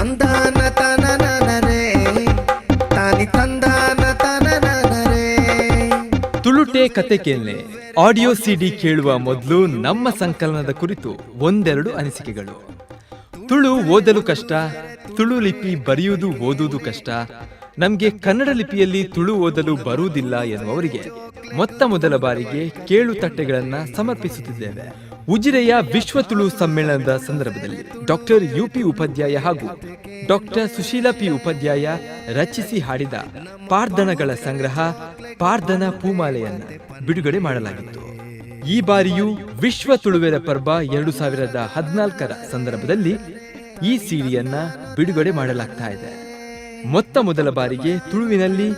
ತಂದಾನ ತನನನರೇ ತಾನಿ ತಂದಾನ ತನನನರೇ. ತುಳುಟೆ ಕತೆ ಕೇಳ್ನೆ ಆಡಿಯೋ ಸಿಡಿ ಕೇಳುವ ಮೊದಲು ನಮ್ಮ ಸಂಕಲನದ ಕುರಿತು ಒಂದೆರಡು ಅನಿಸಿಕೆಗಳು. ತುಳು ಓದಲು ಕಷ್ಟ, ತುಳು ಲಿಪಿ ಬರೆಯುವುದು ಓದುವುದು ಕಷ್ಟ, ನಮಗೆ ಕನ್ನಡ ಲಿಪಿಯಲ್ಲಿ ತುಳು ಓದಲು ಬರುವುದಿಲ್ಲ ಎನ್ನುವವರಿಗೆ ಮೊತ್ತ ಮೊದಲ ಬಾರಿಗೆ ಕೇಳು ತಟ್ಟೆಗಳನ್ನು ಸಮರ್ಪಿಸುತ್ತಿದ್ದೇವೆ. ಉಜಿರೆಯ ವಿಶ್ವ ತುಳು ಸಮ್ಮೇಳನದ ಸಂದರ್ಭದಲ್ಲಿ ಡಾಕ್ಟರ್ ಯು ಪಿ ಉಪಾಧ್ಯಾಯ ಹಾಗೂ ಡಾಕ್ಟರ್ ಸುಶೀಲಾ ಪಿ ಉಪಾಧ್ಯಾಯ ರಚಿಸಿ ಹಾಡಿದ ಪಾರ್ದನಗಳ ಸಂಗ್ರಹ ಪಾರ್ದನ ಪೂಮಾಲೆಯನ್ನು ಬಿಡುಗಡೆ ಮಾಡಲಾಗಿತ್ತು. ಈ ಬಾರಿಯೂ ವಿಶ್ವ ತುಳುವೆರ ಪರ್ಬ 2014ರ ಸಂದರ್ಭದಲ್ಲಿ ಈ ಸಿಡಿಯನ್ನ ಬಿಡುಗಡೆ ಮಾಡಲಾಗ್ತಾ ಇದೆ. ಮೊತ್ತ ಮೊದಲ ಬಾರಿಗೆ ತುಳುವಿನಲ್ಲಿ,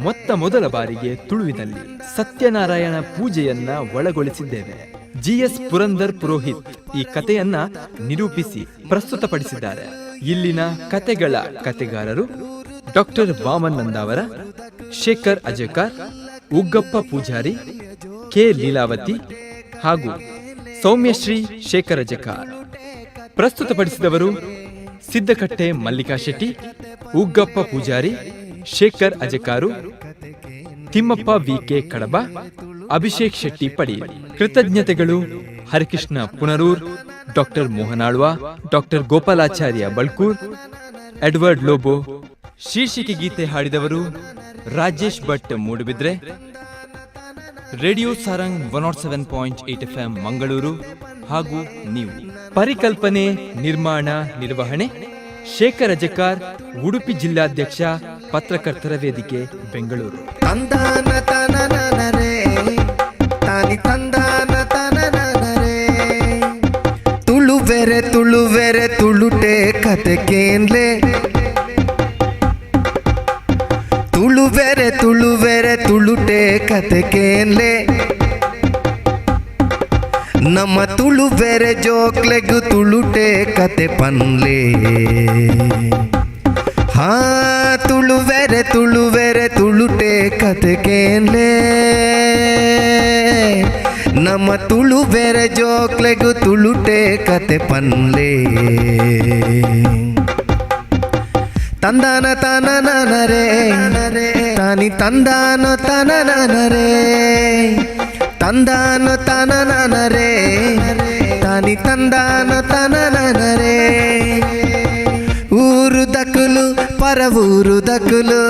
ಮೊತ್ತ ಮೊದಲ ಬಾರಿಗೆ ತುಳುವಿನಲ್ಲಿ ಸತ್ಯನಾರಾಯಣ ಪೂಜೆಯನ್ನ ಒಳಗೊಳಿಸಿದ್ದೇವೆ. ಜಿಎಸ್ ಪುರಂದರ್ ಪುರೋಹಿತ್ ಈ ಕಥೆಯನ್ನ ನಿರೂಪಿಸಿ ಪ್ರಸ್ತುತಪಡಿಸಿದ್ದಾರೆ. ಇಲ್ಲಿನ ಕತೆಗಳ ಕತೆಗಾರರು ಡಾಕ್ಟರ್ ವಾಮನ್ ನಂದಾವರ, ಶೇಖರ್ ಅಜೇಕಾರ್, ಉಗ್ಗಪ್ಪ ಪೂಜಾರಿ, ಕೆ ಲೀಲಾವತಿ ಹಾಗೂ ಸೌಮ್ಯಶ್ರೀ ಶೇಖರ್ ಅಜೇಕಾರ್. ಪ್ರಸ್ತುತಪಡಿಸಿದವರು ಸಿದ್ದಕಟ್ಟೆ ಮಲ್ಲಿಕಾ ಶೆಟ್ಟಿ, ಉಗ್ಗಪ್ಪ ಪೂಜಾರಿ, ಶೇಖರ್ ಅಜಕಾರು, ತಿಮ್ಮಪ್ಪ ವಿಕೆ ಕಡಬ, ಅಭಿಷೇಕ್ ಶೆಟ್ಟಿ ಪಡಿ. ಕೃತಜ್ಞತೆಗಳು Harikrishna Punaroor, doctor Mohan Alva, doctor Gopalacharya Balkur, Edward Lobo. ಶೀರ್ಷಿಕೆ ಗೀತೆ ಹಾಡಿದವರು ರಾಜೇಶ್ ಭಟ್ ಮೂಡುಬಿದ್ರೆ. ರೇಡಿಯೋ ಸಾರಂಗ್ 107.8 ಎಫ್ಎಂ ಮಂಗಳೂರು ಹಾಗೂ ನೀವು. ಪರಿಕಲ್ಪನೆ, ನಿರ್ಮಾಣ, ನಿರ್ವಹಣೆ ಶೇಖರ್ ಅಜಕಾರ್, ಉಡುಪಿ ಜಿಲ್ಲಾಧ್ಯಕ್ಷ, ಪತ್ರಕರ್ತರ ವೇದಿಕೆ, ಬೆಂಗಳೂರು. ತಂದಾನ ತನನನರೇ ತಾನಿ ತಂದಾನ ತನನನರೇ. ತುಳುವೆರೆ ತುಳುವೆರೆ ತುಳುಟೆ ಕತೆ ಕೇನ್ಲೆ. ತುಳುವೆರೆ ತುಳುವೆರೆ ತುಳುಟೆ ಕತೆ ಕೇನ್ಲೆ. ನಮ್ಮ ತುಳುವೆರೆ ಜೋಕ್ಲೆಗು ತುಳುಟೆ ಕತೆ ಪನ್ಲೆ. ಹಾ, ತುಳುವೆರೆ ತುಳುವೆರೆ ತುಳುಟೆ ಕತೆ ಕೇನ್ಲೆ. ನಮ್ಮ ತುಳುವೆರೆ ಜೋಕ್ಲೆಗು ತುಳುಟೆ ಕತೆ ಪನ್ಲೆ. ತಂದಾನ ತನನನರೇ ತಾನಿ ತಂದಾನ ತನನನರೇ, ತಂದಾನ ತನನನರೇ ತಾನಿ ತಂದಾನ ತನನನರೇ. ಊರು ದಕುಲು ಪರವೂರು ದಕುಲು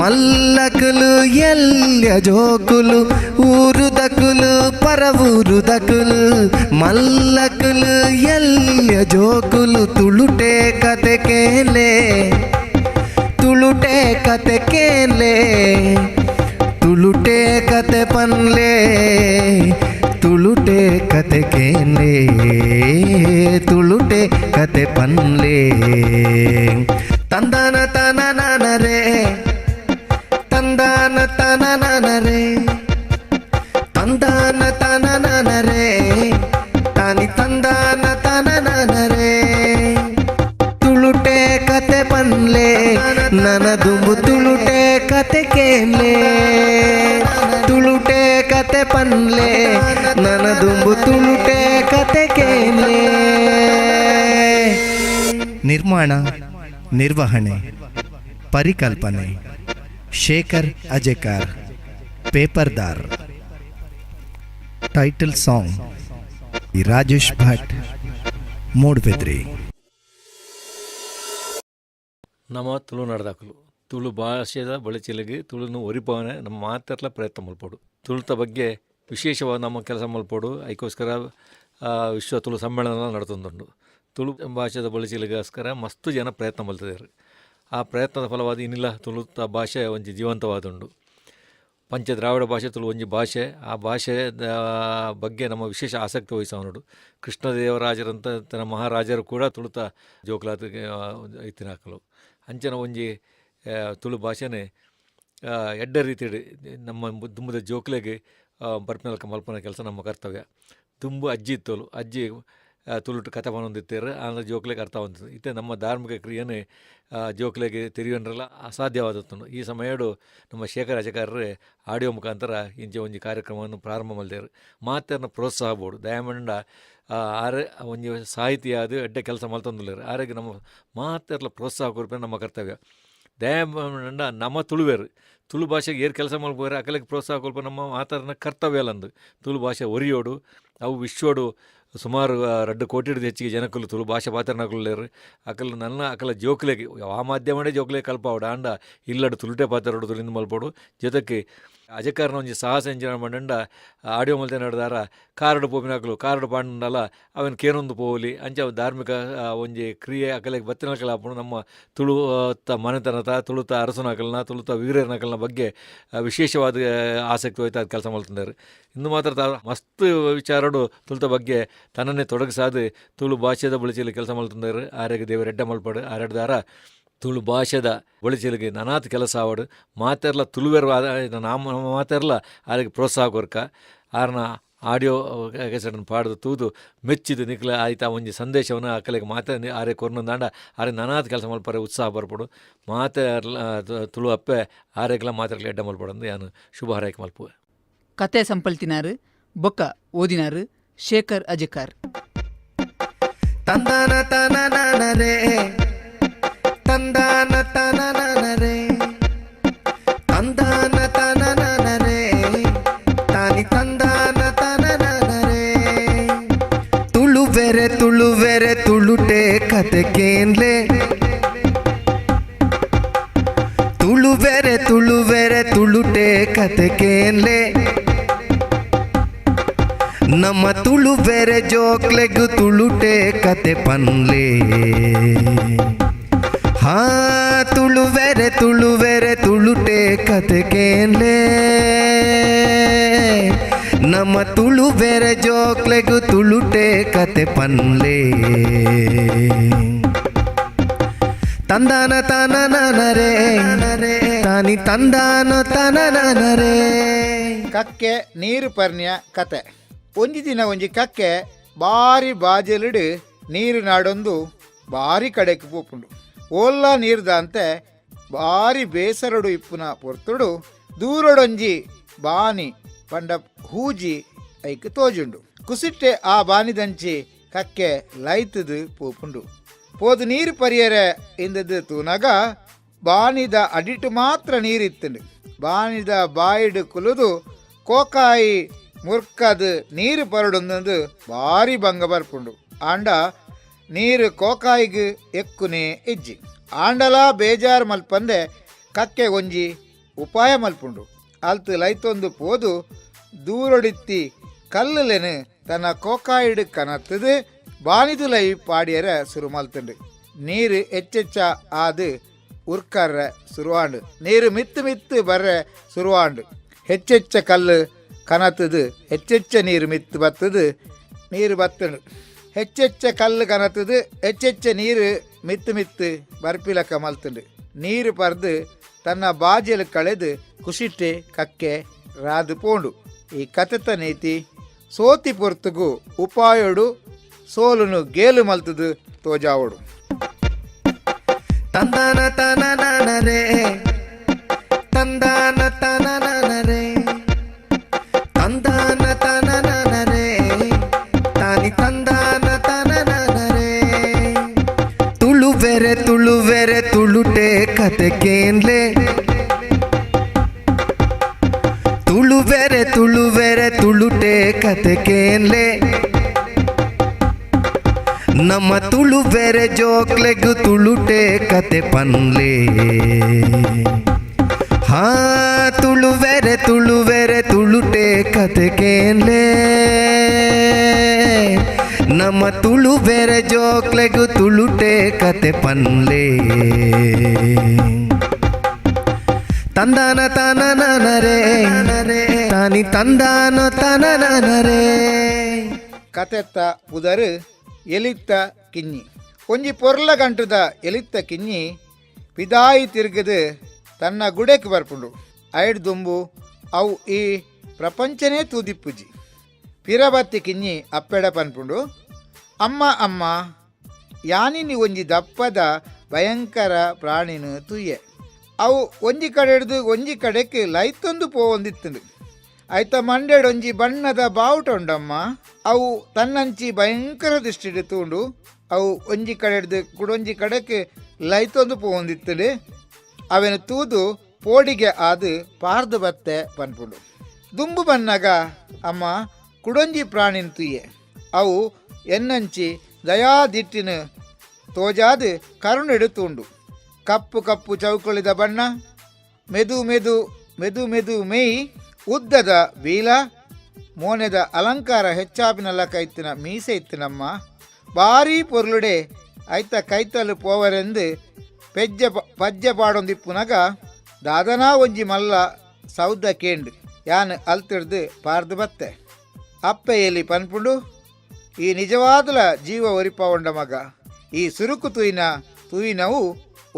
ಮಲ್ಲಕುಲು ಎಲ್ಯ ಜೋಕುಲು. ಊರು ದಕುಲು ಪರವೂರು ದಕುಲು ಮಲ್ಲಕುಲು ಎಲ್ಯ ಜೋಕುಲು ತುಳುಟೆ ಕತೆ ಕೇಲೆ, ತುಳುಟೆ ಕತೆ ಕೇಲೆ, ತುಳುಟೆ ಕತೆ ಪನ್ಲೆ, ತುಳುಟೆ ಕತೆ ಕೇನ್ಲೆ, ತುಳುಟೆ ಕತೆ ಪನ್ಲೆ. ತಂದಾನ ತನನನರೇ ತಂದಾನ ತನನನರೇ, ತಂದಾನ ತನನನರೇ ತಾನಿ ತಂದಾನ ತನನನರೇ. ತುಳುಟೆ ಕತೆ ಪನ್ಲೆ, ನನ ದುಂಬು ತುಳುಟೆ ಕತೆ ಕೇನ್ಲೆ. ತುಳುಟೆ ಕತೆ ಪನ್ಲೆ, ನನ ದುಂಬು ತುಳುಟೆ ಕತೆ ಕೇನ್ಲೆ. ನಿರ್ಮಾಣ, ನಿರ್ವಹಣೆ, ಪರಿಕಲ್ಪನೆ Shekhar Ajekar ಪೇಪರ್ದಾರ್. Title song Rajesh Bhat Moodbidri. ನಮ್ಮ ತುಳುನಾಡ್ದಾಕುಲು ತುಳು ಭಾಷೆದ ಬಳಚಿಲಿಗೆ ತುಳುನು ಒರಿಪಾವನೆ ನಮ್ಮ ಮಾತೆರ್ಲ ಪ್ರಯತ್ನ ಮಲ್ಪೊಡು. ತುಳುತ ಬಗ್ಗೆ ವಿಶೇಷವಾದ ನಮ್ಮ ಕೆಲಸ ಮಲ್ಪೊಡು. ಐಕೋಸ್ಕರ ವಿಶ್ವ ತುಳು ಸಮ್ಮೇಳನ ನಡತೊಂದುಂಡು. ತುಳು ಭಾಷೆದ ಬಳಚಿಲಿಗೋಸ್ಕರ ಮಸ್ತ್ ಜನ ಪ್ರಯತ್ನ ಮಲ್ತಿದ್ದಾರೆ. ಆ ಪ್ರಯತ್ನದ ಫಲವಾದ ಇನ್ನಿಲ್ಲ ತುಳುತ ಭಾಷೆ ಒಂಜಿ ಜೀವಂತವಾದುಂಡು. ಪಂಚ ದ್ರಾವಿಡ ಭಾಷೆ ತುಳು ಒಂಜಿ ಭಾಷೆ. ಆ ಭಾಷೆ ಬಗ್ಗೆ ನಮ್ಮ ವಿಶೇಷ ಆಸಕ್ತಿ ವಹಿಸವನುಡು. ಕೃಷ್ಣದೇವರಾಜರಂತ ತನ್ನ ಮಹಾರಾಜರು ಕೂಡ ತುಳುತ ಜೋಕುಲಾತ್ ಇತ್ತಿನಾಕಲು. ಅಂಚನ ಒಂಜಿ ತುಳು ಭಾಷೆನೆ ಎಡ್ಡೆ ರೀತಿಡ್ ನಮ್ಮ ದುಂಬುದ ಜೋಕ್ಲೆಗ್ ಬರ್ಪಿನಲ್ಕ ಮಲ್ಪುನ ಕೆಲಸ ನಮ್ಮ ಕರ್ತವ್ಯ. ದುಂಬು ಅಜ್ಜಿ ಇತ್ತೋಲು, ಅಜ್ಜಿ ತುಳುಟು ಕತೆ ಪನೊಂದಿತ್ತೆರ್, ಆಂಡ ಜೋಕ್ಲೆಗ್ ಅರ್ಥ ಆವೊಂದಿತ್ತು. ಇತ್ತೆ ನಮ್ಮ ಧಾರ್ಮಿಕ ಕ್ರಿಯೆನೆ ಜೋಕ್ಲೆಗ್ ತೆರಿಯೊನ್ರೆಲ ಅಸಾಧ್ಯವಾದತ್ತುಂಡು. ಈ ಸಮಯಡು ನಮ್ಮ ಶೇಖರ್ ಅಜೆಕಾರರು ಆಡಿಯೋ ಮುಖಾಂತರ ಇಂಚ ಒಂಜಿ ಕಾರ್ಯಕ್ರಮವನ್ನು ಪ್ರಾರಂಭ ಮಲ್ದೆರ್. ಮಾತೆರ್ನ ಪ್ರೋತ್ಸಾಹ ಬೋಡು. ದಯಮಂಡ. ಆರೆ ಒಂಜಿ ಸಾಹಿತಿಯಾದ್ ಎಡ್ಡೆ ಕೆಲಸ ಮಲ್ತೊಂದುಲ್ಲೆರ್. ಆರೆಗ್ ನಮ್ಮ ಮಾತೆರ್ಲ ಪ್ರೋತ್ಸಾಹ ಕೊರ್ಪಿನ ನಮ್ಮ ಕರ್ತವ್ಯ. ದಾಯೆ ಪಂಡ ನಮ ತುಳುವೆರ್, ತುಳು ಭಾಷೆಗೆ ಏರ್ ಕೆಲಸ ಮಲ್ಪುವೆರ್ ಅಕಲೆಗ್ ಪ್ರೋತ್ಸಾಹ ಕೊರ್ಪಿನ ನಮ್ಮ ಮಾತೆರ್ನ ಕರ್ತವ್ಯ ಲಂದ್. ತುಳು ಭಾಷೆ ಒರಿಯೋಡು, ಅವು ವಿಶ್ವಡು ಸುಮಾರು 2 ಕೋಟಿಡ್ದ್ ಹೆಚ್ಚಿಗೆ ಜನಕುಲು ತುಳು ಭಾಷೆ ಪಾತೆರ್ನಕುಲು ಅಕಲ್ ನನ್ನ ಅಕಲ ಜೋಕ್ಲೆಗ್ ಆ ಮಾಧ್ಯಮಡೇ ಜೋಕ್ಲೆಗ್ ಕಲ್ಪಾವೊಡು. ಆಂಡ ಇಲ್ಲಡ್ ತುಳುಟೇ ಪಾತೆರೊಡು, ತುಳಿಂದ್ ಮಲ್ಪೊಡು. ಜೊತೆಕ್ ಅಜೆಕಾರನ ಒಂಜಿ ಸಾಹಸ ಎಂಚಿನ ಪಂಡಂಡ ಆಡಿಯೋ ಮಲ್ತಿನಡ್ದಾರ ಕಾರುಡು ಪೋಪಿನಕುಲು ಕಾರುಡು ಪಾಂಡಲ ಅವೆನ್ ಕೇನೊಂದು ಪೋವೊಲಿ. ಅಂಚ ಧಾರ್ಮಿಕ ಒಂಜಿ ಕ್ರಿಯೆ ಅಕಲೆಗ್ ಬತ್ತಿನಕಲ್ ಆಪುಂಡು. ನಮ್ಮ ತುಳುತ ಮನೆತನತ, ತುಳುತ ಅರಸುನಕಲ್ನ, ತುಳುತ ವೀರನಕಲ್ನ ಬಗ್ಗೆ ವಿಶೇಷವಾದ ಆಸಕ್ತಿ ಹೋಯ್ತು ಕೆಲಸ ಮಲ್ತುಂದೆರ್. ಇಂದು ಮಾತ್ರ ಮಸ್ತ್ ವಿಚಾರಡು ತುಳುತ ಬಗ್ಗೆ ತನ್ನನ್ನೇ ತೊಡಗಿಸಾದ್ ತುಳು ಭಾಷೆದ ಬುಳಿಚಿಲ್ ಕೆಲಸ ಮಲ್ತುಂದೆರ್. ಆರೆಗ್ ದೇವೆರ್ ಎಡ್ಡೆ ಮಲ್ಪಡ್. ಆರೆಡ್ದಾರ ತುಳು ಭಾಷೆದ ಬುಳಿಚಿಲ್ಗ್ ನನಾತ್ ಕೆಲಸ ಆವಡ್. ಮಾತೆರ್ಲ ತುಳುವೆರ್ ನಾಮ ಮಾತೆರ್ಲ ಆರೆಗ್ ಪ್ರೋತ್ಸಾಹ ಕೊರ್ಕ. ಆರ್ನ ಆಡಿಯೋ ಕೆಸೆಟ್ನ್ ಪಾಡ್ದ್ ತೂದು ಮೆಚ್ಚಿದ್ ನಿಕ್ಲ ಆಯ್ತ ಒಂಜಿ ಸಂದೇಶವನ್ನು ಅಕಲೆಗ್ ಮಾತ ಆರೆ ಕೊರ್ನಂದಾಂಡ ಆರೆ ನನಾತ್ ಕೆಲಸ ಮಲ್ಪರೆ ಉತ್ಸಾಹ ಬರ್ಪುಂಡು. ಮಾತೆರ್ಲ ತುಳು ಅಪ್ಪೆ ಆರೆಗ್ಲ ಮಾತೆರ್ಲ ಎಡ್ಡೆ ಮಲ್ಪಡಂದು ಯಾನ್ ಶುಭ ಹಾರೈಕೆ ಮಲ್ಪುವೆ. ಕತೆ ಸಂಪಲ್ತಿನಾರು ಬೊಕ್ಕ ಓದಿನಾರು ಶೇಖರ್ ಅಜೆಕಾರ್. ತಂದಾನ ತನನನರೆ, ತಂದಾನ ತನನನರೆ, ತಂದಾನ ತನನನರೆ, ತಾನಿ ತಂದಾನ ತನನನರೆ. ತುಳುವೆರೆ ತುಳುವೆರೆ ತುಳುಟೆ ಕತೆ ಕೇನ್ಲೆ, ತುಳುವೆರೆ ತುಳುವೆರೆ ತುಳುಟೆ ಕತೆ ಕೇನ್ಲೆ. ನಮ್ಮ ತುಳುವೆರೆ ಜೋಕ್ಲೆಗ್ ತುಳುಟೆ ಕತೆ ಪನ್ಲೆ. ಹಾ ತುಳುವೆರೆ ತುಳುವೆರೆ ತುಳುಟೆ ಕತೆ ಕೇನ್ಲೆ, ನಮ್ಮ ತುಳುವೆರೆ ಜೋಕ್ಲೆಗ್ ತುಳುಟೆ ಕತೆ ಪನ್ಲೆ. ತಂದಾನ ತನನನರೆ, ತಾನಿ ತಂದಾನ ತನನನರೆ. ಕಕ್ಕೆ ನೀರು ಪರ್ನ್ಯ ಕತೆ. ಒಂಜಿ ದಿನ ಒಂಜಿ ಕಕ್ಕೆ ಬಾರಿ ಬಾಜಲಿಡು ನೀರು ನಾಡೊಂದು ಬಾರಿ ಕಡೆಕ್ ಪೋಪುಂಡು. ಓಲ್ಲ ನೀರ್ದಾಂತೆ ಬಾರಿ ಬೇಸರಡು ಇಪ್ಪುನ ಪೊರ್ತುಡು ದೂರಡೊಂಜಿ ಬಾನಿ ಪಂಡ ಹೂಜಿ ಐಕ್ ತೋಜುಂಡು. ಕುಸಿಟ್ಟೆ ಆ ಬಾನಿದಂಚಿ ಕಕ್ಕೆ ಲೈತದು ಪೋಪುಂಡು. ಪೋದು ನೀರು ಪರಿಯರೆ ಇಂದದು ತೂನಾಗ ಬಾನಿದ ಅಡಿಟು ಮಾತ್ರ ನೀರಿತ್ತುಂಡು. ಬಾನಿದ ಬಾಯಿಡು ಕುಲುದು ಕೋಕಾಯಿ ಮುರ್ಕದು ನೀರು ಪರಡೊಂದು ಭಾರಿ ಭಂಗ ಬರ್ಪುಂಡು. ಆಂಡ ನೀರು ಕೋಕಾಯಿಗ್ ಎಕ್ಕುನೇ ಇಜ್ಜಿ. ಆಂಡಲಾ ಬೇಜಾರು ಮಲ್ಪಂದೆ ಕಕ್ಕೆ ಒಂಜಿ ಉಪಾಯ ಮಲ್ಪುಂಡು. ಅಲ್ತು ಲೈತೊಂದು ಪೋದು ದೂರೊಡಿತ್ತಿ ಕಲ್ಲುಲೆನು ತನ್ನ ಕೋಕಾಯಿಡು ಕನತ್ತದು ಬಾನಿದುಲೈ ಪಾಡಿಯರ ಸುರು ಮಲ್ತುಂಡು. ನೀರು ಹೆಚ್ಚೆಚ್ಚ ಆದು ಉರ್ಕರ್ರ ಸುರುವಾಂಡು. ನೀರು ಮಿತ್ತು ಮಿತ್ತು ಬರ್ರೆ ಸುರುವಾಂಡು. ಹೆಚ್ಚೆಚ್ಚ ಕಲ್ಲು ಕನತದು ಹೆಚ್ಚೆಚ್ಚ ನೀರು ಮಿತ್ತು ಬತ್ತದು ನೀರು ಬತ್ತುಂಡು. ಹೆಚ್ಚೆಚ್ಚ ಕಲ್ಲು ಕನತದು ಹೆಚ್ಚೆಚ್ಚ ನೀರು ಮಿತ್ತು ಮಿತ್ತು ಬರ್ಪಿಲಕ್ಕ ಮಲ್ತುಂಡು. ನೀರು ಪರ್ದು ತನ್ನ ಬಾಜೆಲು ಕಳೆದು ಕುಸಿಟ್ಟೆ ಕಕ್ಕೆ ರಾದು ಪೋಂಡು. ಈ ಕತೆತ ನೀತಿ ಸೋತಿ ಪೊರ್ತುಗು ಉಪಾಯೋಡು ಸೋಲುನು ಗೇಲು ಮಲ್ತದು ತೋಜಾವೋಡು. ತಂದಾನ ತನನನರೆ, ತಂದಾನ ತನನನರೆ, ತಂದಾನ ತನನನರೆ, ತಾನಿ ತಂದಾನ ತನನನರೆ. ತುಳುವೆರೆ ತುಳುವೆರೆ ತುಳುಟೆ ಕತೆ ಕೇನ್ಲೆ, ತುಳುವೆರೆ ತುಳುವೆರೆ ತುಳುಟೆ ಕತೆ ಕೇನ್ಲೆ. ನಮ್ಮ ತುಳುವೆರೆ ಜೋಕ್ಲೆಗ್ ತುಳುಟೆ ಕತೆ ಪನ್ಲೆ. ಹಾ ತುಳುವೆರೆ ತುಳುವೆರೆ ತುಳುಟೆ ಕತೆ ಕೇನ್ಲೆ, ನಮ್ಮ ತುಳುವೆರೆ ಜೋಕ್ಲೆಗ್ ತುಳುಟೆ ಕತೆ ಪನ್ಲೆ. ತಂದಾನ ತನನನರೆ, ತಾನಿ ತಂದಾನ ತನನನರೆ. ಕತೆತ್ತ ಪುದರು ಎಲಿತ್ತ ಕಿನ್ನಿ. ಒಂಜಿ ಪೊರ್ಲ ಗಂಟದ ಎಲಿತ್ತ ಕಿನ್ನಿ ಪಿದಾಯಿ ತಿರುಗದು ತನ್ನ ಗುಡೆಕ್ ಬರ್ಪುಂಡು. ಐಡ್ ದುಂಬು ಅವು ಈ ಪ್ರಪಂಚನೇ ತೂದಿಪ್ಪುಜಿ. ಪಿರಬತ್ತಿ ಕಿನ್ನಿ ಅಪ್ಪೆಡ ಪನ್ಪುಂಡು, ಅಮ್ಮ ಅಮ್ಮ ಯಾನಿನಿ ಒಂಜಿ ದಪ್ಪದ ಭಯಂಕರ ಪ್ರಾಣಿನ ತುಯ್ಯೆ. ಅವು ಒಂಜಿ ಕಡೆ ಹಿಡ್ದು ಒಂಜಿ ಕಡೆಕ್ ಲೈತೊಂದು ಪೋವೊಂದಿತ್ತುಂಡು. ಐತ ಮಂಡೆಡೊಂಜಿ ಬಣ್ಣದ ಬಾವುಟ ಉಂಡಮ್ಮ. ಅವು ತನ್ನಂಚಿ ಭಯಂಕರ ದೃಷ್ಟಿಡ್ ತೂಂಡು. ಅವು ಒಂಜಿ ಕಡೆಡ್ದು ಕುಡೊಂಜಿ ಕಡೆಕ್ ಲೈತೊಂದು ಪೋವೊಂದಿತ್ತುಂಡು. ಅವೆನ್ ತೂದು ಪೋಡಿಗೆ ಆದ್ ಪಾರ್ದು ಬತ್ತೆ ಪನ್ಪುಂಡು. ದುಂಬು ಬನ್ನಗ ಅಮ್ಮ ಕುಡೊಂಜಿ ಪ್ರಾಣಿನ್ ತೂಯೆ. ಅವು ಎನ್ನಂಚಿ ದಯಾದಿಟ್ಟಿನ ತೋಜಾದ್ ಕರುಣೆಡು ತೂಂಡು. ಕಪ್ಪು ಕಪ್ಪು ಚೌಕುಳಿದ ಬಣ್ಣ, ಮೆದು ಮೆದು ಮೆದು ಮೆದು ಮೇಯ್, ಉದ್ದದ ಬೀಲ, ಮೋನೆದ ಅಲಂಕಾರ ಹೆಚ್ಚಾಪಿನಲ್ಲ ಇತ್ತಿನ ಮೀಸೆ ಇತ್ತಿನಮ್ಮ. ಬಾರೀ ಪೊರ್ಲುಡೆ ಐತ ಕೈತಲು ಪೋವರೆಂದು ಪೆಜ್ಜ ಪಜ್ಜೆ ಪಾಡೊಂದಿಪ್ಪುನಗ ದಾದನಾ ಒಂಜಿ ಮಲ್ಲ ಸೌದ ಕೇಂಡ್ ಯಾನ್ ಅಲ್ತಿಡ್ದು ಪಾರ್ದು ಬತ್ತೆ. ಅಪ್ಪೆ ಎಲಿ ಪನ್ಪುಂಡು, ಈ ನಿಜವಾದಲ ಜೀವ ಒರಿಪಾವಂಡ ಮಗ. ಈ ಸುರುಕು ತೂಯಿನ ತೂಯಿನವು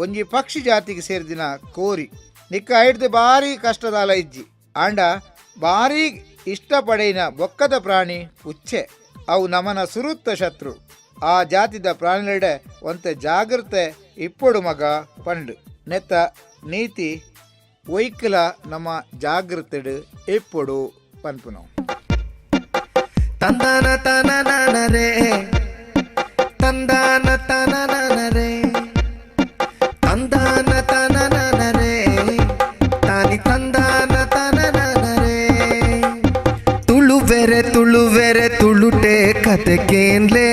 ಒಂಜಿ ಪಕ್ಷಿ ಜಾತಿಗೆ ಸೇರಿದಿನ ಕೋರಿ. ನಿಕ್ಕ ಐಡ್ದು ಬಾರಿ ಕಷ್ಟದಾಲ ಇಜ್ಜಿ. ಆಂಡ ಬಾರಿ ಇಷ್ಟಪಡೆಯಿನ ಬೊಕ್ಕದ ಪ್ರಾಣಿ ಉಚ್ಚೆ. ಅವು ನಮನ ಸುರುತ್ತ ಶತ್ರು. ಆ ಜಾತಿದ ಪ್ರಾಣಿಲೆಡೆ ಒಂತೆ ಜಾಗ್ರತೆ ಇಪ್ಪೊಡು ಮಗ ಪಂಡು. ನೆತ್ತ ನೀತಿ ಒಯ್ಕಲ ನಮ್ಮ ಜಾಗ್ರತೆಡು ಇಪ್ಪೊಡು ಪನ್ಪುನವು. ತಂದಾನ ತನನನರೆ, ತಂದಾನ ತನನನರೆ, ತಂದಾನ ತನನನರೆ, ತಾನಿ ತಂದಾನ ತನನನರೆ. ತುಳುವೆರೆ ತುಳುವೆರೆ ತುಳುಟೆ ಕತೆ ಕೇನ್ಲೆ.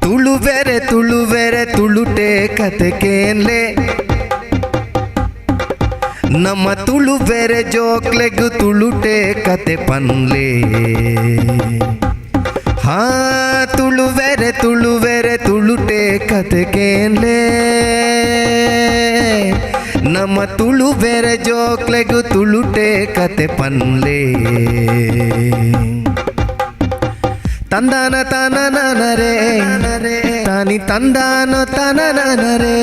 ತುಳುವೆರೆ ತುಳುವೆರೆ ತುಳುಟೆ ಕತೆ ಕೇನ್ಲೆ. ನಮ್ಮ ತುಳುವೆರೆ ಜೋಕ್ಲೆಗು ತುಳುಟೆ ಕತೆ ಪನ್ಲೆ. ಹಾ ತುಳುವೆರೆ ತುಳುವೆರೆ ತುಳುಟೆ ಕತೆ ಕೇನ್ಲೆ. ನಮ್ಮ ತುಳುವೆರೆ ಜೋಕ್ಲೆಗು ತುಳುಟೆ ಕತೆ ಪನ್ಲೆ. ತಂದಾನ ತನನನರೆ, ತಾನಿ ತಂದಾನ ತನನನರೆ.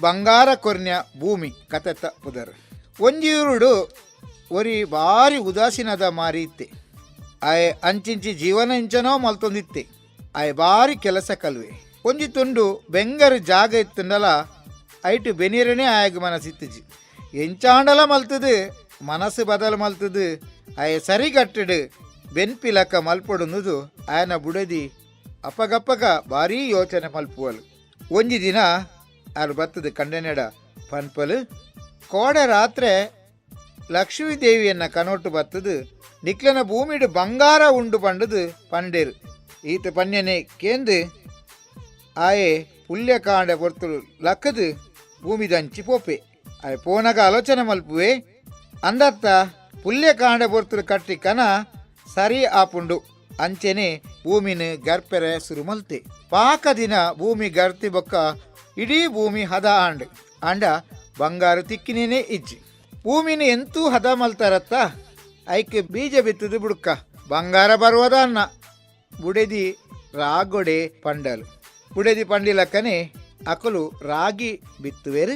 ಬಂಗಾರ ಕೊರ್ನ್ಯ ಭೂಮಿ ಕತೆತ ಪುದರ್. ಒಂಜಿಯೂರುಡು ಒರಿ ಬಾರಿ ಉದಾಸೀನದ ಮಾರಿ ಇತ್ತೆ. ಆಯೆ ಅಂಚಿಂಚಿ ಜೀವನ ಇಂಚನೋ ಮಲ್ತೊಂದಿತ್ತೆ. ಆಯೆ ಬಾರಿ ಕೆಲಸ ಕಲ್ವೆ. ಒಂಜಿ ತುಂಡು ಬೆಂಗರು ಜಾಗ ಇತ್ತುಂಡಲ ಐಟು ಬೆನೀರನೇ ಆಯಗ್ ಮನಸ್ಸಿತ್ತಿಜಿ. ಎಂಚಾಂಡಲ ಮಲ್ತದು ಮನಸ್ಸು ಬದಲು ಮಲ್ತದು ಆಯೆ ಸರಿಗಟ್ಟಡು ಬೆನ್ಪಿಲಕ್ಕ ಮಲ್ಪೊಡುಂದುದು ಆಯನ ಬುಡದಿ ಅಪಗಪ್ಪಗ ಭಾರೀ ಯೋಚನೆ ಮಲ್ಪುವಲು. ಒಂಜಿ ದಿನ ಆರು ಬತ್ತದ ಕಂಡನೆಡ ಪನ್ಪಲು, ಕೋಡೆ ರಾತ್ರೆ ಲಕ್ಷ್ಮೀ ದೇವಿಯನ್ನ ಕನೋಟು ಬತ್ತದು ನಿಕ್ಲನ ಭೂಮಿಡು ಬಂಗಾರ ಉಂಡು ಪಂಡದು ಪಂಡೇರು. ಈತ ಪನ್ಯನೆ ಕೇಂದು ಆಯೆ ಪುಲ್ಯಕಾಂಡ ಪೊರ್ತುಲು ಲಕ್ಕದು ಭೂಮಿದಂಚಿ ಪೋಪೆ. ಆಯೆ ಪೋನಗ ಆಲೋಚನೆ ಮಲ್ಪುವೆ, ಅಂದತ್ತ ಪುಲ್ಯಕಾಂಡ ಪೊರ್ತುಲು ಕಟ್ಟಿ ಕನ ಸರಿ ಆಪುಂಡು. ಅಂಚೆನೆ ಭೂಮಿನ ಗರ್ಪೆರೆ ಸುರು ಮಲ್ತೆ. ಪಾಕ ದಿನ ಭೂಮಿ ಗರ್ತಿ ಬೊಕ್ಕ ಇಡೀ ಭೂಮಿ ಹದ ಆಂಡ್. ಆಂಡ ಬಂಗಾರ ತಿಕ್ಕಿನೇನೆ ಇಜ್ಜಿ. ಭೂಮಿನ ಎಂತೂ ಹದ ಮಲ್ತಾರತ್ತ ಐಕೆ ಬೀಜ ಬಿತ್ತದು ಬುಡುಕ ಬಂಗಾರ ಬರುವದ ಅನ್ನ ಬುಡೆದಿ ರಾಗೊಡೆ ಪಂಡಲು. ಬುಡೆದಿ ಪಂಡಿಲಕ್ಕನೆ ಅಕಲು ರಾಗಿ ಬಿತ್ತುವೇರು.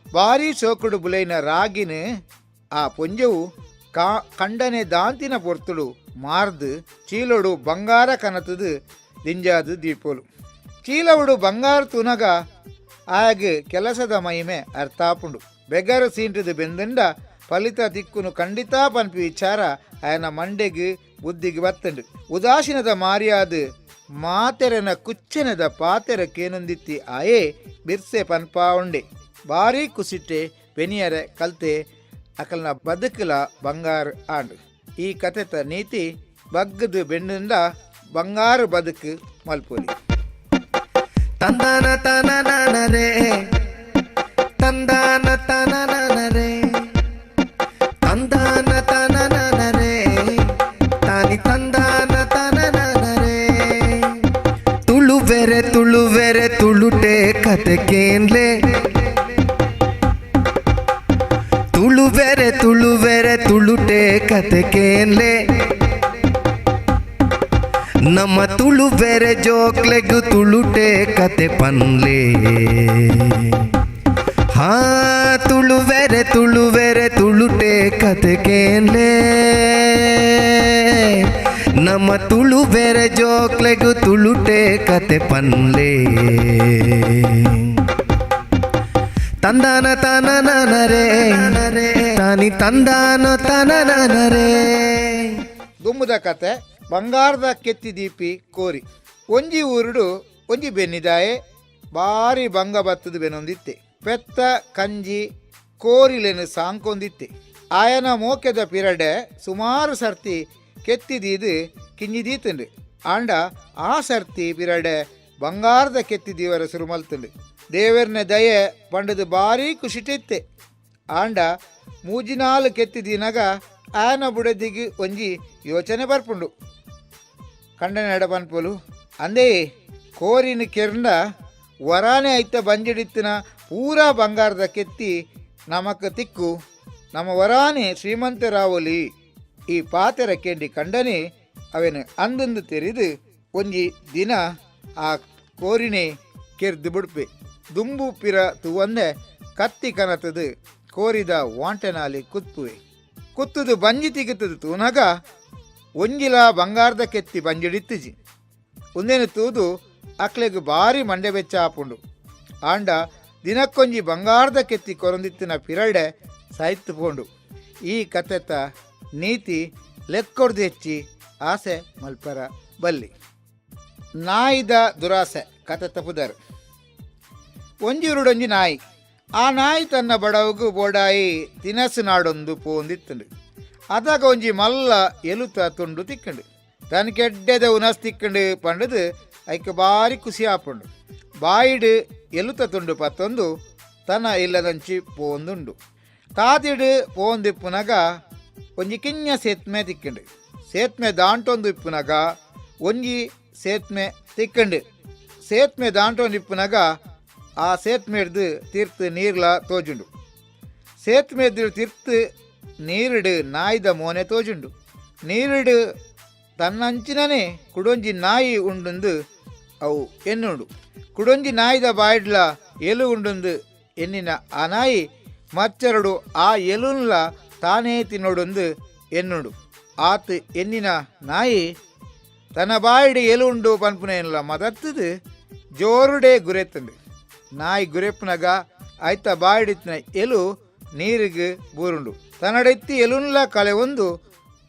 ಭಾರಿ ಸೋಕುಡು ಬುಲೈನ ರಾಗಿನ ಆ ಪೊಂಜವು ಕಂಡನೆ ದಾಂತಿನ ಪೊರ್ತುಡು ಮಾರ್ದು ಚೀಲೋಡು ಬಂಗಾರ ಕನತದು ದಿಂಜಾದು ದೀಪೋಲು. ಚೀಲವುಡು ಬಂಗಾರ ತುನಗ ಆಗ ಕೆಲಸದ ಮಹಿಮೆ ಅರ್ಥಾಪುಂಡು. ಬೆಗರು ಸೀಂಟದು ಬೆಂದಂಡ ಫಲಿತ ತಿಕ್ಕುನು ಖಂಡಿತ ಪನ್ಪಿ ವಿಚಾರ ಆಯನ ಮಂಡೆಗ್ ಬುದ್ಧಿಗೆ ಬತ್ತಂಡು. ಉದಾಸೀನದ ಮಾರಿಯಾದ ಮಾತೆರನ ಕುಚ್ಚನದ ಪಾತೆರ ಕೇನೊಂದಿತ್ತಿ ಆಯೇ ಬಿರ್ಸೆ ಪನ್ಪಾ ಉಂಡೆ. ಭಾರಿ ಕುಸಿಟ್ಟೆ ಬೆನಿಯರೆ ಕಲ್ತೆ ಅಕಲ್ನ ಬದುಕಲ ಬಂಗಾರ ಆಂಡು. ಈ ಕತೆತ ನೀತಿ ಬಗ್ಗದು ಬೆಣ್ಣಿಂದ ಬಂಗಾರ ಬದುಕು ಮಲ್ಪೋಲಿ. ತಂದಾನ ತನನನರೆ, ತಂದಾನ ತನನನರೆ, ತಂದಾನ ತನನನರೆ, ತಾನಿ ತಂದಾನ ತನನನರೆ. ತುಳುವೆರೆ ತುಳುವೆರೆ ತುಳುಟೆ ಕತೆ ಕೇನ್ಲೆ. ತುಳುವೆರೆ ತುಳುವೆರೆ ತುಳುಟೆ ಕತೆ ಕೇನ್ಲೆ. ನಮ್ಮ ತುಳುವೆರೆ ಜೋಕ್ಲೆಗು ತುಳುಟೆ ಕತೆ ಪನ್ಲೆ. ಹಾ ತುಳುವೆರೆ ತುಳುವೆರೆ ತುಳುಟೆ ಕತೆ ಕೇನ್ಲೆ. ನಮ್ಮ ತುಳುವೆರೆ ಜೋಕ್ಲೆಗು ತುಳುಟೆ ಕತೆ ಪನ್ಲೆ. ತಂದಾನ ತಾನನರೇ, ತಾನಿ ತಂದಾನ ತಾನನರೇ. ದುಮ್ಮುದ ಕತೆ, ಬಂಗಾರದ ಕೆತ್ತಿ ದೀಪಿ ಕೋರಿ. ಒಂಜಿ ಊರುಡು ಒಂಜಿ ಬೆನ್ನಿದಾಯೆ ಬಾರಿ ಬಂಗ ಬತ್ತದ ಬೆನೊಂದಿತ್ತೆ. ಪೆತ್ತ ಕಂಜಿ ಕೋರಿಲೆನು ಸಾಂಕೊಂದಿತ್ತೆ. ಆಯನ ಮೋಕೆದ ಪಿರಡೆ ಸುಮಾರು ಸರ್ತಿ ಕೆತ್ತಿದೀದು ಕಿಂಜಿದೀತುಂಡು. ಆಂಡ ಆ ಸರ್ತಿ ಪಿರಡೆ ಬಂಗಾರದ ಕೆತ್ತಿ ದೀವರ ಸುರು ಮಲ್ತುಂಡು. ದೇವರ್ನ ದಯೆ ಪಂಡದು ಬಾರಿ ಖುಷಿಟಿತ್ತೆ. ಆಂಡ ಮೂಜಿನಾಲು ಕೆತ್ತಿದೀನಾಗ ಆಯನ ಬುಡದಿಗೆ ಒಂಜಿ ಯೋಚನೆ ಬರ್ಪುಂಡು. ಕಂಡನ ಎಡ ಪನ್ಪೋಲು, ಅಂದೇ ಕೋರಿನ ಕೆರ್ಂಡ ವರಾನೆ ಐತ ಬಂಜಿಡಿತ್ತಿನ ಪೂರಾ ಬಂಗಾರದ ಕೆತ್ತಿ ನಮಕ್ ತಿಕ್ಕು, ನಮ್ಮ ವರಾನೆ ಶ್ರೀಮಂತರಾವಲಿ. ಈ ಪಾತೆರ ಕೇಂಡಿ ಕಂಡನೆ ಅವೆನು ಅಂದಂದು ತೆರಿದು ಒಂಜಿ ದಿನ ಆ ಕೋರಿನೆ ಕೆರ್ದು ಬಿಡ್ಪೆ. ದುಂಬು ಪಿರ ತೂವಂದೆ ಕತ್ತಿ ಕನತದು ಕೋರಿದ ವಾಂಟೆನಾಲಿ ಕುತ್ತುವೆ. ಕುತ್ತುದು ಬಂಜಿ ತಿಗುತ್ತದು ತೂನಗ ಒಂಜಿಲ ಬಂಗಾರದ ಕೆತ್ತಿ ಬಂಜಿಡಿತ್ತಿಜಿ. ಒಂದೇನು ತೂದು ಅಕ್ಲೆಗ್ ಬಾರಿ ಮಂಡೆ ಬೆಚ್ಚ ಆಪುಂಡು. ಆಂಡ ದಿನಕ್ಕೊಂಜಿ ಬಂಗಾರದ ಕೆತ್ತಿ ಕೊರಂದಿತ್ತಿನ ಪಿರಡೆ ಸಾಯ್ತು ಪೋಂಡು. ಈ ಕತೆತ ನೀತಿ, ಲೆಕ್ಕೊಡ್ದು ಹೆಚ್ಚಿ ಆಸೆ ಮಲ್ಪರ ಬಲ್ಲಿ. ನಾಯಿದ ದುರಾಸೆ ಕತೆ ತಪ್ಪುದರು. ಒಂಜಿ ಉರುಡೊಂಜಿ ನಾಯಿ. ಆ ನಾಯಿ ತನ್ನ ಬಡವಗು ಬೋಡಾಯಿ ತಿನಸು ನಾಡೊಂದು ಪೋಂದಿತ್ತುಂಡು. ಅದಾಗ ಒಂಜಿ ಮಲ್ಲ ಎಲುತ ತುಂಡು ತಿಕ್ಕಂಡು. ತನಕೆಡ್ಡೆದ ಉನಸ್ ತಿಕ್ಕಂಡು ಪಂಡದು ಐಕ್ ಬಾರಿ ಖುಷಿ ಆಪುಂಡು. ಬಾಯಿಡು ಎಲುತ ತುಂಡು ಪತ್ತೊಂದು ತನ್ನ ಇಲ್ಲದಂಚಿ ಪೋಂದುಂಡು. ತಾದಿಡು ಪೋಂದಿಪ್ಪುನಗ ಒಂಜಿ ಕಿನ್ಯ ಸೇತ್ಮೆ ತಿಕ್ಕಂಡು. ಸೇತ್ಮೆ ದಾಂಟೊಂದು ಇಪ್ಪುನಗ ಒಂಜಿ ಸೇತ್ಮೆ ತಿಕ್ಕಂಡು. ಸೇತ್ಮೆ ದಾಂಟೊಂದು ಇಪ್ಪುನಗ ಆ ಸೇತ್ಮೆಡ್ದು ತೀರ್ತು ನೀರ್ಲ ತೋಜುಂಡು. ಸೇತ್ಮೆದ್ದು ತಿರ್ತು ನೀರುಡು ನಾಯಿದ ಮೋನೆ ತೋಜುಂಡು. ನೀರುಡು ತನ್ನಂಚಿನನೇ ಕುಡೊಂಜಿ ನಾಯಿ ಉಂಡುಂದು ಅವು ಎನ್ನುಂಡು. ಕುಡೊಂಜಿ ನಾಯಿದ ಬಾಯಿಡ್ಲ ಎಲು ಉಂಡುಂದು ಎನ್ನಿನ ಆ ನಾಯಿ ಮಚ್ಚರಡು ಆ ಎಲುನ್ಲ ತಾನೇ ತಿನ್ನೋಡೊಂದು ಎನ್ನುಂಡು. ಆತ್ ಎನ್ನಿನ ನಾಯಿ ತನ್ನ ಬಾಯಿಡು ಎಲು ಉಂಡು ಪನ್ಪುನೇನ್ಲ ಮದತ್ತದು ಜೋರುಡೆ ಗುರೆತ್ತುಂಡು. ನಾಯಿ ಗುರೆಪ್ಪುನಗ ಆಯ್ತ ಬಾಯಿಡಿತ್ತಿನ ಎಲು ನೀರಿಗೆ ಬೂರುಂಡು. ತನ್ನಡೆತ್ತಿ ಎಲುನ್ಲ ಕಳೆವೊಂದು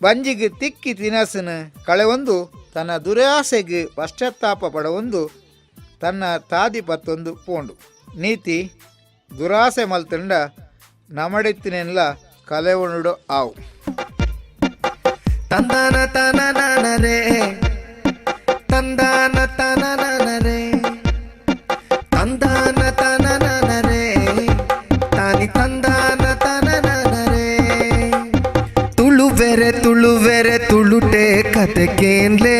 ಬಂಜಿಗೆ ತಿಕ್ಕಿ ತಿನಸನ ಕಳೆವೊಂದು ತನ್ನ ದುರಾಸೆಗೆ ಪಶ್ಚಾತ್ತಾಪ ಪಡವೊಂದು ತನ್ನ ತಾದಿ ಪತ್ತೊಂದು ಪೋಂಡು. ನೀತಿ, ದುರಾಸೆ ಮಲ್ತಂಡ ನಮಡೆತ್ತಿನೆಲ್ಲ ಕಲೆವೊಂಡು ಆವು. ತಂದಾನ ತಾನನರೇ, ತಂದಾನ ತಾನನರೇ, ತಂದಾನ ತಾನನರೇ, ತಾನಿ ತಂದಾನ ತಾನನರೇ. ತುಳುವೆರೆ ತುಳುವೆರೆ ತುಳುಟೆ ಕತೆ ಕೇನ್ಲೆ.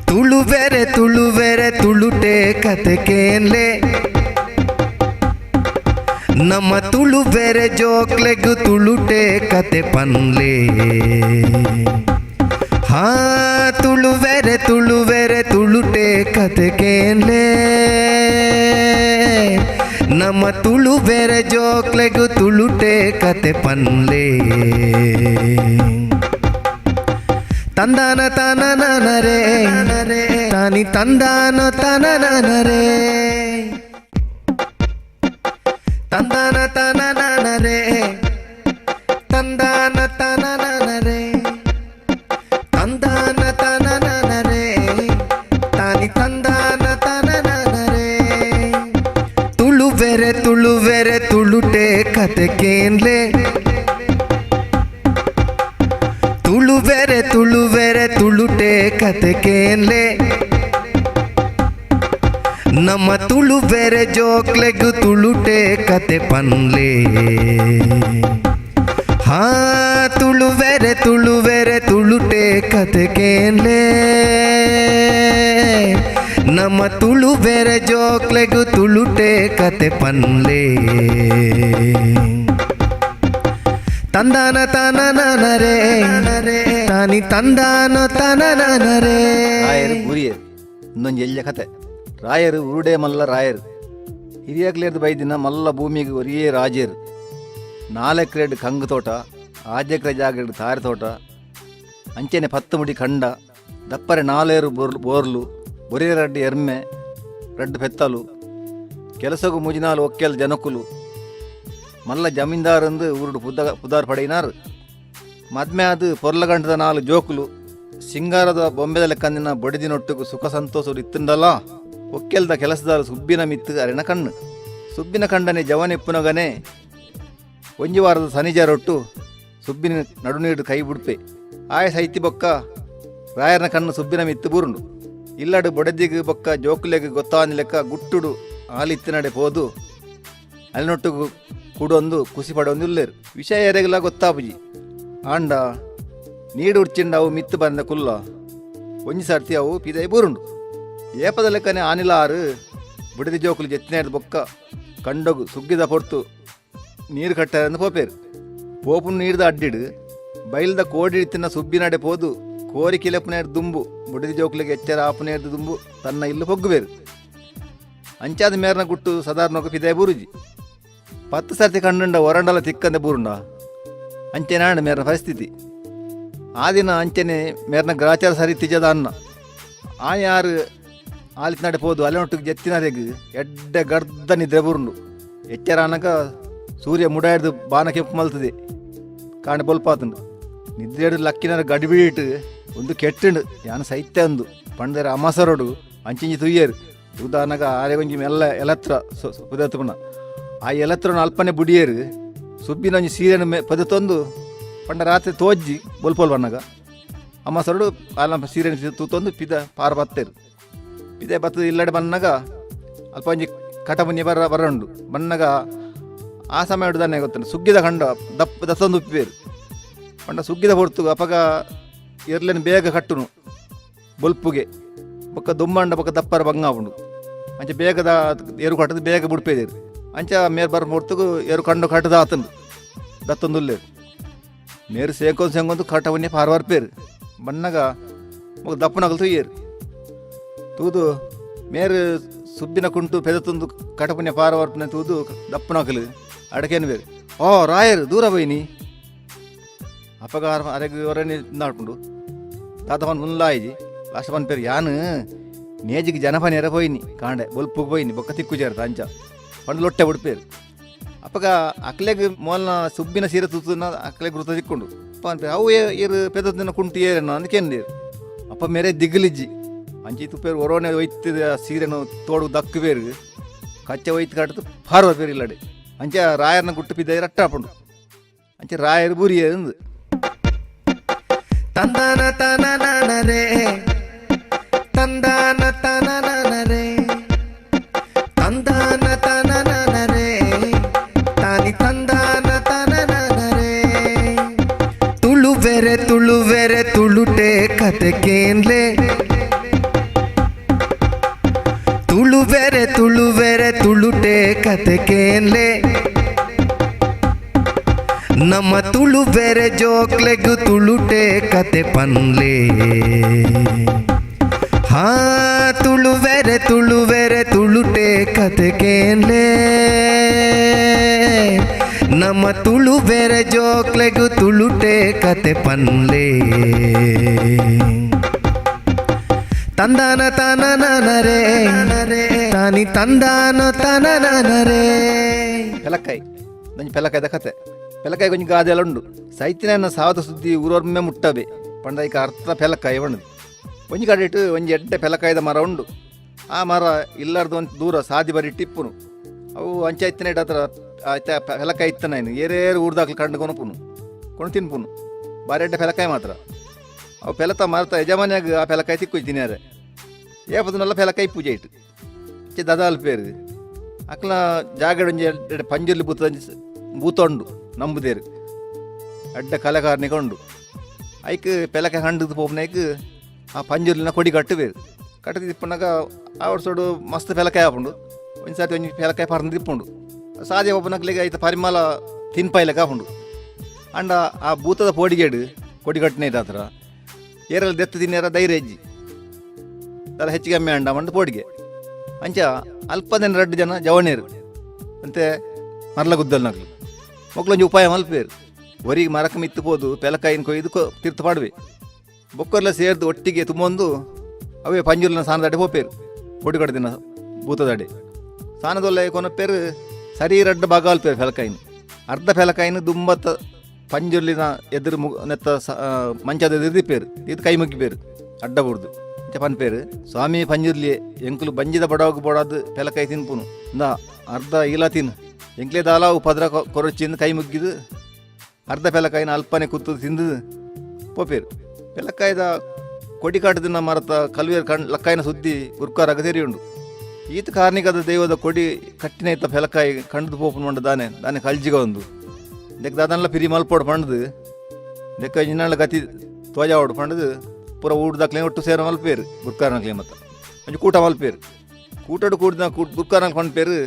ತುಳುವೆರೆ ತುಳುವೆರೆ ತುಳುಟೆ ಕತೆ ಕೇನ್ಲೆ. ನಮ್ಮ ತುಳುವೆರೆ ಜೋಕ್ಲೆಗು ತುಳುಟೆ ಕತೆ ಪನ್ಲೆ. ಹಾ, ತುಳುವೆರೆ ತುಳುವೆರೆ ತುಳುಟೆ ಕತೆ ಕೇನ್ಲೆ. ನಮ್ಮ ತುಳುವೆರೆ ಜೋಕ್ಲೆಗು ತುಳುಟೆ ಕತೆ ಪನ್ಲೆ. ತಂದಾನ ತಾನನರೇ, ತಾನಿ ತಂದಾನ ತಾನನರೇ, ತಂದಾನ ತಾನನರೇ, ತಂದಾನ ತಾನನರೇ, ತಂದಾನ ತಾನನರೇ, ತಾನಿ ತಂದಾನ ತಾನನರೇ. ತುಳುವೆರೆ ತುಳುವೆರೆ ತುಳುಟೆ ಕತೆ ಕೇನ್ಲೆ. ತುಳುವೆರೆ ತುಳುವೆರೆ ತುಳುಟೆ ಕತೆ ಕೇನ್ಲೆ. ನಮ್ಮ ತುಳುವೆರೆ ಜೋಕ್ಲೆಗು ತುಳುಟೆ ಕತೆ ಪನ್ಲೆ. ಹಾ, ತುಳುವೆರೆ ತುಳುವೆರೆ ತುಳುಟೆ ಕತೆ ಕೇನ್ಲೆ. ನಮ್ಮ ತುಳುವೆರೆ ಜೋಕ್ಲೆಗು ತುಳುಟೆ ಕತೆ ಪನ್ಲೆ. ತಂದಾನ ತಾನನರೇ, ತಾನಿ ತಂದಾನ ತಾನನರೇ. ರಾಯರು ಬೂರಿಯರು ಇನ್ನೊಂದು ಎಲ್ಯ ಕತೆ. ರಾಯರು ಉರುಡೆ ಮಲ್ಲ ರಾಯರು ಹಿರಿಯಾಕ್ಲೇರ್ದು ಬೈದಿನ ಮಲ್ಲ ಭೂಮಿಗೆ ಒರಿಯೇ ರಾಜರು. 4 ಎಕರೆಡ್ ಕಂಗು ತೋಟ, 6 ಎಕರೆ ಜಾಗಡ್ ತಾರೆ ತೋಟ, ಅಂಚೆನೆ 10 ಮುಡಿ ಕಂಡ, ದಪ್ಪರೆ ನಾಲೇರು ಬೋರ್ಲು, ಬೊರೇ ರಡ್ಡು ಎರ್ಮೆ, ರಡ್ಡು ಪೆತ್ತಲು. ಕೆಲಸಗು ಮುಜಿನಾಲ್ ಒಕ್ಕೆಲ್ ಜನಕುಲು ಮಲ್ಲ ಜಮೀನ್ದಾರಂದು ಊರುಡು ಪುದಾರ್ ಪಡೆಯಿನಾರು. ಮದ್ಮೆ ಆದ್ ಪೊರ್ಲಗಂಟದ ನಾಲ್ ಜೋಕುಲು, ಸಿಂಗಾರದ ಬೊಂಬೆದ ಲೆಕ್ಕಂದಿನ ಬೊಡೆದಿನೊಟ್ಟುಗು ಸುಖ ಸಂತೋಷಡು ಇತ್ತುಂಡಲ ಒಕ್ಕೆಲ್ದ ಕೆಲಸದಾರು ಸುಬ್ಬಿನ ಮಿತ್ತು ಅರೆನ ಕಣ್ಣು. ಸುಬ್ಬಿನ ಕಂಡನೆ ಜವನಿಪ್ಪುನಗನೆ ಒಂಜಿ ವಾರದ ಸನಿಜರೊಟ್ಟು ಸುಬ್ಬಿನ ನಡುನೀಡು ಕೈ ಬುಡ್ಪೆ. ಆಯ ಸೈತಿ ಬೊಕ್ಕ ರಾಯರ್ನ ಕಣ್ಣು ಸುಬ್ಬಿನ ಮಿತ್ತು ಬೂರುಂಡು. ಇಲ್ಲಡು ಬೊಡೆದಿಗ್ ಬೊಕ್ಕ ಜೋಕುಲೆಗ್ ಗೊತ್ತಾಂದಿ ಲೆಕ್ಕ ಗುಟ್ಟುಡು ಆಲಿತ್ತಿನಡೆ ಪೋದು ಅಲ್ಲಿನೊಟ್ಟುಗು ಕೂಡೊಂದು ಕುಸಿ ಪಡೊಂದು ಉಲ್ಲೇರು. ವಿಷಯ ಎರೆಗ್ಲ ಗೊತ್ತಾಪುಜಿ. ಆಂಡ ನೀಡು ಉರ್ಚಿಂಡ ಅವು ಮಿತ್ತು ಬಂದ ಕುಲ್ಲ ಒಂಜಿ ಸರ್ತಿ ಅವು ಪಿದೈ ಬೂರುಂಡು. ಏಪದ ಲೆಕ್ಕನೆ ಆನಿಲಾರು ಬುಡದಿ ಜೋಕುಲು ಜೆತ್ತಿನೇರ್ದ್ ಬೊಕ್ಕ ಕಂಡೊಗು ಸುಗ್ಗಿದ ಪೊರ್ತು ನೀರು ಕಟ್ಟರೆಂದು ಪೋಪೇರು. ಪೋಪುನು ನೀರ್ದ ಅಡ್ಡಿಡು ಬೈಲ್ದ ಕೋಡಿ ಇತ್ತಿನ ಸುಬ್ಬಿನಡೆ ಪೋದು ಕೋರಿ ಕಿಲೆಪುನೇರ್ ದುಂಬು ಬುಡದಿ ಜೋಕುಲಿಗೆ ಎಚ್ಚರ ಆಪುನೇರ್ದು ದುಂಬು ತನ್ನ ಇಲ್ಲು ಪೊಗ್ಗುಬೇರು. ಅಂಚಾದ ಮೇರ್ನ ಗುಟ್ಟು ಸದಾರ್ನೊಗ ಪಿದೈ ಬೂರುಜಿ. 10 ಸರ್ತಿ ಕಂಡುಂಡ ಒರಂಡಲ ತಿಕ್ಕಂದೆ ಬೂರುಂಡ ಅಂಚೆನಾಂಡ ಮೇರ್ನ ಪರಿಸ್ಥಿತಿ. ಆ ದಿನ ಅಂಚನೆ ಮೇರ್ನ ಗ್ರಾಚಾರ ಸರಿ ತಿಜದ ಅನ್ನ ಆ ಯಾರು ಆಲಿತ್ ನಡೆ ಪೋದು ಅಲೆನೊಟ್ಟಿಗೆ ಜೆತ್ತಿನರೆಗ್ ಎಡ್ಡೆ ಗರ್ದ ನಿದ್ರೆ ಬೂರುಂಡು. ಎಚ್ಚರ ಆನಗ ಸೂರ್ಯ ಮುಡಾಯ್ದು ಬಾನ ಕೆಂಪು ಮಲ್ತದೆ, ಕಾಣೆ ಬೊಲ್ಪಾತುಂಡು. ನಿದ್ರೆ ಹಿಡ್ದು ಲಕ್ಕಿನರ ಗಡಿಬಿಡಿಟ್ಟು ಒಂದು ಕೆಟ್ಟುಂಡು ಯಾನ ಸೈತ್ಯ ಅಂದು ಪಂಡರ ಅಮಸರೋಡು ಅಂಚಿಂಚಿ ತುಯ್ಯರು. ಉದಾಹರಣಗ ಆರೆ ಒಂಜಿ ಮೆಲ್ಲ ಎಲತ್ರ ಪುದತುಪುಣ ಆ ಎಲತ್ರನ ಅಲ್ಪನೆ ಬುಡಿಯರು. ಸುಬ್ಬಿನ ಒಂಜಿ ಸೀರೆನ ಮೆ ಪದತೊಂದು ಪಂಡ ರಾತ್ರಿ ತೋಜ್ಜಿ ಬೊಲ್ಪೊಲ್ ಬಣ್ಣಗ ಅಮ್ಮಸರುಡು ಆಲ ಸೀರೆನ ತೂತೊಂದು ಪಿದ ಪಾರ ಬತ್ತೇರು. ಪಿದೆ ಬತ್ತದ ಇಲ್ಲಡೆ ಬನ್ನಗ ಅಲ್ಪ ಒಂಜಿ ಕಟಮುನಿ ಬರ ಬರಂಡು ಬನ್ನಗ ಆ ಸಮಯ ದಾನೆ ಗೊತ್ತುಂಡು ಸುಗ್ಗಿದ ಕಂಡ ದಪ್ಪ ದತ್ತೊಂದು ಉಪ್ಪಿಬೇರು. ಪಂಡ ಸುಗ್ಗಿದ ಹೊರ್ತು ಅಪಗ ಎರ್ಲೆನ್ ಬೇಗ ಕಟ್ಟುನು ಬೊಲ್ಪುಗೆ ಬೊಕ್ಕ ದುಮ್ಮಂಡ ಬೊಕ್ಕ ದಪ್ಪರ ಬಂಗ ಆಪುಂಡು. ಅಂಚ ಬೇಗದ ಎರು ಕಟ್ಟದು ಬೇಗ ಬುಡ್ಪೇದೇರು. ಅಂಚ ಮೇರ್ ಬರ ಹೊರ್ತುಗು ಎರು ಕಂಡು ಕಟ್ಟದ ಆತಂದು ದತ್ತೊಂದುಲ್ಲೇರು. ಮೇರು ಸೇಕೊಂದು ಸೇಕೊಂದು ಕಟವನ್ನೇ ಪಾರವಾರ್ಪೇರು. ಬನ್ನಗ ಮೊಗ ದಪ್ಪನಗಲು ತುಯ್ಯೇರು. ತೂದು ಮೇರು ಸುಬ್ಬಿನ ಕುಂಟು ಪೆದತೊಂದು ಕಟಪುಣ್ಯ ಪಾರವಾರ್ಪುನ ತೂದು ದಪ್ಪನಕಲು ಅಡಕೇನು ಬೇರು. ಓ ರಾಯರು ದೂರ ಬೈನಿ ಅಪಗ ಅರೆಗ್ ಹೊರನೆ ನಾಡ್ಪುಂಡು. ತಾತ ಪನ್ ಮುಲ್ಲಾಯಿಜಿ ಲಾಸ್ಟ್ ಪನ್ ಪೇರು ಯಾನು ನೇಜಿಗೆ ಜನಪನೇರ ಪೋಯಿನಿ ಕಾಂಡೆ ಬೊಲ್ಪುಗ್ ಪೋಯಿನಿ ಬೊಕ್ಕ ತಿಕ್ಕು ಸೇರ್ತ ಅಂಚ ಪಂಡ ಲೊಟ್ಟೆ ಬುಡ್ಪೇರು. ಅಪಗ ಅಕ್ಲೆಗ್ ಮೋಲ್ನ ಸುಬ್ಬಿನ ಸೀರೆ ತೂತುನ ಅಕ್ಲೆಗ್ ಗುರುತ ತಿಕ್ಕೊಂಡು ಪನ್ ಅವು ಏರು ಪೆದತ್ತಿನ ಕುಂಟು ಏರನ ಅಂದ್ ಕೆಂದೇರು. ಅಪ್ಪ ಮೇರೆ ದಿಗ್ಲಿಜ್ಜಿ ಅಂಚಿ ತುಪ್ಪೇರು ಒರೋನೆ ಒಯ್ತದ ಸೀರೆನು ತೋಡು ದಕ್ಕು ಬೇರು ಕಚ್ಚೆ ಒಯ್ತು ಕಟ್ಟದು ಪಾರ್ವ ಬೇರು ಇಲ್ಲಡೆ. ಅಂಚ ರಾಯರ್ನ ಗುಟ್ಟು ಪಿದ ರಟ್ಟಾಪುಂಡು. ಅಂಚ ರಾಯರು ಬೂರಿಯೇರು. ತಂದಾನ ತನನನರೆ ತಂದಾನ ತನನನರೆ ತಂದಾನ ತನನನರೆ ತಾನಿ ತಂದಾನ ತನನನರೆ. ತುಳುವೆರೆ ತುಳುವೆರೆ ತುಳುಟೆ ಕತೆ ಕೇನ್ಲೆ, ತುಳುವೆರೆ ತುಳುವೆರೆ ತುಳುಟೆ ಕತೆ ಕೇನ್ಲೆ. ನಮ್ಮ ತುಳುವೆರೆ ಜೋಕ್ಲೆಗು ತುಳುಟೆ ಕತೆ ಪನ್ಲೆ. ಹಾ ತುಳುವೆರೆ ತುಳುವೆರೆ ತುಳುಟೆ ಕತೆ ಕೇನ್ಲೆ, ನಮ್ಮ ತುಳುವೆರೆ ಜೋಕ್ಲೆಗು ತುಳುಟೆ ಕತೆ ಪನ್ಲೆ. ತಂದಾನ ತನನನರೆ ತಾನಿ ತಂದಾನ ತನನನರೆ. ಪೆಲಕಾಯಿ ಒಂಜಿ ಪೆಲಕಾಯ್ದ ಕತೆ. ಪೆಲಕಾಯಿ ಒಂಜಿ ಗಾದೆಲ್ಲ ಉಂಡು. ಸೈತಿನ ಸಾವದ ಸುದ್ದಿ ಊರೊಮ್ಮೆ ಮುಟ್ಟಬೆ ಪಂಡ ಐಕ ಅರ್ಥ ಪೆಲಕಾಯಿ ಪಂಡದು. ಒಂಜಿ ಕಡೆಟ್ ಒಂಜಿ ಎಡ್ಡೆ ಪೆಲಕಾಯ್ದ ಮರ ಉಂಡು. ಆ ಮರ ಇಲ್ಲಾರ್ದು ಒಂದು ದೂರ ಸಾದಿ ಬರಿ ಟಿಪ್ಪುನು ಅವು ಅಂಚ ಇತ್ತನ ಹತ್ರ ಆಯ್ತ ಪೆಲಕಾಯಿ ಇತ್ತನ ಏರೇರು ಊರ್ದಾಕ್ಲು ಕಂಡು ಕೊನಪುನು ಕೊನು ತಿನ್ಪುನು. ಬಾರಿ ಎಡ್ಡೆ ಪೆಲಕಾಯಿ ಮಾತ್ರ. ಅವು ಪೆಲತ ಮರತ ಯಜಮಾನ್ಯಾಗ ಆ ಪೆಲಕಾಯಿ ತಿಕ್ಕು ತಿನ್ಯಾರೆ. ಏಪದನಲ್ಲ ಪೆಲಕಾಯಿ ಪೂಜೆ ಇಟ್ಟು ಇಚ್ಚೆ ದದಾಲ್ ಪೇರು ಅಕ್ಲ ಜಾಗಡ್ ಒಂಜಿ ಎಡ್ಡೆ ಪಂಜುರ್ಲಿ ಬೂತ ಬೂತೊಂಡು ನಂಬುದೇರು ಅಡ್ಡ ಕಲೆಕಾರನಿಕ ಉಂಡು. ಐಕ್ ಪೆಲಕಾಯಿ ಹಂಡದು ಪೋಪುನೈಕ್ ಆ ಪಂಜುರ್ಲಿನ ಕೊಡಿ ಕಟ್ಟುಬೇರು. ಕಟ್ಟದು ಇಪ್ಪುನಗ ಆ ವರ್ಷಡು ಮಸ್ತ್ ಪೆಲಕಾಯಿ ಆಪುಂಡು. ಒಂಜಿ ಸರ್ತಿ ಒಂಜಿ ಪೆಲಕಾಯಿ ಪರ್ಂದು ಇಪ್ಪುಂಡು. ಸಾದಿ ಒಬ್ಬನಕ್ಲಿಗೆ ಐತ ಪರಿಮಳ ತಿನ್ಪಾಯ್ಲೆಕ್ಕ ಆಪುಂಡು. ಅಂಡ ಆ ಭೂತದ ಪೋಡಿಗೇಡು ಕೊಡಿ ಕಟ್ಟನೆ ಹತ್ರ ಏರಲ್ಲಿ ದೆತ್ತು ತಿನ್ಯಾರ ಧೈರ್ಯ ಹೆಜ್ಜಿ ದಾಲ ಹೆಚ್ಚಿಗೆ ಅಮ್ಮೆ ಅಂಡ ಮಂಡು ಪೋಡಿಗೆ. ಅಂಚ ಅಲ್ಪದಿನ ರಡ್ಡು ಜನ ಜವಣೇರು ಅಂತೆ ಮರ್ಲ ಗುದ್ದಲ್ ನಕ್ಲು ಮೊಕ್ಲೊಂಜಿ ಉಪಾಯ ಮಲ್ಪೇರು. ಒರಿಗೆ ಮರಕ ಮಿತ್ತು ಪೋದು ಪೆಲಕಾಯಿನ ಕೊಯ್ದು ತೀರ್ಥ ಪಾಡುವೆ. ಬೊಕ್ಕರ್ಲ ಸೇರ್ದು ಒಟ್ಟಿಗೆ ತುಂಬೊಂದು ಅವೇ ಪಂಜುರ್ಲಿನ ಸಾನದಡೆ ಪೋಪೇರು. ಕೊಡಿ ಕಡ್ದಿನ ಭೂತದಡೆ ಸಾನದೊಲ್ಲ ಕೊನಪೇರು ಸರಿ ರಡ್ಡ್ ಬಾಗಾಲ್ಪೇರು ಫೆಲಕಾಯಿನ. ಅರ್ಧ ಫೆಲಕಾಯಿನ ದುಂಬತ್ತ ಪಂಜುರ್ಲಿನ ಎದುರು ಮುಗ್ ನೆತ್ತ ಮಂಚದ ಎದುರು ದಿಪ್ಪೇರು. ಇದು ಕೈ ಮುಗ್ಗಿಪೇರು ಅಡ್ಡ ಬುಡ್ದು ಇಂಚ ಪನ್ಪೇರು, ಸ್ವಾಮಿ ಪಂಜುರ್ಲಿ ಎಂಕುಲು ಬಂಜಿದ ಬಡವಗ್ ಬೋಡಾದ್ ಪೆಲಕಾಯಿ ತಿನ್ಪುನು, ಇಂದ ಅರ್ಧ ಈಲ ತಿನ್ನು, ಎಂಕ್ಲೆ ದಾಲ ಉಪದ್ರ ಕೊರಚಿಂದು ಕೈ ಮುಗ್ಗಿದು ಅರ್ಧ ಪೆಲಕಾಯಿನ ಅಲ್ಪನೆ ಕುತ್ತು ತಿಂದು ಪೋಪೇರು. ಪೆಲಕಾಯ್ದ ಕೊಡಿ ಕಾಟದಿನ ಮರತ ಕಲ್ವೇರ್ ಕಣ್ ಲಕ್ಕಾಯಿನ ಸುದ್ದಿ ಗುರ್ಕಾರಾಗ ತೆರಿಯುಂಡು. ಈತ ಕಾರ್ನಿಕದ ದೈವದ ಕೊಡಿ ಕಟ್ಟಿನ ಇತ್ತ ಪೆಲಕಾಯಿ ಕಂಡ್ದು ಪೋಪುನು ಮಂಡ ದಾನೆ ದಾನೆ ಕಲ್ಜಿಗ ಒಂದು ದೆಕ್ ದಾದನ್ಲ ಪಿರಿ ಮಲ್ಪೋಡು ಪಂಡ್ದು ದೆಕ್ಕ ಇನ್ನಳ ಗತಿ ತ್ವಜಾವಡು ಪಂಡ್ದು ಪೂರ ಊಟದಾಕ್ಲೆ ಒಟ್ಟು ಸೇರ ಮಲ್ಪೇರು ಗುರ್ಕಾರನಕ್ಲೆ. ಮತ್ತ ಒಂಜಿ ಕೂಟ ಮಲ್ಪೇರು. ಕೂಟಡು ಕೂಡಿದ ಗುರ್ಕಾರನ ಪಂಡ್ಪೇರು,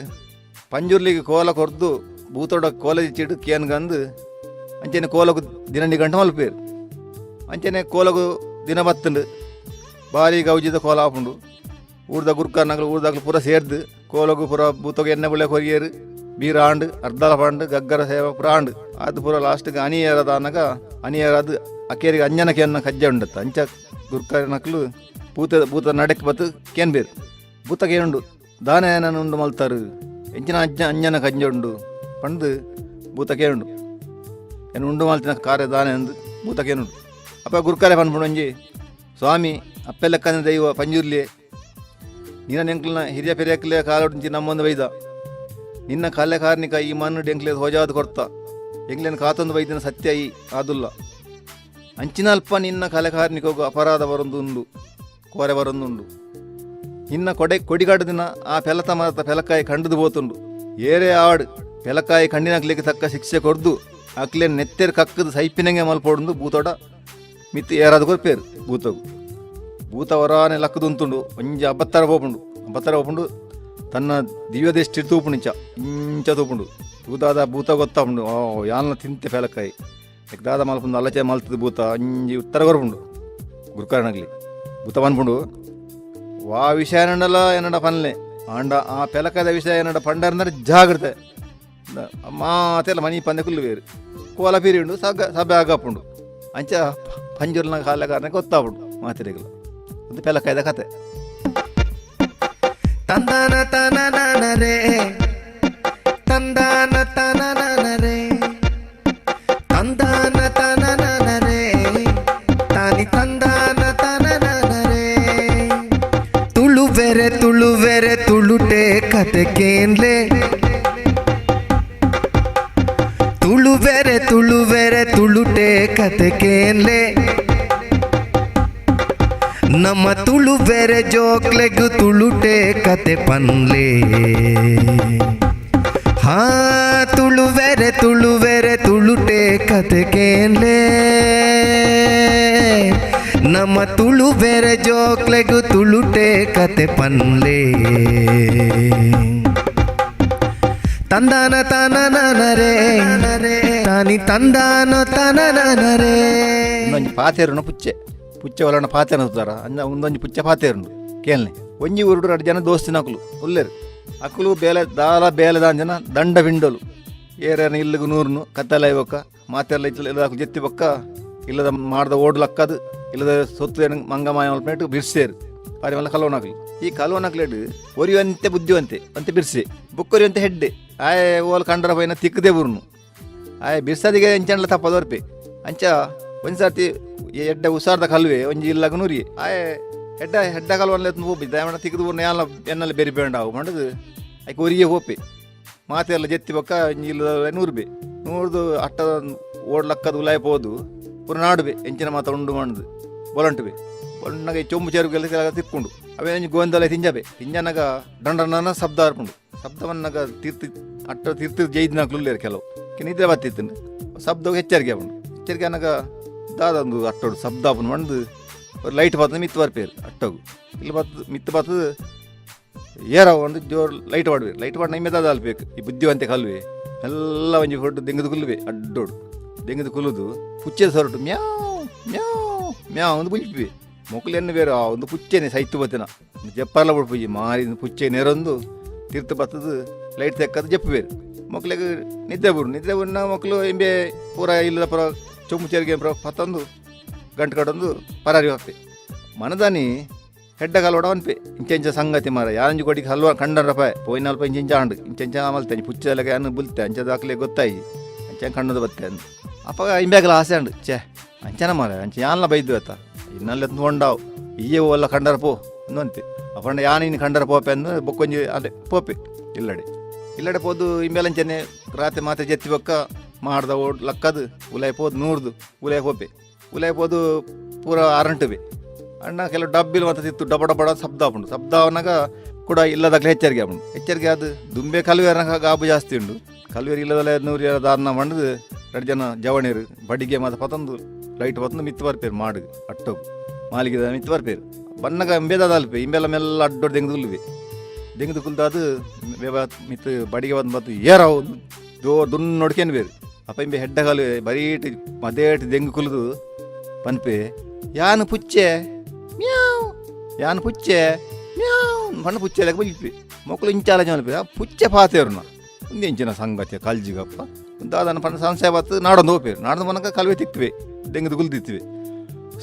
ಪಂಜುರ್ಲಿಗೆ ಕೋಲ ಕೊರ್ದು ಭೂತೋಡ ಕೋಲ ಇಚ್ಚಿಡು ಕೇನ್ಗಂದು ಅಂಚನೆ ಕೋಲಗು ದಿನ ಗಂಟೆ ಮಲ್ಪೇರು. ಅಂಚನೆ ಕೋಲಗು ದಿನ ಬತ್ತಂಡು ಭಾರಿ ಗೌಜಿದ ಕೋಲ ಆಪುಂಡು. ಊರ್ದ ಗುರ್ಕಾರ್ನಗ್ಲು ಊರ್ದಾಗ್ಲು ಪೂರ ಸೇರ್ದು ಕೋಲಗು ಪೂರ ಭೂತಗ ಎಣ್ಣೆ ಬುಳೆ ಕೊರಿಯೇರು, ಬೀರ ಆಂಡು, ಅರ್ಧಲ ಪಾಂಡು, ಗಗ್ಗರ ಸೇವ ಪೂರ ಆಂಡು. ಅದು ಪೂರ ಲಾಸ್ಟ್ಗೆ ಅನಿಯರದ ಅನಗ ಅನಿಯರಾದ ಅಕೇರಿಗೆ ಅಂಜನ ಕೇನ್ನ ಕಜ್ಜ ಉಂಡತ್ತ. ಅಂಚ ಗುರ್ಕಾರನಕ್ಲು ಭೂತ ಭೂತ ನಡಕ್ ಬತ್ತು ಕೇನ್ಬೇರು. ಭೂತ ಕೇನುಂಡು, ದಾನ ಏನನ್ನು ಉಂಡು ಮಲ್ತಾರು, ಎಂಚಿನ ಅಜ್ಜ ಅಂಜನ ಕಜ್ಜ ಉಂಡು ಪಂದು ಭೂತ ಕೇನುಂಡು. ಏನು ಉಂಡು ಮಲ್ತಿನ ಕಾರ್ಯ ದಾನ ಎಂದು ಭೂತ ಕೇನುಂಡು. ಅಪ್ಪ ಗುರ್ಕಾರೆ ಪನ್ಪುಂಡು ಒಂಜಿ, ಸ್ವಾಮಿ ಅಪ್ಪೆಲ್ಲಕ್ಕನ ದೈವ ಪಂಜುರ್ಲಿ, ನಿನ್ನ ನೆಂಕ್ಲನ ಹಿರಿಯ ಪೆರಿಯಕ್ಲೆ ಕಾಲೊಂಚಿ ನಮ್ಮೊಂದು ಬೈದ, ನಿನ್ನ ಕಾಲೆ ಕಾರ್ನಿಕ ಈ ಮಣ್ಣು ಎಂಕ್ಲೆ ಹೋಜಾದ ಕೊರ್ತ ಎಂಕ್ಲೇನು ಕಾತೊಂದು ಬೈದಿನ ಸತ್ಯ ಈ ಆದುಲ್ಲ. ಅಂಚಿನಲ್ಪ ನಿನ್ನ ಕಲೆ ಕಾರ್ನಿಕೋಗು ಅಪರಾಧ ಬರೊಂದುಂಡು, ಕೋರೆ ಬರೊಂದುಂಡು. ನಿನ್ನ ಕೊಡೆ ಕೊಡಿಗಾಡು ದಿನ ಆ ಪೆಲತ ಮರತ ಪೆಲಕಾಯಿ ಕಂಡುದು ಪೋತುಂಡು. ಏರೇ ಆಡು ಪೆಲಕಾಯಿ ಕಂಡಿನಕ್ಲಿಗೆ ತಕ್ಕ ಶಿಕ್ಷೆ ಕೊರ್ದು ಅಕ್ಲೆ ನೆತ್ತೆರ್ ಕಕ್ಕದು ಸೈಪಿನಂಗೆ ಮಲ್ಪೊಡುಂದು ಭೂತೋಡ ಮಿತ್ತು ಏರಾದ ಕೊರ್ಪೇರು. ಭೂತಗು ಭೂತ ವರಾನೆ ಲಕ್ಕದುಂತುಂಡು. ಒಂಜಿ ಅಬತ್ತರ ಪೋಪುಂಡು, ಅಬತ್ತರ ಪೋಪುಂಡು. ತನ್ನ ದಿವ್ಯ ದೃಷ್ಟಿ ತೂಪುಂಡು, ಇಂಚ ಇಂಚ ತೂಪುಂಡು. ತೂದಾದ ಭೂತ ಗೊತ್ತಾಪುಂಡು, ಓ ಯಾನ್ಲ ತಿಂತೆ ಪೆಲಕಾಯಿ ದಾದ ಮಲ್ಪುಂಡು ಅಲ್ಲಚೆ ಮಲ್ತದ ಭೂತ ಅಂಜಿ ಉತ್ತರ ಕೊರ್ಪುಂಡು ಗುರುಕಾರನಗ್ಲಿ. ಭೂತ ಪನ್ಪುಂಡು, ವಾ ವಿಷಯ ಏನಂಡಲ ಏನಡ ಪನ್ಲೆ, ಆಂಡ ಆ ಪೆಲಕಾದ ವಿಷಯ ಏನಡ ಪಂಡರ್ಂದ್ರೆ ಜಾಗ್ರತೆ ಮಾತೆಲ್ಲ ಮನಿ ಪಂದೆ ಕುಲ್ಲು ಕೋಲ ಪಿರಿಯುಂಡು ಸಗ ಸಭೆ ಆಗಾಪುಂಡು. ಅಂಚ ಪಂಜುರ್ನ ಕಾಲ ಕಾರಣ ಗೊತ್ತಾಪುಂಡು ಮಾತಿರಿಗಲ. ಒಂದು ಪೆಲಕಾಯ್ದ ಕತೆ. ತಂದಾನ ತನನನರೆ, ತಂದಾನ ತನನನರೆ, ತಂದಾನ ತನನನರೆ, ತಾನಿ ತಂದಾನ ತನನನರೆ. ತುಳುವೆರೆ ತುಳುವೆರೆ ತುಳುಟೆ ಕತೆ ಕೇನ್ಲೆ, ತುಳುವೆರೆ ತುಳುವೆರೆ ತುಳುಟೆ ಕತೆ ಕೇನ್ಲೆ. ನಮ್ಮ ತುಳುವೆರೆ ಜೋಕ್ಲೆಗು ತುಳುಟೆ ಕತೆ ಪನ್ಲೆ. ಹಾ ತುಳುವೆರೆ ತುಳುವೆರೆ ತುಳುಟೆ ಕತೆ ಕೇನ್ಲೆ, ನಮ್ಮ ತುಳುವೆರೆ ಜೋಕ್ಲೆಗು ತುಳುಟೆ ಕತೆ ಪನ್ಲೆ. ತಂದಾನ ತನನನರೆ, ತಾನಿ ತಂದಾನ ತನನನರೆ. ಒಂದೊಂಜಿ ಪಾತೆರುನ ಪುಚ್ಚೆ ಪುಚ್ಚೆ ಒಲಣ ಪಾತೆರ ತೂತಾರ ಅಂಜ ಒಂದೊಂಜಿ ಪುಚ್ಚೆ ಪಾತೆರುಂಡು ಕೇಳ್ನೆ. ಒಂಜಿ ಊರುಡು ರಡ್ಡ್ ಜನ ದೋಸ್ತಿನಕುಲು ಉಲ್ಲೆರು. ಅಕುಲು ಬೇಲೆ ದಾಲ ಬೇಲೆ ದಾಂಜನ ದಂಡ ಬಿಂಡೋಲು ಏರೇನ ಇಲ್ಲಗು ನೂರ್ನು ಕತ್ತಲ ಬೊಕ್ಕ ಮಾತೆಲ್ಲ ಇಲ್ಲದ ಜೆತ್ತಿ ಬೊಕ್ಕ ಇಲ್ಲದ ಮಾಡ್ದ ಓಡ್ಲಕ್ಕದು ಇಲ್ಲದ ಸೊತ್ತು ಏನು ಮಂಗಮಾಯ ಮಲ್ಪನೇಟು ಬಿರ್ಸೇರು ಪಾರಿ ಮಲ್ಲ ಕಲವನಕಲು. ಈ ಕಲವನಕ್ಲೇಡು ಒರಿಯುವಂತೆ ಬುದ್ಧಿವಂತೆ ಅಂತೆ ಬಿರ್ಸೆ ಬುಕ್ಕೊರಿಯುವಂತೆ ಹೆಡ್ಡೆ ಆಯೆ ಓಲ್ ಕಂಡರ ಪೈನ ತಿಕ್ಕದೆ ಬುರ್ನು ಆಯೆ ಬಿರ್ಸದಿಗೆ ಎಂಚಂಡ್ಲ ತಪ್ಪದೊರ್ಪೆ. ಅಂಚ ಒಂಜಿ ಸರ್ತಿ ಎಡ್ಡೆ ಉಸಾರ್ದ ಕಲ್ವೆ ಒಂಜಿ ಇಲ್ಲಗ ನೂರಿ ಆಯೆ ಹೆಡ್ಡ ಹೆಡ್ಡ ಕಲ್ವನ್ಲೆ ಹೋಪಿ ದಯಮಣ ತಿಕ್ಕದು ಬುರ್ನ ಯಾಲ ಎನ್ನಲ್ಲಿ ಬೆರಿ ಬೇಂಡ ಅವು ಪಂಡದು ಐಕ್ ಒರಿಯೇ ಹೋಪೆ. ಮಾತೆಲ್ಲ ಜೆತ್ತಿ ಬೊಕ್ಕ ಒಂಜಿ ಇಲ್ಲದ ನೂರ್ಬೆ ನೂರ್ದು ಅಟ್ಟದ ಓಡ್ಲಕ್ಕದ ಉಲಾಯ ಪೋದು ಪೂರ ನಾಡುಬೆ ಎಂಚಿನ ಮಾತ ಉಂಡು ಮಂಡ್ದು ಬೊಲಂಟುಬೆ ಬೊಲಂಟನಾಗ ಈ ಚೊಂಬು ಚೇರುಗೆಲ್ಲ ಕೆಲ ತಿಕ್ಕೊಂಡು ಅವೇ ಒಂಜಿ ಗೋಂದಲ ತಿಂಜಬೆ ತಿಂಜನಗ ದಂಡನ ಶಬ್ದ ಆರ್ಪುಂಡು. ಶಬ್ದವನ್ನಾಗ ತೀರ್ತಿ ಅಟ್ಟ ತೀರ್ತಿ ಜೈದಿನಕ್ಲು ಉಲ್ಲೇರು ಕೆಲವು ನಿದ್ರೆ ಬತ್ತಿತ್ತು ಶಬ್ದ ಎಚ್ಚರಿಕೆ ಆಪುಂಡು. ಎಚ್ಚರಿಕೆ ಅನ್ನಾಗ ದಾದ ಒಂದು ಅಟ್ಟೋಡು ಶಬ್ದ ಆಪುಂಡು ಮಂಡ್ದು ಲೈಟ್ ಬರ್ತದೆ ಮಿತ್ತು ಬರ್ಪೇರು ಅಟ್ಟೋಗು ಇಲ್ಲಿ ಬರ್ತದೆ ಮಿತ್ತು ಬರ್ತದೆ ಏರ ಒಂದು ಜೋರು ಲೈಟ್ ಮಾಡ್ಬೇಕು. ಲೈಟ್ ಮಾಡಿ ನೈಮೆ ದಾದ ಅಲ್ಬೇಕು. ಈ ಬುದ್ಧಿವಂತೆ ಕಲ್ವೆ ಎಲ್ಲ ಒಂಜಿ ಹೊಡ್ಡು ದೆಂಗದ ಕುಲ್ಲುವೆ ಅಡ್ಡೋಡು ದೆಂಗದ ಕುಲ್ಲುದು ಪುಚ್ಚೆ ಸೊರಟು ಮ್ಯಾವ್ ಮ್ಯಾವ್ ಮ್ಯಾವ್ ಒಂದು ಬುಲ್ಪಿ ಮೊಕ್ಕಲೆನ್ನು ಬೇರೆ ಆ ಒಂದು ಪುಚ್ಚೆನೆ ಸೈತು ಬತ್ತಿನ ಜಪ್ಪರ್ಲ ಬುಡ್ಪುಜಿ ಮಾರಿ ಪುಚ್ಚೆ ನೆರೊಂದು ತೀರ್ಥ ಬತ್ತದು ಲೈಟ್ ತೆಕ್ಕದು ಜಪ್ಪು ಬೇರೆ ಮಕ್ಳಿಗೆ ನಿದ್ದೆ ಬರು ನಿದ್ದೆ ಬುನ್ನ ಮಕ್ಕಳು ಇಂಬೆ ಪೂರ ಇಲ್ಲದ ಪೂರ ಚೊಂಬು ಚೇರಿಗೆ ಪೂರ ಪತ್ತೊಂದು ಗಂಟು ಕಡೊಂದು ಪರಾರಿ ಹೋಗ್ತೆ. ಮನದಾನಿ ಹೆಡ್ಡ ಕಲ್ವಡ ಪನ್ಪೆ ಇಂಚ ಇಂಚ ಸಂಗತಿ ಮಾರ ಯಾರಂಜಿ ಕೊಡಿಗೆ ಹಲ್ವ ಕಂಡರಪ್ಪ ಪೋಯಿನ ಅಲ್ಪ ಇಂಚ ಇಂಚ ಆಂಡು ಇಂಚ ಇಂಚ ಮಲ್ತೆ ಪುಚ್ಚದಲೆಗ ಯಾನು ಬುಲ್ತೆ ಅಂಚ ದಾಖಲೆ ಗೊತ್ತಾಯಿ ಅಂಚ ಕಣ್ಣದ ಬತ್ತೆ ಅಂದು. ಅಪ್ಪ ಇಂಬ್ಯಾಗಲ ಆಸೆ ಅಂಡು ಛೇ ಅಂಚನ ಮಾರ ಅಂಚ ಯಾನ್ಲ ಬೈದು ಆತ ಇನ್ನಲ್ಲ ತೊಂಡಾವು ಇಯ್ಯೆ ಓಲ್ಲ ಕಂಡರ ಪೋ ಅಂದು ಅಂತೆ. ಅಪ್ಪಂಡ ಯಾನ್ ಇನ್ನು ಕಂಡರ ಪೋಪೆ ಅಂದು ಬೊಕ್ಕೊಂಜಿ ಅಲ್ಲೇ ಪೋಪೆ ಇಲ್ಲಡೆ ಇಲ್ಲಡೆ ಪೋದು ಇಂಬೆಲಂಚನೆ ರಾತ್ರಿ ಮಾತೆ ಜೆತ್ತಿ ಬೊಕ್ಕ ಮಾಡ್ದ ಓಡ್ ಲಕ್ಕದು ಉಲಾಯ್ ಪೋದು ನೂರ್ದು ಉಲಾಯ್ ಪೋಪೆ ಉಲಾಯ್ ಪೋದು ಪೂರ ಅರಂಟುವೆ ಅಣ್ಣ. ಕೆಲವು ಡಬ್ಬಿಲ್ ಮತ್ತೆ ತಿತ್ತು ಡಬ ಡಬಡ ಶಬ್ದ ಆಪುಂಡು. ಶಬ್ದ ಆವನಾಗ ಕೂಡ ಇಲ್ಲದಾಗಲೇ ಎಚ್ಚರಿಕೆ ಆಪುಂಡು. ಎಚ್ಚರಿಕೆ ಅದು ದುಂಬೆ ಕಲ್ವೇರನ ಗಾಬು ಜಾಸ್ತಿ ಉಂಡು. ಕಲ್ವೇರು ಇಲ್ಲದಲ್ಲೇ ನೂರು ದಾರನ ಮಂಡದು ಎರಡು ಜನ ಜವಣೀರು ಬಡಿಗೆ ಮಾತ ಪತಂದು ಲೈಟ್ ಪತಂದು ಮಿತ್ತು ಬರ್ಪೇರು ಮಾಡು ಅಟ್ಟೋಗು ಮಾಲಿಗೆದ ಮಿತ್ತು ಬರ್ಪೇರು ಬನ್ನಗ ಇಂಬೇದಾದ ಅಲ್ಪೆ ಇಂಬೆಲ್ಲ ಮೆಲ್ಲ ಅಡ್ಡೊಡ್ ದೆಂಗ್ದು ಕುಲ್ವೆ ದೆಂಗ್ದು ಕುಲ್ದಾದು ಬೇಬ ಮಿತ್ತು ಬಡಿಗೆ ಬಂದು ಮತ್ತು ಏರಾವು ದೋ ದುನ್ ನೋಡ್ಕೇನು ಬೇರು. ಅಪ್ಪ ಇಂಬೆ ಹೆಡ್ಡಗಾಲು ಬರೀಟ್ ಮದೇಟ್ ದೆಂಗು ಕುಲ್ದು ಪನ್ಪೆ ಯಾನು ಪುಚ್ಚೆ ಮ್ಯಾವ್ ಯಾನು ಪುಚ್ಚೆ ಮ್ಯಾವ್ ಮಣ್ಣು ಪುಚ್ಚೆ ಲೆಕ್ಕ ಬುಲ್ಪಿ ಮೊಕ್ಕಳು ಇಂಚಾಲ ಜನ ಪುಚ್ಚೆ ಪಾತೇರ್ನ ಒಂದು ಇಂಚಿನ ಸಂಗತಿಯ ಕಲ್ಜಿಗಪ್ಪ ದಾದನ ಪಣ್ಣ ಸಂಶಯ ಬತ್ತು ನಾಡೊಂದು ಹೋಪೇರು ನಾಡೊಂದು ಮನಕ ಕಲ್ವೆ ತಿಕ್ತಿವೆ ದೆಂಗದು ಕುಲ್ದಿತ್ತಿವೆ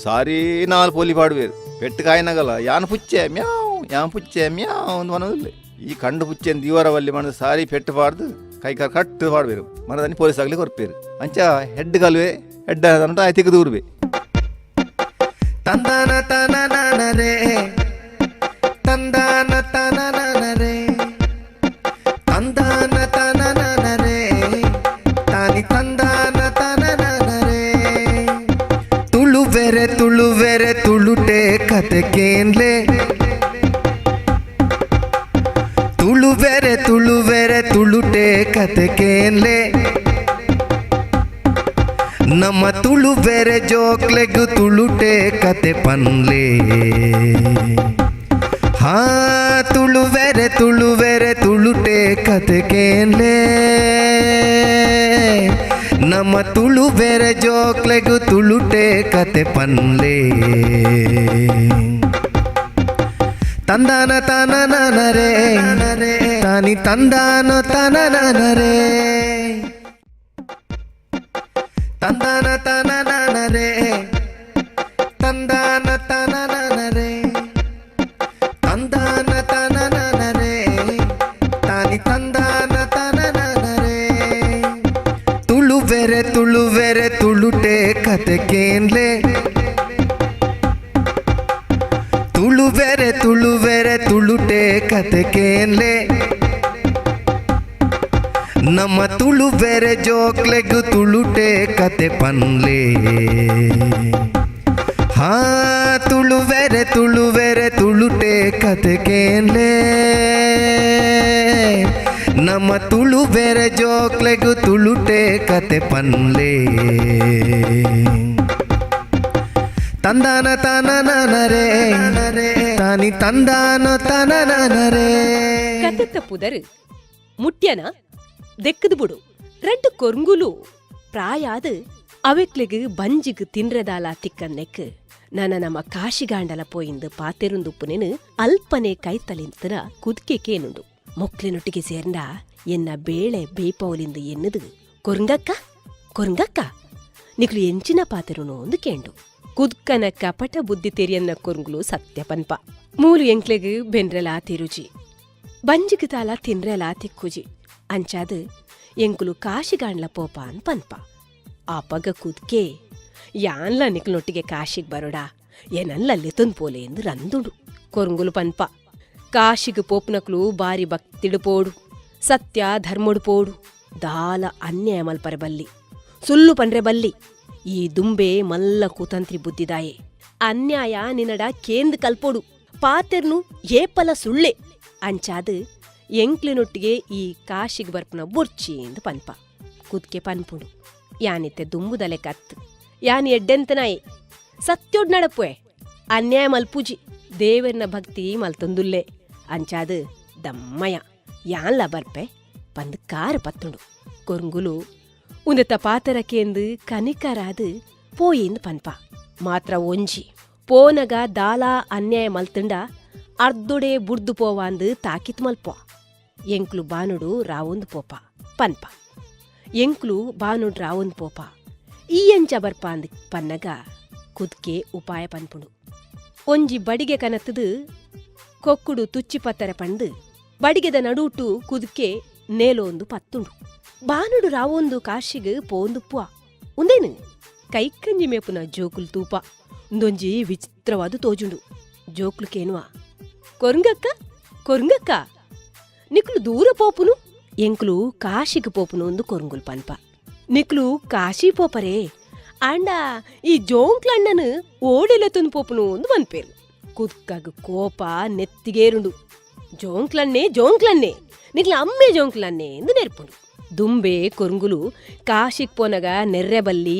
ಸಾರಿ ನಾಲ್ ಪೋಲಿ ಪಾಡುವೇರು ಪೆಟ್ಟು ಕಾಯಿನಗಲ್ಲ ಯಾನ್ ಪುಚ್ಚೆ ಮ್ಯಾವ್ ಯಾನ್ ಪುಚ್ಚೆ ಮ್ಯಾವ್ ಒಂದು ಮನವಿಲ್ಲ. ಈ ಕಂಡು ಪುಚ್ಚೆ ದಿವರವಲ್ಲಿ ಮನ ಸಾರಿ ಪೆಟ್ಟು ಪಾಡ್ದು ಕೈ ಕಾಲು ಕಟ್ಟು ಪಾಡ್ಬೇರು ಮನದನ್ನಿ ಪೊಲೀಸ್ ಆಗಲಿ ಕೊರ್ಪೇರು ಅಂಚ ಹೆಡ್ ಕಲ್ವೆ ಹೆಡ್ ಅಂತ ತಿಕ್ಕದು ಊರ್ಬೆ. ತಂದಾನ ತನನನರೆ ತಂದಾನ ತನನನರೆ ತಂದಾನ ತನನನರೆ ತಾನಿ ತಂದಾನ ತನನನರೆ. ತುಳುವೆರೆ ತುಳುವೆರೆ ತುಳುಟೆ ಕತೆ ಕೇನ್ಲೆ. ತುಳುವೆರೆ ತುಳುವೆರೆ ತುಳುಟೆ ಕತೆ ಕೇನ್ಲೆ. ನಮ್ಮ ತುಳುವೆರೆ ಜೋಕ್ಲೆಗು ತುಳುಟೆ ಕತೆ ಪನ್ಲೆ. ಹಾ ತುಳುವೆರೆ ತುಳುವೆರೆ ತುಳುಟೆ ಕತೆ ಕೇನ್ಲೆ. ನಮ್ಮ ತುಳುವೆರೆ ಜೋಕ್ಲೆಗು ತುಳುಟೆ ಕತೆ ಪನ್ಲೆ. ತಂದಾನ ತನನನರೆ ತಾನಿ ತಂದಾನ ತನನನರೆ ತಂದಾನ ತನನನರೆ ತಂದಾನ ತನನನರೆ ತಂದಾನ ತನನನರೆ ತಾನಿ ತಂದಾನ ತನನನರೆ. ತುಳುವೆರೆ ತುಳುವೆರೆ ತುಳುಟೆ ಕತೆ ಕೇನ್ಲೆ. ತುಳುವೆರೆ ತುಳುವೆರೆ ತುಳುಟೆ ಕತೆ ಕೇನ್ಲೆ. ನಮ್ಮ ತುಳುವೆರೆ ಜೋಕ್ಲೆಗು ತುಳುಟೆ ಕತೆ ಪನ್ಲೆ. ಹಾ ತುಳುವೆರೆ ತುಳುವೆರೆ ತುಳುಟೆ ಕತೆ ಕೇನ್ಲೆ. ನಮ್ಮ ತುಳುವೆರೆ ಜೋಕ್ಲೆಗು ತುಳುಟೆ ಕತೆ ಪನ್ಲೆ. ತಂದಾನ ತನನನರೆ ತಾನಿ ತಂದಾನ ತನನನರೆ. ಕತೆತ್ತ ಪುದರು ಮುಟ್ಯನ ದೆಕ್ಕದು ಬುಡು. ರಡ್ಡು ಕೊರ್ಂಗುಲು ಪ್ರಾಯಾದ ಅವೆಕ್ಲೆಗ್ ಬಂಜಿಗ್ ತಿನ್ರೆದಾಲ ತಿಕ್ಕನ್ನೆಕ್ ನನ ನಮ್ಮ ಕಾಶಿಗಾಂಡಲ ಪೋಯಿಂದು ಪಾತೆರುಂದುಪ್ಪುನೆನು ಅಲ್ಪನೆ ಕೈತಲಿಂತನ ಕುದ್ಕೆ ಕೇನುಂಡು. ಮೊಕ್ಲಿನೊಟ್ಟಿಗೆ ಸೇರ್ಂಡ ಎನ್ನ ಬೇಳೆ ಬೇಪೌಲಿಂದು ಎನ್ನುದು ಕೊರ್ಂಗಕ್ಕ ಕೊರ್ಂಗಕ್ಕ ನಿಕ್ಲು ಎಂಚಿನ ಪಾತೆರುನು ಒಂದು ಕೇಂಡು. ಕುದ್ಕನ ಕಪಟ ಬುದ್ಧಿ ತೆರಿಯನ್ನ ಕೊರ್ಂಗುಲು ಸತ್ಯ ಪನ್ಪ ಮೂಲು ಎಂಕ್ಲೆಗ್ ಬೆನ್ರೆಲಾ ತಿರುಜಿ ಬಂಜಿಗ್ ತಾಲ ತಿನ್ರೆಲಾ ತಿಕ್ಕುಜಿ ಅಂಚಾದ್ ಎಂಕುಲು ಕಾಶಿಗಾಂಡ್ಲ ಪೋಪಾನ್ ಪನ್ಪ. ಆಪಗ ಕುದ್ಕೆ ಯಾನ್ಲ ನಿಕ್ಲೊಟ್ಟಿಗೆ ಕಾಶಿಗ್ ಬರೋಡಾ ಏನಲ್ಲ ಲೆತುನ್ ಪೋಲೆ ಎಂದು ರಂದುಡು. ಕೊರಂಗುಲು ಪನ್ಪ ಕಾಶಿಗ್ ಪೋಪ್ನಕ್ಲು ಬಾರಿ ಭಕ್ತಿಡು ಪೋಡು, ಸತ್ಯ ಧರ್ಮಡು ಪೋಡು, ದಾಲ ಅನ್ಯಾಯ ಮಲ್ಪರೆ ಬಲ್ಲಿ, ಸುಲ್ಲು ಪನ್ರೆ ಬಲ್ಲಿ. ಈ ದುಂಬೆ ಮಲ್ಲ ಕುತಂತ್ರಿ ಬುದ್ಧಿದಾಯೆ, ಅನ್ಯಾಯ ನಿನ್ನಡ ಕೇಂದ್ ಕಲ್ಪೋಡು, ಪಾತೆರ್ನು ಏಪಲ ಸುಳ್ಳೆ ಅಂಚಾದ್ ಎಂಕ್ಲಿನೊಟ್ಟಿಗೆ ಈ ಕಾಶಿಗ್ ಬರ್ಪುನ ಬೊರ್ಚಿ ಎಂದು ಪನ್ಪ. ಕುದ್ಕೆ ಪನ್ಪುಂಡು ಯಾನಿತ್ತೆ ದುಂಬುದಲೆ ಕತ್ತು ಯಾನ್ ಎಡ್ಡೆಂತನಾಯೆ, ಸತ್ಯೋಡ್ ನಡಪುವೆ, ಅನ್ಯಾಯ ಮಲ್ಪುಜಿ, ದೇವರ್ನ ಭಕ್ತಿ ಮಲ್ತೊಂದುಲ್ಲೆ, ಅಂಚಾದ್ ದಮ್ಮಯ ಯಾನ್ಲ ಬರ್ಪೆ ಪಂದ್ ಕಾರು ಪತ್ತುಂಡು. ಕೊರ್ಂಗುಲು ಉಂದೆತ ಪಾತರಕೇಂದು ಕನಿಕರಾದು ಪೋಯಿಂದ್ ಪನ್ಪ. ಮಾತ್ರ ಒಂಜಿ ಪೋನಗ ದಾಲಾ ಅನ್ಯಾಯ ಮಲ್ತುಂಡ ಅರ್ದೊಡೆ ಬುಡ್ದು ಪೋವಾಂದು ತಾಕಿತ್ ಮಲ್ಪ, ಎಂಕ್ಲು ಬಾನುಡು ರಾವೊಂದು ಪೋಪ ಪನ್ಪ. ಎಂಕ್ಲು ಬಾನುಡ್ ರಾವೊಂದು ಪೋಪ ಈ ಎಂಚ ಬರ್ಪಾಂದ್ ಪನ್ನಗ ಕುದ್ಕೆ ಉಪಾಯ ಪನ್ಪುಂಡು. ಒಂಜಿ ಬಡಿಗೆ ಕನತ್ತದು ಕೊಕ್ಕುಡು ತುಚ್ಚಿ ಪತ್ತರೆ ಪಂದು ಬಡಿಗೆದ ನಡುಟು ಕುದುಕೆ ನೇಲೋಂದು ಪತ್ತುಂಡು. ಬಾನುಡು ರಾವೊಂದು ಕಾಶಿಗ್ ಪೋಂದುಪ್ಪುವ ಉಂದೇನು ಕೈಕಂಜಿ ಮೇಪುನ ಜೋಕುಲ್ ತೂಪ ಉಂದೊಂಜಿ ವಿಚಿತ್ರವಾದ ತೋಜುಂಡು. ಜೋಕ್ಲು ಕೇನುವ, ಕೊರುಂಗಕ್ಕ ಕೊರುಂಗಕ್ಕ ನಿಕ್ಲು ದೂರ ಪೋಪುನು, ಎಂಕ್ಲು ಕಾಶಿಗ್ ಪೋಪುನು ಒಂದು ಕೊರುಂಗುಲ್ ಪನ್ಪ. ನಿಕ್ಲು ಕಾಶಿ ಪೋಪರೇ ಆಂಡ ಈ ಜೋಂಕ್ಲಣ್ಣನು ಓಡೆಲೆತ್ತೊಂದು ಪೋಪುನು ಒಂದು ಪನ್ಪೇರು. ಕುದ್ಕಗ್ ಕೋಪ ನೆತ್ತಿಗೇರುಂಡು. ಜೋಂಕ್ಲನ್ನೇ ಜೋಂಕ್ಲನ್ನೇ ನಿಕ್ಲ ಅಮ್ಮೆ ಜೋಂಕ್ಲನ್ನೇ ಎಂದು ನೆರ್ಪುಂಡು. ದುಂಬೆ ಕೊರುಂಗುಲು ಕಾಶಿಗ್ ಪೋನಗ ನೆರ್ರೆ ಬಲ್ಲಿ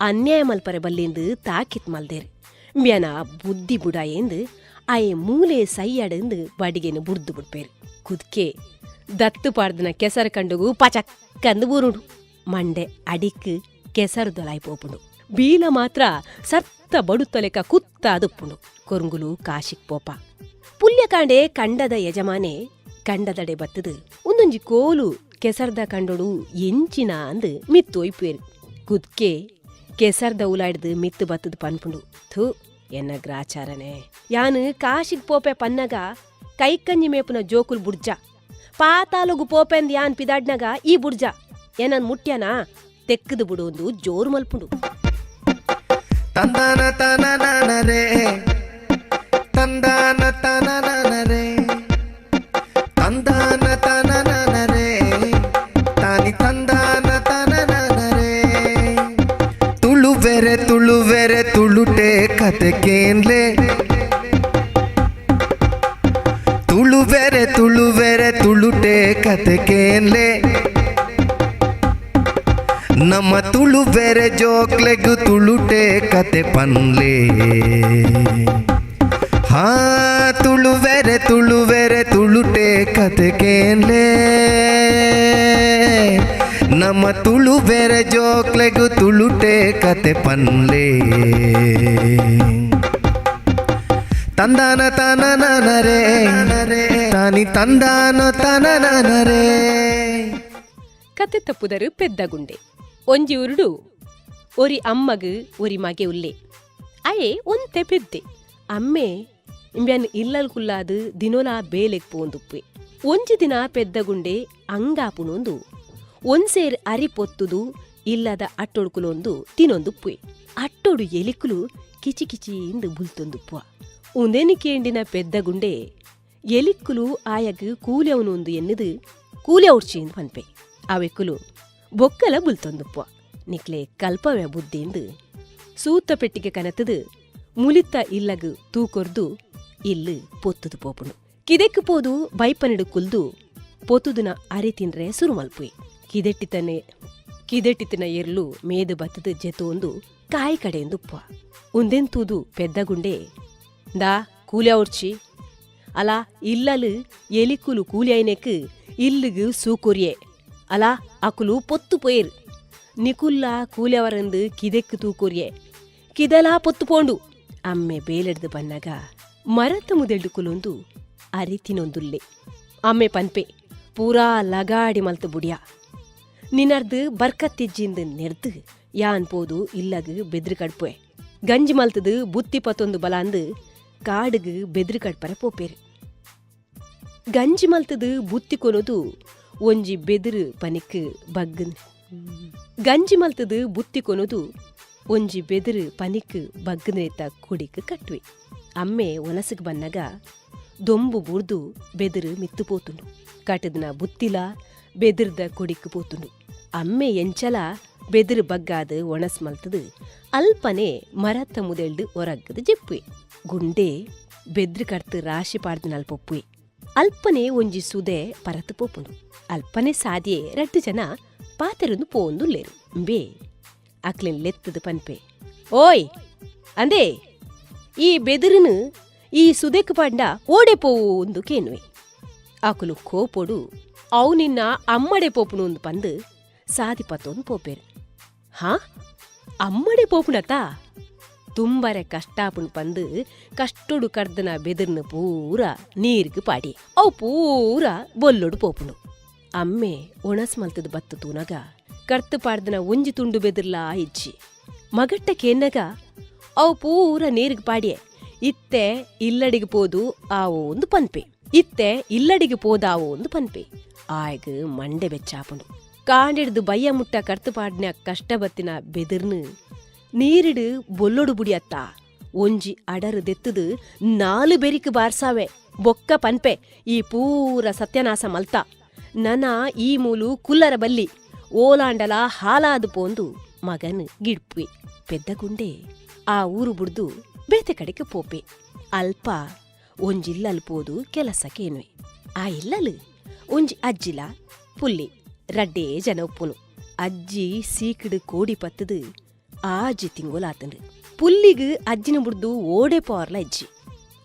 ಅನ್ಯಾಯ ಮಲ್ಪರೆ ಬಲ್ಲಿಂದು ತಾಕಿತ್ ಮಲ್ದೇರು. ಮ್ಯಾನ ಬುದ್ಧಿ ಬುಡಾಯೇಂದು ಆಯೆ ಮೂಲೆ ಸೈಯಡೆಂದು ಬಡಿಗೆನು ಬುಡ್ದು ಬಿಡ್ಪೇರು. ಕುದ್ಕೆ ದತ್ತು ಪಾಡ್ದನ ಕೆಸರು ಕಂಡುಗು ಪಚಕ್ಕಂದು ಬೂರುಂಡು. ಮಂಡೆ ಅಡಿಕ್ ಕೆಸರು ದೊಲಾಯ್ ಪೋಪುಂಡು. ಬೀಲ ಮಾತ್ರ ಸರ್ತ ಬಡುತ್ತಲೆಕ ಕುತ್ತಾದುಪ್ಪುಂಡು. ಕೊರುಂಗುಲು ಕಾಶಿಕ್ ಪೋಪ. ಪುಲ್ಯಕಾಂಡೆ ಕಂಡದ ಯಜಮಾನೆ ಕಂಡದಡೆ ಬತ್ತದು ಒಂದೊಂಜಿ ಕೋಲು ಕೆಸರ್ದ ಕಂಡೋಡು ಎಂಚಿನ ಅಂದು ಮಿತ್ತೊಯ್ಪೇರು. ಕುದ್ಕೆ ಕೆಸರ್ದ ಉಲಾಡ್ದು ಮಿತ್ತು ಬತ್ತದು ಪನ್ಪುಂಡು, ಥೂ ಎನ್ನ ಗ್ರಾಚಾರನೆ, ಯಾನು ಕಾಶಿಗ್ ಪೋಪೆ ಪನ್ನಗ ಕೈಕಂಜಿ ಮೇಪುನ ಜೋಕುಲ್ ಬುಡ್ಜ, ಪಾತಾಲುಗು ಪೋಪೆಂದ್ ಯಾನ್ ಪಿದಾಡ್ನಗ ಈ ಬುಡ್ಜ ಏನನ್ ಮುಟ್ಯನಾ ತೆಕ್ಕದು ಬುಡೊಂದು ಜೋರು ಮಲ್ಪುಂಡು. ತಂದಾನ ತನನನರೆ ತಂದಾನ ತನನನರೆ ತಂದಾನ ತನನನರೆ ತಾನಿ ತಂದಾನ ತನನನರೆ. ತುಳುವೆರೆ ತುಳುವೆರೆ ತುಳುಟೆ ಕತೆ ಕೇನ್ಲೆ, ತುಳುವೆರೆ ತುಳುವೆರೆ ತುಳುಟೆ ಕತೆ ಕೇನ್ಲೆ. ನಮ್ಮ ತುಳುವೆರೆ ಜೋಕ್ಲೆಗು ತುಳುಟೆ ಕತೆ ಪನ್ಲೆ. ಹಾ ತುಳುವೆರೆ ತುಳುವೆರೆ ತುಳುಟೆ ಕತೆ ಕೇನ್ಲೆ. ನಮ್ಮ ತುಳುವೆರೆ ಜೋಕ್ಲೆಗು ತುಳುಟೆ ಕತೆ ಪನ್ಲೆ. ತಂದಾನ ತನನನರೆ ತಾನಿ ತಂದಾನ ತನನನರೆ. ಕತೆ ತಪ್ಪುದರು ಪೆದ್ದಗುಂಡೆ. ಒಂಜಿ ಉರುಡು ಒರಿ ಅಮ್ಮಗ್ ಒರಿ ಮಗೆ ಉಲ್ಲೆ. ಅಯೆ ಒಂತೆ ಪೆದ್ದೆ. ಅಮ್ಮೆ ಇಂಬ್ಯಾನ್ ಇಲ್ಲಲ್ ಕುಲ್ಲಾದು ದಿನೋಲಾ ಬೇಲೆಗ್ ಪೋಂದುಪ್ಪೆ. ಒಂಜಿ ದಿನ ಪೆದ್ದಗುಂಡೆ ಅಂಗಾಪುನೊಂದು ಒಂದ್ಸೇರ್ ಅರಿ ಪೊತ್ತುದು ಇಲ್ಲದ ಅಟ್ಟೊಡ್ಕುಲೊಂದು ತಿನೊಂದುಪ್ಪೆ. ಅಟ್ಟೊಡು ಎಲಿಕುಲು ಕಿಚಿ ಕಿಚಿ ಇಂದು ಬುಲ್ತೊಂದುಪ್ಪುವ. ಉಂದೇನಿ ಕೇಂಡಿನ ಪೆದ್ದಗುಂಡೆ ಎಲಿಕ್ಕುಲು ಆಯಗ್ ಕೂಲೆವನು ಎನ್ನುದು ಕೂಲೆ ಉಡ್ಚಿ ಎಂದು ಪನ್ಪೆ. ಅವೆಕ್ಕುಲು ಬೊಕ್ಕಲ ಬುಲ್ತೊಂದುಪ್ಪುವ. ನಿಕ್ಲೆ ಕಲ್ಪವೆ ಬುದ್ಧಿಂದು ಸೂತ ಪೆಟ್ಟಿಗೆ ಕನತದು ಮುಲಿತ ಇಲ್ಲಗ್ ತೂಕೊರ್ದು ಇಲ್ಲು ಪೊತ್ತುದು ಪೋಪುಂಡು. ಕಿದೆಕ್ಕು ಪೋದು ಬೈಪನಿಡು ಕುಲ್ದು ಪೊತ್ತುದುನ ಅರಿ ತಿನ್ರೆ ಸುರು ಮಲ್ಪುವೆ. ಕಿದೆಟ್ಟಿತನೆ ಕಿದೆಟ್ಟಿತನ ಎರ್ಲು ಮೇದು ಬತ್ತದು ಜೆತೋಂದು ಕಾಯಿ ಕಡೆಯಿಂದ ಉಪ್ಪುವ. ಉಂದೆನ್ ತೂದು ಪೆದ್ದಗುಂಡೆ ದಾ ಕೂಲ್ಯಾ ಉಡ್ಚಿ ಅಲ ಇಲ್ಲಲು ಎಲಿಕುಲು ಕೂಲಿಯಾಯ್ನೆಕ್ ಇಲ್ಲುಗು ಸೂಕೊರಿಯೆ ಅಲ ಅಕುಲು ಪೊತ್ತು ಪೋಯೇರು ನಿಕುಲ್ಲ ಕೂಲ್ಯವರಂದು ಕಿದೆಕ್ಕು ತೂಕೊರಿಯೆ ಕಿದಲಾ ಪೊತ್ತು ಪೋಂಡು. ಅಮ್ಮೆ ಬೇಲೆಡ್ದು ಬನ್ನಗ ಮರತ ಮುದೆಲ್ಡು ಕುಲೊಂದು ಅರಿತಿನೊಂದುಲ್ಲೆ. ಅಮ್ಮೆ ಪನ್ಪೆ ಪೂರಾ ಲಗಾಡಿ ಮಲ್ತು ಬುಡಿಯ ನಿನರ್ದು ಬರ್ಕತ್ತಿಜ್ಜಿಂದು ನೆರ್ದು ಯಾನ್ ಪೋದು ಇಲ್ಲಗ್ ಬೆದ್ರು ಕಡ್ಪುವೆ. ಗಂಜಿ ಮಲ್ತದು ಬುತ್ತಿ ಪತ್ತೊಂದು ಬಲಾಂದು ಕಾಡುಗು ಬೆದ್ರು ಕಡ್ಪರೆ ಪೋಪೇರು. ಗಂಜಿ ಮಲ್ತದು ಬುತ್ತಿ ಕೊನೊದು ಒಂಜಿ ಬೆದರು ಪನಿಕ್ ಬಗ್ಗನ್ ಗಂಜಿ ಮಲ್ತದು ಬುತ್ತಿ ಕೊನೊದು ಒಂಜಿ ಬೆದರು ಪನಿಕ್ ಬಗ್ಗನೇತ ಕೊಡಿಕ್ ಕಟ್ಟುವೆ. ಅಮ್ಮೆ ಒನಸುಗ್ ಬನ್ನಗ ದೊಂಬು ಬುರ್ದು ಬೆದರು ಮಿತ್ತು ಪೋತುಂಡು. ಕಟದ್ನ ಬುತ್ತಿಲ ಬೆದರ್ದ ಕೊಡಿಕ್ ಪೋತುಂಡು. ಅಮ್ಮೆ ಎಂಚಲ ಬೆದರು ಬಗ್ಗಾದು ಒಣಸ್ ಮಲ್ತದು ಅಲ್ಪನೆ ಮರತ್ತ ಮುದೆಲ್ಡು ಒರಗ್ಗದು ಜೆಪ್ಪುವೆ. ಗುಂಡೆ ಬೆದ್ರು ಕಡ್ತು ರಾಶಿ ಪಾಡ್ದು ನಲ್ಪೊಪ್ಪುವೆ. ಅಲ್ಪನೆ ಒಂಜಿ ಸುದೆ ಪರತು ಪೋಪುಂಡು. ಅಲ್ಪನೆ ಸಾದಿಯೆ ರಡ್ಡು ಜನ ಪಾತೆರೊಂದು ಪೋಂದುಲ್ಲೇರು. ಬೇ ಅಕ್ಲೆನ್ ಲೆತ್ತದು ಪನ್ಪೆ, ಓಯ್ ಅಂದೇ ಈ ಬೆದರುನು ಈ ಸುದೆಕ್ ಪಾಂಡ ಓಡೆ ಪೋವು ಒಂದು ಕೇನುವೆ. ಆಕುಲು ಕೋಪೊಡು ಅವು ನಿನ್ನ ಅಮ್ಮಡೆ ಪೋಪುನು ಒಂದು ಪಂದು ಸಾದಿ ಪತ್ತೊಂದು ಪೋಪೇರು. ಹಾ ಅಮ್ಮಡೆ ಪೋಪುಣತಾ ತುಂಬರೆ ಕಷ್ಟಾಪುಣ್ ಪಂದು ಕಷ್ಟೊಡು ಕರ್ದನ ಬೆದರ್ನ ಪೂರ ನೀರ್ಗ್ ಪಾಡಿ ಅವು ಪೂರ ಬೊಲ್ಲೊಡು ಪೋಪುಂಡು. ಅಮ್ಮೆ ಒಣಸ್ ಮಲ್ತದ ಬತ್ತು ತೂನಗ ಕರ್ತು ಪಾಡ್ದನ ಒಂಜಿ ತುಂಡು ಬೆದರ್ಲಾ ಇಜ್ಜಿ. ಮಗಟ್ಟ ಕೇನ್ನಗ ಅವು ಪೂರ ನೀರ್ಗ್ ಪಾಡಿಯೆ. ಇತ್ತೆ ಇಲ್ಲಡಿಗೆ ಪೋದು ಆವೋ ಒಂದು ಪನ್ಪೆ, ಇತ್ತೆ ಇಲ್ಲಡಿಗೆ ಪೋದಾವೋ ಒಂದು ಪನ್ಪೆ. ಆಯ್ಗ್ ಮಂಡೆ ಬೆಚ್ಚಾಪುಂಡು. ಕಾಂಡಿಡ್ದು ಬಯ್ಯ ಮುಟ್ಟ ಕರ್ತು ಪಾಡ್ನ ಕಷ್ಟ ಬತ್ತಿನ ಬೆದಿರ್ನು ನೀರಿಡು ಬೊಲ್ಲೊಡು ಬುಡಿಯತ್ತ ಒಂಜಿ ಅಡರು ದೆತ್ತದು 4 ಬೆರಿಕ್ ಬಾರ್ಸಾವೆ. ಬೊಕ್ಕ ಪನ್ಪೆ, ಈ ಪೂರ ಸತ್ಯನಾಶ ಮಲ್ತ ನನ ಈ ಮೂಲು ಕುಲ್ಲರ ಬಲ್ಲಿ ಓಲಾಂಡಲ ಹಾಲಾದು ಪೋಂದು ಮಗನ್ ಗಿಡ್ಪುವೆ. ಪೆದ್ದ ಗುಂಡೆ ಆ ಊರು ಬುಡ್ದು ಬೇತೆ ಕಡೆಗೆ ಪೋಪೆ. ಅಲ್ಪ ಒಂಜಿಲ್ಲಲ್ ಪೋದು ಕೆಲಸಕ್ಕೇನುವೆ. ಆ ಇಲ್ಲಲು ಒಂಜಿ ಅಜ್ಜಿಲ ಪುಲ್ಲಿ ರಡ್ಡೇ ಜನ ಉಪ್ಪುನು. ಅಜ್ಜಿ ಸೀಕಿಡು ಕೋಡಿ ಪತ್ತದು ಆಜಿ ತಿಂಗೋಲಾತಂಡು. ಪುಲ್ಲಿಗ್ ಅಜ್ಜಿನ ಬುಡ್ದು ಓಡೆ ಪೋರ್ಲ ಅಜ್ಜಿ.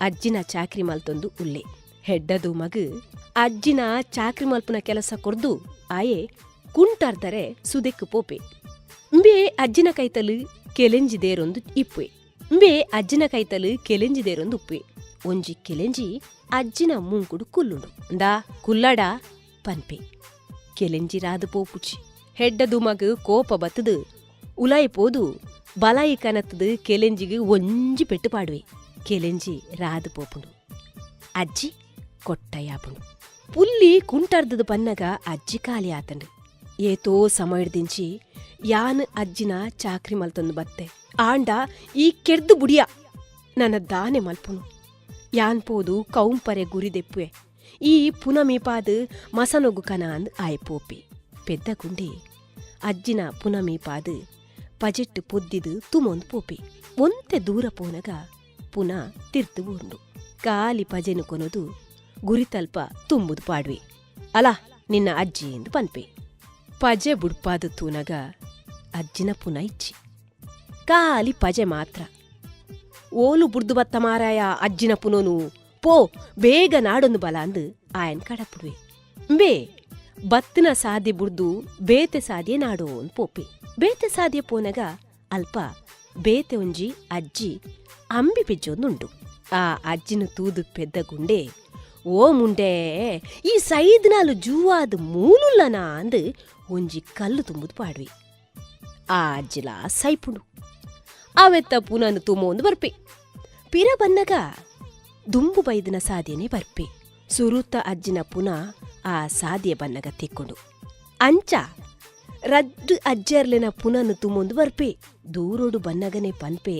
ಅಜ್ಜಿನ ಚಾಕ್ರಿ ಮಲ್ತೊಂದು ಉಲ್ಲೆ. ಹೆಡ್ಡದು ಮಗು ಅಜ್ಜಿನ ಚಾಕ್ರಿ ಮಲ್ಪುನ ಕೆಲಸ ಕೊರ್ದು ಆಯೆ ಕುಂಟಾರ್ದರೆ ಸುದೆಕ್ಕು ಪೋಪೆ. ಇಂಬೆ ಅಜ್ಜಿನ ಕೈತಲು ಕೆಲೆಂಜಿದೇರೊಂದು ಇಪ್ಪುವೆ. ಇಂಬೆ ಅಜ್ಜಿನ ಕೈತಲು ಕೆಲೆಂಜಿದೇರೊಂದು ಉಪ್ಪುವೆ. ಒಂಜಿ ಕೆಲೆಂಜಿ ಅಜ್ಜಿನ ಮೂಂಕುಡು ಕುಲ್ಲುಂಡು. ಅಂದಾ ಕುಲ್ಲಡ ಪನ್ಪೆ. ಕೆಲೆಂಜಿ ರಾದು ಪೋಪುಚಿ. ಹೆಡ್ಡದು ಮಗು ಕೋಪ ಬತ್ತದು ಉಲಾಯಿ ಪೋದು ಬಲಾಯಿ ಕನತ್ತದು ಕೆಲೆಂಜಿಗೆ ಒಂಜಿ ಪೆಟ್ಟು ಪಾಡುವೆ. ಕೆಲೆಂಜಿ ರಾದು ಪೋಪುಂಡು. ಅಜ್ಜಿ ಕೊಟ್ಟಯಾಪುಂಡು. ಪುಲ್ಲಿ ಕುಂಟಾರ್ದದು ಪನ್ನಗ ಅಜ್ಜಿ ಖಾಲಿ ಆತಂಡು. ಏತೋ ಸಮಯದಿಂಚಿ ಯಾನ್ ಅಜ್ಜಿನ ಚಾಕ್ರಿ ಮಲ್ತೊಂದು ಬತ್ತೆ. ಆಂಡ ಈ ಕೆರ್ದು ಬುಡಿಯ ನನ್ನ ದಾನೆ ಮಲ್ಪುನು. ಯಾನ್ ಪೋದು ಕೌಂಪರೆ ಗುರಿ ದೆಪ್ಪುವೆ. ಈ ಪುನಮೀಪಾದು ಮಸನೊಗು ಕನ ಅಂದ್ ಆಯ್ ಪೋಪೆ. ಪೆದ್ದ ಗುಂಡೆ ಅಜ್ಜಿನ ಪುನಮೀಪಾದು ಪಜೆಟ್ಟು ಪೊದ್ದಿದು ತುಮೊಂದು ಪೋಪೆ. ಒಂತೆ ದೂರ ಪೋನಗ ಪುನಃ ತಿರ್ತು ಊರ್ಂಡು. ಕಾಲಿ ಪಜೆನು ಕೊನೊದು ಗುರಿತಲ್ಪ ತುಂಬುದು ಪಾಡ್ವೆ. ಅಲ ನಿನ್ನ ಅಜ್ಜಿ ಎಂದು ಪನ್ಪೆ. ಪಜೆ ಬುಡ್ಪಾದು ತೂನಗ ಅಜ್ಜಿನ ಪುನ ಇಚ್ಚಿ, ಕಾಲಿ ಪಜೆ ಮಾತ್ರ. ಓಲು ಬುಡ್ದು ಬತ್ತ ಮಾರಾಯ ಅಜ್ಜಿನ ಪುನೋನು, ಪೋ ಬೇಗ ನಾಡೊಂದು ಬಲ ಅಂದು ಆಯನ್ ಕಡಪುಡುವೆ. ಬೇ ಬತ್ತಿನ ಸಾದಿ ಬುಡ್ದು ಬೇತೆ ಸಾದಿಯೇ ನಾಡೋ ಅಂದ್ ಪೋಪೆ. ಬೇತೆ ಸಾದಿಯ ಪೋನಗ ಅಲ್ಪ ಬೇತೆ ಒಂಜಿ ಅಜ್ಜಿ ಅಂಬಿ ಪೆಜ್ಜೊಂದುಂಡು. ಆ ಅಜ್ಜಿನ ತೂದು ಪೆದ್ದ ಗುಂಡೆ, ಓ ಮುಂಡೆ, ಈ ಸೈದ್ನಾಲು ಜೂವಾದ ಮೂಲುಲ್ಲನ ಅಂದು ಒಂಜಿ ಕಲ್ಲು ತುಂಬುದು ಪಾಡ್ವೆ. ಆ ಅಜ್ಜಿಲ ಸೈಪುಂಡು. ಅವೆತ್ತ ಪುನನು ತುಮೋಂದು ಬರ್ಪೆ. ಪಿರ ಬನ್ನಗ ದುಂಬು ಬೈದಿನ ಸಾದಿಯನೇ ಬರ್ಪೆ. ಸುರುತ ಅಜ್ಜಿನ ಪುನ ಆ ಸಾದಿಯ ಬನ್ನಗ ತಿಕ್ಕೊಂಡು ಅಂಚ ರಡ್ಡು ಅಜ್ಜರ್ಲೆನ ಪುನನು ತುಮೊಂದು ಬರ್ಪೆ. ದೂರೋಡು ಬನ್ನಗನೆ ಪನ್ಪೆ,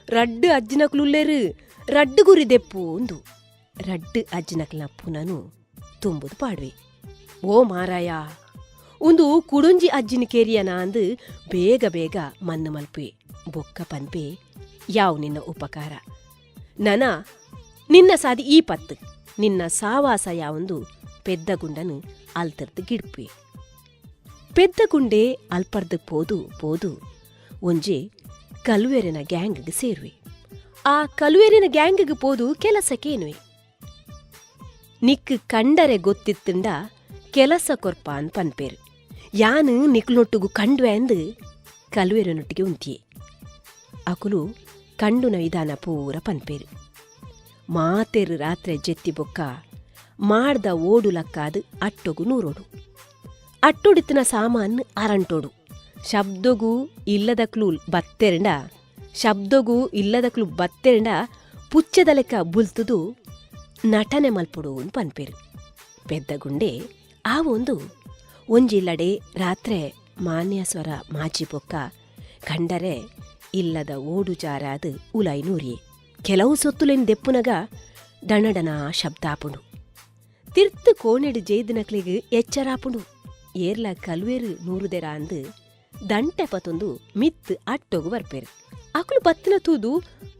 ರಡ್ಡು ಅಜ್ಜಿನಕ್ಲುಲ್ಲೇರು, ರಡ್ಡು ಗುರಿ ದೆಪ್ಪು ಅಂದು. ರಡ್ಡು ಅಜ್ಜಿನಕ್ಲನ ಪುನನು ತುಂಬುದು ಪಾಡ್ವೆ. ಓ ಮಾರಾಯ, ಒಂದು ಕುಡೊಂಜಿ ಅಜ್ಜಿನ ಕೇರಿಯನ ಅಂದು ಬೇಗ ಬೇಗ ಮಣ್ಣು ಮಲ್ಪೆ. ಬೊಕ್ಕ ಪನ್ಪೆ, ಯಾವ್ ನಿನ್ನ ಉಪಕಾರ, ನನ ನಿನ್ನ ಸಾದಿ ಈ ಪತ್ತು, ನಿನ್ನ ಸಾವಾಸ ಯಾವೊಂದು ಪೆದ್ದ ಗುಂಡನು ಅಲ್ತರ್ದು ಗಿಡ್ಪೆ. ಪೆದ್ದ ಗುಂಡೆ ಅಲ್ಪರ್ದು ಪೋದು ಪೋದು ಒಂಜಿ ಕಲ್ವೇರಿನ ಗ್ಯಾಂಗ್ಗೆ ಸೇರುವೆ. ಆ ಕಲ್ವೇರಿನ ಗ್ಯಾಂಗ್ಗೆ ಪೋದು ಕೆಲಸಕ್ಕೇನುವೆ. ನಿಕ್ ಕಂಡರೆ ಗೊತ್ತಿತ್ತುಂಡ ಕೆಲಸ ಕೊರ್ಪ ಅನ್ ಪನ್ಪೇರು. ಯಾನು ನಿಕ್ಲೊಟ್ಟುಗು ಕಂಡ್ವೆ ಅಂದು ಕಲ್ವೇರನೊಟ್ಟಿಗೆ ಉಂತಿಯೆ. ಅಕುಲು ಕಂಡುನ ವಿಧಾನ ಪೂರ ಪನ್ಪೇರು. ಮಾತೇರು ರಾತ್ರೆ ಜೆತ್ತಿ ಬೊಕ್ಕ ಮಾಡ್ದ ಓಡು ಲಕ್ಕಾದು ಅಟ್ಟೊಗು ನೂರೋಡು. ಅಟ್ಟೊಡಿತ್ತಿನ ಸಾಮಾನ್ ಅರಂಟೋಡು. ಶಬ್ದಗೂ ಇಲ್ಲದಕ್ಲು ಬತ್ತೆರಂಡ ಶಬ್ದಗೂ ಇಲ್ಲದಕ್ಲು ಬತ್ತೆರಂಡ ಪುಚ್ಚದ ಲೆಕ್ಕ ಬುಲ್ತುದು ನಟನೆ ಮಲ್ಪೊಡು ಪನ್ಪೇರು. ಪೆದ್ದ ಗುಂಡೆ ಆ ಒಂದು ಒಂಜಿಲ್ಲಡೆ ರಾತ್ರೆ ಮಾನ್ಯ ಸ್ವರ ಮಾಚಿ ಬೊಕ್ಕ ಕಂಡರೆ ಇಲ್ಲದ ಓಡು ಜಾರಾದು ಉಲಾಯಿ ನೂರಿಯೆ. ಕೆಲವು ಸೊತ್ತುಲೆನ್ ದೆಪ್ಪುನಗ ಡಣಡನ ಶಬ್ದಾಪುಂಡು. ತಿರ್ತು ಕೋಣೆಡು ಜೇದಿನಕ್ಲಿಗ್ ಎಚ್ಚರಾಪುಂಡು. ಏರ್ಲ ಕಲ್ವೇರು ನೂರುದೆರ ಅಂದು ದಂಟೆ ಪತೊಂದು ಮಿತ್ತು ಅಟ್ಟೊಗು ಬರ್ಪೇರು. ಅಕುಲು ಬತ್ತಿನ ತೂದು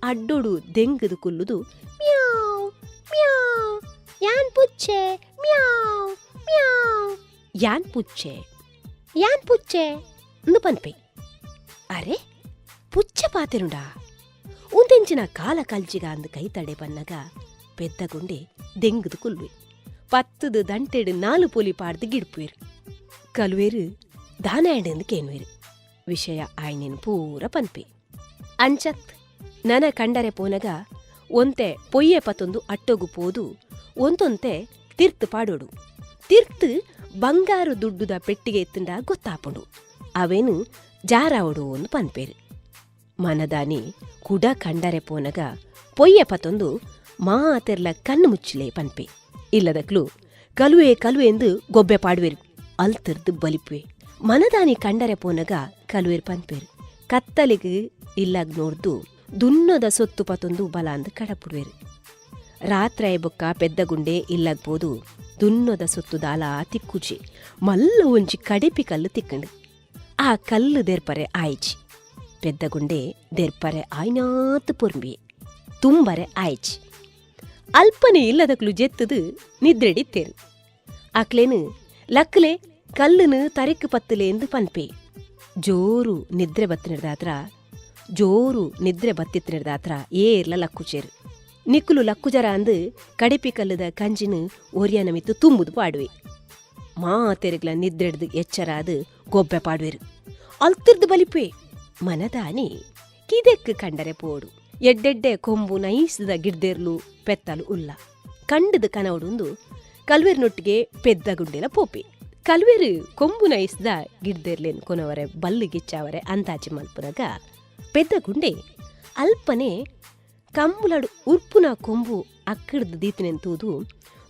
ಅಡ್ಡೋಡು ದೆಂಗದು ಕುಲ್ಲುದು ಮ್ಯಾವ್ ಮ್ಯಾವ್ ಯಾನ್ ಪುಚ್ಚೆ ಮ್ಯಾವ್ ಮ್ಯಾವ್ ಯಾನ್ ಪುಚ್ಚೆ ಯಾನ್ ಪುಚ್ಚೆ ಅಂದು ಪನ್ಪೆ. ಅರೆ ಪುಚ್ಚೆ ಪಾತೆರುಂಡಾ, ಉಂದೆಂಚಿನ ಕಾಲ ಕಲ್ಜಿಗ ಅಂದು ಕೈ ತಡೆ ಬನ್ನಗ ಪೆದ್ದ ಗುಂಡೆ ದೆಂಗದು ಕುಲ್ವೆ. ಪತ್ತದು ದಂಟೆಡು 4 ಪೊಲಿ ಪಾಡ್ದು ಗಿಡ್ಪುವೇರು. ಕಲುವೇರು ದಾನಾಯಂಡು ಕೇನ್ವೇರು. ವಿಷಯ ಆಯ್ನೇನು ಪೂರ ಪನ್ಪೆ. ಅಂಚತ್ ನನ ಕಂಡರೆ ಪೋನಗ ಒಂತೆ ಪೊಯ್ಯೆ ಪತೊಂದು ಅಟ್ಟೊಗು ಪೋದು ಒಂತೊಂತೆ ತಿರ್ತು ಪಾಡೋಡು. ತಿರ್ತು ಬಂಗಾರು ದುಡ್ಡುದ ಪೆಟ್ಟಿಗೆ ಎತ್ತುಂಡ ಗೊತ್ತಾಪುಂಡು. ಅವೇನು ಜಾರಾವಡು ಒಂದು ಪನ್ಪೇರು. ಮನದಾನಿ ಕುಡ ಕಂಡರೆ ಪೋನಗ ಪೊಯ್ಯ ಪತೊಂದು ಮಾತೆರ್ಲ ಕಣ್ಣು ಮುಚ್ಚಲೆ ಪನ್ಪೆ. ಇಲ್ಲದಕ್ಲು ಕಲುವೆ ಕಲುವೆ ಎಂದು ಗೊಬ್ಬೆ ಪಾಡುವೆರು, ಅಲ್ತರ್ದು ಬಲಿಪುವೆ. ಮನದಾನಿ ಕಂಡರೆ ಪೋನಗ ಕಲುವೆರ್ ಪನ್ಪೇರು. ಕತ್ತಲಿಗೆ ಇಲ್ಲಾಗ್ ನೋಡ್ದು ದುನ್ನದ ಸೊತ್ತು ಪತೊಂದು ಬಲಾಂದು ಕಡಪುಡುವೆರು. ರಾತ್ರಾಯ ಬೊಕ್ಕ ಪೆದ್ದಗುಂಡೆ ಇಲ್ಲಾಗ್ ಪೋದು ದುನ್ನದ ಸೊತ್ತು ದಾಲ ತಿಕ್ಕುಜಿ. ಮಲ್ಲ ಒಂಜಿ ಕಡೆಪಿ ಕಲ್ಲು ತಿಕ್ಕಂಡು ಆ ಕಲ್ಲು ದೇರ್ಪರೆ ಆಯ್ಚಿ. ಪೆದ್ದಗುಂಡೆ ದೇರ್ಪರೆ ಆಯ್ನಾತ್ ಪೊರ್ಂಬಿಯೆ ತುಂಬರೆ ಆಯ್ಚಿ. ಅಲ್ಪನೆ ಇಲ್ಲದಕ್ಲು ಜೆತ್ತದು ನಿದ್ರೆಡಿತ್ತೇರು. ಅಕ್ಲೇನು ಲಕ್ಲೆ ಕಲ್ಲುನು ತರೆಕ್ ಪತ್ತಲೆ ಎಂದು ಪನ್ಪೆ. ಜೋರು ನಿದ್ರೆ ಬತ್ತಿನದಾತ್ರ ಜೋರು ನಿದ್ರೆ ಬತ್ತಿತ್ತಿನದಾತ್ರ ಏರ್ಲ ಲಕ್ಕುಚೇರು. ನಿಕ್ಕುಲು ಲಕ್ಕುಜರ ಅಂದು ಕಡೆಪಿ ಕಲ್ಲದ ಕಂಜಿನ ಒರಿಯನ ಮಿತ್ತು ತುಂಬುದು ಪಾಡುವೆ. ಮಾತೆರುಗ್ಲ ನಿದ್ರೆಡ್ದು ಎಚ್ಚರಾದು ಗೊಬ್ಬೆ ಪಾಡುವೆರು, ಅಲ್ತಿರ್ದು ಬಲಿಪೆ. ಮನದಾನಿ ಕಿದೆಕ್ ಕಂಡರೆ ಪೋಡು ಎಡ್ಡೆಡ್ಡೆ ಕೊಂಬು ನೈಸದ ಗಿಡ್ದೇರ್ಲು ಪೆತ್ತಲು ಉಲ್ಲ ಕಂಡದ ಕನವಡುಂದು ಕಲ್ವೇರ್ನೊಟ್ಟಿಗೆ ಪೆದ್ದ ಗುಂಡೆಲ ಪೋಪೆ. ಕಲ್ವೇರು ಕೊಂಬು ನೈಸ್ದ ಗಿಡ್ದೇರ್ಲೇನ್ ಕೊನವರೆ ಬಲ್ಲು ಗಿಚ್ಚಾವರೆ ಅಂದಾಜಿ ಮಲ್ಪುನಗ ಪೆದ್ದ ಗುಂಡೆ ಅಲ್ಪನೆ ಕಂಬುಲಡು ಉರ್ಪುನ ಕೊಂಬು ಅಕ್ಕಡ್ದು ದೀತಿನೆನ್ ತೂದು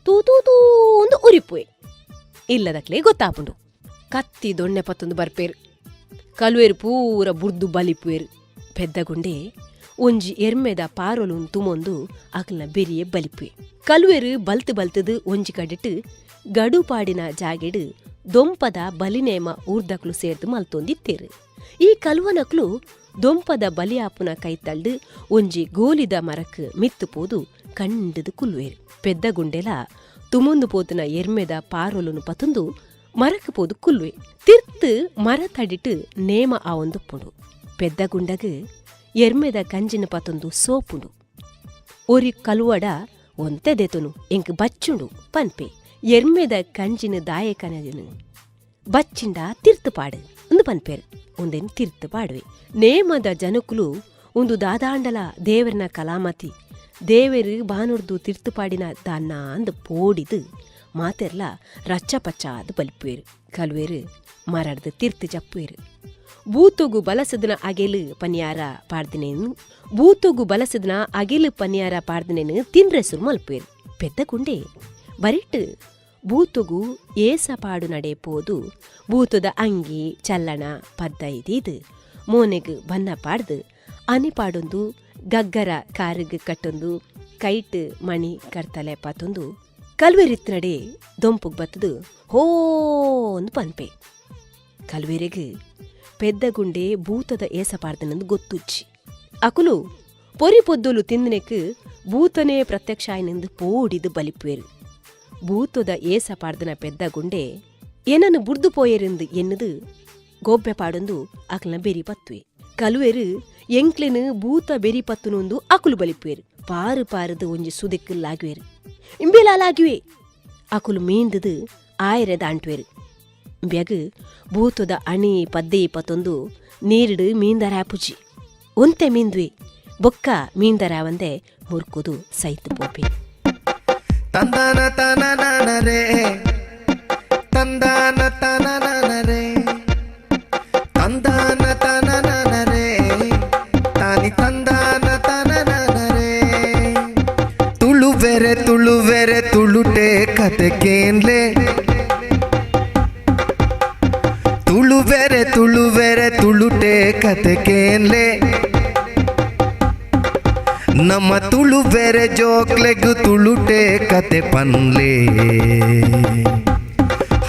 ತೂ ತೂ ತೂಂದು ಉರಿಪುವೆ. ಇಲ್ಲದಕ್ಲೆ ಗೊತ್ತಾಪುಂಡು. ಕತ್ತಿ ದೊಣ್ಣೆ ಪತ್ತೊಂದು ಬರ್ಪೇರು. ಕಲ್ವೇರು ಪೂರ ಬುರ್ದು ಬಲಿಪುವೇರು. ಪೆದ್ದಗುಂಡೆ ಒಂಜಿ ಎರ್ಮೆದ ಪಾರೊಲುನ್ ತುಮೊಂದು ಅಕ್ಲ್ನ ಬೆರಿಯೆ ಬಲಿಪುವೆ. ಕಲ್ವೇರು ಬಲ್ತು ಬಲ್ತದು ಒಂಜಿ ಕಡೆಟ್ ಗಡುಪಾಡಿನ ಜಾಗೆಡು ದೊಂಪದ ಬಲಿನೇಮ ಊರ್ದಕ್ಲು ಸೇರ್ದು ಮಲ್ತೊಂದಿತ್ತೇರು. ಈ ಕಲ್ವನಕ್ಲು ದೊಂಪದ ಬಲಿಯಾಪುನ ಕೈತಲ್ಡು ಒಂಜಿ ಗೋಲಿದ ಮರಕ್ ಮಿತ್ತು ಪೋದು ಕಂಡದು ಕುಲ್ವೇರು. ಪೆದ್ದ ಗುಂಡೆಲ ತುಮೊಂದು ಪೋತುನ ಎರ್ಮೆದ ಪಾರೊಲುನು ಪತೊಂದು ಮರಕ್ ಪೋದು ಕುಲ್ವೆ. ತಿರ್ತು ಮರ ತಡಿಟ್ಟು ನೇಮ ಆವೊಂದುಪ್ಪುಂಡು. ಪೆದ್ದ ಗುಂಡಗ್ ಎರ್ಮೆದ ಕಂಜಿನ ಪತೊಂದು ಸೋಪುಂಡು. ಒರಿ ಕಲುವಡ ಒಂತೆ ದೆತುನು ಎಂಕ್ ಬಚ್ಚುಂಡು ಪನ್ಪೆ. ಎರ್ಮೆದ ಕಂಜಿನ ದಾಯಕನದಿನು ಬಚ್ಚಿಂಡ ತಿರ್ತು ಪಾಡು ಅಂದು ಪನ್ಪೇರು. ಒಂದೇನು ತಿರ್ತು ಪಾಡುವೆ. ನೇಮದ ಜನಕುಲು ಒಂದು ದಾದಾಂಡಲ ದೇವರನ ಕಲಾಮತಿ ದೇವರು ಬಾನುರ್ದು ತಿರ್ತು ಪಾಡಿನ ದಾನ್ನ ಅಂದು ಪೋಡಿದು ಮಾತೆರ್ಲ ರಚ್ಚ ಪಚ್ಚಾದು ಬಲಿಪುವೇರು. ಕಲುವೇರು ಮರಡ್ದು ತಿರ್ತು ಜಪ್ಪುವೇರು. ಬೂತುಗು ಬಲಸದನ ಅಗೆಲು ಪನಿಯಾರ ಪಾಡ್ದಿನೇನು ಬೂತುಗು ಬಲಸದನ ಅಗೆಲು ಪನಿಯಾರ ಪಾಡ್ದಿನೇನು ತಿಂದ್ರೆ ಸುರು ಮಲ್ಪುವೇರು. ಪೆದ್ದ ಗುಂಡೆ ಬರಿಟ್ಟು ಬೂತುಗು ಏಸ ಪಾಡು ನಡೆ ಪೋದು ಬೂತುದ ಅಂಗಿ ಚಲ್ಲಣ ಪದ್ದ ಇದೀದು ಮೋನೆಗ್ ಬನ್ನ ಪಾಡ್ದು ಅನಿ ಪಾಡೊಂದು ಗಗ್ಗರ ಕಾರುಗ್ ಕಟ್ಟೊಂದು ಕೈಟ್ ಮಣಿ ಕರ್ತಲೆ ಪಾತೊಂದು ಕಲ್ವೆರಿತ್ ನಡೆ ದೊಂಪುಗ್ ಬತ್ತದು ಹೋ ಅಂದು ಪನ್ಪೆ. ಕಲ್ವೆರೆಗ್ ಪೆದ್ದ ಗುಂಡೆ ಭೂತದ ಏಸ ಪಾಡ್ದನಂದು ಗೊತ್ತುಚ್ಚಿ. ಅಕುಲು ಪೊರಿ ಪೊದ್ದುಲು ತಿಂದನೆಕ್ ಭೂತನೇ ಪ್ರತ್ಯಕ್ಷ ಆಯ್ನೆಂದು ಪೋಡಿದು ಬಲಿಪುವೆರು. ಭೂತದ ಏಸ ಪಾಡ್ದನ ಪೆದ್ದ ಗುಂಡೆ ಏನನ್ನು ಬುಡ್ದು ಪೋಯೆರೆಂದು ಎನ್ನುದು ಗೋಬ್ಬೆ ಪಾಡೊಂದು ಅಕ್ಲನ ಬೆರಿ ಪತ್ತುವೆ. ಕಲುವೆರು ಎಂಕ್ಲೆನು ಭೂತ ಬೆರಿ ಪತ್ತುನೊಂದು ಅಕುಲು ಬಲಿಪುವೆರು. ಪಾರು ಪಾರದು ಒಂಜಿ ಸುದೆಕ್ಕು ಲಾಗುವೆರು. ಇಂಬೆಲಾಲಾಗಿವೆ. ಅಕುಲು ಮೀಂದದು ಆಯರೆ ದಾಂಟುವೆರು. ಬ್ಯಗ್ ಭೂತದ ಅಣಿ ಪದ್ದೆ ಪತ್ತೊಂದು ನೀರಿಡು ಮೀಂದರಾಪುಜಿ. ಒಂತೆ ಮೀಂದ್ವಿ ಬೊಕ್ಕ ಮೀಂದರಾವಂದೆ ಮುರ್ಕುದು ಸೈತು ಪೋಪೆ. ತಂದಾನ ತನನನರೆ ತಂದಾನ ತನನನರೆ ತಂದಾನ ತನನನರೆ ತಾನಿ ತಂದಾನ ತನನನರೆ. ತುಳುವೆರೆ ತುಳುವೆರೆ ತುಳುಟೆ ಕತೆ ಕೇನ್ಲೆ. ತುಳುವೆರೆ ತುಳುವೆರೆ ತುಳುಟೆ ಕತೆ ಕೇನ್ಲೆ. ನಮ್ಮ ತುಳುವೆರೆ ಜೋಕ್ಲೆಗು ತುಳುಟೆ ಕತೆ ಪನ್ಲೆ.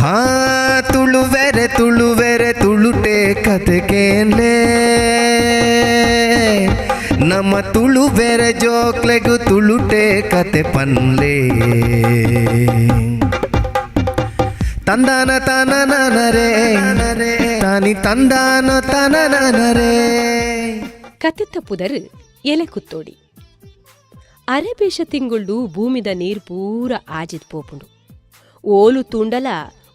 ಹಾ ತುಳುವೆರೆ ತುಳುವೆರೆ ತುಳುಟೆ ಕತೆ ಕೇನ್ಲೆ. ನಮ್ಮ ತುಳುವೆರೆ ಜೋಕ್ಲೆಗು ತುಳುಟೆ ಕತೆ ಪನ್ಲೆ. ತಂದಾನ ತನನನರೆ ತಾನಿ ತಂದಾನ ತನನನರೆ. ಕತೆತ್ತ ಪುದರು ಎಲೆ ಕುತ್ತೋಡಿ. ಅರೆಬೇಷ ತಿಂಗುಳ್ಡು ಭೂಮಿದ ನೀರ್ ಪೂರ ಆಜಿದ್ ಪೋಪುಂಡು. ಓಲು ತೂಂಡಲ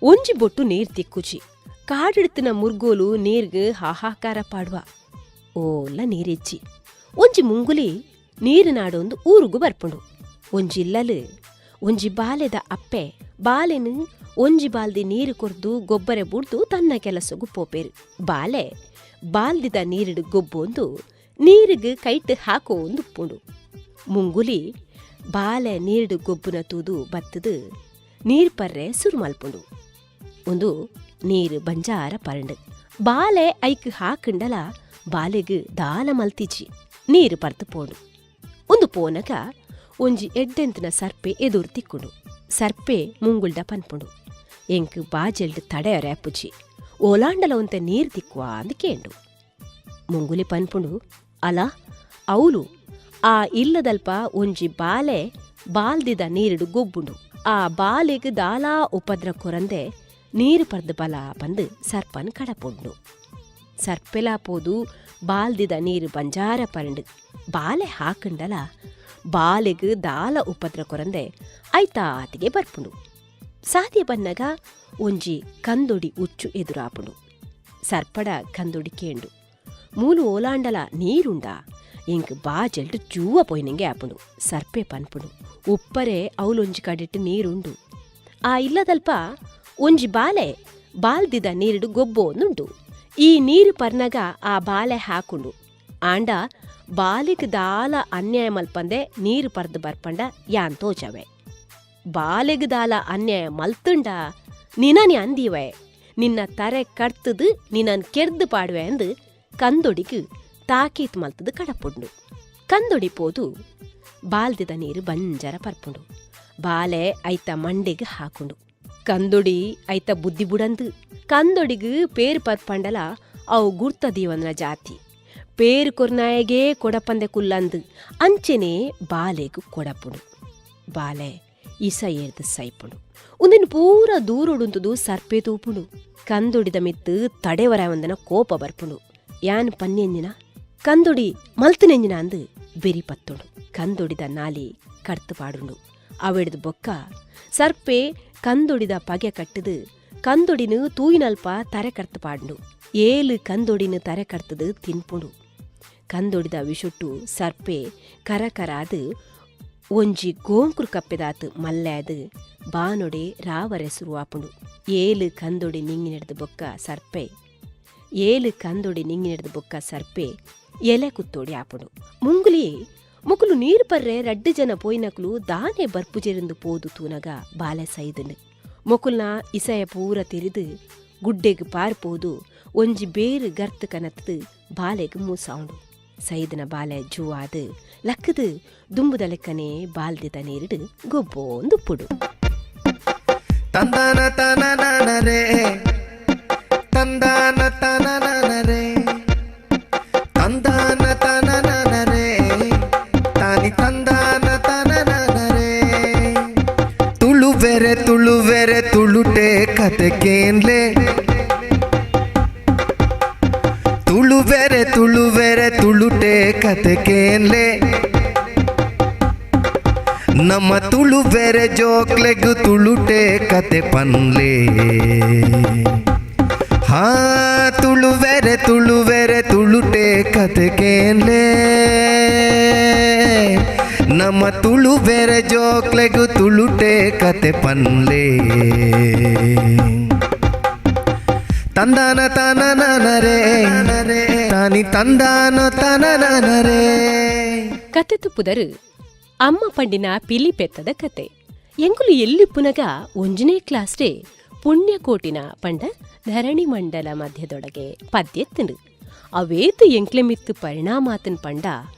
ಒಂಜಿ ಬೊಟ್ಟು ನೀರ್ ತಿಕ್ಕುಜಿ. ಕಾಡಿಡ್ತಿನ ಮುರ್ಗೋಲು ನೀರ್ಗ್ ಹಾಹಾಕಾರ ಪಾಡುವ. ಓಲ ನೀರಿಜ್ಜಿ. ಒಂಜಿ ಮುಂಗುಲಿ ನೀರಿನಾಡೊಂದು ಊರುಗು ಬರ್ಪುಂಡು. ಒಂಜಿ ಇಲ್ಲಲು ಒಂಜಿ ಬಾಲೆದ ಅಪ್ಪೆ ಬಾಲೆನು ಒಂಜಿ ಬಾಲ್ದಿ ನೀರು ಕೊರ್ದು ಗೊಬ್ಬರ ಬುಡ್ದು ತನ್ನ ಕೆಲಸಗು ಪೋಪೇರು. ಬಾಲೆ ಬಾಲ್ದಿದ ನೀರಿಡು ಗೊಬ್ಬೊಂದು ನೀರಿಗೆ ಕೈಟ್ ಹಾಕೋ ಒಂದು ಉಪ್ಪುಂಡು. ಮುಂಗುಲಿ ಬಾಲೆ ನೀರ್ಡ್ ಗೊಬ್ಬುನ ತೂದು ಬತ್ತದು ನೀರ್ ಪರ್ರೆ ಸುರು ಮಲ್ಪುಂಡು. ಉಂದು ನೀರು ಬಂಜಾರ ಪರಂಡು ಬಾಲೆ ಐಕ್ ಹಾಕಂಡಲ ಬಾಲೆಗ್ ದಾಲ ಮಲ್ತಿಜಿ ನೀರು ಪರ್ತು ಪೋಂಡು. ಉಂದು ಪೋನಗ ಒಂಜಿ ಎಡ್ಡೆಂತಿನ ಸರ್ಪೆ ಎದುರು ತಿಕ್ಕುಂಡು. ಸರ್ಪೆ ಮುಂಗುಲ್ಡ ಪನ್ಪುಂಡು, ಎಂಕ್ ಬಾಜೆಲ್ಡ್ ತಡೆಯರೆ ಅಪ್ಪುಜಿ, ಓಲಾಂಡಲ ಒಂತೆ ನೀರು ತಿಕ್ಕುವ ಅಂದ್ ಕೇಂಡು. ಮುಂಗುಲಿ ಪನ್ಪುಂಡು, ಅಲ ಅವುಲು ಆ ಇಲ್ಲದಲ್ಪ ಒಂಜಿ ಬಾಲೆ ಬಾಲ್ದಿದ ನೀರುಡು ಗೊಬ್ಬುಂಡು, ಆ ಬಾಲೆಗ್ ದಾಲಾ ಉಪದ್ರ ಕೊರಂದೆ ನೀರು ಪರ್ದು ಬಲ ಪಂದು ಸರ್ಪನ್ ಕಡಪುಂಡು. ಸರ್ಪೆಲ ಪೋದು ಬಾಲ್ದಿದ ನೀರು ಬಂಜಾರ ಪರಂಡು ಬಾಲೆ ಹಾಕಂಡಲ ಬಾಲೆಗ್ ದಾಲ ಉಪದ್ರ ಕೊರಂದೆ ಐತಾತಿಗೆ ಬರ್ಪುಂಡು. ಸಾಧ್ಯ ಬನ್ನಗ ಒಂಜಿ ಕಂದೊಡಿ ಉಚ್ಚು ಎದುರಾಪುಂಡು. ಸರ್ಪಡ ಕಂದೊಡಿ ಕೇಂಡು, ಮೂಲು ಓಲಾಂಡಲ ನೀರುಂಡ, ಎಂಕ್ ಬಾಜೆಲ್ಡ್ ಜೂವ ಪೋಯಿನಂಗೆ ಆಪುಂಡು. ಸರ್ಪೆ ಪನ್ಪುಂಡು, ಉಪ್ಪರೆ ಅವಲೊಂಜಿ ಕಡೆಟ್ ನೀರುಂಡು, ಆ ಇಲ್ಲದಲ್ಪ ಒಂಜಿ ಬಾಲೆ ಬಾಲ್ದಿದ ನೀರುಡು ಗೊಬ್ಬೋಂದುಂಡು, ಈ ನೀರು ಪರ್ನಗ ಆ ಬಾಲೆ ಹಾಕುಂಡು, ಆಂಡ ಬಾಲಿಗ್ ದಾಲ ಅನ್ಯಾಯ ಮಲ್ಪಂದೆ ನೀರು ಪರ್ದು ಬರ್ಪಂಡ ಯಾನ್ ತೋಚವೆ, ಬಾಲೆಗ್ ದಾಲ ಅನ್ಯಾಯ ಮಲ್ತುಂಡ ನಿನನಿ ಅಂದಿವೆ, ನಿನ್ನ ತರೆ ಕಡ್ತದು ನಿನ್ನನ್ ಕೆರ್ದು ಪಾಡುವೆ ಅಂದು ಕಂದೊಡಿಗ್ ತಾಕೀತ್ ಮಲ್ತದು ಕಡಪುಂಡು. ಕಂದೊಡಿ ಪೋದು ಬಾಲ್ದಿದ ನೀರು ಬಂಜರ ಪರ್ಪುಂಡು. ಬಾಲೆ ಐತ ಮಂಡೆಗ್ ಹಾಕುಂಡು. ಕಂದೊಡಿ ಐತ ಬುದ್ಧಿ ಬುಡಂದು ಕಂದೊಡಿಗ್ ಪೇರ್ ಪರ್ಪಂಡಲ ಅವು ಗುರ್ತ ದೀವನ ಜಾತಿ, ಪೇರು ಕೊರ್ನಾಯಗೇ ಕೊಡಪಂದೆ ಕುಲ್ಲಂದು ಅಂಚೆನೆ ಬಾಲೆಗ್ ಕೊಡಪುಂಡು. ಬಾಲೆ ಇಸ ಏರ್ದು ಸೈಪುಂಡು. ಉಂದಿನ ಪೂರ ದೂರೊಡುಂತುದು ಸರ್ಪೆ ತೂಪುಂಡು. ಕಂದೊಡಿದ ಮಿತ್ತು ತಡೆವರ ಒಂದನ ಕೋಪ ಬರ್ಪುಂಡು. ಯಾನ್ ಪನ್ನೆಂಜಿನ ಕಂದೊಡಿ ಮಲ್ತನೆಂಜಿನ ಅಂದು ಬೆರಿ ಪತ್ತುಂಡು. ಕಂದೊಡಿದ ನಾಲಿ ಕಡ್ತು ಪಾಡುಂಡು. ಅವೆಡ್ದು ಬೊಕ್ಕ ಸರ್ಪೆ ಕಂದೊಡಿದ ಪಗೆ ಕಟ್ಟುದು ಕಂದೊಡಿನು ತೂಯಿನಲ್ಪ ತರೆ ಕಡ್ತು ಪಾಡುಂಡು. 7 ಕಂದೊಡಿನು ತರೆ ಕಡ್ತದು ತಿನ್ಪುಂಡು. ಕಂದೊಡಿದ ವಿಷೊಟ್ಟು ಸರ್ಪೆ ಕರಕರಾದು ಒಂಜಿ ಗೋಂಕುರು ಕಪ್ಪೆದಾತು ಮಲ್ಲಾದು ಬಾನೊಡೆ ರಾವರೆ ಸುರುವಾಪುಂಡು. 7 ಕಂದೊಡಿ ನಿಂಗಿನೆಡ್ದು ಬೊಕ್ಕ ಸರ್ಪೆ 7 ಕಂದೊಡಿ ನಿಂಗಿನೆಡ್ದು ಬೊಕ್ಕ ಸರ್ಪೆ ಎಲೆ ಕುತ್ತೋಡಿ ಆಪುಂಡು. ಮುಂಗುಲಿ ಮುಕುಲು ನೀರು ಪರ್ರೆ 2 ಜನ ಪೋಯಿನಕುಲು ದಾನೆ ಬರ್ಪುಜೆರಿಂದು ಪೋದು ತೂನಗ ಬಾಲೆ ಸೈದನು. ಮೊಕುಲ್ನ ಇಸಯ ಪೂರ ತೆರಿದು ಗುಡ್ಡೆಗ್ ಪಾರ್ಪೋದು ಒಂಜಿ ಬೇರು ಗರ್ತು ಕನತ್ತದು ಬಾಲೆಗ್ ಮೂಸಾವುಂಡು. ಸೈದನ ಬಾಲೆ ಜೂವಾದು ಲಕ್ಕದು ದುಂಬುದ ಲೆಕ್ಕನೆ ಬಾಲ್ದಿದ ನೀರಿಡು ಗೊಬ್ಬೊಂದು ಪುಡು. ತಂದಾನ ತನನನರೆ ತಂದಾನ ತನನನರೆ ತಂದಾನ ತನನನರೆ ತಾನಿ ತಂದಾನ ತನನನರೆ. ತುಳುವೆರೆ ತುಳುವೆರೆ ತುಳುಟೆ ಕತೆ ಕೇನ್ಲೆ, ತುಳುವೆರೆ ತುಳುವೆರೆ ತುಳುಟೆ ಕತೆ ಕೇನ್ಲೆ, ನಮ್ಮ ತುಳುವೆರೆ ಜೋಕ್ಲೆಗು ತುಳುಟೆ ಕತೆ ಪನ್ಲೆ. ಹಾ ತುಳುವೆರೆ ತುಳುವೆರೆ ತುಳುಟೆ ಕತೆ ಕೇನ್ಲೆ, ನಮ್ಮ ತುಳುವೆರೆ ಜೋಕ್ಲೆಗು ತುಳುಟೆ ಕತೆ ಪನ್ಲೆ. ತಂದಾನ ತನನನರೆ ತಾನಿ ತಂದಾನ ತನನನರೆ. ಕತೆ ತುಪ್ಪುದರು ಅಮ್ಮ ಪಂಡಿನ ಪಿಲಿ ಪೆತ್ತದ ಕತೆ. ಎಂಕುಲು ಎಲ್ಲಿ ಪುನಗ 1ನೇ ಕ್ಲಾಸ್ಡೇ ಪುಣ್ಯಕೋಟಿನ ಪಂಡ ಧರಣಿ ಮಂಡಲ ಮಧ್ಯದೊಳಗೆ ಪದ್ಯೆತ್ತುಂಡು. ಅವೇತು ಎಂಕ್ಲೆ ಮಿತ್ತು ಪರಿಣಾಮಾತನ್ ಪಂಡ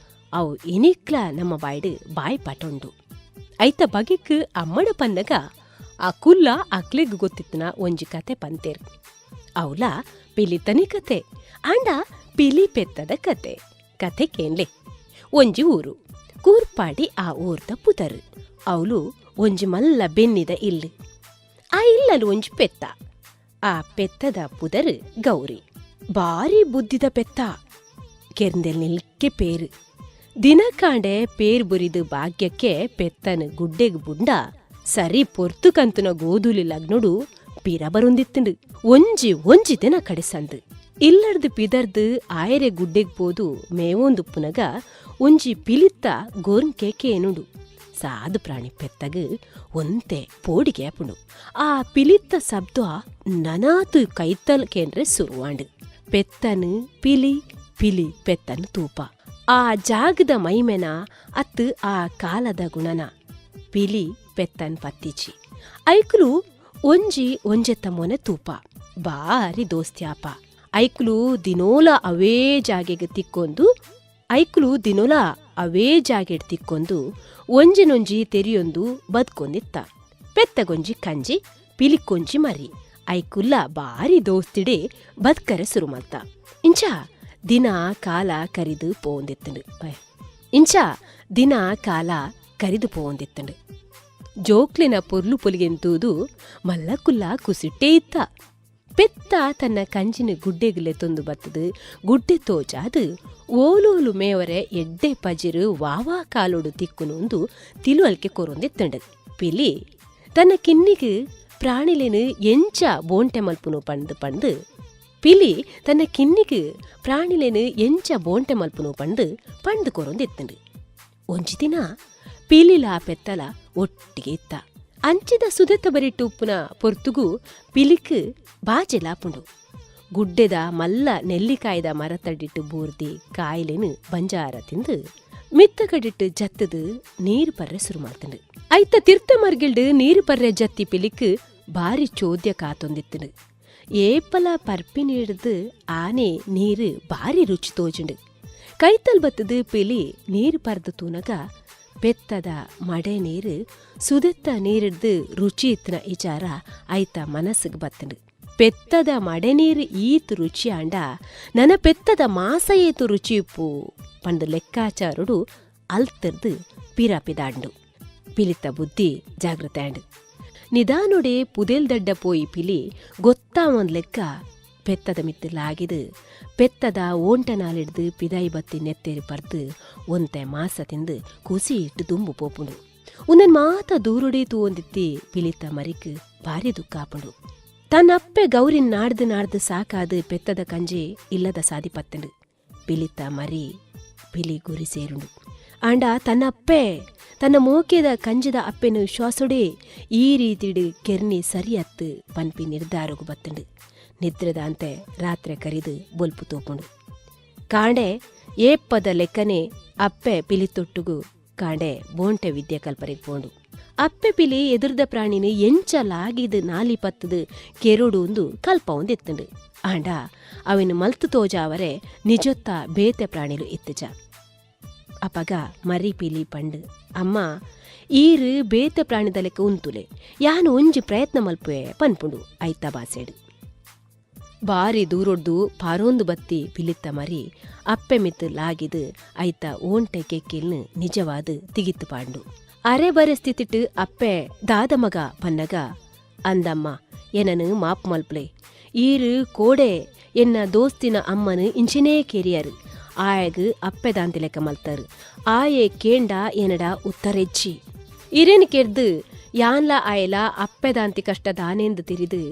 ಅವು ಇನಿಕ್ಲ ನಮ್ಮ ಬಾಯ್ಡು ಬಾಯ್ ಪಟೊಂಡು. ಐತ ಬಗೆಕ್ ಅಮ್ಮಡ ಪನ್ನಗ ಆ ಕುಲ್ಲ ಅಕ್ಲೆಗ್ ಗೊತ್ತಿತ್ತನ ಒಂಜಿ ಕತೆ ಪಂತೇರ್. ಅವಲ ಪಿಲಿತನಿ ಕತೆ ಆಂಡ ಪಿಲಿ ಪೆತ್ತದ ಕತೆ. ಕತೆ ಕೇನ್ಲೆ. ಒಂಜಿ ಊರು ಕೂರ್ಪಾಡಿ ಆ ಊರ್ದ ಪುತರು. ಅವಳು ಒಂಜಿ ಮಲ್ಲ ಬೆನ್ನಿದ ಇಲ್ಲು. ಆ ಇಲ್ಲಲು ಒಂಜಿ ಪೆತ್ತ. ಆ ಪೆತ್ತದ ಪುದರು ಗೌರಿ. ಬಾರಿ ಬುದ್ಧಿದ ಪೆತ್ತ. ಕೆರ್ಂದೆಲ್ ನಿಲ್ಕೆ ಪೇರು ದಿನಕಾಂಡೆ ಪೇರ್ ಬುರಿದು ಭಾಗ್ಯಕ್ಕೆ ಪೆತ್ತನ ಗುಡ್ಡೆಗ್ ಬುಂಡ ಸರಿ ಪೊರ್ತು ಕಂತುನ ಗೋಧೂಲಿ ಲಗ್ನೊಡು ಪಿರ ಬರುಂದಿತ್ತುಂಡು. ಒಂಜಿ ಒಂಜಿ ದಿನ ಕಡೆಸಂದು ಇಲ್ಲರ್ದು ಪಿದರ್ದು ಆಯರೆ ಗುಡ್ಡೆಗ್ ಪೋದು ಮೇವೊಂದುಪ್ಪುನಗ ಒಂಜಿ ಪಿಲಿತ್ತ ಗೋರ್ನ್ಕೆ ಕೇನುಂಡು. ಸಾದು ಪ್ರಾಣಿ ಪೆತ್ತಗ್ ಒಂತೆ ಪೋಡಿಗೆ ಆಪುಂಡು. ಆ ಪಿಲಿತ್ತ ಶಬ್ದ ನನಾತು ಕೈತಲ್ ಕೇಂದ್ರೆ ಸುರುವಾಂಡು. ಪೆತ್ತನು ಪಿಲಿ, ಪಿಲಿ ಪೆತ್ತನು ತೂಪ. ಆ ಜಾಗದ ಮೈಮೆನ ಅತ್ತು ಆ ಕಾಲದ ಗುಣನ ಪಿಲಿ ಪೆತ್ತನ್ ಪತ್ತಿಜಿ. ಐಕ್ಲು ಒಂಜಿ ಒಂಜೆತ್ತ ಮೊನೆ ತೂಪ, ಬಾರಿ ದೋಸ್ತ್ಯಾಪ. ಐಕ್ಲು ದಿನೋಲ ಅವೇ ಜಾಗೆಗೆ ತಿಕ್ಕೊಂದು, ಐಕ್ಲು ದಿನೋಲ ಅವೇ ಜಾಗೆಡ್ ತಿಕ್ಕೊಂದು ಒಂಜಿನೊಂಜಿ ತೆರಿಯೊಂದು ಬದ್ಕೊಂದಿತ್ತ. ಪೆತ್ತಗೊಂಜಿ ಕಂಜಿ, ಪಿಲಿಕ್ಕೊಂಜಿ ಮರಿ. ಐಕುಲ್ಲ ಬಾರಿ ದೋಸ್ತಿಡೆ ಬದ್ಕರೆ ಸುರು ಮಲ್ತ. ಇಂಚ ದಿನ ಕಾಲ ಕರಿದು ಪೋಂದಿತ್ತಂಡು. ಇಂಚ ದಿನ ಕಾಲ ಕರಿದು ಪೋಂದಿತ್ತಂಡು. ಜೋಕ್ಲಿನ ಪೊರ್ಲು ಪೊಲಿಗೆಂತೂದು ಮಲ್ಲಕುಲ್ಲ ಕುಸಿಟ್ಟೇ ಇತ್ತ. ಪೆತ್ತ ತನ್ನ ಕಂಜಿನ ಗುಡ್ಡೆಗುಲೆ ತೊಂದು ಬತ್ತದು ಗುಡ್ಡೆ ತೋಜಾದು ಓಲೋಲು ಮೇವರೆ ಎಡ್ಡೆ ಪಜಿರು ವಾವಾ ಕಾಲೋಡು ತಿಕ್ಕುನು ತಿಳುವಲ್ಕೆ ಕೊರೊಂದಿತ್ತಂಡು. ಪಿಲಿ ತನ್ನ ಕಿನ್ನಿಗೆ ಪ್ರಾಣಿಲೇನು ಎಂಚ ಬೋಂಟೆ ಮಲ್ಪುನು ಪಂದು ಪಂದು, ಪಿಲಿ ತನ್ನ ಕಿನ್ನಿಗೆ ಪ್ರಾಣಿಲೇನು ಎಂಚ ಬೋಂಟೆ ಮಲ್ಪುನು ಪಂದು ಪಂದು ಕೊರೊಂದಿತ್ತಂಡು. ಒಂಜಿ ದಿನ ಪಿಲಿಲ ಪೆತ್ತಲ ಒಟ್ಟಿಗೆ ಇತ್ತ. ಅಂಚಿದ ಸುದೆತ್ತ ಬರಿಟ್ಟು ಉಪ್ಪುನ ಪೊರ್ತುಗು ಪಿಲಿಕ್ ಬಾಜೆಲಾಪುಂಡು. ಗುಡ್ಡೆದ ಮಲ್ಲ ನೆಲ್ಲಿಕಾಯ್ದ ಮರತಡಿಟ್ಟು ಬೂರ್ದಿ ಕಾಯಿಲೆನು ಬಂಜಾರ ತಿಂದು ಮಿತ್ತ ಕಡಿಟ್ಟು ಜತ್ತದು ನೀರು ಪರ್ರೆ ಸುರು ಮಾಡ್ತಂಡು. ಐತ ತಿರ್ತ ಮರ್ಗಿಲ್ಡು ನೀರು ಪರ್ರೆ ಜತ್ತಿ ಪಿಲಿಕ್ ಬಾರಿ ಚೋದ್ಯ ಕಾತೊಂದಿತ್ತಂಡು. ಏಪಲ ಪರ್ಪಿ ನೀಡ್ದು ಆನೆ ನೀರು ಬಾರಿ ರುಚಿ ತೋಜುಂಡು. ಕೈತಲ್ ಬತ್ತದು ಪಿಲಿ ನೀರು ಪರ್ದು ತೂನಗ ಪೆತ್ತದ ಮಡೆ ನೀರು ಸುದೆತ್ತ ನೀರಿಡ್ದು ರುಚಿ ಇತ್ತಿನ ವಿಚಾರ ಐತ ಮನಸ್ಸಿಗೆ ಬತ್ತಂಡು. ಪೆತ್ತದ ಮಡೆ ನೀರು ಈತು ರುಚಿ ಆಂಡ ನನ ಪೆತ್ತದ ಮಾಸ ಏತು ರುಚಿ ಉಪ್ಪು ಪಂದು ಲೆಕ್ಕಾಚಾರುಡು ಅಲ್ತರ್ದು ಪಿರಾಪಿದಾಂಡು. ಪಿಲಿತ ಬುದ್ಧಿ ಜಾಗೃತ ಆಂಡು. ನಿಧಾನೊಡೆ ಪುದೆಲ್ ದಡ್ಡ ಪೋಯಿ ಪಿಲಿ ಗೊತ್ತಾ ಒಂದ್ ಲೆಕ್ಕ ಪೆತ್ತದ ಮಿತ್ತು ಲಾಗಿದು ಪೆತ್ತದ ಓಂಟನಾಲಿಡ್ದು ಪಿದಾಯಿ ಬತ್ತಿ ನೆತ್ತೇರಿ ಪರ್ದು ಒಂತೆ ಮಾಸ ತಿಂದು ಕುಸಿ ಇಟ್ಟು ದುಂಬು ಪೋಪುಂಡು. ಉಂದನ್ ಮಾತ ದೂರುಡೇ ತೂವೊಂದಿತ್ತಿ ಪಿಲಿತ ಮರಿಕ್ ಭಾರಿ ದುಃಖಾಪುಂಡು. ತನ್ನ ಅಪ್ಪೆ ಗೌರಿನ್ ನಾಡ್ದು ನಾಡ್ದು ಸಾಕಾದು ಪೆತ್ತದ ಕಂಜಿ ಇಲ್ಲದ ಸಾದಿ ಪತ್ತಂಡು. ಪಿಲಿತ ಮರಿ ಪಿಲಿ ಗುರಿ ಸೇರುಂಡು. ಆಂಡ ತನ್ನ ಅಪ್ಪೆ ತನ್ನ ಮೋಕೆದ ಕಂಜದ ಅಪ್ಪೆನು ವಿಶ್ವಾಸೊಡೇ ಈ ರೀತಿಡು ಕೆರ್ನಿ ಸರಿಯತ್ತು ಪನ್ಪಿ ನಿರ್ಧಾರಗು ಬತ್ತಂಡು. ನಿದ್ರೆದಾಂತೆ ರಾತ್ರೆ ಕರಿದು ಬೊಲ್ಪು ತೋಪುಂಡು. ಕಾಂಡೆ ಏಪ್ಪದ ಲೆಕ್ಕನೆ ಅಪ್ಪೆ ಪಿಲಿತೊಟ್ಟುಗು ಕಾಂಡೆ ಬೋಂಟೆ ವಿದ್ಯೆ ಕಲ್ಪರಿಗೆ ಪೋಂಡು. ಅಪ್ಪೆ ಪಿಲಿ ಎದುರ್ದ ಪ್ರಾಣಿನ ಎಂಚ ಲಾಗಿದು ನಾಲಿ ಪತ್ತದು ಕೆರುಡು ಒಂದು ಕಲ್ಪ ಒಂದಿತ್ತಂಡು. ಆಂಡ ಅವಿನ ಮಲ್ತು ತೋಜಾವರೆ ನಿಜೊತ್ತ ಬೇತೆ ಪ್ರಾಣಿಲು ಇತ್ತಜ. ಅಪಗ ಮರಿ ಪಿಲಿ ಪಂಡು, ಅಮ್ಮ ಈರು ಬೇತೆ ಪ್ರಾಣಿದ ಲೆಕ್ಕ ಉಂತುಲೆ, ಯಾನು ಒಂಜಿ ಪ್ರಯತ್ನ ಮಲ್ಪುವೆ ಪನ್ಪುಂಡು ಐತ ಬಾಸೆಡು. ಬಾರಿ ದೂರೊಡ್ದು ಪಾರೋಂದು ಬತ್ತಿ ಪಿಲಿತ್ತ ಮರಿ ಅಪ್ಪೆ ಮಿತ್ತು ಲಾಗಿದು ಐತ ಓಂಟೆ ಕೆಕ್ಕಿಲ್ನು ನಿಜವಾದ ತಿಗಿತ್ತು ಪಾಂಡು. ಅರೆ ಬರೆ ಸ್ಥಿತಿಟ್ಟು ಅಪ್ಪೆ ದಾದ ಮಗ ಪನ್ನಗ, ಅಂದಮ್ಮ ಎನನು ಮಾಪ್ ಮಲ್ಪ್ಲೆ, ಈರು ಕೋಡೆ ಎನ್ನ ದೋಸ್ತಿನ ಅಮ್ಮನು ಇಂಚಿನೇ ಕೆರಿಯರು, ಆಯಗ್ ಅಪ್ಪೆ ದಾಂತಿ ಲೆಕ್ಕ ಮಲ್ತಾರು, ಆಯೆ ಕೇಂಡ ಎನಡ ಉತ್ತರೆಜ್ಜಿ ಇರೇನು ಕೆರ್ದು ಯಾನ್ಲ ಆಯಲ ಅಪ್ಪೆ ದಾಂತಿ ಕಷ್ಟ ದಾನೇಂದು ತಿರಿದು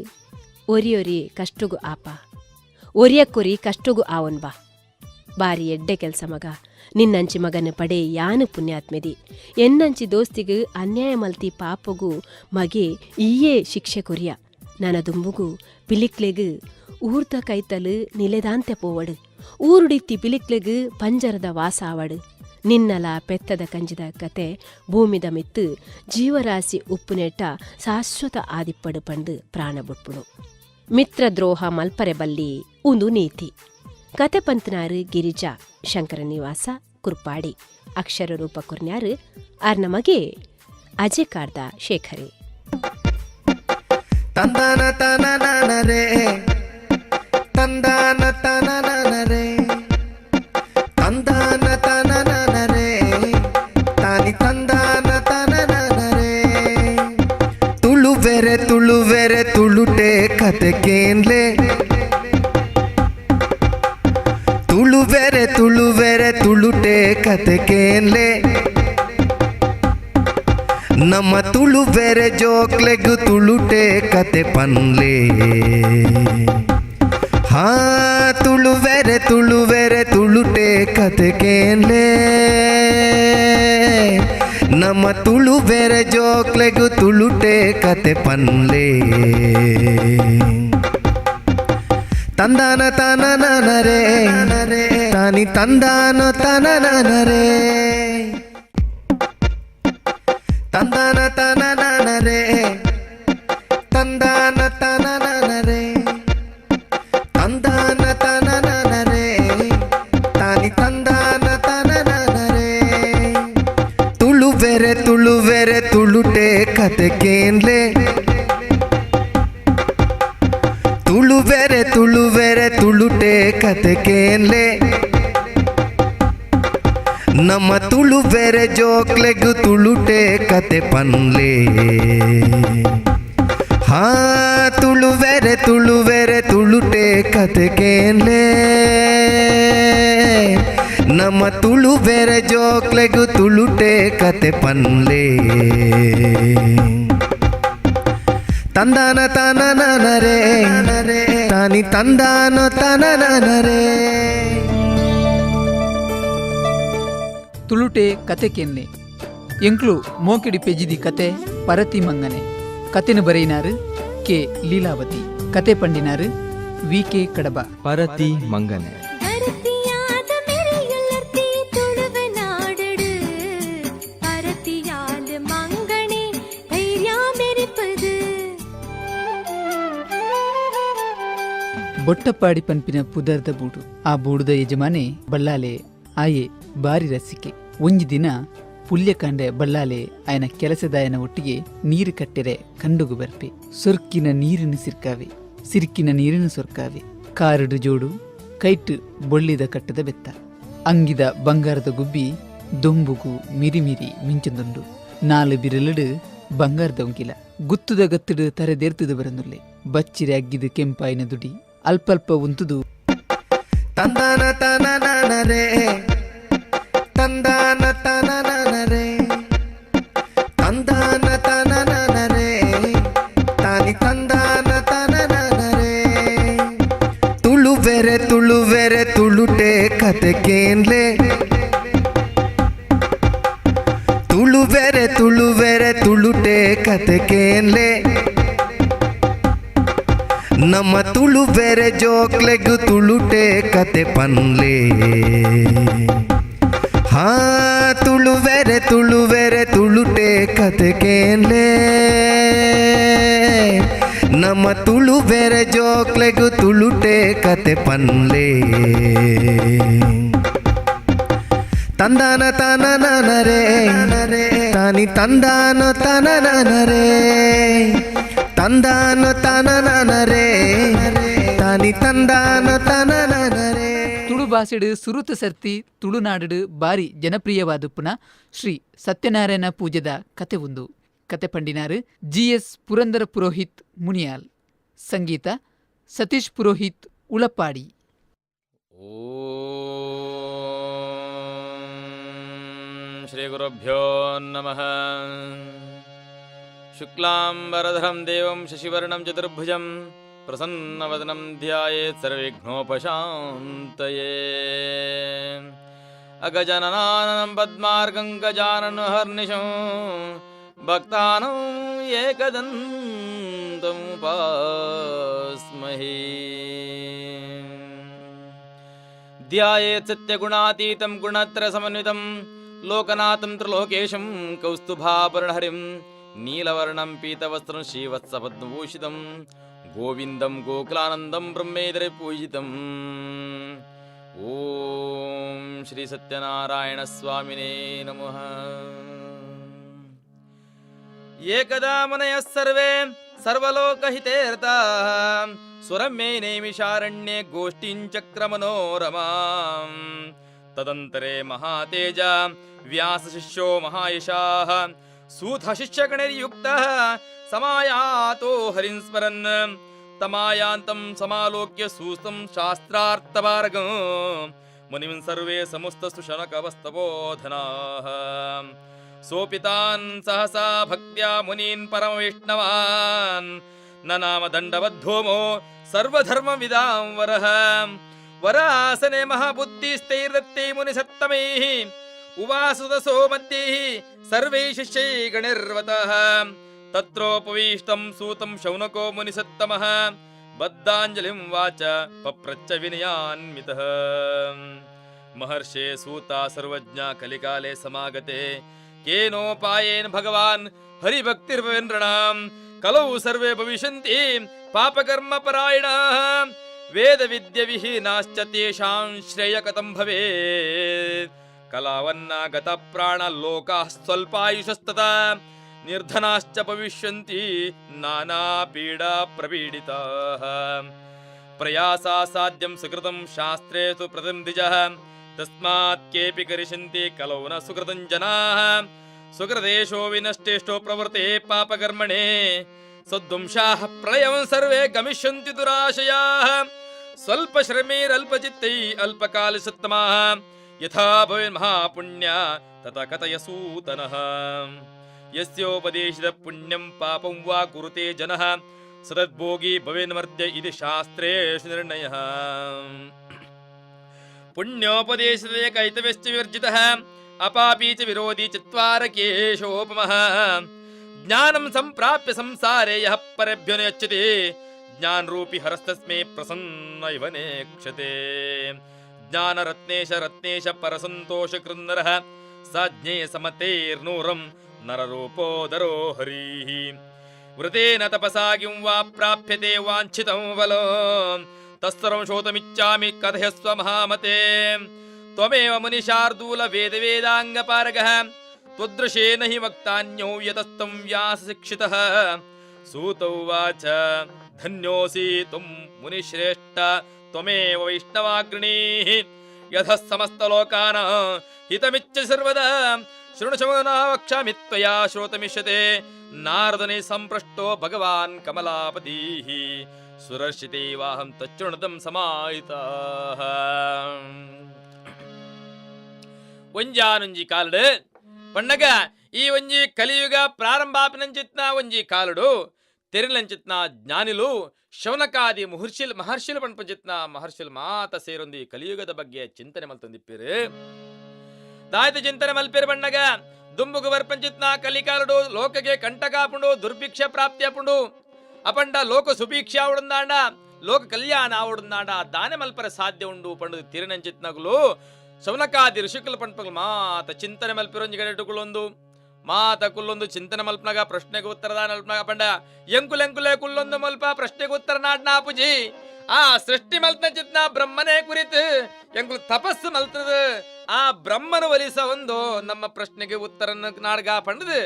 ಒರಿಯೊರಿ ಕಷ್ಟಗು ಆಪ ಒರಿಯಕ್ಕೊರಿ ಕಷ್ಟಗು ಆವನ್ ಬಾ. ಬಾರಿ ಎಡ್ಡೆ ಕೆಲ್ಸ ಮಗ, ನಿನ್ನಂಚಿ ಮಗನ ಪಡೆ ಯಾನು ಪುಣ್ಯಾತ್ಮೆದಿ, ಎನ್ನಂಚಿ ದೋಸ್ತಿಗು ಅನ್ಯಾಯ ಮಲ್ತಿ ಪಾಪಗು ಮಗೆ ಈಯೇ ಶಿಕ್ಷೆ ಕೊರಿಯ, ನನ ದುಂಬುಗು ಪಿಲಿಕ್ಲೆಗು ಊರ್ದ ಕೈತಲು ನಿಲೆದಾಂತೆ ಪೋವಡು, ಊರುಡಿತ್ತಿ ಪಿಲಿಕ್ಲೆಗು ಪಂಜರದ ವಾಸ ಆವಡು, ನಿನ್ನಲ ಪೆತ್ತದ ಕಂಜಿದ ಕತೆ ಭೂಮಿದ ಮಿತ್ತು ಜೀವರಾಶಿ ಉಪ್ಪುನೆಟ್ಟ ಶಾಶ್ವತ ಆದಿಪ್ಪಡು ಪಂಡು ಪ್ರಾಣ ಬುಟ್ಪುಡು. ಮಿತ್ರದ್ರೋಹ ಮಲ್ಪರೆ ಬಲ್ಲಿ ಉಂದು ನೀತಿ. ಕತೆ ಪಂತನಾರು ಗಿರಿಜಾ ಶಂಕರ ನಿವಾಸ ಕುರ್ಪಾಡಿ. ಅಕ್ಷರ ರೂಪ ಕುರ್ನ್ಯಾರು ಅರ್ನಮಗೆ ಅಜೆ ಕಾರ್ದ ಶೇಖರಿ. ತಂದಾನ ತನನನರೆ, ತಂದಾನ ತನನನರೆ, ತಂದಾನ ತನನನರೆ, ತಾನಿ ತಂದಾನ ತನನನರೆ. ತುಳುವೆರೆ ತುಳುವೆರೆ ತುಳುಟೆ ಕತೆ ಕೇನ್ಲೆ, ತುಳುವೆರೆ ತುಳುವೆರೆ ತುಳುಟೆ ಕತೆ ಕೇನ್ಲೆ. ನಮ್ಮ ತುಳುವೆರೆ ಜೋಕ್ಲೆಗು ತುಳುಟೆ ಕತೆ ಪನ್ಲೆ. ಹಾ ತುಳುವೆರೆ ತುಳುವೆರೆ ತುಳುಟೆ ಕತೆ ಕೇನ್ಲೆ, ನಮ್ಮ ತುಳುವೆರೆ ಜೋಕ್ಲೆಗು ತುಳುಟೆ ಕತೆ ಪನ್ಲೆ. ತಂದಾನ ತಾನನರೇ, ತಾನಿ ತಂದಾನ ತಾನನರೇ, ತಂದಾನ ತಾನನರೇ, ತಂದಾನ ತಾನನರೇ, ತಂದಾನ ತಾನನರೇ, ತಾನಿ ತಂದಾನ ತಾನನರೇ. ತುಳುವೆರೆ ತುಳುವೆರೆ ತುಳುಟೆ ಕತೆ ಕೇನ್ಲೆ, ತುಳುವೆರೆ ತುಳುವೆರೆ ತುಳುಟೆ ಕತೆ ಕೇನ್ಲೆ. ನಮ್ಮ ತುಳುವೆರೆ ಜೋಕ್ಲೆಗು ತುಳುಟೆ ಕತೆ ಪನ್ಲೆ. ಹಾ, ತುಳುವೆರೆ ತುಳುವೆರೆ ತುಳುಟೆ ಕತೆ ಕೇನ್ಲೆ, ನಮ್ಮ ತುಳುವೆರೆ ಜೋಕ್ಲೆಗು ತುಳುಟೆ ಕತೆ ಪನ್ಲೆ. ತಂದಾನ ತಾನನರೇ, ತಾನಿ ತಂದಾನ ತಾನನರೇ. ತುಳುಟೆ ಕತೆ ಕೇನ್ಲೆ. ಎಂಕ್ಲು ಮೋಕಿಡಿ ಪೆಜಿದಿ ಕತೆ ಪರತಿ ಮಂಗನೆ. ಕತೆನು ಬರೆಯಿನಾರು ಕೆ ಲೀಲಾವತಿ, ಕತೆ ಪಂಡಿನಾರು ವಿ ಕೆ ಕಡಬ. ಪರತಿ ಮಂಗನೆ. பரத்தியாத மெರೆಯುள்ளರ್ತಿ ತುಳುವ ನಾಡಡು, பரத்தியாத மங்கனே ಧೈರ್ಯ ಮೆರೆಪದು. ಬೊಟ್ಟಪ್ಪಾಡಿ ಪನ್ಪಿನ ಪುದರ್ದ ಬೂಡು. ಆ ಬೂಡುದ ಯಜಮಾನೆ ಬಲ್ಲಾಲೆ. ಆಯೆ ಬಾರಿ ರಸಿಕೆ. ಒಂಜಿ ದಿನ ಪುಲ್ಯಕಾಂಡೆ ಬಲ್ಲಾಲೆ ಆಯನ ಕೆಲಸದಾಯನ ಒಟ್ಟಿಗೆ ನೀರು ಕಟ್ಟೆರೆ ಕಂಡುಗು ಬರ್ಪೆ. ಸೊರ್ಕಿನ ನೀರಿನ ಸಿರ್ಕಾವೆ, ಸಿರ್ಕಿನ ನೀರಿನ ಸೊರ್ಕಾವೆ. ಕಾರಡು ಜೋಡು, ಕೈಟ್ ಬೊಳ್ಳಿದ ಕಟ್ಟದ ಬೆತ್ತ, ಅಂಗಿದ ಬಂಗಾರದ ಗುಬ್ಬಿ ದೊಂಬುಗು ಮಿರಿ ಮಿರಿ ಮಿಂಚುಂದುಂಡು. ನಾಲು ಬಿರಲುಡು ಬಂಗಾರದ ಉಂಗಿಲ, ಗುತ್ತುದ ಗತ್ತುಡು ತರೆದೇರ್ತುದು ಬರಂದುಲ್ಲೆ. ಬಚ್ಚಿರೆ ಅಗ್ಗಿದು ಕೆಂಪಾಯಿನ ದುಡಿ ಅಲ್ಪಲ್ಪ ಉಂತುದು. ತಂದಾನ ತಾನನರೇ, ತಂದಾನ ತಾನನರೇ, ತಂದಾನ ತಾನನರೇ, ತಾನಿ ತಂದಾನ ತಾನನರೇ. ತುಳುವೆರೆ ತುಳುವೆರೆ ತುಳುಟೆ ಕತೆ ಕೇನ್ಲೆ, ತುಳುವೆರೆ ತುಳುವೆರೆ ತುಳುಟೆ ಕತೆ ಕೇನ್ಲೆ. ನಮ್ಮ ತುಳುವೆರೆ ಜೋಕ್ಲೆಗು ತುಳುಟೆ ಕತೆ ಪನ್ಲೆ. ಹಾ, ತುಳುವೆರೆ ತುಳುವೆರೆ ತುಳುಟೆ ಕತೆ ಕೇನ್ಲೆ, ನಮ್ಮ ತುಳುವೆರೆ ಜೋಕ್ಲೆಗು ತುಳುಟೆ ಕತೆ ಪನ್ಲೆ. ತಂದಾನ ತಾನನರೇ, ತಾನಿ ತಂದಾನ ತಾನನರೇ, ತಂದಾನ ತಾನನರೇ, ತಾನಿ ತಂದಾನ ತಾನನರೇ. ತುಳು ಭಾಷೆಡು ಸುರುತ ಸರ್ತಿ ತುಳುನಾಡು ಬಾರಿ ಜನಪ್ರಿಯವಾದುಪ್ಪುನ ಶ್ರೀ ಸತ್ಯನಾರಾಯಣ ಪೂಜೆದ ಕತೆ ಒಂದು. ಕತೆ ಪಂಡಿನಾರು ಜಿ ಎಸ್ ಪುರಂದರ ಪುರೋಹಿತ್ ಮುನಿಯಾಲ್, ಸಂಗೀತ ಸತೀಶ್ ಪುರೋಹಿತ್ ಉಳಪ್ಪಾಡಿ. ॐ श्रीगुरुभ्यो नमः। शुक्लाम्बरधरं देवं शशिवर्णं चतुर्भुजं प्रसन्नवदनं ध्यायेत् सर्वविघ्नोपशान्तये। अगजाननानं पद्मार्गं गजाननहर्निशं भक्तानं एकदन्तमुपास्महे। ध्यायेत् सत्यगुणातीतं गुणत्रसमन्वितं लोकनाथं त्रिलोकेशं कौस्तुभाभरणहरिं नीलवर्णं पीतवस्त्रं श्रीवत्सपद्मभूषितं गोविन्दं गोकुलानन्दं ब्रह्मेतरपूजितम्। ॐ श्रीसत्यनारायणस्वामिने नमः। एकदा मुनयः सर्वे सर्वलोकहिते रताः सुरम्ये नैमिषारण्ये गोष्ठीं चक्रमनोरमाम्। तदन्तरे महातेज व्यासशिष्यो महायशाः सूतशिष्यगणैर्युक्तः समायातो हरिं स्मरन्। तमायान्तं समालोक्य सूस्तं शास्त्रार्थपारगं मुनिं सर्वे समुस्तसुशनकवस्तवोधनाः। सोऽपि तान् सहसा भक्त्या मुनीन् परमवैष्णवान् न नाम दण्डवद्धूमो सर्वधर्मविदां वरः। वरासने महाबुद्धिस्तैर्दत्ते मुनिसत्तमैः उवासुदसो मध्यैः सर्वैः शिष्यैः गणैर्वतः। तत्रोपवीष्टं सूतं शौनको मुनिसत्तमः। ಬದ್ಧಾಂಜಲಿಂ ವಾಚ ಪಪ್ರಚ್ಚ ವಿನಯಾನ್ವಿತಃ. ಮಹರ್ಷೇ ಸೂತ ಸರ್ವಜ್ಞ ಕಲಿಕಾಲೇ ಸಮಾಗತೆ ಕೇನೋಪಾಯೇನ ಭಗವಾನ್ ಹರಿಭಕ್ತಿರ್ಭವೇಂದ್ರಣಾಂ ಕಲೌ ಸರ್ವೇ ಭವಿಷ್ಯಂತಿ ಪಾಪಕರ್ಮ ಪರಾಯಣಾಃ ವೇದ ವಿದ್ಯ ವಿಹೀನಾಶ್ಚ ತೇಷಾಂ ಶ್ರೇಯ ಕಥಂ ಭವೇತ್. ಕಲಾವನ್ನಾಗತ ಪ್ರಾಣ ಲೋಕಾಃ ಸ್ವಲ್ಪಾಯುಷಸ್ತತಾ ನಿರ್ಧನಾಶ್ಚ ಭವಿಷ್ಯಂತಿ ನಾನಾ ಪೀಡಾ ಪ್ರಪೀಡಿತಾಃ. ಪ್ರಯಾಸಾ ಸಾಧ್ಯಂ ಸುಕೃತಂ ಶಾಸ್ತ್ರೇ ತು ಪ್ರತಿಂದಿಜಃ ತಸ್ಮಾತ್ ಕೇಪಿ ಕರಿಷ್ಯಂತಿ ಕಲೌ ನ ಸುಕೃತಂ ಜನಾಃ. ಸುಕೃತೇಶೋ ವಿನಷ್ಟೇಷ್ಟೋ ಪ್ರವೃತೆ ಪಾಪಕರ್ಮಣೆ ಸದ್ವಂಶಾಃ ಪ್ರಳಯಂ ಸರ್ವೇ ಗಮಿಷ್ಯಂತಿ ದುರಾಶಯಾಃ. ಸ್ವಲ್ಪ ಶ್ರಮೈರಲ್ಪಚಿತ್ತೈ ಅಲ್ಪಕಾಲಸತ್ತಮಾಃ ಯಥಾ ಭವೇನ್ ಮಹಾಪುಣ್ಯ ತತ ಕಥಯ ಸೂತನಃ. ಯಸ್ಯೋಪದೇಶಿತ ಪುಣ್ಯಂ ಪಾಪಂ ವಾ ಕುರುತೆ ಜನಃ ಸತದ್ಭೋಗಿ ಭವೇನ್ಮರ್ತ್ಯ ಇತಿ ಶಾಸ್ತ್ರೇಷು ನಿರ್ಣಯಃ. ಪುಣ್ಯೋಪದೇಶಿತೇ ಕೈತವ್ಯಶ್ಚ ವಿವರ್ಜಿತಃ ಅಪಾಪಿ ಚ ವಿರೋಧಿ ಚತ್ವಾರಕೇಶೋಪಮಃ. ಜ್ಞಾನಂ ಸಂಪ್ರಾಪ್ಯ ಸಂಸಾರೇ ಯಃ ಪರೇಭ್ಯೋ ನಯಚ್ಛತಿ ಜ್ಞಾನರೂಪಿ ಹರಸ್ತಸ್ಮೈ ಪ್ರಸನ್ನ ಇವ ನೇಕ್ಷತೆ. ಜ್ಞಾನರತ್ನೇಶ ರತ್ನೇಶ ಪರಸಂತೋಷ ಕೃನ್ನರಃ ಸಾಜ್ಞೇ ಸಮತೇರ್ನೂರಂ ನರರೂಪೋದರೋ ಹರಿಃ. ವ್ರತೇನ ತಪಸಾ ಕಿಂ ವಾ ಪ್ರಾಪ್ಯತೆ ವಾಂಛಿತಂ ಬಲೋ ತತ್ಸರ್ವಂ ಶ್ರೋತುಮಿಚ್ಛಾಮಿ ಕಥಯಸ್ವ ಮಹಾಮತೆ. ತ್ವಮೇವ ಮುನಿಶಾರ್ದೂಲ ವೇದ ವೇದಾಂಗಪಾರಗಃ ತ್ವದೃಶೇನ ಹಿ ವಕ್ತಾನ್ಯೋ ಯತಸ್ತಂ ವ್ಯಾಸ ಶಿಕ್ಷಿತಃ. ಸೂತ ಉವಾಚ ಧನ್ಯೋಸಿ ತ್ವಂ ಮುನಿಶ್ರೇಷ್ಠ ತ್ವಮೇವ ವೈಷ್ಣವಾಗ್ರಣೀಃ ಯತಃ ಸಮಸ್ತಲೋಕಾನಾಂ ಹಿತಮಿಚ್ಛ ಸರ್ವದಾ. ಶೃಣು ಶೃಣು ವಕ್ಷ್ಯಾಮಿ ತ್ವಯಾ ಶ್ರೋತುಮಿಷ್ಯತೆ. ನಾರದನೆ ಸಂಪೃಷ್ಟೋ ಭಗವಾನ್ ಕಮಲಾಪತೀಃ ಸುರರ್ಷಿತೈವಾಹಂ ತಚ್ಚೃಣುತಂ ಸಮಾಹಿತಾಃ. ಒಂಜಾನೊಂಜಿ ಕಾಲಡು ಪಣ್ಣಗ ಈ ಒಂಜಿ ಕಲಿಯುಗ ಪ್ರಾರಂಭಾಪಿನಂಚಿತ್ನ ಒಂಜಿ ಕಾಲಡು ತೆರಿಲಂಚಿತ್ನ ಜ್ಞಾನಿಲು ಶೌನಕಾದಿ ಮಹರ್ಷಿಲ್ ಮಹರ್ಷಿಲ್ ಪಣ್ಪಂಚಿತ್ನ ಮಹರ್ಷಿಲ್ ಮಾತ ಸೇರೊಂದಿ ಕಲಿಯುಗದ ಬಗ್ಗೆ ಚಿಂತನೆ ಮಲ್ತೊಂದಿಪ್ಪೇರು. ದಾಯ್ತ ಚಿಂತನೆ ಮಲ್ಪೇರು ಬಣ್ಣಗ ದುಂಬುಗು ಬರ್ಪಂಚಿತ್ನ ಕಲಿಕಾಲಡು ಲೋಕಗೆ ಕಂಟಕಾಪುಂಡು, ದುರ್ಭಿಕ್ಷ ಪ್ರಾಪ್ತಿಯಪುಂಡು. ಅಪಂಡ ಲೋಕ ಸುಭೀಕ್ಷ ಆವಡುಂದಾಂಡ, ಲೋಕ ಕಲ್ಯಾಣ ಆವಡುಂದಾಂಡ, ದಾನೆ ಮಲ್ಪರ ಸಾಧ್ಯ ಉಂಡು ಪಂಡು ತಿರುನಂಚಿತ್ನಗುಲು ಶೌನಕಾದಿ ಋಷಿಕುಲು ಪಂಪಗಳು ಮಾತ ಚಿಂತನೆ ಮಲ್ಪಿರೊಂಜಿ ಗಡೆಟುಕುಲೊಂದು ಮಾತ ಕುಲ್ಲೊಂದು ಚಿಂತನೆ ಮಲ್ಪನಾಗ ಪ್ರಶ್ನೆಗೆ ಉತ್ತರದಾನ ಮಲ್ಪನಾಗ ಪಂಡ ಎಂಕುಲೆಂಕುಲೆ ಕುಲ್ಲೊಂದು ಮಲ್ಪ ಪ್ರಶ್ನೆಗೆ ಉತ್ತರ ನಾಡ್ನಾಪುಜಿ. ಆ ಸೃಷ್ಟಿ ಮಲ್ತನ ಚಿತ್ನ ಬ್ರಹ್ಮನೇ ಕುರಿತು ಎಂಕುಲು ತಪಸ್ಸು ಮಲ್ತದ ಆ ಬ್ರಹ್ಮನ ಒಲಿಸ ಒಂದು ನಮ್ಮ ಪ್ರಶ್ನೆಗೆ ಉತ್ತರ ನಾಡ್ಗ ಪಂಡದು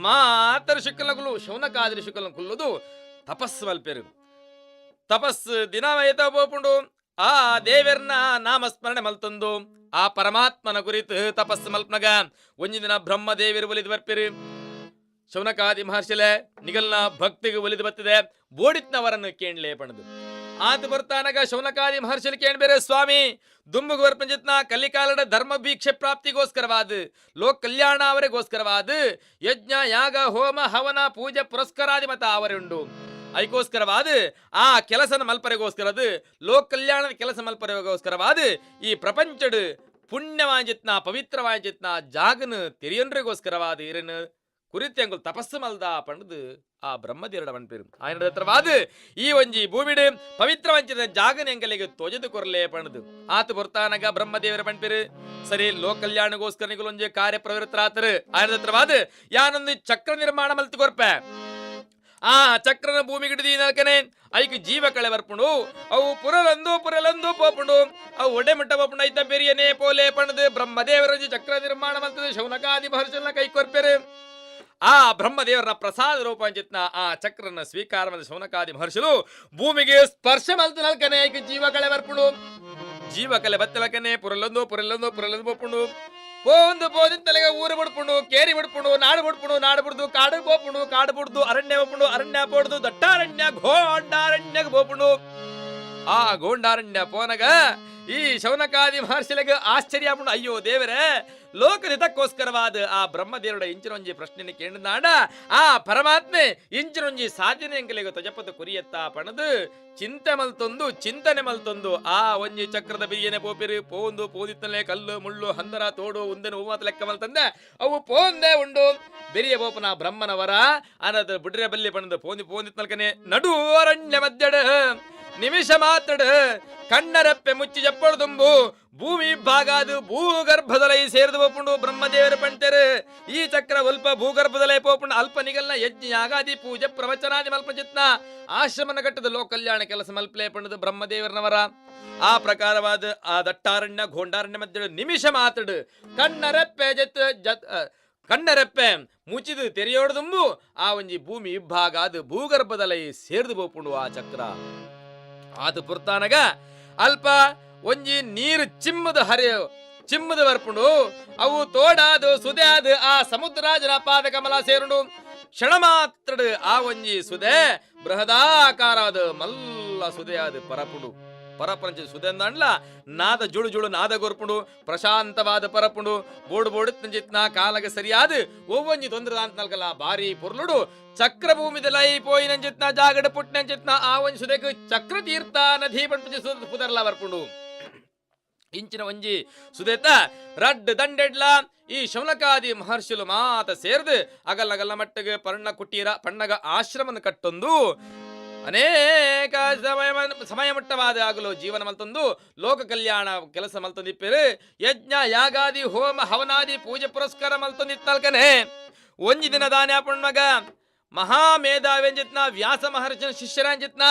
ಮಾತರ ಋಷಿಕುಲಗುಲು ಶೌನಕಾದಿ ಋಷಿಕುಲ ಕುಲ್ಲುದು ತಪಸ್ಸು ಮಲ್ಪೇರು. ತಪಸ್ಸು ದಿನ ಏತ ಪೋಪುಂಡು ಆ ದೇವೆರ್ನ ನಾಮಸ್ಮರಣೆ ಮಲ್ತಂದು ಆ ಪರಮಾತ್ಮನ ಕುರಿತು ತಪಸ್ಸು ಮಲ್ಪನಗ ಒಂಜಿ ದಿನ ಬ್ರಹ್ಮ ದೇವಿರು ಒಲಿದು ಬರ್ಪಿರು. ಶೌನಕಾದಿ ಮಹರ್ಷಿಲೆ ನಿಗಲ್ನ ಭಕ್ತಿಗೆ ಒಲಿದು ಬತ್ತಿದೆ, ಬೋಡಿತ್ನವರನ್ನು ಕೇಣ್ಲೆ ಪಣದು. ಆತ ಬರ್ತಾನಗ ಶೌನಕಾದಿ ಮಹರ್ಷಿಲಿ ಕೇಳ್ಬೇರೆ, ಸ್ವಾಮಿ ದುಂಬುಗು ವರ್ಪಂಜಿತ್ನ ಕಲಿಕಾಲದ ಧರ್ಮ ಭೀಕ್ಷೆ ಪ್ರಾಪ್ತಿಗೋಸ್ಕರವಾದ ಲೋಕ ಕಲ್ಯಾಣ ಅವರಿಗೋಸ್ಕರವಾದ ಯಜ್ಞ ಯಾಗ ಹೋಮ ಹವನ ಪೂಜೆ ಪುರಸ್ಕಾರಾದಿ ಮತ ಅವರುಂಡು. ಅದಕ್ಕೋಸ್ಕರವಾದ ಆ ಕೆಲಸನ ಮಲ್ಪರೆಗೋಸ್ಕರದು ಲೋಕ ಕಲ್ಯಾಣದ ಕೆಲಸ ಮಲ್ಪರೆಗೋಸ್ಕರವಾದ ಈ ಪ್ರಪಂಚಡು ಪುಣ್ಯವಾಂಜಿತ್ನ ಪವಿತ್ರವಾಂಜಿತ್ನ ಜಾಗನ ತೆರಿಯನ್ರಿಗೋಸ್ಕರವಾದ ಇರನು ಕುರಿತ್ಯಂಗುಲ್ ತಪಸ್ಸು ಮಲ್ದ ಪಂಡದು ಆ ಬ್ರಹ್ಮದೇವರ ಪನ್ಪೇರು. ಆಯನ ಹತ್ರವಾದ ಈ ಒಂಜಿ ಭೂಮಿಡು ಪವಿತ್ರ ವಂಚಿತ ಜಾಗನ ಎಂಗಲಿಗೆ ತೊಜದು ಕೊರಲೆ ಪಣದು. ಆತ ಬರ್ತಾನಗ ಬ್ರಹ್ಮದೇವರ ಪನ್ಪೇರು, ಸರಿ ಲೋಕ ಕಲ್ಯಾಣಗೋಸ್ಕರ ನಿಗುಲೊಂಜಿ ಕಾರ್ಯ ಪ್ರವೃತ್ತರಾತರು. ಆಯನ ಹತ್ರವಾದ ಯಾನೊಂದು ಚಕ್ರ ನಿರ್ಮಾಣ ಮಲ್ತು ಕೊರ್ಪೆ, ಆ ಚಕ್ರನ ಭೂಮಿ ಗಿಡದಿ ಐಕ್ ಜೀವ ಕಳೆ ಬರ್ಪುಂಡು, ಅವು ಪುರಲಂದು ಪುರಲಂದು ಪೋಪುಂಡು, ಅವು ಒಡೆ ಮುಟ್ಟ ಪೋಪುಂಡು ಐತ ಬೆರಿಯನೆ ಪೋಲೆ ಪಣದು ಬ್ರಹ್ಮದೇವರ ಚಕ್ರ ನಿರ್ಮಾಣ ಮಲ್ತದೆ ಶೌನಕಾದಿ ಮಹರ್ಷಿನ ಕೈ ಕೊರ್ಪೆರು. ಆ ಬ್ರಹ್ಮದೇವರ ಪ್ರಸಾದ ರೂಪಾಂಚಿತ್ನ ಆ ಚಕ್ರನ ಸ್ವೀಕಾರ ಮಾಡಿದ ಶೌನಕಾದಿ ಮಹರ್ಷಿಲು ಭೂಮಿಗೆ ಸ್ಪರ್ಶ ಮಲ್ತನಲ್ಕನೆ ಐಕ್ ಜೀವ ಕಳೆ ಬರ್ಪುಂಡು. ಜೀವ ಕಲೆ ಬತ್ತಲಕನೆ ಪುರಲಂದು ಪುರಲಂದು ಪುರಲಂದು ಪೋಪುಂಡು, ಪೋಂದು ಪೋದಿನ ತಲೆಗೆ ಊರು ಬಿಡ್ಪುಂಡು, ಕೇರಿ ಬಿಡ್ಪುಂಡು, ನಾಡು ಬಿಡ್ಪುಂಡು, ನಾಡು ಬಿಡ್ದು ಕಾಡು ಪೋಪುಂಡು, ಕಾಡು ಬಿಡ್ದು ಅರಣ್ಯ ಹೋಪುಂಡು, ಅರಣ್ಯ ಪೋಡ್ದು ದಟ್ಟಾರಣ್ಯ ಘೋಂಡಾರಣ್ಯಕ್ಕೆ ಪೋಪುಂಡು. ಆ ಗೋಂಡಾರಣ್ಯ ಪೋನಗ ಈ ಶೌನಕಾದಿ ಮಹರ್ಷಿಲೆಗ್ ಆಶ್ಚರ್ಯ ಆಪುಂಡು. ಅಯ್ಯೋ ದೇವರೇ, ಲೋಕದಿತಕ್ಕೋಸ್ಕರವಾದ ಆ ಬ್ರಹ್ಮದೇವರ ಇಂಚಿನೊಂಜಿ ಪ್ರಶ್ನೆ ಕೇಳಿದಾಂಡ ಆ ಪರಮಾತ್ಮೆ ಇಂಚಿನೊಂಜಿ ಸಾಧನೆ ಎಂಕಲೆಗ್ ತೊಜಪದ ಕುರಿಯತ್ತ ಪಣದು ಚಿಂತೆ ಮಲ್ತೊಂದು ಚಿಂತನೆ ಮಲ್ತೊಂದು ಆ ಒಂಜಿ ಚಕ್ರದ ಬಿರಿಯನೆ ಪೋಪಿರು. ಪೋಂದು ಪೋದಿತ್ತಲೆ ಕಲ್ಲು ಮುಳ್ಳು ಹಂದರ ತೋಡು ಉಂದೆನು ಹೂವಾತ ಲೆಕ್ಕ ಮಲ್ತಂದೆ ಅವು ಪೋಂದೆ ಉಂಡು. ಬೆರಿಯ ಪೋಪನ ಬ್ರಹ್ಮನವರ ಅನದ ಬುಡ್ರೆ ಬಲ್ಲಿ ಪಣದು ಪೋಂದಿ ಪೋಂದಿತ್ತಲ್ಕನೆ ನಡು ಅರಣ್ಯ ಮಧ್ಯಡ ನಿಮಿಷ ಮಾತ್ರಡ್ ಕಣ್ಣರಪ್ಪೆ ಮುಚ್ಚಿ ಜಪ್ಪೊಡ್ದುಂಬು ಭೂಮಿ ಭಾಗಾದು ಭೂಗರ್ಭದಲೈ ಸೇರಿದು ಪೋಪುಂಡು ಬ್ರಹ್ಮದೇವರು ಪಂಟೆರು. ಈ ಚಕ್ರ ಅಲ್ಪ ಭೂಗರ್ಭದಲೈ ಪೋಪುಂಡು ಅಲ್ಪ ನಿಗಲ್ನ ಯಜ್ಞ ಯಾಗಾದಿ ಪೂಜೆ ಪ್ರವಚನಾದಿ ಮಲ್ಪಚಿತ್ನ ಆಶ್ರಮನ ಕಟ್ಟದ ಲೋಕ ಕಲ್ಯಾಣ ಕೆಲಸ ಮಲ್ಪಲೆ ಪಂಡದು ಬ್ರಹ್ಮದೇವರನವರ. ಆ ಪ್ರಕಾರವಾದ ಆ ದಟ್ಟಾರಣ್ಯ ಘೋಂಡಾರಣ್ಯ ಮಧ್ಯೆ ನಿಮಿಷ ಮಾತಡು ಕಣ್ಣರೆಪ್ಪೆ ಜತ್ ಜತ್ ಕಣ್ಣರೆಪ್ಪೆ ಮುಚ್ಚಿದು ತೆರೆಯೋಡ್ದುಂಬು ಆ ಒಂಜಿ ಭೂಮಿ ಇಬ್ಬಾಗ ಅದು ಭೂಗರ್ಭದಲೈ ಸೇರ್ದು ಪೋಪುಂಡು ಆ ಚಕ್ರ. ಆತು ಪುರ್ತಾನಗ ಅಲ್ಪ ಒಂಜಿ ನೀರು ಚಿಮ್ಮದ ಹರಿಯ ಚಿಮ್ಮದ ಬರ್ಪುಂಡು ಅವು ತೋಡಾದು ಸುದೆ ಆ ಸಮುದ್ರಾಜನ ಪಾದ ಕಮಲ ಸೇರುಂಡು. ಕ್ಷಣ ಮಾತ್ರಡು ಆ ಒಂಜಿ ಸುದೆ ಬೃಹದಾಕಾರಾದ ಮಲ್ಲ ಸುದೆಯಾದ ಪರಪುಂಡು. ಪರಪಂಚ ಸುದೆ ಅಂದ್ಲ ನಾದ ಜುಳು ಜುಳು ನಾದ ಗೊರ್ಪುಂಡು ಪ್ರಶಾಂತವಾದ ಪರಪುಂಡು ಬೋಡು ಬೋಡು ಚಿತ್ನ ಕಾಲಗ ಸರಿಯಾದ ಒವ್ವೊಂಜಿ ತೊಂದರೆ ನಲ್ಕಲ ಬಾರಿ ಪೊರ್ಲುಡು ಚಕ್ರಭೂಮಿದಲೈ ಪೋಯಿನಂಚಿತ್ನ ಜಾಗಡ ಪುಟ್ನಂಚಿತ್ನ ಆ ಒಂಜಿ ಸುದೆಗ್ ಚಕ್ರತೀರ್ಥ ನದಿ ಪಂಪುಜಿ ಪುದರ್ಲ ಬರ್ಪುಂಡು. ಇಂಚಿನ ಒಂಜಿ ಸುದೇತ ರಡ್ಡ್ ದಂಡೆಡ್ಲ ಈ ಶೌನಕಾದಿ ಮಹರ್ಷಿಲು ಮಾತ ಸೇರ್ದು ಅಗಲಗಲ್ಲ ಮಟ್ಟಿಗೆ ಪರ್ಣ ಕುಟೀರ ಪಣ್ಣಗ ಆಶ್ರಮನ ಕಟ್ಟೊಂದು ಅನೇಕ ಸಮಯ ಮಟ್ಟವಾದ ಆಗಲು ಜೀವನ ಮಲ್ತೊಂದು ಲೋಕ ಕಲ್ಯಾಣ ಕೆಲಸ ಮಲ್ತೊಂದಿಪ್ಪೇರು ಯಜ್ಞ ಯಾಗಾದಿ ಹೋಮ ಹವನಾದಿ ಪೂಜೆ ಪುರಸ್ಕಾರ ಮಲ್ತೊಂದಿತ್ತಲ್ಕನೆ. ಒಂಜಿ ದಿನ ದಾನ್ಯ ಪಣ್ಮಗ ಮಹಾಮೇಧಾವೆಂಜಿತ್ನ ವ್ಯಾಸ ಮಹರ್ಷಿನ ಶಿಷ್ಯರಂಜಿತ್ನ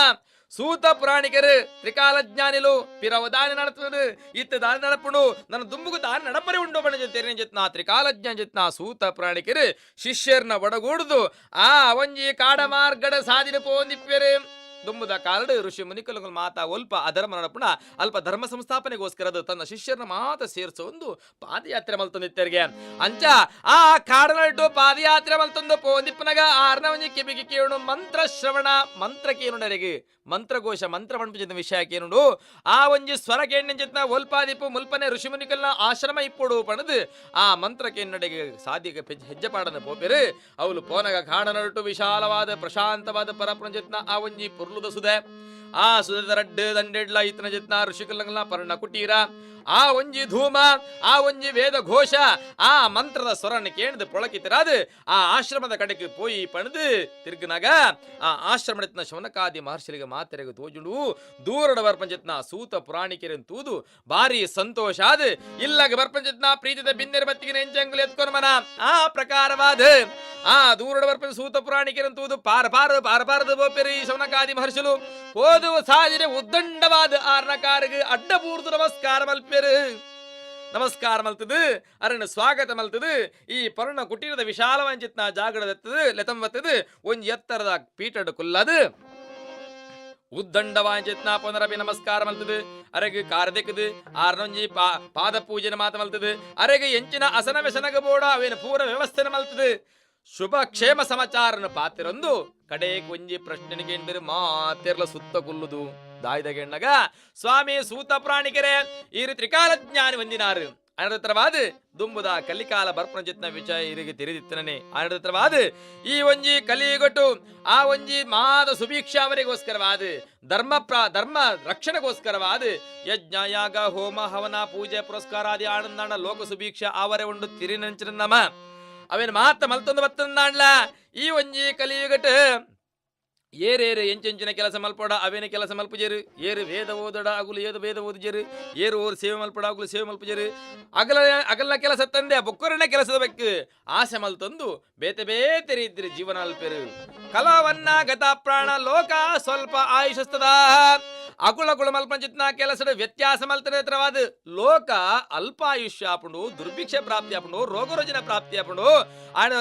ಸೂತ ಪುರಾಣಿಕರು ತ್ರಿಕಾಲಜ್ಞಾನಿಲು ಪಿರವ ದಾನಿ ನಡತದು ಇತ್ತ ದಾನಿ ನಡಪುಂಡು ನನ್ನ ದುಂಬುಗು ದಾನಿ ನಡಪರಿ ಉಂಡು ಬಣ್ಣ ತೆರಿನ ತ್ರಿಕಾಲಜ್ಞಾನ ಜಿತ್ನ ಸೂತ ಪುರಾಣಿಕರು ಶಿಷ್ಯರ್ನ ಒಡಗೂಡುದು ಆ ಒಂಜಿ ಕಾಡ ಮಾರ್ಗಡ ಸಾದಿನ ಪೋಂದಿಪ್ಪೇರು. ದುಂಬುದ ಕಾಲಡು ಋಷಿ ಮುನಿಕುಲುಗಳು ಮಾತಾ ಒಲ್ಪ ಅಧರ್ಮ ನಡಪುಣ ಅಲ್ಪ ಧರ್ಮ ಸಂಸ್ಥಾಪನೆಗೋಸ್ಕರ ತನ್ನ ಶಿಷ್ಯರನ್ನ ಮಾತ ಸೇರಿಸೋ ಒಂದು ಪಾದಯಾತ್ರೆ ಮಲ್ತೊಂದಿತ್ತೆರಿಗೆ. ಅಂಚ ಆ ಕಾಡನಟ್ಟು ಪಾದಯಾತ್ರೆ ಮಲ್ತೊಂದು ಪೋಂದಿಪ್ಪನಗ ಆರ್ನ ಒಂಜಿ ಕಿಬಿಗೆ ಕೇಳು ಮಂತ್ರ ಶ್ರವಣ ಮಂತ್ರ ಕೇನುಡರಿಗೆ ಮಂತ್ರಘೋಷ ಮಂತ್ರ ಪಂಪಿನ ವಿಷಯ ಕೇನುಂಡು ಆ ಒಂಜಿ ಸ್ವರ ಕೇಣಿನ ಒಲ್ಪಾದಿಪ್ಪು ಮುಲ್ಪನೆ ಋಷಿ ಮುನಿಕಲ್ನ ಆಶ್ರಮ ಇಪ್ಪುಡು ಪಣದು ಆ ಮಂತ್ರ ಕೇನ್ನಡೆಗೆ ಸಾಧಿಕ ಹೆಜ್ಜೆ ಪಾಡನ ಪೋಪೆರು. ಅವಳು ಪೋನಗ ಕಾಡನಟ್ಟು ವಿಶಾಲವಾದ ಪ್ರಶಾಂತವಾದ ಪರಪ್ರಂಜಿತ್ನ ಆ ಒಂಜಿ ಪುರ್ಲುದ ಸುದೆ ಆ ಸುದೆದ ರಡ್ಡು ದಂಡೆಡ್ಲ ಇತನ ಜಿತ್ನ ಋಷಿಕುಲಂಗ್ಲ ಪರ್ಣ ಕುಟೀರ ಆ ಒಂಜಿ ಧೂಮ ಆ ಒಂಜಿ ವೇದ ಘೋಷ ಆ ಮಂತ್ರದ ಸ್ವರನ ಕೇಣದು ಪೊಳಕಿತಿರಾದು ಆ ಆಶ್ರಮದ ಕಡೆಗೆ ಪೋಯಿ ಪಣದು ತಿರುಗಿನಾಗ ಆ ಆಶ್ರಮದ ಶೌನಕಾದಿ ಮಹರ್ಷಿಗೆ ಮಾತೆರೆಗೆ ತೋಜುಂಡು ದೂರಡ ಬರ್ಪಂಚಿತ್ನ ಸೂತ ಪುರಾಣಿಕರನ್ ತೂದು ಭಾರಿ ಸಂತೋಷ ಆದ ಇಲ್ಲಗ ಬರ್ಪಂಚಿತ್ನ ಪ್ರೀತಿದ ಬಿನ್ನೆರ ಬತ್ತಿಗೆ ನೆಂಚಂಗುಲು ಎತ್ಕೊನ ಮನ ಆ ಪ್ರಕಾರವಾದ ಆ ದೂರಡ ಬರ್ಪಂಚ ಸೂತ ಪುರಾಣಿಕರನ್ ತೂದು ಪಾರ ಪಾರ ಪಾರ ಪಾರದ ಬೋಪೆರಿ ಶೌನಕಾದಿ ಮಹರ್ಷಿಲು போது சாதிர ಉದ್ದಂಡವಾದ ಆರ್ನಕಾರಿಗೆ ಅಡ್ಡ ಪೂರ್ತು ನಮಸ್ಕಾರ ಮಲ್ಪೆರು. ನಮಸ್ಕಾರ ಮಲ್ತದು ಅರಣ್ಯ ಸ್ವಾಗತ ಮಲ್ತದು ಈ ಪರ್ಣ ಕುಟೀರದ ವಿಶಾಲವಂಚಿತ್ನ ಜಾಗಡದತ್ತದು ಲೆತಂಬತ್ತದು ಒಂಜಿ ಎತ್ತರದ ಪೀಠಡು ಕುಲ್ಲದು ಉದ್ದಂಡವಾಂಚಿತ್ನ ಪುನರಪಿ ನಮಸ್ಕಾರ ಮಲ್ತದು ಅರೆಗ್ ಕಾರದೆಕ್ಕದು ಆರ್ನೊಂಜಿ ಪಾದ ಪೂಜೆನ ಮಾತ ಮಲ್ತದು ಅರೆಗ್ ಎಂಚಿನ ಅಸನ ವ್ಯಸನಗ ಬೋಡ ಅವೇನ ಪೂರ ವ್ಯವಸ್ಥೆನ ಮಲ್ತದು ಶುಭ ಕ್ಷೇಮ ಸಮಾಚಾರನ ಪಾತಿರೊಂದು ಕಡೆ ಒಂಜಿ ಪ್ರಶ್ನೆಗೆ ಏನ್ಬೇರು ಮಾತೆರ್ಲ ಸುತ್ತ ಕುಲ್ಲುದು ದಾಯ್ದಗೆಣ್ಣಗ ಸ್ವಾಮಿ ಸೂತ ಪ್ರಾಣಿಕರೇ ಈ ತ್ರಿಕಾಲ ಜ್ಞಾನಿ ಹೊಂದಿನಾರು ಅನರ್ಥವಾದ ದುಂಬುದ ಕಲಿಕಾಲ ಬರ್ಪಣಜಿತ್ನ ವಿಷಯ ಇರಿಗೆ ತಿರಿದಿತ್ತನೇ ಅನರ್ಥವಾದ ಈ ಒಂಜಿ ಕಲಿಗೊಟ್ಟು ಆ ಒಂಜಿ ಮಾದ ಸುಭೀಕ್ಷ ಅವರಿಗೋಸ್ಕರವಾದ ಧರ್ಮ ಧರ್ಮ ರಕ್ಷಣೆಗೋಸ್ಕರವಾದ ಯಜ್ಞ ಯಾಗ ಹೋಮ ಹವನ ಪೂಜೆ ಪುರಸ್ಕಾರಾದಿ ಆನಂದಾಣ ಲೋಕ ಸುಭೀಕ್ಷ ಅವರೇ ಉಂಡು ತಿರಿನಂಚಿನ ನಮ ಅವೇನು ಮಾತ ಮಲ್ತೊಂದು ಬತ್ತಂದಾಣ್ಲ ಈ ಒಂಜಿ ಕಲಿಯುಗಟ್ ಏರೇರು ಎಂಚೆಂಚಿನ ಕೆಲಸ ಮಲ್ಪಡ ಅವೇನ ಕೆಲಸ ಮಲ್ಪುಜೇರು ಏರು ವೇದ ಓದಡ ಅಗುಲು ಏದು ವೇದ ಓದುಜೇರು ಏರು ಓರು ಸೇವೆ ಮಲ್ಪಡ ಅಗುಲು ಸೇವೆ ಮಲ್ಪುಜೇರು ಅಗಲ ಅಗಲ ಕೆಲಸ ತಂದೆ ಬೊಕ್ಕರಣ ಕೆಲಸದ ಬೆಕ್ಕು ಆಸೆ ಮಲ್ತಂದು ಬೇತೆ ಬೇತೆ ರೀತಿಯ ಜೀವನ ಅಲ್ಪೆರು ಕಲವನ್ನ ಗತ ಪ್ರಾಣ ಲೋಕ ಸ್ವಲ್ಪ ಆಯುಷಸ್ತದ ಅಗುಳಗುಳ ಮಲ್ಪಂಚಿತ್ನ ಕೆಲಸದ ವ್ಯತ್ಯಾಸ ಮಲ್ತನೇತ್ರವಾದ ಲೋಕ ಅಲ್ಪಾಯುಷ್ಯ ಆಪುಂಡು ದುರ್ಭಿಕ್ಷೆ ಪ್ರಾಪ್ತಿ ಆಪುಂಡು ರೋಗರೋಜನ ಪ್ರಾಪ್ತಿ ಆಪುಂಡು ఆయన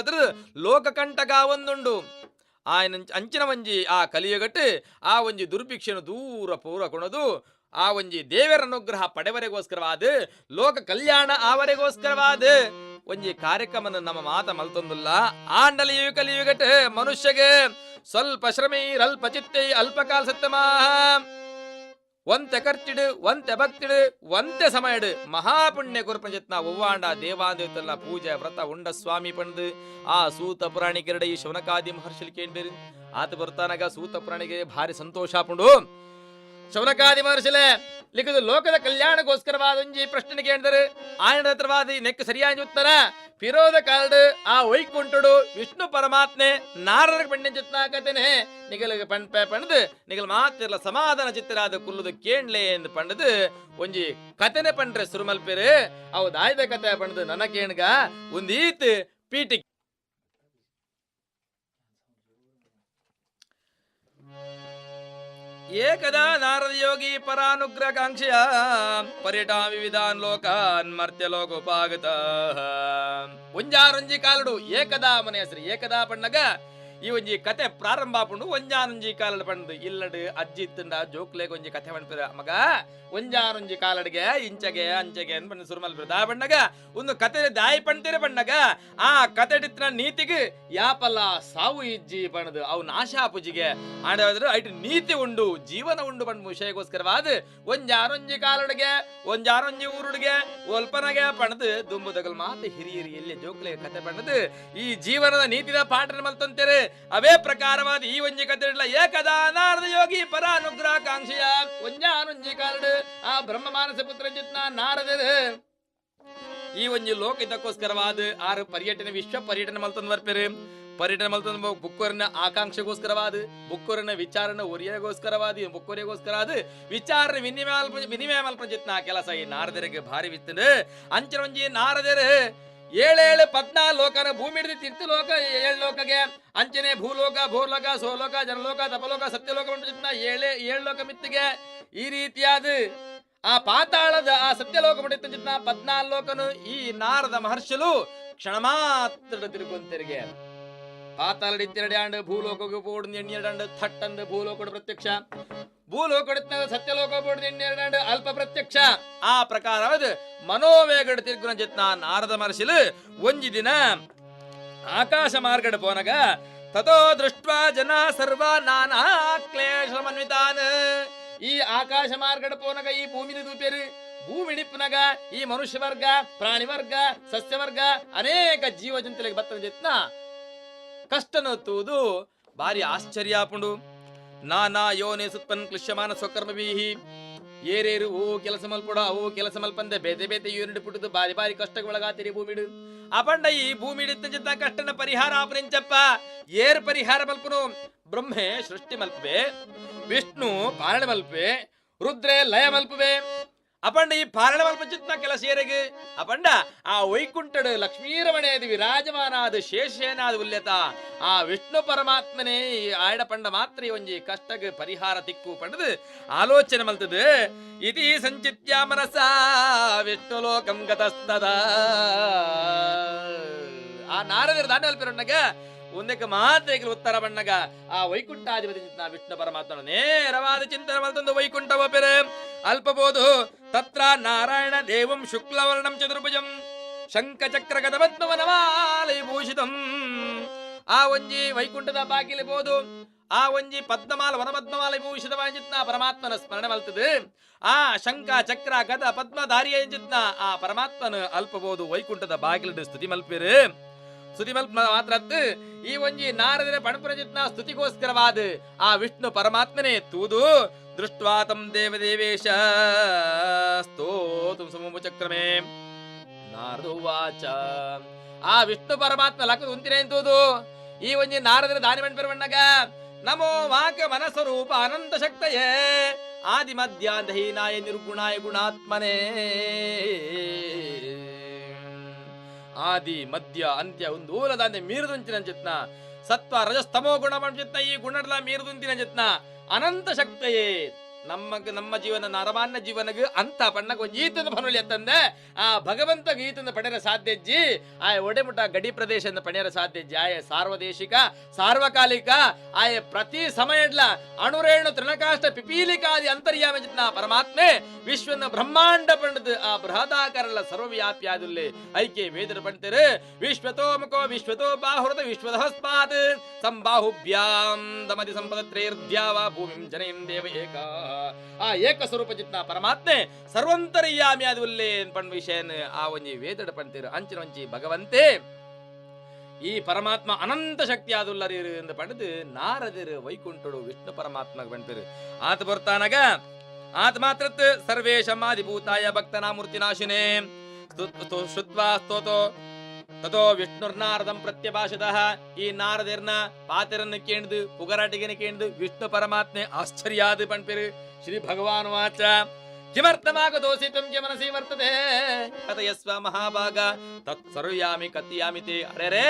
ಲೋಕಕಂಟಕ ಒಂದುಂಡು ఆయన ಅಂಚಿನ ಒಂಜಿ ಆ ಕಲಿಯುಗಟ್ಟು ಆ ಒಂಜಿ ದುರ್ಭಿಕ್ಷೆನು ದೂರ ಪೂರ ಕೊಣದು ಆ ಒಂಜಿ ದೇವರ ಅನುಗ್ರಹ ಪಡೆವರೆಗೋಸ್ಕರವಾದ ಲೋಕ ಕಲ್ಯಾಣ ಆವರೆಗೋಸ್ಕರವಾದ ಒಂಜಿ ಕಾರ್ಯಕ್ರಮನ ನಮ್ಮ ಮಾತ ಮಲ್ತೊಂದುಲ್ಲ. ಆಂಡಲಿಯು ಕಲಿಯುಗಟ್ ಮನುಷ್ಯಗೆ ಸ್ವಲ್ಪ ಶ್ರಮೀರ್ ಅಲ್ಪ ಚಿತ್ತೈ ಅಲ್ಪಕಾಲ ಸತ್ತಮಾ ಒಂತೆ ಖರ್ಚಿಡು ಒಂತೆ ಭಕ್ತಿಡು ಒಂತೆ ಸಮಯಡು ಮಹಾಪುಣ್ಯ ಗುರುಪಂಚತ್ನ ಒವ್ವಾಂಡ ದೇವಾಂದೇವತಲ್ಲ ಪೂಜೆ ವ್ರತ ಉಂಡ ಸ್ವಾಮಿ ಪಂಡು ಆ ಸೂತ ಪುರಾಣಿಕರಡ ಈ ಶೌನಕಾದಿ ಮಹರ್ಷಿಲಿ ಕೇಳ್ಬೇರು. ಆತ ಬರ್ತಾನಾಗ ಸೂತ ಪುರಾಣಿಗೆ ಭಾರಿ ಸಂತೋಷ ಆಪುಂಡು. ಶೌನಕಾದಿ ಮಹರ್ಷಿಲೆ ಲಿಖಿತ ಲೋಕದ ಕಲ್ಯಾಣಕ್ಕೋಸ್ಕರವಾದ ಒಂಜಿ ಪ್ರಶ್ನೆ ಕೇಳಿದರೆ ಆಯನ ಹತ್ರವಾದ ನೆಕ್ ಸರಿಯಾಗಿ ಉತ್ತರ ಫಿರೋದ ಕಾಲ್ಡ್ ಆ ವೈಕುಂಠುಡು ವಿಷ್ಣು ಪರಮಾತ್ಮೆ ನಾರರ ಪಣ್ಯ ಚಿತ್ತಾಕತೆನೆ ನಿಗಲಿಗೆ ಪಣ್ಪೆ ಪಣದು ನಿಗಲ್ ಮಾತಿರ್ಲ ಸಮಾಧಾನ ಚಿತ್ತರಾದ ಕುಲ್ಲುದು ಕೇಣ್ಲೆ ಎಂದು ಪಂಡದು ಒಂಜಿ ಕತೆನೆ ಪಂಡ್ರೆ ಸುರುಮಲ್ಪೇರು ಅವು ದಾಯ್ದ ಕತೆ ಪಂಡದು ನನ್ನ ಕೇಣ್ಗ ಒಂದೀತ್ ಪೀಟಿ ಏಕದಾ ನಾರದ ಯೋಗಿ ಪರಾನುಗ್ರಹಾಂಕ್ಷೆಯ ಪರ್ಯಟಾ ವಿವಿಧಾನ್ ಲೋಕಾನ್ ಮರ್ತ್ಯ ಲೋಕೋಪಾಗತ. ಒಂಜಾರೊಂಜಿ ಕಾಲಡು ಏಕದಾ ಮನೆ ಹೆಸರು ಏಕದಾ ಪಣ್ಣಗ ಈ ಒಂಜಿ ಕತೆ ಪ್ರಾರಂಭ ಆಪುಂಡು. ಒಂಜಾನೊಂಜಿ ಕಾಲಡು ಪಂಡು ಇಲ್ಲಡು ಅಜ್ಜಿ ಇತ್ತಂಡ ಜೋಕ್ಲೆಗ್ ಒಂಜಿ ಕತೆ ಪಣ್ಪಿರ ಮಗ ಒಂಜಾನೊಂಜಿ ಕಾಲಡಿಗೆ ಇಂಚಗೆ ಅಂಚೆಗೆ ಅಂದ್ ಪಂಡ ಸುರುಮಲ್ಪಿರ ದಾ ಪಣ್ಣಗ ಒಂದು ಕತೆ ದಾಯಿ ಪಣ್ತೀರ ಪಣ್ಣಗ ಆ ಕತೆ ಡಿತ್ತಿನ ನೀತಿಗೆ ಯಾಪಲ್ಲ ಸಾವು ಇಜ್ಜಿ ಪಣದು ಅವು ನಾಶ ಆಪುಜಿಗೆ ಆಂಡ ಐಟ್ ನೀತಿ ಉಂಡು ಜೀವನ ಉಂಡು ಪಂಡ್ ವಿಷಯಕ್ಕೋಸ್ಕರವಾದ ಒಂಜಾರೊಂಜಿ ಕಾಲಡಿಗೆ ಒಂಜಾರೊಂಜಿ ಊರುಡಿಗೆ ಒಲ್ಪನಗೆ ಪಣದು ದುಂಬುದಗಲ್ ಮಾತು ಹಿರಿಯರಿ ಎಲ್ಲಿ ಜೋಕ್ಲೆ ಕತೆ ಪಣದು ಈ ಜೀವನದ ನೀತಿದ ಪಾಠ ಮಲ್ತಂತೇರೆ. ಅವೇ ಪ್ರಕಾರವಾದ ಈ ಒಂಜಿ ಕತೆ ಇಡ್ಲ ಏಕದಾ ನಾರದ ಯೋಗಿ ಪರಾನುಗ್ರಹಾಕಾಂಕ್ಷೆಯ ಒಂಜಾನೊಂಜಿ ಕಾಲಡು ಆ ಬ್ರಹ್ಮ ಮಾನಸ ಪುತ್ರ ಚಿತ್ನ ನಾರದರು ಈ ಒಂಜಿ ಲೋಕ ಇದಕ್ಕೋಸ್ಕರವಾದ ಆರು ಪರ್ಯಟನೆ ವಿಶ್ವ ಪರ್ಯಟನೆ ಮಲ್ತಂದು ಬರ್ಪೇರು. ಪರ್ಯಟನೆ ಮಲ್ತಂದು ಬುಕ್ಕೋರಿನ ಆಕಾಂಕ್ಷೆಗೋಸ್ಕರವಾದ ಬುಕ್ಕೋರಿನ ವಿಚಾರನ ಒರಿಯಗೋಸ್ಕರವಾದ ಬುಕ್ಕೋರಿಗೋಸ್ಕರ ಅದು ವಿಚಾರ ವಿನಿಮಯ ವಿನಿಮಯ ಮಲ್ಪ ಚಿತ್ನ ಕೆಲಸ ಈ ನಾರದರಿಗೆ ಭಾರಿ ವಿತ್ತಂಡು ಅಂಚನ ಒಂಜಿ ನಾರದರು ಏಳೇಳು ಪದ್ನಾಲ್ ಲೋಕನ ಭೂಮಿ ಹಿಡಿದು ತಿರ್ತು ಲೋಕ ಏಳು ಲೋಕಗೆ ಅಂಚನೆ ಭೂಲೋಕ ಭೂಲೋಕ ಸೋಲೋಕ ಜನಲೋಕ ತಪಲೋಕ ಸತ್ಯಲೋಕ ಚಿತ್ನ ಏಳೇ ಏಳು ಲೋಕ ಮಿತ್ತಿಗೆ ಈ ರೀತಿಯಾದ ಆ ಪಾತಾಳದ ಆ ಸತ್ಯಲೋಕ ಚಿತ್ನ 14 ಲೋಕನು ಈ ನಾರದ ಮಹರ್ಷಿಲು ಕ್ಷಣ ಮಾತ್ರ ತಿರುಗೊಂತೆರಿಗೆ ಪಾತಾಳಡಿ ತಿರಡ್ಯಾಂಡು ಭೂಲೋಕಕ್ಕೆ ಪೋಡು ಎಣ್ಣೆರಡಂಡು ಥಟ್ಟಂದು ಭೂಲೋಕಡು ಪ್ರತ್ಯಕ್ಷ ಭೂಲೋಕಡಿತ್ತ ಸತ್ಯಲೋಕ ಪೋಡು ಎಣ್ಣೆರಡಂಡು ಅಲ್ಪ ಪ್ರತ್ಯಕ್ಷ ಆ ಪ್ರಕಾರವಾದ ಮನೋವೇಗಡ ತಿರುಗುನ ಚಿತ್ನ ನಾರದ ಮಹರ್ಷಿಲು ಒಂಜಿ ದಿನ ಆಕಾಶ ಮಾರ್ಗಡ ಪೋನಗ ತಥೋ ದೃಷ್ಟ್ವಾ ಜನ ಸರ್ವ ನಾನಾ ಕ್ಲೇಶಮನ್ವಿತಾನ್. ಈ ಆಕಾಶ ಮಾರ್ಗಡ ಪೋನಗ ಈ ಭೂಮಿನ ದೂಪೇರು ಭೂಮಿ ನಿಪ್ಪನಗ ಈ ಮನುಷ್ಯ ವರ್ಗ ಪ್ರಾಣಿ ವರ್ಗ ಸಸ್ಯವರ್ಗ ಅನೇಕ ಜೀವ ಜಂತುಗಳಿಗೆ ಬತ್ತನ ಚಿತ್ನ ಕಷ್ಟನ ತೂದು ಭಾರಿ ಆಶ್ಚರ್ಯ ಆಪುಂಡು. ನಾನಾ ಯೋನೆ ಸುತ್ಪನ್ ಕ್ಲಿಶ್ಯಮಾನ ಸ್ವಕರ್ಮ ಬೀಹಿ ಏರೇರು ಓ ಕೆಲಸ ಮಲ್ಪಡ ಅವು ಕೆಲಸ ಮಲ್ಪಂದೆ ಬೇತೆ ಬೇತೆ ಯೂನಿಟ್ ಪುಟ್ಟದು ಬಾರಿ ಬಾರಿ ಕಷ್ಟಗೊಳಗಾತಿರಿ ಭೂಮಿಡು ಅಪಂಡ ಈ ಭೂಮಿ ಚಿತ್ತ ಕಷ್ಟನ ಪರಿಹಾರ ಆಪರಿಂಚಪ್ಪ ಏರ್ ಪರಿಹಾರ ಮಲ್ಪನು ಬ್ರಹ್ಮೆ ಸೃಷ್ಟಿ ಮಲ್ಪೆ ವಿಷ್ಣು ಪಾಲನೆ ಮಲ್ಪೆ ರುದ್ರೆ ಲಯ ಮಲ್ಪುವೆ ಅಪಂಡ ಈ ಪಾಲನೆ ಮಲ್ಪ ಚಿತ್ನ ಕೆಲಸ ಏರೆಗೆ ಅಪಂಡ ಆ ವೈಕುಂಠಡು ಲಕ್ಷ್ಮೀರಮಣೇದಿ ವಿರಾಜಮಾನಾದ ಶೇಷೇನಾದ ಉಲ್ಯತ ಆ ವಿಷ್ಣು ಪರಮಾತ್ಮನೇ ಈ ಆಯಡ ಪಂಡ ಮಾತ್ರ ಈ ಒಂಜಿ ಕಷ್ಟಗ ಪರಿಹಾರ ತಿಕ್ಕು ಪಂಡದು ಆಲೋಚನೆ ಮಲ್ತದು. ಇತಿ ಸಂಚಿತ್ಯ ಮನಸ ವಿಷ್ಣು ಲೋಕಂ ಗತಸ್ತದ. ಆ ನಾರದರ ದಾಂಡ ಮಲ್ಪಿರಣ್ಣಗ ಒಂದಕ್ಕೆ ಮಾತ್ರ ಉತ್ತರ ಬಣ್ಣಗ ಆ ವೈಕುಂಠಾಧಿಪತಿ ವಿಷ್ಣು ಪರಮಾತ್ಮನ ನೇರವಾದ ಚಿಂತನೆ ಮಲ್ತಂದು ವೈಕುಂಠ ಒಬ್ಬರೆ ಅಲ್ಪಬೋದು ತತ್ರ ನಾರಾಯಣ ದೇವಂ ಶುಕ್ಲವರ್ಣಂ ಚತುರ್ಭುಜಂ ಶಂಖಚಕ್ರಗದ ಪದ್ಮವನಮಾಲಯ ಭೂಷಿತಂ. ಆ ಒಂಜಿ ವೈಕುಂಠದ ಬಾಗಿಲಿ ಬೋದು ಆ ಒಂಜಿ ಪದ್ಮಮಾಲ ವನಪದ್ಮಮಾಲ ಭೂಷಿತವಾಂಚಿತ್ನ ಪರಮಾತ್ಮನ ಸ್ಮರಣೆ ಮಲ್ತದೆ. ಆ ಶಂಖ ಚಕ್ರ ಗದ ಪದ್ಮಧಾರಿಯ ಚಿತ್ನ ಆ ಪರಮಾತ್ಮನ ಅಲ್ಪಬೋದು ವೈಕುಂಠದ ಬಾಗಿಲು ಸ್ತುತಿ ಮಲ್ಪಿರು. ಸ್ತುತಿ ಮಲ್ಪ ಮಾತ್ರ ಈ ಒಂಜಿ ನಾರದರ ಪಣಪುರ ಚಿತ್ನ ಸ್ತುತಿಗೋಸ್ಕರವಾದ ಆ ವಿಷ್ಣು ಪರಮಾತ್ಮನೇ ತೂದು ದೃಷ್ಟ್ವಾತಂ ದೇವದೇವೇಶ ಸ್ತೋತುಂ ಸಮುಚಕ್ರಮೇ ನಾರದುವಾಚ. ಆ ವಿಷ್ಣು ಪರಮಾತ್ಮ ಲಕ್ಕ ಉಂತಿನೇ ತೂದು ಈ ಒಂಜಿ ನಾರದರ ದಾನಿ ಮಣ್ಪೆರವಣ್ಣಗ ನಮೋ ವಾಕ ಮನಸ್ವರೂಪ ಅನಂತ ಶಕ್ತಯೇ ಆದಿ ಮಧ್ಯಾಂತಹೀನಾಯ ನಿರ್ಗುಣಾಯ ಗುಣಾತ್ಮನೇ. ಆದಿ ಮಧ್ಯ ಅಂತ್ಯ ಒಂದು ಊಲದಾಂತೆ ಮೀರದುಂಚಿನ ಚಿತ್ನ ಸತ್ವ ರಜಸ್ತಮೋ ಗುಣ ಚಿತ್ನ ಈ ಗುಣಗಳ ಮೀರದುಂಚಿನ ಚಿತ್ನ ಅನಂತ ಶಕ್ತಯೇ ನಮ್ಮ ನಮ್ಮ ಜೀವನ ನರಮಾನ್ಯ ಜೀವನಗ ಅಂತ ಪಣ್ಣಗ ಈತನ ಫನುಲಿ ಎತ್ತಂದೆ ಆ ಭಗವಂತ ಗೀತನ ಪಡೆಯರ ಸಾಧ್ಯಜ್ಜಿ ಆಯ ಒಡೆಮುಟ ಗಡಿ ಪ್ರದೇಶ ಪಡೆಯರ ಸಾಧ್ಯಜ್ಜಿ ಆಯ ಸಾರ್ವದೇಶಿಕ ಸಾರ್ವಕಾಲಿಕ ಆಯ ಪ್ರತಿ ಸಮಯಡ್ಲ ಅಣುರೇಣು ತೃಣಕಾಷ್ಟ ಪಿಪೀಲಿಕಾದಿ ಅಂತರ್ಯಾಮ ಚಿತ್ನ ಪರಮಾತ್ಮೆ ವಿಶ್ವನ ಬ್ರಹ್ಮಾಂಡ ಪಂಡದ ಆ ಬೃಹದಾಕಾರಲ್ಲ ಸರ್ವವ್ಯಾಪ್ಯಾದುಲ್ಲೆ ಐಕೆ ವೇದರ ಪಂಡಿತರು ವಿಶ್ವತೋ ಮುಖೋ ವಿಶ್ವತೋ ಬಾಹುರದ ವಿಶ್ವದಹಸ್ಮಾತ್ ಸಂಬಾಹುಭ್ಯಾಂ ದಮದಿ ಸಂಪದತ್ರೈರ್ದ್ಯಾವ ಭೂಮಿಂ ಜನಯಂ ದೇವ ಏಕ. ಆ ಏಕ ಸ್ವರೂಪ ಚಿತ್ನ ಪರಮಾತ್ಮೆ ಸರ್ವಂತರ್ಯಾಮಿ ಅದು ಪಣ್ ವಿಷಯನ್ ಆ ಒಂಜಿ ವೇದಡ ಪಂತಿರು ಅಂಚಿನ ಒಂಜಿ ಭಗವಂತೆ ಈ ಪರಮಾತ್ಮ ಅನಂತ ಶಕ್ತಿ ಆದುಲ್ಲರೀರು ಎಂದು ಪಡೆದು ನಾರದಿರು ವೈಕುಂಠಡು ವಿಷ್ಣು ಪರಮಾತ್ಮ ಪಂತಿರು ಆತ ಬರ್ತಾನಗ ಆತ ಮಾತ್ರತ್ ಸರ್ವೇಶಮಾದಿಭೂತಾಯ ಭಕ್ತನಾಮೂರ್ತಿನಾಶಿನೇ ಶ್ರುತ್ವಾ ಸ್ತೋತೋ ತಥೋ ವಿಷ್ಣುರ್ನಾರದಂ ಪ್ರತ್ಯಭಾಷಿತಃ. ಈ ನಾರದಿರ್ನ ಪಾತಿರನ್ನು ಕೇಣ್ದು ಪುಗರಾಟಿಗೆನ ಕೇಣ್ದು ವಿಷ್ಣು ಪರಮಾತ್ಮೆ ಆಶ್ಚರ್ಯಾದ ಪಣ್ಪಿರು. ಶ್ರೀ ಭಗವಾನ್ ವಾಚ ಕಿಮರ್ಥಮಾಗತೋಸಿ ತ್ವಂ ಕೆ ಮನಸಿ ವರ್ತತೆ ಕಥಯಸ್ವ ಮಹಾಭಾಗ ತತ್ಸರ್ವಯಾಮಿ ಕಥಯಾಮಿ ತೇ. ಅರೆ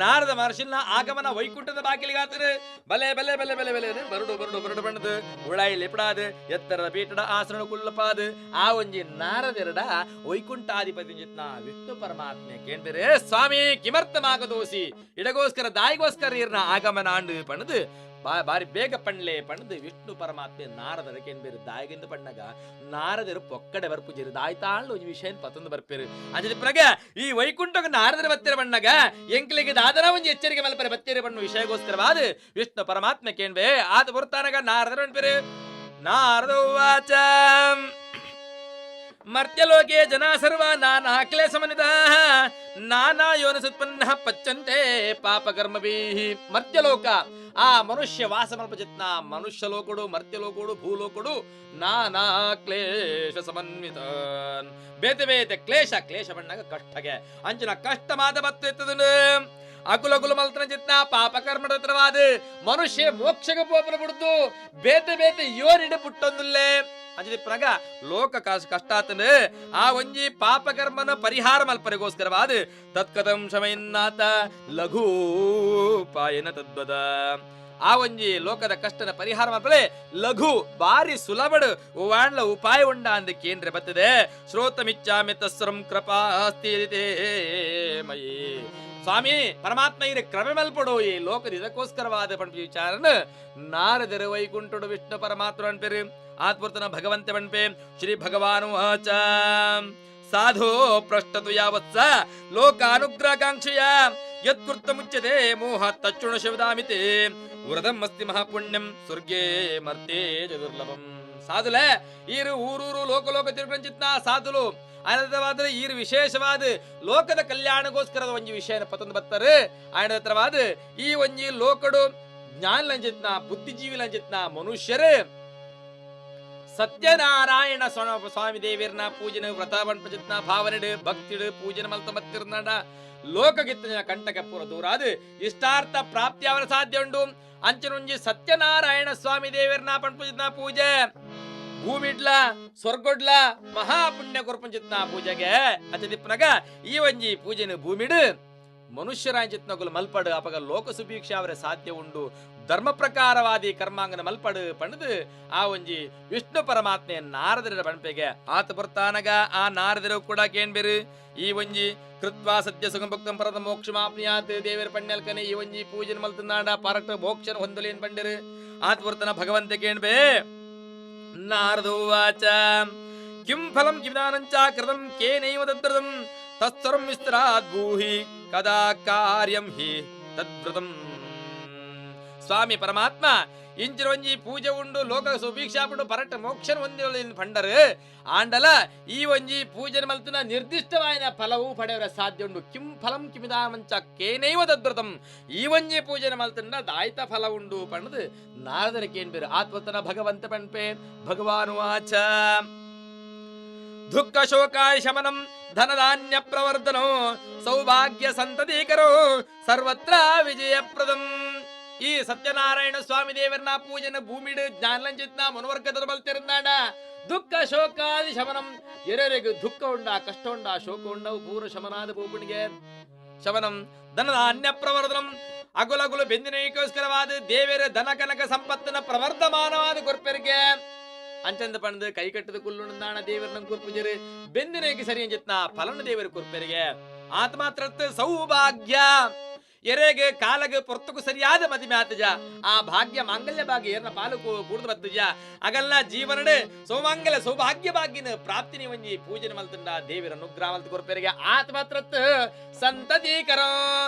ನಾರದ ಮಹರ್ಷಿನ ಆಗಮನ ವೈಕುಂಠದ ಬಾಗಿಲಿಗಾತರು ಬಲೆ ಬಲೆ ಬಲೆ ಬಲೆ ಬಲೆ ಬರುಡು ಬರುಡು ಬರುಡು ಬಣ್ಣದು ಉಳಾಯಿ ಲಿಪಡಾದು ಎತ್ತರದ ಪೀಠದ ಆಸನ ಕುಲ್ಲಪಾದು ಆ ಒಂಜಿ ನಾರದೆರಡ ವೈಕುಂಠಾಧಿಪತಿ ಜಿತ್ನ ವಿಷ್ಣು ಪರಮಾತ್ಮೆ ಕೇಳ್ಬೇರೆ ಸ್ವಾಮಿ ಕಿಮರ್ಥಮಾಗದೋಸಿ ಇಡಗೋಸ್ಕರ ದಾಯಿಗೋಸ್ಕರ ಇರ್ನ ಆಗಮನ ಆಂಡು ಪಣದು ಬಾರಿ ಬೇಗ ಪಣ್ಲೆ ಪಣದು ವಿಷ್ಣು ಪರಮಾತ್ಮೆ ನಾರದರ ಕೇಳ್ಬೇರು. ದಾಯಿಗಿಂದ ಪಣ್ಣಗ ನಾರದರು ಪೊಕ್ಕಡೆ ಬರ್ಪುಜಿರು ದಾಯ್ತಾಳು ಒಂಜಿ ವಿಷಯ ಪತ್ತೊಂದು ಬರ್ಪೇರು. ಅಂಜಲಿ ಪ್ರಗ ಈ ವೈಕುಂಠಕ್ಕೆ ನಾರದರ ಬತ್ತಿರ ಬಣ್ಣಗ ಎಂಕ್ಲಿಗೆ ದಾದನ ಒಂಜಿ ಎಚ್ಚರಿಕೆ ಮಲ್ಪರೆ ಬತ್ತಿರ ಬಣ್ಣು ವಿಷಯಗೋಸ್ಕರವಾದ ವಿಷ್ಣು ಪರಮಾತ್ಮೆ ಕೇಳ್ಬೆ. ಆತ ಬರ್ತಾನಗ ನಾರದರ ಅನ್ಪೇರು. ನಾರದೋವಾಚ ಮರ್ತ್ಯಲೋಕೆ ಜನ ಸರ್ವ ನಾನಾ ಕ್ಲೇಶಮನಿತಾಃ ನಾನಾ ಯೋನಿಸುತ್ಪನ್ನಃ ಪಚ್ಚಂತೆ ಪಾಪಕರ್ಮಭಿಃ. ಮರ್ತ್ಯಲೋಕ ಆ ಮನುಷ್ಯ ವಾಸ ಮಲ್ಪಚಿತ್ನ ಮನುಷ್ಯ ಲೋಕಡು ಮರ್ತ್ಯಲೋಕಡು ಭೂಲೋಕಡು ನಾನಾ ಕ್ಲೇಶ ಸಮನ್ವಿತ ಬೇತೆ ಬೇತೆ ಕ್ಲೇಶ ಕ್ಲೇಶ ಬಣ್ಣಗ ಕಷ್ಟಗೆ ಅಂಚಿನ ಕಷ್ಟ ಮಾದ ಬತ್ತು ಎತ್ತದನು ಅಗುಲಗುಲು ಮಲ್ತನ ಚಿತ್ನ ಪಾಪಕರ್ಮದತ್ರವಾದ ಮನುಷ್ಯ ಮೋಕ್ಷಗೆ ಪೋಪನ ಬಿಡ್ದು ಬೇತೆ ಬೇತೆ ಯೋನಿಡು ಪುಟ್ಟೊಂದುಲ್ಲೇ ಅಂಜಲಿ ಪ್ರಗ ಲೋಕ ಕಷ್ಟಾತನ ಆ ಒಂಜಿ ಪಾಪಕರ್ಮನ ಪರಿಹಾರ ಮಲ್ಪರಿಗೋಸ್ಕರವಾದ ತತ್ಕಥಂ ಶಮಯನ್ನಾಥ ಲಘು ಪಾಯನ ತದ್ವದ. ಆ ಒಂಜಿ ಲೋಕದ ಕಷ್ಟನ ಪರಿಹಾರ ಮಲ್ಪಲೆ ಲಘು ಬಾರಿ ಸುಲಭಡು ವಾಣ್ಲ ಉಪಾಯ ಉಂಡ ಅಂದ ಕೇಂದ್ರ ಬತ್ತದೆ. ಶ್ರೋತಮಿಚ್ಚಾಮಿ ತಸ್ರಂ ಕೃಪಾಸ್ತಿ ಮಯಿ. ಸ್ವಾಮಿ ಪರಮಾತ್ಮ ಇರ ಕ್ರಮೆ ಮಲ್ಪಡು ಈ ಲೋಕದ ಇದಕ್ಕೋಸ್ಕರವಾದ ಪಂಪ ವಿಚಾರನ ನಾರದರು ವೈಕುಂಠುಡು ವಿಷ್ಣು ಪರಮಾತ್ಮ ಅನ್ಪೇರು. ಆತ್ಮೂರ್ತನ ಭಗವಂತ ಬಣ್ಪೆ. ಶ್ರೀ ಭಗವಾನು ವಾಚ ಸಾಧು ಪ್ರಷ್ಟತು ಯಾವತ್ಸ ಲೋಕಾನುಗ್ರಹಾಕಾಂಕ್ಷೆಯ ಯತ್ಕೃತಮುಚ್ಯತೆ ಮೋಹ ತಚ್ಚುಣ ಶಿವದಾಮಿತೆ ವ್ರತಂ ಅಸ್ತಿ ಮಹಾಪುಣ್ಯಂ ಸ್ವರ್ಗೇ ಮರ್ತ್ಯೇ ಚ ದುರ್ಲಭಂ. ಸಾಧುಲೆ ಈರು ಊರೂರು ಲೋಕ ಲೋಕ ತಿರುಗಂಚಿತ್ನ ಸಾಧುಲು ಆನಂದವಾದ ಈರು ವಿಶೇಷವಾದ ಲೋಕದ ಕಲ್ಯಾಣಗೋಸ್ಕರದ ಒಂಜಿ ವಿಷಯನ ಪತಂದು ಬತ್ತಾರೆ. ಆನಂದವಾದ ಈ ಒಂಜಿ ಲೋಕಡು ಜ್ಞಾನ ಲಂಚಿತ್ನ ಬುದ್ಧಿಜೀವಿ ಲಂಚಿತ್ನ ಮನುಷ್ಯರೇ ಸತ್ಯನಾರಾಯಣ ಸ್ವಾಮಿ ದೇವಿರ್ನ ಪೂಜನ ವ್ರತ ಪಂಪಚಿತ್ನ ಭಾವನೆಡು ಭಕ್ತಿಡು ಪೂಜನ ಮಲ್ತ ಮತ್ತಿರ್ನಾಡ ಲೋಕಗಿತ್ತ ಕಂಟಕ ಪೂರ ದೂರಾದು ಇಷ್ಟಾರ್ಥ ಪ್ರಾಪ್ತಿ ಅವರ ಸಾಧ್ಯ ಉಂಡು. ಅಂಚನುಂಜಿ ಸತ್ಯನಾರಾಯಣ ಸ್ವಾಮಿ ದೇವಿರ್ನ ಪಂಪಚಿತ್ನ ಪೂಜೆ ಭೂಮಿಡ್ಲ ಸ್ವರ್ಗೊಡ್ಲ ಮಹಾಪುಣ್ಯ ಕೊರ್ಪಂಚಿತ್ನ ಪೂಜೆಗೆ ಅಚದಿಪ್ಪನಗ ಈ ಒಂಜಿ ಪೂಜೆನ ಭೂಮಿಡು ಮನುಷ್ಯರಾಂಚಿತ್ನಗುಲು ಮಲ್ಪಡು ಅಪಗ ಲೋಕ ಸುಭೀಕ್ಷೆ ಅವರ ಸಾಧ್ಯ ಉಂಡು. ಧರ್ಮ ಪ್ರಕಾರವಾದಿ ಕರ್ಮಾಂಗನ ಮಲ್ಪಡು ಪಣದು ಆ ಒಂಜಿ ವಿಷ್ಣು ಪರಮಾತ್ಮೆ ನಾರದರ ಬಣ್ಪೆಗೆ ಆತ ಬರ್ತಾನಗ ಆ ನಾರದರು ಕೂಡ ಕೇಣ್ಬೇರು. ಈ ಒಂಜಿ ಕೃತ್ವಾ ಸತ್ಯ ಸುಖಂ ಪರದ ಮೋಕ್ಷಮಾಪ್ನಿಯಾತ್ ದೇವರ ಪಣ್ಯಲ್ಕನೆ ಈ ಒಂಜಿ ಪೂಜೆ ಮಲ್ತನಾಡ ಪರಟ ಮೋಕ್ಷನ ಹೊಂದಲೇನ್ ಪಂಡಿರು. ಆತ ಬರ್ತನ ಭಗವಂತ ಕೇಣ್ಬೇ. ನಾರದೋವಾಚ ಕಿಂ ಫಲಂ ಕಿಂ ಕೃತಂ ಕೇನೈವ ತದ್ವ್ರತಂ ತತ್ಸರ್ವಂ ವಿಸ್ತರಾದ್ ಭೂಹಿ ಕದಾ ಕಾರ್ಯಂ ಹಿ ತದ್ವ್ರತಂ. ಸ್ವಾಮಿ ಪರಮಾತ್ಮ ಇಂಚಿನ ಒಂಜಿ ಪೂಜೆ ಉಂಡು ಲೋಕ ಸುಭೀಕ್ಷಾಪುಂಡು ಪರಟ ಮೋಕ್ಷನ ಹೊಂದಿರಲಿನ ಪಂಡರು ಆಂಡಲ ಈ ಒಂಜಿ ಪೂಜೆ ಮಲ್ತನ ನಿರ್ದಿಷ್ಟವಾಯಿನ ಫಲವು ಪಡೆಯವರ ಸಾಧ್ಯ ಉಂಡು. ಕಿಂ ಫಲಂ ಕಿಮಿದಾನಂಚ ಕೇನೈವ ತದ್ವ್ರತಂ ಈ ಒಂಜಿ ಪೂಜೆನ ಮಲ್ತನ ದಾಯಿತ ಫಲ ಉಂಡು ಪಣದು ನಾರದರ ಕೇನ್ಬೇರು. ಆತ್ಮತನ ಭಗವಂತ ಪಣ್ಪೆ. ಭಗವಾನುವಾಚ ದುಃಖ ಶೋಕಾಯ ಶಮನಂ ಧನಧಾನ್ಯ ಪ್ರವರ್ಧನೋ ಸೌಭಾಗ್ಯ ಸಂತತಿಕರೋ ಸರ್ವತ್ರ ವಿಜಯಪ್ರದಂ. ಈ ಸತ್ಯನಾರಾಯಣ ಸ್ವಾಮಿ ದೇವರನ್ನ ಪೂಜೆನ ಭೂಮಿಡು ಜ್ಞಾನಲಂಚಿತ್ನ ಮನೋವರ್ಗದ ಬಲ್ತಿರುಂದಾಂಡ ದುಃಖ ಶೋಕಾದಿ ಶಮನಂ ಎರೆರೆಗು ದುಃಖ ಉಂಡ ಕಷ್ಟ ಉಂಡ ಶೋಕ ಉಂಡವು ಪೂರ್ವ ಶಮನಾದ ಭೂಪಿಣಿಗೆ ಶಮನಂ ಧನಧಾನ್ಯ ಪ್ರವರ್ಧನಂ ಅಗುಲಗುಲು ಬೆಂದಿನೈಕೋಸ್ಕರವಾದ ದೇವರ ಧನ ಕನಕ ಸಂಪತ್ತಿನ ಪ್ರವರ್ಧಮಾನವಾದ ಕೊರ್ಪೆರಿಗೆ ಅಂಚಂದ ಪಣದು ಕೈ ಕಟ್ಟದ ಕುಲ್ಲುಂದಾಣ ದೇವರನ್ನ ಕುರ್ಪುಜರು ಬೆಂದಿನೈಗೆ ಸರಿ ಅಂಜಿತ್ನ ಫಲನ ದೇವರ ಕುರ್ಪೆರಿಗೆ ಆತ ಮಾತ್ರ ಸೌಭಾಗ್ಯ ಎರೆಗೆ ಕಾಲಗೆ ಪೊರ್ತಕ್ಕೂ ಸರಿಯಾದ ಮದಿಮೆ ಆತಜ ಆ ಭಾಗ್ಯ ಮಾಂಗಲ್ಯ ಭಾಗ್ಯ ಏರ್ನ ಪಾಲು ಕೂಡ್ದು ಬತ್ತಜ ಅಗಲ್ಲ ಜೀವನಡೆ ಸೌಮಾಂಗಲ್ಯ ಸೌಭಾಗ್ಯ ಭಾಗ್ಯನ ಪ್ರಾಪ್ತಿನಿ ಒಂಜಿ ಪೂಜನೆ ಮಲ್ತಂಡ ದೇವಿರ ಅನುಗ್ರಹ ಮಲ್ತ ಕೊರ್ಪೆರಿಗೆ ಆತ ಮಾತ್ರತ್ ಸಂತತೀಕರ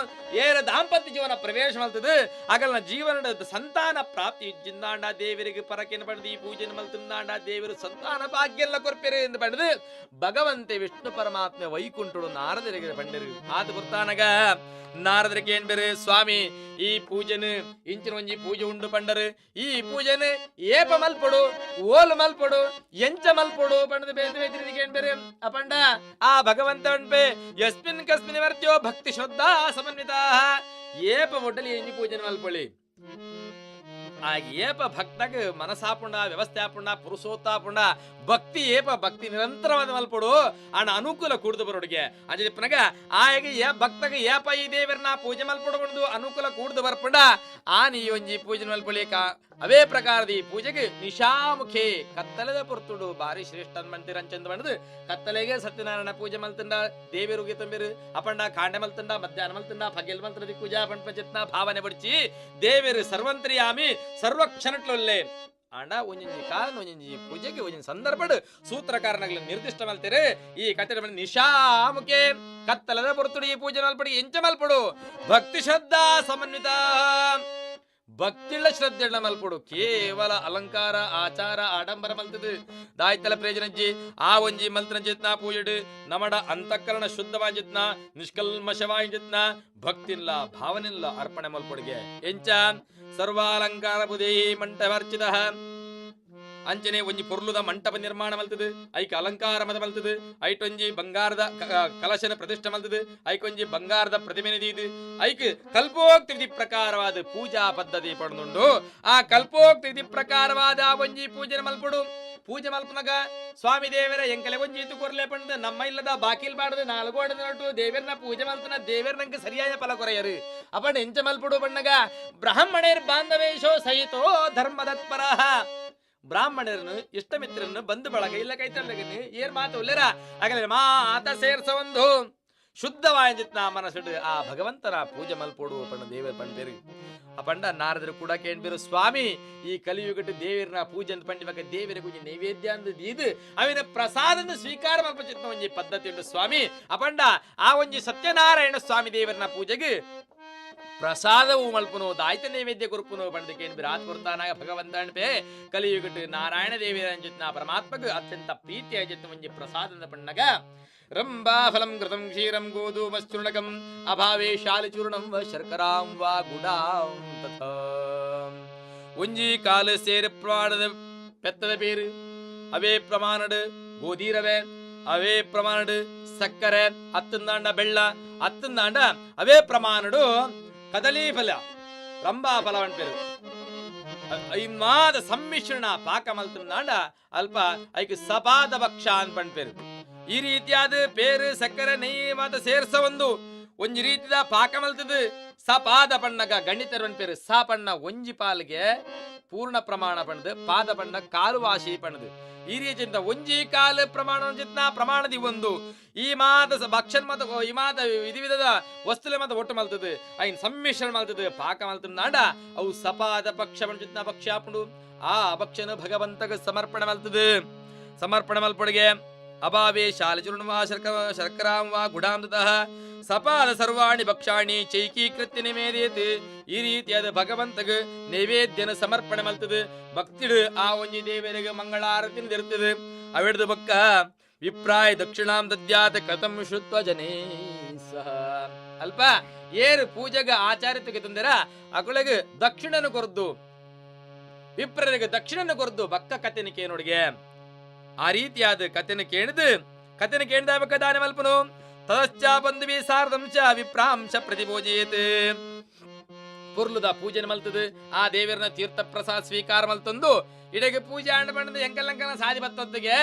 ಏರ ದಾಂಪತ್ಯ ಜೀವನ ಪ್ರವೇಶ ಮಲ್ತದ ಅಗಲ್ನ ಜೀವನದ ಸಂತಾನ ಪ್ರಾಪ್ತಿ ಜಿಂದಾಂಡ ದೇವರಿಗೆ ಪರಕೆನ ಪಡೆದು ಈ ಪೂಜನೆ ಮಲ್ತಂದಾಂಡ ದೇವರು ಸಂತಾನ ಭಾಗ್ಯ ಎಲ್ಲ ಕೊರ್ಪೆರೆ ಎಂದು ಪಡೆದು ಭಗವಂತೆ ವಿಷ್ಣು ಪರಮಾತ್ಮ ವೈಕುಂಠುಡು ನಾರದರಿಗೆ ಪಂಡರು. ಆತ ಬರ್ತಾನಗ ನಾರದರಿಗೆ ಏನ್ ಕೇಳ್ಬೇರೆ, ಸ್ವಾಮಿ ಈ ಪೂಜೆನು ಇಂಚಿನ ಒಂಜಿ ಪೂಜೆ ಉಂಡು ಪಂಡರು, ಈ ಪೂಜೆನು ಏಪ ಮಲ್ಪೊಡು, ಓಲು ಮಲ್ಪೊಡು, ಎಂಚ ಮಲ್ಪೊಡು ಪಂಡದ ಬೇತೆ ಬೇತೆ ರೀತಿ ಕೇಳ್ಬೇರೆ. ಅಪಂಡ ಆ ಭಗವಂತ ಪಂಡ್ಪೆ ಯಸ್ಮಿನ್ ಕಸ್ಮಿನ್ ವರ್ತ್ಯೋ ಭಕ್ತಿ ಶ್ರದ್ಧಾ ಸಮನ್ವಿತ ಏಪ ಒಡ್ಡಲಿ ಎಂಜಿ ಪೂಜೆ ಮಲ್ಪೊಳಿ. ಆ ಏಪ ಭಕ್ತಗ ಮನಸಾಪುಂಡ ವ್ಯವಸ್ಥೆ ಆಪುಂಡ ಪುರುಷೋತ್ತಾಪುಂಡ ಭಕ್ತಿ ಏಪ ಭಕ್ತಿ ನಿರಂತರವಾದ ಮಲ್ಪೊಡು ಅಣ್ಣ ಅನುಕೂಲ ಕೂಡ್ದು ಬರೋಡಿಗೆ ಅಂಜದಿಪ್ಪನಗ ಆಯಗ ಏ ಭಕ್ತಗ ಏಪ ಈ ದೇವರನ್ನ ಪೂಜೆ ಮಲ್ಪೊಡು ಬಂದು ಅನುಕೂಲ ಕೂಡ್ದು ಬರ್ಪುಂಡ ಆ ನೀ ಒಂಜಿ ಪೂಜೆ ಮಲ್ಪೊಳಿ ಅವೇ ಪ್ರಕಾರದ ಈ ಪೂಜೆಗೆ ನಿಶಾಮುಖೇ ಕತ್ತಲೆದ ಪೊರ್ತುಡು ಬಾರಿ ಶ್ರೇಷ್ಠ ಮಂತಿರಂಚಂದ ಬಣ್ಣದು ಕತ್ತಲೆಗೆ ಸತ್ಯನಾರಾಯಣ ಪೂಜೆ ಮಲ್ತಂಡ ದೇವಿರುಗೆ ತುಂಬಿರು ಅಪಂಡ ಕಾಂಡೆ ಮಲ್ತಂಡ ಮಧ್ಯಾಹ್ನ ಮಲ್ತಂಡ ಪಗೆಲ್ ಮಲ್ತಂಡ ಪೂಜಾ ಪಂಪಚಿತ್ನ ಭಾವನೆ ಬಡಿಚಿ ದೇವಿರು ಸರ್ವಂತ್ರಿಯಾಮಿ ಸರ್ವಕ್ಷಣಟ್ಲೊಲ್ಲೆ ಆಂಡ ಒಂಜೊಂಜಿ ಕಾಲ ಒಂಜೊಂಜಿ ಪೂಜೆಗೆ ಒಂಜೊಂಜಿ ಸಂದರ್ಭಡ್ ಸೂತ್ರಕಾರನಗಳ ನಿರ್ದಿಷ್ಟ ಮಲ್ತೇರೆ. ಈ ಕತೆ ನಿಶಾಮುಖೆ ಕತ್ತಲದ ಪೊರ್ತುಡು ಈ ಪೂಜೆ ಮಲ್ಪಡಿ ಎಂಚ ಮಲ್ಪಡು ಭಕ್ತಿ ಶ್ರದ್ಧಾ ಸಮನ್ವಿತ ಭಕ್ತಿಳ್ಳ ಶ್ರದ್ಧೆಳ್ಳ ಮಲ್ಪಡು ಕೇವಲ ಅಲಂಕಾರ ಆಚಾರ ಆಡಂಬರ ಮಲ್ತದು ದಾಯ್ತಲ ಪ್ರಯೋಜನಜ್ಜಿ ಆ ಒಂಜಿ ಮಲ್ತನ ಚೇತ್ನ ಪೂಜೆಡು ನಮಡ ಅಂತಃಕರಣ ಶುದ್ಧವಾಂಜಿತ್ನ ನಿಷ್ಕಲ್ಮಶವಾಂಜಿತ್ನ ಭಕ್ತಿಲ್ಲ ಭಾವನಿಲ್ಲ ಅರ್ಪಣೆ ಮಲ್ಪೊಡಿಗೆ ಎಂಚ ಸರ್ವಾಲಂಕಾರ ಬುದೇಹಿ ಮಂಟಪರ್ಚಿತ ಅಂಚನೆ ಒಂಜಿ ಪೊರ್ಲುದ ಮಂಟಪ ನಿರ್ಮಾಣ ಮಲ್ತದು ಐಕ್ ಅಲಂಕಾರ ಮದ ಮಲ್ತದು ಐಟೊಂಜಿ ಬಂಗಾರದ ಕಲಶನ ಪ್ರತಿಷ್ಠೆ ಮಲ್ತದು ಐಕೊಂಜಿ ಬಂಗಾರದ ಪ್ರತಿಮೆ ದೀದು ಐಕ್ ಕಲ್ಪೋಕ್ತ ವಿಧಿ ಪ್ರಕಾರವಾದ ಪೂಜಾ ಪದ್ಧತಿ ಪಡೆದುಂಡು. ಆ ಕಲ್ಪೋಕ್ತ ವಿಧಿ ಪ್ರಕಾರವಾದ ಆ ಒಂಜಿ ಪೂಜೆ ಮಲ್ಪಡು. ಪೂಜೆ ಮಲ್ಪನಗ ಸ್ವಾಮಿ ದೇವರ ಎಂಕಲೆ ಒಂಜಿ ಇತ್ತು ಕೊರ್ಲೆ ಪಂಡ ನಮ್ಮ ಇಲ್ಲದ ಬಾಕಿಲ್ ಬಾಡದು ನಾಲ್ಗೋಡ ನಟು ದೇವರನ್ನ ಪೂಜೆ ಮಲ್ತನ ದೇವರ ನಂಗೆ ಸರಿಯಾದ ಫಲ ಕೊರೆಯರು ಅಪಂಡ ಎಂಚ ಮಲ್ಪಡು ಬಣ್ಣಗ ಬ್ರಾಹ್ಮಣೇರ್ ಬಾಂಧವೇಶೋ ಸಹಿತೋ ಧರ್ಮದತ್ಪರ ಬ್ರಾಹ್ಮಣರನ್ನು ಇಷ್ಟಮಿತ್ರರನ್ನು ಬಂಧು ಬಳಗ ಇಲ್ಲ ಕೈತಲ್ಲಗನಿ ಏನ್ ಮಾತು ಉಲ್ಲೇರ ಹಾಗಾದ್ರೆ ಮಾತ ಸೇರ್ಸ ಒಂದು ಶುದ್ಧವಾಯಂಜಿತ್ನ ಮನಸ್ಸಿಡು ಆ ಭಗವಂತನ ಪೂಜೆ ಮಲ್ಪೋಡು ಪಂಡ ದೇವರ ಪಂಡೇರು. ಆ ಪಂಡ ನಾರದರು ಕೂಡ ಕೇಳ್ಬೇರು, ಸ್ವಾಮಿ ಈ ಕಲಿಯುಗಟ್ಟು ದೇವರನ್ನ ಪೂಜೆ ಅಂತ ಪಂಡಿವಾಗ ದೇವರ ಪೂಜೆ ನೈವೇದ್ಯ ಅಂದು ದೀದು ಅವಿನ ಪ್ರಸಾದನ್ನು ಸ್ವೀಕಾರ ಮಲ್ಪಚಿತ್ನ ಒಂಜಿ ಪದ್ಧತಿ ಉಂಟು ಸ್ವಾಮಿ. ಅಪಂಡ ಆ ಒಂಜಿ ಸತ್ಯನಾರಾಯಣ ಸ್ವಾಮಿ ದೇವರನ್ನ ಪೂಜೆಗೆ ಪ್ರಸಾದವು ಮಲ್ಪುನು ದಾಯ್ತ ನೈವೇದ್ಯ ಕೊರ್ಪುನು ಪಂಡ ಕೇಳ್ಬಿರ ಆತ್ ಕೊರ್ತಾನಾಗ ಭಗವಂತ ಅಣ್ಪೆ ಕಲಿಯುಗಟ್ಟು ನಾರಾಯಣ ದೇವಿಯ ಅಂಜಿತ್ನ ಪರಮಾತ್ಮಗ ಅತ್ಯಂತ ಪ್ರೀತಿಯ ಜಿತ್ನ ಒಂಜಿ ಪ್ರಸಾದದ ಪಣ್ಣಗ ರಂಬಾಫಲಂ ಕೃತಂ ಕ್ಷೀರಂ ಗೋಧೂಮಶ್ಚೂರ್ಣಕಂ ಅಭಾವೇ ಶಾಲಿಚೂರ್ಣಂ ವ ಶರ್ಕರಾಂ ವಾ ಗುಡಾಂ ತಥಾ. ಒಂಜಿ ಕಾಲು ಸೇರು ಪ್ರಮಾಣದ ಪೆತ್ತದ ಪೇರು ಅವೇ ಪ್ರಮಾಣಡ್ ಗೋಧಿ ರವೆ ಅವೇ ಪ್ರಮಾಣಡ್ ಸಕ್ಕರೆ ಅತ್ತಂದಾಂಡ ಬೆಳ್ಳ ಅತ್ತಂದಾಂಡ ಅವೇ ಪ್ರಮಾಣಡು ಕದಲಿ ಫಲ ರಂಬಾ ಫಲ ಪೇರು ಇಮ್ಮಾದ ಸಮ್ಮಿಶ್ರಣ ಪಾಕ ಮಲ್ತಂದಾಂಡ ಅಲ್ಪ ಐಕ್ ಸಪಾದ ಭಕ್ಷ ಅನ್ಪಂಡ್ ಪೇರು. ಈ ರೀತಿಯಾದ ಪೇರು ಸಕ್ಕರೆ ನೆಯ್ಯಿ ಮಾತ ಸೇರ್ಸ ಒಂದು ಒಂಜಿ ರೀತಿದ ಪಾಕ ಮಲ್ತದು ಸಪಾದ ಪಣ್ಣಗ ಗಣಿತರವನ್ ಪೇರು ಸ ಪಣ್ಣ ಒಂಜಿ ಪಾಲ್ಗೆ ಪೂರ್ಣ ಪ್ರಮಾಣ ಪಣ್ಣದು ಪಾದ ಪಣ್ಣ ಕಾಲು ವಾಸಿ ಪಣ್ಣದು ಈ ರೀತಿಯಿಂದ ಒಂಜಿ ಕಾಲು ಪ್ರಮಾಣ ಚಿತ್ನ ಪ್ರಮಾಣದಿ ಒಂದು ಈ ಮಾತ ಭಕ್ಷನ್ ಮಾತ ಈ ಮಾತ ವಿಧಿ ವಿಧದ ವಸ್ತುಲೆ ಮಾತ ಒಟ್ಟು ಮಲ್ತದು ಐನ್ ಸಮ್ಮಿಶ್ರಣ ಮಲ್ತದು ಪಾಕ ಮಲ್ತದ ಅವು ಸಪಾದ ಪಕ್ಷ ಚಿತ್ನ ಪಕ್ಷ ಆ ಭಕ್ಷನು ಭಗವಂತಗ ಸಮರ್ಪಣೆ ಮಲ್ತದು. ಸಮರ್ಪಣೆ ಮಲ್ಪೊಡಿಗೆ ಅಭಾವೇ ಶಾಲಚೂರ್ಣ ವಾ ಶರ್ಕರಾಂ ವಾ ಗುಡಾಂ ತತಃ ಸಪಾದ ಸರ್ವಾಣಿ ಭಕ್ಷಾಣಿ ಚೈಕೀಕೃತ್ಯ ನಿವೇದಿಯತ್. ಈ ರೀತಿಯಾದ ಭಗವಂತಗ ನೈವೇದ್ಯನ ಸಮರ್ಪಣೆ ಮಲ್ತದು ಭಕ್ತಿಡು ಆ ಒಂಜಿ ದೇವರಿಗೆ ಮಂಗಳಾರತಿ ಇರ್ತದೆ. ಅವಿಡ್ದು ಬಕ್ಕ ವಿಪ್ರಾಯ ದಕ್ಷಿಣಾಂ ದದ್ಯಾತ ಕಥಂ ಶ್ರುತ್ವ ಜನೇ ಸಹ. ಅಲ್ಪ ಏರು ಪೂಜೆಗ ಆಚಾರ್ಯತ್ವಕ್ಕೆ ತಂದಿರ ಅಕುಳಗ ದಕ್ಷಿಣನು ಕೊರದ್ದು ವಿಪ್ರರಿಗೆ ದಕ್ಷಿಣನು ಕೊರದ್ದು ಬಕ್ಕ ಕಥೆನ ಕೇನೋಡಿಗೆ ಆ ರೀತಿಯಾದ ಕಥೆನ ಕೇಳಿದು ಕಥೆನ ಕೇಳಿದ ದಾನ ಮಲ್ಪನು ತದಶ್ಚ ಬಂಧುವಿ ಸಾರ್ದಂಶ ವಿಪ್ರಾಂಶ ಪ್ರತಿಭೋಜಯೇತ್. ಪುರ್ಲುದ ಪೂಜೆ ಮಲ್ತದು ಆ ದೇವರನ್ನ ತೀರ್ಥ ಪ್ರಸಾದ ಸ್ವೀಕಾರ ಮಲ್ತಂದು ಇಡಗೆ ಪೂಜೆ ಆಂಡ ಬಣ್ಣದ ಎಂಕಲ್ಲಂಕನ ಸಾದಿ ಬತ್ತೊತ್ತಿಗೆ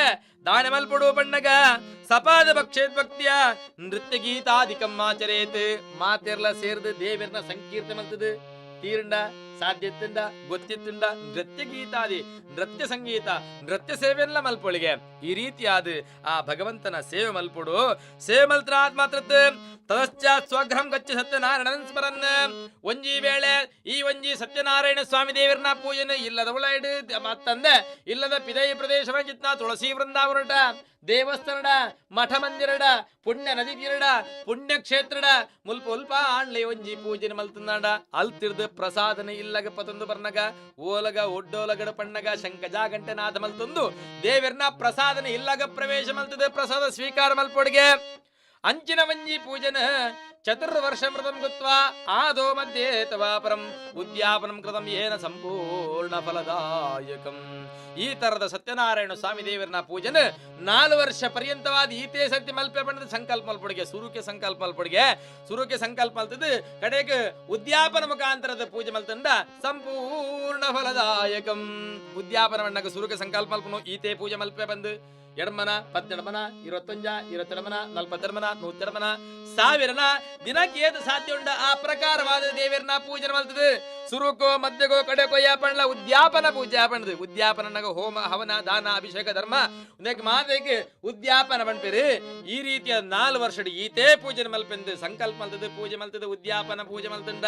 ದಾನ ಮಲ್ಪಡು ಬಣ್ಣಗ ಸಪಾದ ಭಕ್ಷೇತ್ ಭಕ್ತಿಯ ನೃತ್ಯ ಗೀತಾಧಿಕಂ ಆಚರೇತ್. ಮಾತೆರ್ಲ ಸೇರ್ದು ದೇವರನ್ನ ಸಂಕೀರ್ತನೆ ಮಲ್ತದು ತೀರಂಡ ಸಾಧ್ಯತ್ತಿಂದ ಗೊತ್ತಿತ್ತಿಂದ ನೃತ್ಯ ಗೀತಾದಿ ನೃತ್ಯ ಸಂಗೀತ ನೃತ್ಯ ಸೇವೆಲ್ಲ ಮಲ್ಪೊಳಿಗೆ ಈ ರೀತಿಯಾದ ಆ ಭಗವಂತನ ಸೇವೆ ಮಲ್ಪೊಡು. ಸೇವೆ ಮಲ್ತ್ರಾತ್ ಮಾತ್ರತ್ ತದಶ್ಚ ಸ್ವಗ್ರಹಂ ಗಚ್ಚ ಸತ್ಯನಾರಾಯಣನ್ ಸ್ಮರನ್. ಒಂಜಿ ವೇಳೆ ಈ ಒಂಜಿ ಸತ್ಯನಾರಾಯಣ ಸ್ವಾಮಿ ದೇವರನ್ನ ಪೂಜೆನ ಇಲ್ಲದ ಉಳೈಡು ಮತ್ತಂದೆ ಇಲ್ಲದ ಪಿದೈ ಪ್ರದೇಶ ಚಿತ್ನ ತುಳಸಿ ವೃಂದಾವನಟ ದೇವಸ್ಥಾನಡ ಮಠ ಮಂದಿರಡ ಪುಣ್ಯ ನದಿ ತೀರಡ ಪುಣ್ಯ ಕ್ಷೇತ್ರಡ ಮುಲ್ಪ ಉಲ್ಪ ಆಣ್ಲೆ ಒಂಜಿ ಪೂಜೆನ ಮಲ್ತಂದಾಂಡ ಅಲ್ತಿರ್ದು ಪ್ರಸಾದನ ಇಲ್ಲಗ ಪತಂದು ಬರ್ನಗ ಓಲಗ ಒಡ್ಡೋಲಗಡ ಪಣ್ಣಗ ಶಂಕ ಜಾಗಂಟೆ ನಾದ ಮಲ್ತಂದು ದೇವರನ್ನ ಪ್ರಸಾದನ ಇಲ್ಲಗ ಪ್ರವೇಶ ಮಲ್ತದೆ ಪ್ರಸಾದ ಸ್ವೀಕಾರ ಮಲ್ಪೊಡಿಗೆ. ಅಂಚಿನ ವಂಜಿ ಪೂಜನ ಚತುರ್ವರ್ಷಮೃತಂ ಕೃತ್ವಾ ಆದೋ ಮಧ್ಯೆ ತವಾಪರಂ ಉದ್ಯಾಪನಂ ಕೃತಂ ಏನ ಸಂಪೂರ್ಣ ಫಲದಾಯಕಂ. ಈ ತರದ ಸತ್ಯನಾರಾಯಣ ಸ್ವಾಮಿ ದೇವರನ ಪೂಜನ 4 ವರ್ಷ ಪರ್ಯಂತವಾದ ಈತೇ ಸತ್ಯ ಮಲ್ಪೆ ಬಣ್ಣದ ಸಂಕಲ್ಪ ಮಲ್ಪೊಡಿಗೆ ಸುರುಕೆ ಸಂಕಲ್ಪ ಮಲ್ಪೊಡಿಗೆ ಸುರುಕೆ ಸಂಕಲ್ಪ ಮಲ್ತದ್ದು ಕಡೆಗೆ ಉದ್ಯಾಪನ ಮುಖಾಂತರದ ಪೂಜೆ ಮಲ್ತಂದ ಸಂಪೂರ್ಣ ಫಲದಾಯಕಂ. ಉದ್ಯಾಪನ ಬಣ್ಣಕ್ಕೆ ಸುರುಕೆ ಸಂಕಲ್ಪ ಮಲ್ಪನು ಈತೇ ಪೂಜೆ ಮಲ್ಪೆ ಬಂದು ಎಡಮನ ಪತ್ತೆಡಮನ ಇರುವತ್ತೊಂಜ ಇರುವತ್ತೆರಮನ ನಲ್ಪತ್ತೆರಮನ ನೂತ್ತೆರಮನ ಸಾವಿರನ ದಿನಕ್ಕೆ ಏದು ಸಾಧ್ಯ ಉಂಡ ಆ ಪ್ರಕಾರವಾದ ದೇವರನ್ನ ಪೂಜೆ ಮಲ್ತದೆ. ಸುರುಕೋ ಮಧ್ಯಗೋ ಕಡೆಕೋ ಯಾಪಣ್ಲ ಉದ್ಯಾಪನ ಪೂಜೆ ಪಣ್ಣದು. ಉದ್ಯಾಪನನಾಗ ಹೋಮ ಹವನ ದಾನ ಅಭಿಷೇಕ ಧರ್ಮ ಮಾತೆಗೆ ಉದ್ಯಾಪನ ಪಣ್ಪೇರು. ಈ ರೀತಿಯ 4 ವರ್ಷ ಈತೇ ಪೂಜೆ ಮಲ್ಪೆಂದು ಸಂಕಲ್ಪ ಮಲ್ತದೆ ಪೂಜೆ ಮಲ್ತದೆ ಉದ್ಯಾಪನ ಪೂಜೆ ಮಲ್ತಂಡ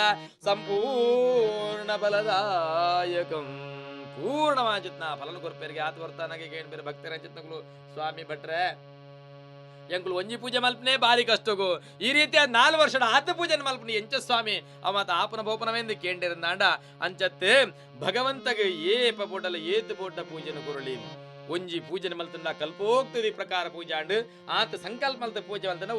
ಸಂಪೂರ್ಣ ಫಲದಾಯಕಂ. ಪೂರ್ಣವಾಜಿತ್ನ ಫಲನ ಕೊರ್ಪೇರಿಗೆ ಆತ ಬರ್ತಾನಾಗೆ ಕೇಳ್ಬೇರೆ ಭಕ್ತರ ಚಿತ್ನಗಳು ಸ್ವಾಮಿ ಭಟ್ರೆ ಎಂಕುಲು ಒಂಜಿ ಪೂಜೆ ಮಲ್ಪನೆ ಬಾರಿ ಕಷ್ಟಗು ಈ ರೀತಿಯ 4 ವರ್ಷದ ಆತ ಪೂಜೆ ಮಲ್ಪನೆ ಎಂಚ ಸ್ವಾಮಿ ಅವ ಆಪನ ಬೋಪನವೆಂದು ಕೇಂಡಿರಂದಾಂಡ ಅಂಚತ್ತೆ ಭಗವಂತಗೆ ಏಪ ಪೋಟಲ ಏತು ಪೋಟ ಪೂಜೆನ ಕೊರಳಿ ಒಂಜಿ ಪೂಜೆ ಮಲ್ತಂದ ಕಲ್ಪೋಕ್ತದಿ ಪ್ರಕಾರ ಪೂಜಾಂಡು ಆತ ಸಂಕಲ್ಪ ಮಲ್ತ ಪೂಜೆ ಮಲ್ತನ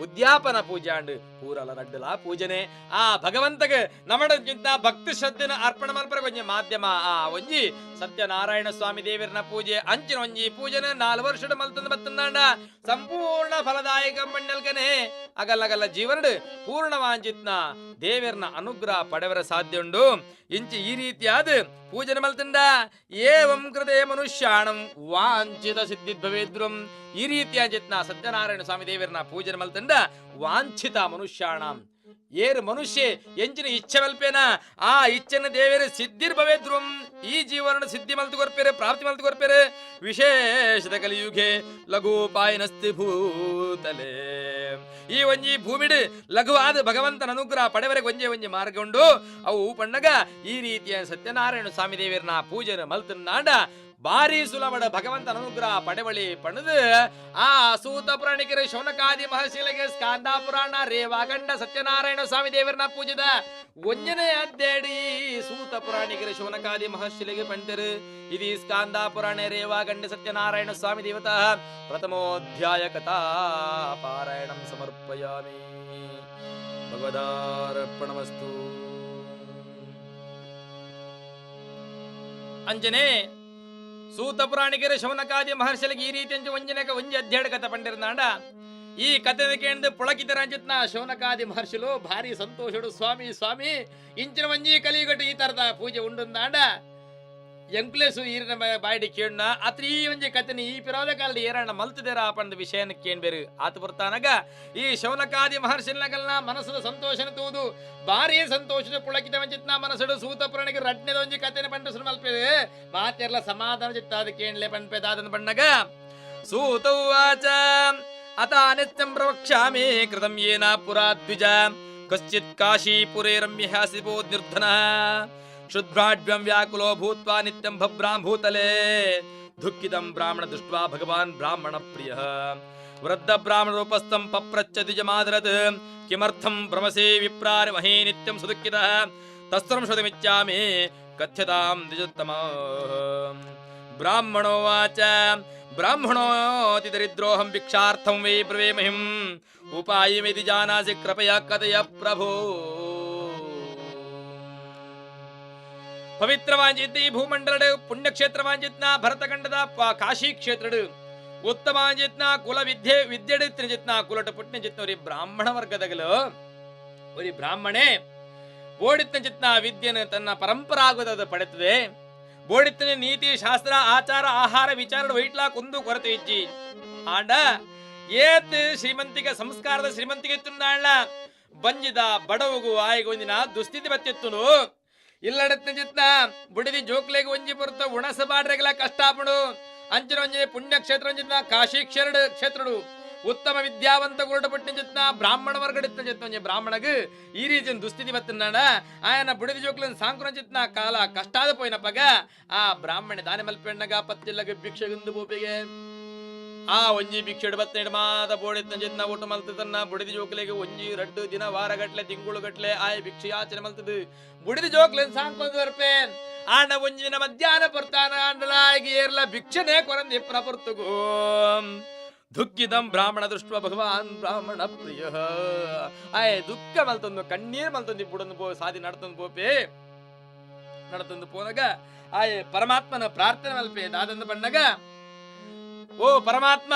ಉದ್ಯಾಪನ ಪೂಜಾಂಡು ಪೂರಲ ರಡ್ಡಲ ಪೂಜನೆ ಆ ಭಗವಂತಗೆ ನಮಡಕ್ಕಿಂತ ಭಕ್ತಿ ಶ್ರದ್ಧೆನ ಅರ್ಪಣೆ ಮಲ್ಪರ ಒಂಜಿ ಮಾಧ್ಯಮ ಆ ಒಂಜಿ ಸತ್ಯನಾರಾಯಣ ಸ್ವಾಮಿ ದೇವರನ ಪೂಜೆ ಅಂಚಿನ ಒಂಜಿ ಪೂಜೆನ 4 ವರ್ಷದ ಮಲ್ತಂದ ಬತ್ತಂದಾಂಡ ಸಂಪೂರ್ಣ ಫಲದಾಯಕ ಮಣ್ಣಲ್ಕನೆ ಅಗಲ್ಲಗಲ್ಲ ಜೀವನಡು ಪೂರ್ಣವಾಂಚಿತ್ನ ದೇವರನ ಅನುಗ್ರಹ ಪಡೆವರ ಸಾಧ್ಯ ಉಂಡು. ಇಂಚಿ ಈ ರೀತಿಯಾದ ಪೂಜನೆ ಮಲ್ತಂಡ ಏವಂ ಕೃತೆ ಮನುಷ್ಯಾಣಂ ವಾಂಛಿತ ಸಿದ್ಧಿದ್ಭವೇದ್ರುಂ. ಈ ರೀತಿಯ ಚಿತ್ನ ಸತ್ಯನಾರಾಯಣ ಸ್ವಾಮಿ ದೇವರನ ಪೂಜನೆ ಮಲ್ತಂಡ ವಾಂಛಿತ ಮನುಷ್ಯಾಣಂ ಏರು ಮನುಷ್ಯ ಎಂಚಿನ ಇಚ್ಛೆ ಮಲ್ಪೇನ ಆ ಇಚ್ಛೆನ ದೇವರು ಸಿದ್ಧಿರ್ಭವೇದ್ರುಂ. ಈ ಜೀವನ ಸಿದ್ಧಿ ಮಲ್ತು ಕೊರ್ಪೇರೆ ಪ್ರಾಪ್ತಿ ಮಲ್ತು ಕೊರ್ಪೇರೆ. ವಿಶೇಷದ ಕಲಿಯುಗೆ ಲಘುಪಾಯನಸ್ತಿ ಭೂತಲೆ. ಈ ಒಂಜಿ ಭೂಮಿಡು ಲಘುವಾದ ಭಗವಂತನ ಅನುಗ್ರಹ ಪಡೆವರೆಗೆ ಒಂಜೆ ಒಂಜಿ ಮಾರ್ಗ ಉಂಡು. ಅವು ಪಣ್ಣಗ ಈ ರೀತಿಯ ಸತ್ಯನಾರಾಯಣ ಸ್ವಾಮಿ ದೇವರನ ಪೂಜೆನ ಮಲ್ತನಾಡ ಭಾರಿ ಸುಲಭಡ ಭಗವಂತನ ಅನುಗ್ರಹ ಪಡೆವಳಿ ಪಣದು ಆ ಸೂತ ಪುರಾಣಿಕರ ಶೌನಕಾದಿ ಮಹರ್ಷಿಗಳಿಗೆ ಸ್ಕಾಂದ ಪುರಾಣ ರೇವಾಗಂಡ ಸತ್ಯನಾರಾಯಣ ಸ್ವಾಮಿ ದೇವರನ್ನ ಪೂಜಿದ ಒಂಜನೇ ಅದ್ದೇಡಿ ಸೂತ ಪುರಾಣಿಕರ ಶೌನಕಾದಿ ಮಹರ್ಷಿಗಳಿಗೆ ಪಂಟರು. ಇದು ಸ್ಕಾಂದ ಪುರಾಣ ರೇವಾಗಂಡ ಸತ್ಯನಾರಾಯಣ ಸ್ವಾಮಿ ದೇವತಾ ಪ್ರಥಮೋಧ್ಯಾಯ ಕಥಾ ಪಾರಾಯಣಂ ಸಮರ್ಪಯಾಮಿ. ಭಗವದಾರ್ಪಣಮಸ್ತು. ಅಂಜನೇ ಸೂತ ಪುರಾಣಿಕರ ಶೌನಕಾದಿ ಮಹರ್ಷಿಗಳಿಗೆ ಈ ರೀತಿ ಅಂಚು ಒಂಜನಕ ಒಂಜಿ ಅಧ್ಯಯನ ಕಥೆ ಪಂಡಿರ್ನಾಂಡ ಈ ಕಥೆ ಕೇಂದ್ರ ಪುಳಕಿತರ ಅಂಚಿತ್ನ ಶೌನಕಾದಿ ಮಹರ್ಷಿಲು ಭಾರಿ ಸಂತೋಷಡು ಸ್ವಾಮಿ ಸ್ವಾಮಿ ಇಂಚಿನ ಒಂಜಿ ಕಲಿಯುಗಟ್ಟು ಈ ತರದ ಪೂಜೆ ಉಂಡುಂದಾಂಡ ಎಂಕ್ಲೇಸು ಈರಿನ ಬಾಯಿಡಿ ಕೇಣ್ಣ ಅತ್ರ ಈ ಒಂಜಿ ಕಥೆನ ಈ ಪಿರೋದ ಕಾಲದ ಏರಣ್ಣ ಮಲ್ತದೇರ ಪಂದ ವಿಷಯನ ಕೇಣ್ಬೇರು. ಆತ ಬರ್ತಾನಗ ಈ ಶೌನಕಾದಿ ಮಹರ್ಷಿನಗಲ್ನ ಮನಸ್ಸದ ಸಂತೋಷನ ತೂದು ಭಾರಿ ಸಂತೋಷದ ಪುಳಕಿತ ವಂಚಿತ್ನ ಮನಸ್ಸುಡು ಸೂತ ಪುರಾಣಿಗೆ ರಡ್ನೆದ ಒಂಜಿ ಕಥೆನ ಪಂಡ ಸುರು ಮಲ್ಪೇರು ಮಾತೆರ್ಲ ಸಮಾಧಾನ ಚಿತ್ತಾದ ಕೇಣ್ಲೆ ಪಂಡ್ಪೇದಾದನ ಬಣ್ಣಗ ಸೂತೌವಾಚ ಅತ ಅನಿತ್ಯಂ ಪ್ರವಕ್ಷ್ಯಾಮಿ ಕೃತಂ ಯೇನ ಪುರಾ ದ್ವಿಜ ಕಶ್ಚಿತ್ ಕಾಶೀಪುರೇ ರಮ್ಯಹಾಸಿಪೋ ನಿರ್ಧನಃ ಶುದ್ರಾಢ್ಯಂ ವ್ಯಾಕುಲೋ ಭೂತ್ವಾ ನಿತ್ಯಂ ಭಬ್ರಾಂ ಭೂತಲೆ ದುಃಖಿತಂ ಬ್ರಾಹ್ಮಣ ದೃಷ್ಟ್ವಾ ಭಗವಾನ್ ಬ್ರಾಹ್ಮಣ ಪ್ರಿಯಃ ವೃದ್ಧ ಬ್ರಾಹ್ಮಣ ರೂಪಸ್ಥಂ ಪಪ್ರಚ್ಚ ದ್ವಿಜಮಾದರತ್ ಕಿಮರ್ಥಂ ಭ್ರಮಸೇ ವಿಪ್ರಾರಮಹೇ ನಿತ್ಯಂ ಸುದುಃಖಿತಃ ತಸ್ತ್ರಂ ಶ್ರುತಮಿಚ್ಛಾಮಿ ಕಥ್ಯತಾಂ ದ್ವಿಜೋತ್ತಮ. ಬ್ರಾಹ್ಮಣೋವಾಚ ಬ್ರಾಹ್ಮಣೋತಿ ದರಿದ್ರೋಹಂ ಭಿಕ್ಷಾರ್ಥಂ ವೈ ಬ್ರವೇಮಹಿಂ ಉಪಾಯಮಿತಿ ಜಾನಾಸಿ ಕೃಪಯಾ ಕಥಯ ಪ್ರಭೋ. ಪವಿತ್ರವಾಂಜಿತ್ ಈ ಭೂಮಂಡಲಡು ಪುಣ್ಯಕ್ಷೇತ್ರವಾಂಜಿತ್ನ ಭರತಖಂಡದ ಕಾಶಿ ಕ್ಷೇತ್ರಡು ಉತ್ತಮಾಂಜಿತ್ನ ಕುಲ ವಿದ್ಯೆ ವಿದ್ಯೆಡಿತ್ನ ಕುಲಟ ಪುಟ್ನ ಒರಿ ಬ್ರಾಹ್ಮಣ ವರ್ಗದಗಲು ಒರಿ ಬ್ರಾಹ್ಮಣೆ ಬೋಡಿತ್ನ ಚಿತ್ನ ವಿದ್ಯೆನ ತನ್ನ ಪರಂಪರಾಗದ ಪಡೆತದೆ. ಬೋಡಿತ್ತನ ನೀತಿ ಶಾಸ್ತ್ರ ಆಚಾರ ಆಹಾರ ವಿಚಾರ ವೈಟ್ಲಾ ಕುಂದು ಕೊರತೆ ಇಜ್ಜಿ ಆಂಡ ಏತ್ ಶ್ರೀಮಂತಿಕ ಸಂಸ್ಕಾರದ ಶ್ರೀಮಂತಿಗೆ ತಿನ್ನಾಳ ಬಂಜಿದ ಬಡವಗು ಆಯ್ಗ ಒಂದಿನ ದುಸ್ಥಿತಿ ಬತ್ತಿತ್ತುನು ಇಲ್ಲಡತ್ನ ಚಿತ್ನ ಬುಡಿದಿ ಜೋಕ್ಲೆಗ್ ಒಂಜಿ ಪೊರ್ತ ಉಣಸ ಬಾಡ್ರೆಗಲ ಕಷ್ಟಾಪಣು ಅಂಚಿನ ಒಂಜಿ ಪುಣ್ಯಕ್ಷೇತ್ರ ಒಂಜಿತ್ನ ಕಾಶಿ ಕ್ಷೇತ್ರಡು ಉತ್ತಮ ವಿದ್ಯಾವಂತ ಗುರುಟ ಪುಟ್ಟಿನ ಚಿತ್ನ ಬ್ರಾಹ್ಮಣ ವರ್ಗಡಿತ್ನ ಚಿತ್ನ ಒಂಜಿ ಬ್ರಾಹ್ಮಣಗ್ ಈ ರೀತಿಯ ದುಸ್ಥಿತಿ ಬತ್ತಿನಾಡ ಆಯನ ಬುಡಿದಿ ಜೋಕ್ಲನ್ ಸಾಂಕ್ರ ಚಿತ್ನ ಕಾಲ ಕಷ್ಟಾದ ಪೋಯಿನಪ್ಪಗ ಆ ಬ್ರಾಹ್ಮಣ ದಾನೆ ಮಲ್ಪೆಣ್ಣಗ ಪತ್ತಿಲ್ಲಗ ಭಿಕ್ಷೆಗುಂದು ಬೋಪಿಗೆ ಆ ಒಂಜಿ ಭಿಕ್ಷೆಡು ಬತ್ತ ಮಾತ ಬೋಡಿತ್ನ ಚಿತ್ನ ಊಟ ಮಲ್ತ ತನ್ನ ಬುಡಿದಿ ಜೋಕ್ಲೆಗೆ ಒಂಜಿ ರಡ್ಡು ದಿನ ವಾರಗಟ್ಲೆ ತಿಂಗಳು ಗಟ್ಲೆ ಆಯ್ ಭಿಕ್ಷೆ ಯಾಚನೆ ಮಲ್ತದು ಬುಡಿದಿ ಜೋಕ್ಲೆನ್ ಸಾಂಕೊಂದು ಬರ್ಪೇನ್ ಆಂಡ ಒಂಜಿನ ಮಧ್ಯಾಹ್ನ ಪೊರ್ತಾನ ಆಂಡಲಾಗಿ ಏರ್ಲ ಭಿಕ್ಷೆನೆ ಕೊರಂದಿ ಇಪ್ಪನ ಪೊರ್ತುಗು ದುಃಖಿತಂ ಬ್ರಾಹ್ಮಣ ದೃಷ್ಟ ಭಗವಾನ್ ಬ್ರಾಹ್ಮಣ ಪ್ರಿಯ. ಆಯ್ ದುಃಖ ಮಲ್ತೊಂದು ಕಣ್ಣೀರ್ ಮಲ್ತೊಂದು ಬುಡೊಂದು ಪೋ ಸಾದಿ ನಡ್ತೊಂದು ಪೋಪೆ. ನಡತೊಂದು ಪೋನಗ ಆಯ್ ಪರಮಾತ್ಮನ ಪ್ರಾರ್ಥನೆ ಮಲ್ಪೆ ದಾದಂದು ಬಣ್ಣಗ, ಓ ಪರಮಾತ್ಮ,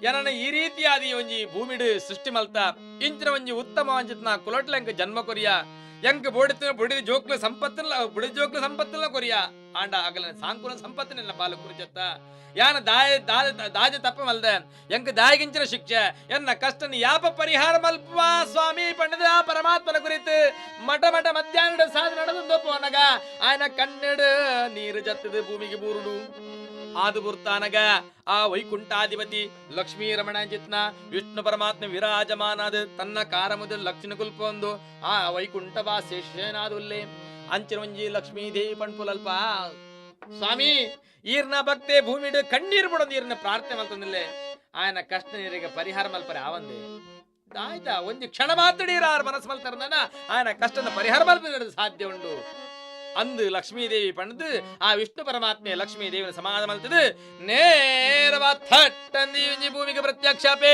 ಏನನ್ನ ಈ ರೀತಿಯಾದ ಒಂಜಿ ಭೂಮಿಡು ಸೃಷ್ಟಿ ಮಲ್ತ ಇಂಚಿನ ಒಂಜಿ ಉತ್ತಮ ವಂಚಿತನ ಕುಲಟ್ಲಂಕ ಜನ್ಮ ಕೊರಿಯ, ಎಂಕ್ ಬೋಡಿತ ಬುಡಿದ ಜೋಕ್ಲ ಸಂಪತ್ತಲ್ಲ, ಬುಡಿ ಜೋಕ್ಲ ಸಂಪತ್ತಲ್ಲ ಕೊರಿಯ, ಆಂಡ ಅಗಲ ಸಾಂಕುಲ ಸಂಪತ್ತಿನ ಪಾಲು ಕುರಿಚತ್ತ ಯಾನ ದಾಯ ದಾಜ ತಪ್ಪ ಮಲ್ದ ಎಂಕ್ ದಾಯಗಿಂಚಿನ ಶಿಕ್ಷೆ ಎನ್ನ ಕಷ್ಟನ ಯಾಪ ಪರಿಹಾರ ಮಲ್ಪ ಸ್ವಾಮಿ ಪಂಡದ ಪರಮಾತ್ಮನ ಕುರಿತು ಮಠ ಮಠ ಮಧ್ಯಾಹ್ನ ಸಾಧ ನಡೆದು ಪೋನಗ ಆಯನ ಕಣ್ಣೆಡು ನೀರು ಜತ್ತದ ಭೂಮಿಗೆ ಬೂರುಡು. ಆದು ಬುರ್ತಾನಗ ಆ ವೈಕುಂಠಾಧಿಪತಿ ಲಕ್ಷ್ಮೀ ರಮಣ ಚಿತ್ನ ವಿಷ್ಣು ಪರಮಾತ್ಮ ವಿರಾಜಮಾನಾದ ತನ್ನ ಕಾರ ಮೊದಲು ಲಕ್ಷ್ಮಣ ಕುಲ್ಪೊಂದು ಆ ವೈಕುಂಠವಾಸೇಷನಾದುಲ್ಲೆ ಅಂಚಿನ ಒಂಜಿ ಲಕ್ಷ್ಮೀ ದೇವಿ ಪಣ್ಪುಲಲ್ಪ ಸ್ವಾಮಿ ಈರ್ನ ಭಕ್ತೆ ಭೂಮಿಡು ಕಣ್ಣೀರು ಬಿಡೋದು ಈರ್ನ ಪ್ರಾರ್ಥನೆ ಮಲ್ತಂದಿಲ್ಲೆ ಆಯನ ಕಷ್ಟ ನೀರಿಗೆ ಪರಿಹಾರ ಮಲ್ಪರೆ ಆವಂದೆ ಆಯ್ತಾ ಒಂಜಿ ಕ್ಷಣ ಮಾತ್ರ ಆರು ಮನಸ್ಸು ಮಲ್ತಾರನ ಆಯನ ಕಷ್ಟನ ಪರಿಹಾರ ಮಲ್ಪಿದ ಸಾಧ್ಯ ಉಂಡು ಅಂದು ಲಕ್ಷ್ಮೀದೇವಿ ಪಣದು ಆ ವಿಷ್ಣು ಪರಮಾತ್ಮೆ ಲಕ್ಷ್ಮೀ ದೇವಿನ ಸಮಾಧ ಮಲ್ತದು ನೇರವಾ ಥಟ್ಟಂದು ಈ ಭೂಮಿಗೆ ಪ್ರತ್ಯಕ್ಷಾಪೆ.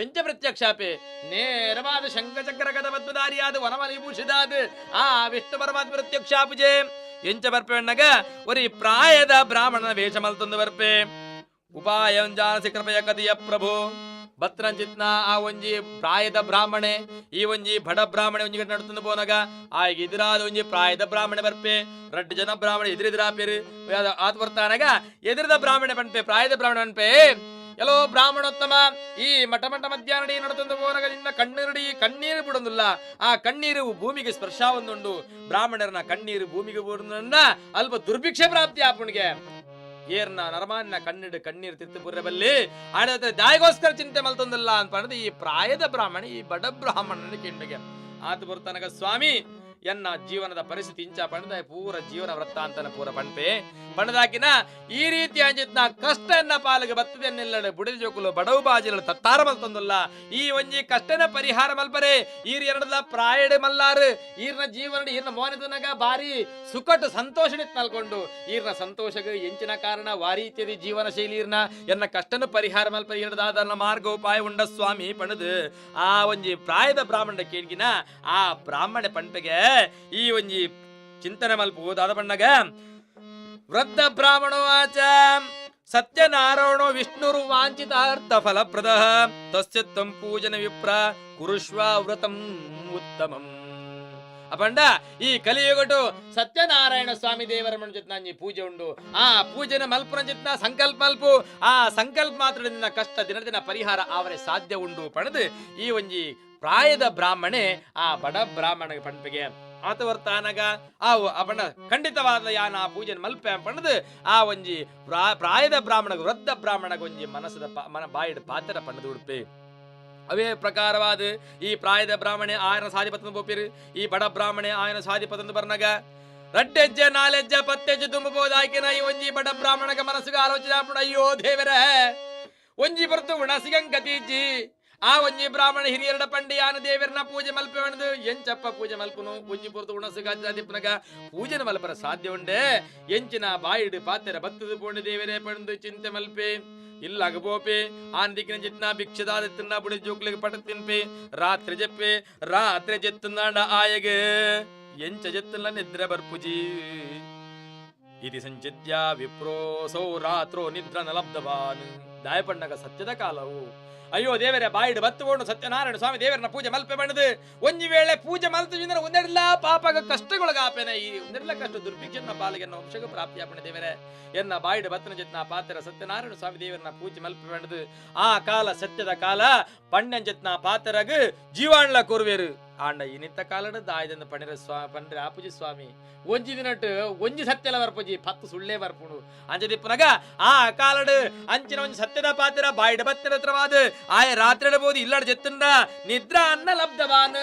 ಎಂಚ ಪ್ರತ್ಯಕ್ಷಾಪೆ ನೇರವಾದ ಶಂಖಚಕ್ರ ಗದ ಪದ್ಮಧಾರಿಯಾದ ವನಮಲಿ ಭೂಷಿದಾದ ಆ ವಿಷ್ಣು ಪರಮಾತ್ಮ ಪ್ರತ್ಯಕ್ಷಾಪುಜೆ. ಎಂಚ ಬರ್ಪೆ ಒರಿ ಪ್ರಾಯದ ಬ್ರಾಹ್ಮಣನ ವೇಷ ಮಲ್ತೊಂದು ಬರ್ಪೆ. ಉಪಾಯಂಜಾನಸಿ ಕೃಪಯ ಕದಿಯ ಪ್ರಭು ಬತ್ರಂಜಿತ್ನ ಆ ಒಂಜಿ ಪ್ರಾಯದ ಬ್ರಾಹ್ಮಣೆ ಈ ಒಂಜಿ ಬಡ ಬ್ರಾಹ್ಮಣೆ ಒಂಜಿ ಗಂಟೆ ನಡ್ತಂದು ಪೋನಗ ಆಯ್ಗೆ ಎದುರಾದ ಒಂಜಿ ಪ್ರಾಯದ ಬ್ರಾಹ್ಮಣೆ ಬರ್ಪೆ. ರಡ್ಡು ಜನ ಬ್ರಾಹ್ಮಣೆ ಎದುರೆದುರಾಪೇರು ಆತ್ ಬರ್ತಾನಗ ಎದುರದ ಬ್ರಾಹ್ಮಣೆ ಪನ್ಪೆ ಪ್ರಾಯದ ಬ್ರಾಹ್ಮಣೆ ಪನ್ಪೆ, ಎಲ್ಲೋ ಬ್ರಾಹ್ಮಣೋತ್ತಮ ಈ ಮಠ ಮಠ ಮಧ್ಯಾಹ್ನ ನಡತಂದು ಪೋನಗ ನಿನ್ನ ಕಣ್ಣೀರುಡಿ ಕಣ್ಣೀರು ಬಿಡೊಂದಿಲ್ಲ, ಆ ಕಣ್ಣೀರು ಭೂಮಿಗೆ ಸ್ಪರ್ಶವೊಂದುಂಡು, ಬ್ರಾಹ್ಮಣರನ ಕಣ್ಣೀರು ಭೂಮಿಗೆ ಬೂರ್ನ ಅಲ್ಪ ದುರ್ಭಿಕ್ಷೆ ಪ್ರಾಪ್ತಿ ಆಪುಣಿಗೆ ಏರ್ನ ನರಮಾನ್ಯ ಕಣ್ಣಿಡು ಕಣ್ಣೀರು ತಿತ್ತು ಬುರ್ರೆ ಬಲ್ಲಿ ಆಡ ದಾಯಿಗೋಸ್ಕರ ಚಿಂತೆ ಮಲ್ತೊಂದಿಲ್ಲ ಅಂತ ಈ ಪ್ರಾಯದ ಬ್ರಾಹ್ಮಣ ಈ ಬಡ ಬ್ರಾಹ್ಮಣನ ಕೆಂಡಿಗೆ ಆತ ಬರ್ತನಗ ಸ್ವಾಮಿ ಎನ್ನ ಜೀವನದ ಪರಿಸ್ಥಿತಿ ಇಂಚ ಪಣದ ಪೂರ ಜೀವನ ವೃತ್ತಾಂತನ ಪೂರ ಪಣ್ಪೆ ಪಣದಾಕಿನ ಈ ರೀತಿ ಅಂಜಿತ್ನ ಕಷ್ಟ ಎನ್ನ ಪಾಲಿಗೆ ಬತ್ತದೆ ನಿಲ್ಲಡೆ ಬುಡಿದ ಜೋಕುಲು ಬಡವು ಬಾಜಿಲ ತತ್ತಾರ ಮಲ್ತೊಂದುಲ್ಲ ಈ ಒಂಜಿ ಕಷ್ಟನ ಪರಿಹಾರ ಮಲ್ಪರೆ ಈರ್ ಎರಡದ ಪ್ರಾಯಡೆ ಮಲ್ಲಾರು ಈರ್ನ ಜೀವನ ಈರ್ನ ಮೋನದನಗ ಬಾರಿ ಸುಖಟ್ಟು ಸಂತೋಷ ನಲ್ಕೊಂಡು ಈರ್ನ ಸಂತೋಷಕ್ಕೆ ಎಂಚಿನ ಕಾರಣ ವಾರೀತ್ಯದಿ ಜೀವನ ಶೈಲಿ ಈರ್ನ ಎನ್ನ ಕಷ್ಟನ ಪರಿಹಾರ ಮಲ್ಪರೆ ಎರಡದಾದ ಮಾರ್ಗೋಪಾಯ ಉಂಡ ಸ್ವಾಮಿ ಪಣದು ಆ ಒಂಜಿ ಪ್ರಾಯದ ಬ್ರಾಹ್ಮಣ ಕೇಳ್ಗಿನ ಆ ಬ್ರಾಹ್ಮಣ ಪಣ್ಪೆಗೆ ಈ ಒಂಜಿ ಚಿಂತನೆ ಮಲ್ಪು ದಾದ ಬಣ್ಣಗ ವೃದ್ಧ ಬ್ರಾಹ್ಮಣೋವಾಚ ಸತ್ಯನಾರಾಯಣೋ ವಿಷ್ಣುರು ವಾಂಛಿತಾರ್ಥ ಫಲಪ್ರದ ತಸ್ಯ ತ್ವಂ ಪೂಜನ ವಿಪ್ರ ಕುರುಷ್ವ ವ್ರತಂ ಉತ್ತಮಂ. ಅಪಂಡ ಈ ಕಲಿಯುಗಟು ಸತ್ಯನಾರಾಯಣ ಸ್ವಾಮಿ ದೇವರ ಮನುಜತ್ನ ಪೂಜೆ ಉಂಡು, ಆ ಪೂಜೆನ ಮಲ್ಪುನ ಜಿತ್ನ ಸಂಕಲ್ಪ ಮಲ್ಪು, ಆ ಸಂಕಲ್ಪ ಮಾತ್ರ ನಿನ್ನ ಕಷ್ಟ ದಿನ ದಿನ ಪರಿಹಾರ ಆವರೆ ಸಾಧ್ಯ ಉಂಡು ಪಣದು ಈ ಒಂಜಿ ಪ್ರಾಯದ ಬ್ರಾಹ್ಮಣೆ ಆ ಬಡ ಬ್ರಾಹ್ಮಣ ಪಣ್ಪಿಗೆ ಆತ ವರ್ತಾನಗ ಆ ಅಪಣ ಖಂಡಿತವಾದ ಯಾನ ಆ ಪೂಜೆ ಮಲ್ಪೆ ಪಣದು ಆ ಒಂಜಿ ಪ್ರಾಯದ ಬ್ರಾಹ್ಮಣ ವೃದ್ಧ ಬ್ರಾಹ್ಮಣಗ ಒಂಜಿ ಮನಸ್ಸದ ಮನ ಬಾಯಿಡ್ ಪಾತ್ರ ಪಣದು ಉಡುಪೆ. ಅವೇ ಪ್ರಕಾರವಾದ ಈ ಪ್ರಾಯದ ಬ್ರಾಹ್ಮಣೆ ಆಯನ ಸಾಧಿಪತಂದು ಬೋಪಿರು, ಈ ಬಡ ಬ್ರಾಹ್ಮಣೆ ಆಯನ ಸಾಧಿಪತಂದು ಬರ್ನಗ ರಡ್ಡೆಜ್ಜೆ ನಾಲೆಜ್ಜೆ ಪತ್ತೆಜ್ಜೆ ತುಂಬಬಹುದಾಕಿನ ಈ ಒಂಜಿ ಬಡ ಬ್ರಾಹ್ಮಣಗ ಮನಸ್ಸಿಗೆ ಆಲೋಚನೆ ಆಪುಂಡು, ಅಯ್ಯೋ ದೇವರೇ ಒಂಜಿ ಬರ್ತು ಉಣಸಿಗಂಗತೀಜಿ ಆ ಒಂಜಿ ಬ್ರಾಹ್ಮಣ ಹಿರಿಯರಡ ಪಂಡಿಯಾನ ದೇವರನ ಪೂಜೆ ಮಲ್ಪೆ ಎಂಚಪ್ಪ ಪೂಜೆ ಮಲ್ಪುನು ಒಂಜಿ ಪೊರ್ತು ಉಣಸುಗಾದಿಪ್ಪನಗ ಪೂಜೆನ ಮಲ್ಪರ ಸಾಧ್ಯ ಉಂಡೆ ಎಂಚಿನ ಬಾಯಿಡು ಪಾತೆರ ಬತ್ತದು ಪೋಂಡು ದೇವರೇ ಪಂಡು ಚಿಂತೆ ಮಲ್ಪೆ ಇಲ್ಲಾಗ ಪೋಪೆ ಆನ್ ದಿಕ್ಕಿನ ಜಿತ್ನ ಭಿಕ್ಷದಾದ ತಿನ್ನ ಬುಡಿ ಜೋಕ್ಲಿಗೆ ಪಟ ತಿನ್ಪೆ ರಾತ್ರಿ ಜಪ್ಪೆ ರಾತ್ರಿ ಜೆತ್ತುಂದಾಂಡ ಆಯಗ ಎಂಚ ಜೆತ್ತಲ್ಲ ನಿದ್ರೆ ಬರ್ಪುಜಿ ಇತಿ ಸಂಚಿತ್ಯ ವಿಪ್ರೋಸೌ ರಾತ್ರೋ ನಿದ್ರ ನಲಬ್ಧವಾನ್. ದಾಯಪಣ್ಣಗ ಸತ್ಯದ ಕಾಲವು ಅಯ್ಯೋ ದೇವರೇ ಬಾಯಿಡು ಬತ್ತುಕೊಂಡು ಸತ್ಯನಾರಾಯಣ ಸ್ವಾಮಿ ದೇವರನ್ನ ಪೂಜೆ ಮಲ್ಪೆ ಬಣ್ಣದು ಒಂಜಿ ವೇಳೆ ಪೂಜೆ ಮಲ್ತು ಒಂದೆಡ್ಲ ಪಾಪಗ ಕಷ್ಟಗೊಳಗಾಪೆನ ಈ ಒಂದೆಡ್ಲ ಕಷ್ಟ ದುರ್ಭಿಕ್ಷನ ಪಾಲಿಗೆ ವಂಶಗ ಪ್ರಾಪ್ತಿಯಾಪಣೆ ದೇವರೇ ಎನ್ನ ಬಾಯಿಡು ಬತ್ತನ ಜತ್ನ ಪಾತ್ರ ಸತ್ಯನಾರಾಯಣ ಸ್ವಾಮಿ ದೇವರನ್ನ ಪೂಜೆ ಮಲ್ಪೆ ಬಣ್ಣದು ಆ ಕಾಲ ಸತ್ಯದ ಕಾಲ ಪಣ್ಣಂಜತ್ನ ಪಾತ್ರಗ್ ಜೀವಾಣ್ಲ ಕೋರ್ವೇರು ಆಂಡ ಇನಿತ್ತ ಕಾಲಡು ದಾಯದಂದ ಪಣಿರ ಸ್ವಾ ಪಂಡ್ರೆ ಆಪುಜಿ ಸ್ವಾಮಿ ಒಂಜಿ ದಿನಟ್ಟು ಒಂಜಿ ಸತ್ಯಲ ಬರ್ಪುಜಿ ಪತ್ತು ಸುಳ್ಳೇ ಬರ್ಪುಣು ಅಂಜದಿಪ್ಪನಗ ಆ ಕಾಲಡು ಅಂಚಿನ ಒಂಜಿ ಸತ್ಯದ ಪಾತ್ರ ಬಾಯಿಡ ಬತ್ತಿನ ಆಯ ರಾತ್ರಿ ಬೋದು ಇಲ್ಲಡ ಜೆತ್ತುಂಡ ನಿದ್ರಾ ಅನ್ನ ಲಬ್ಧವಾನ್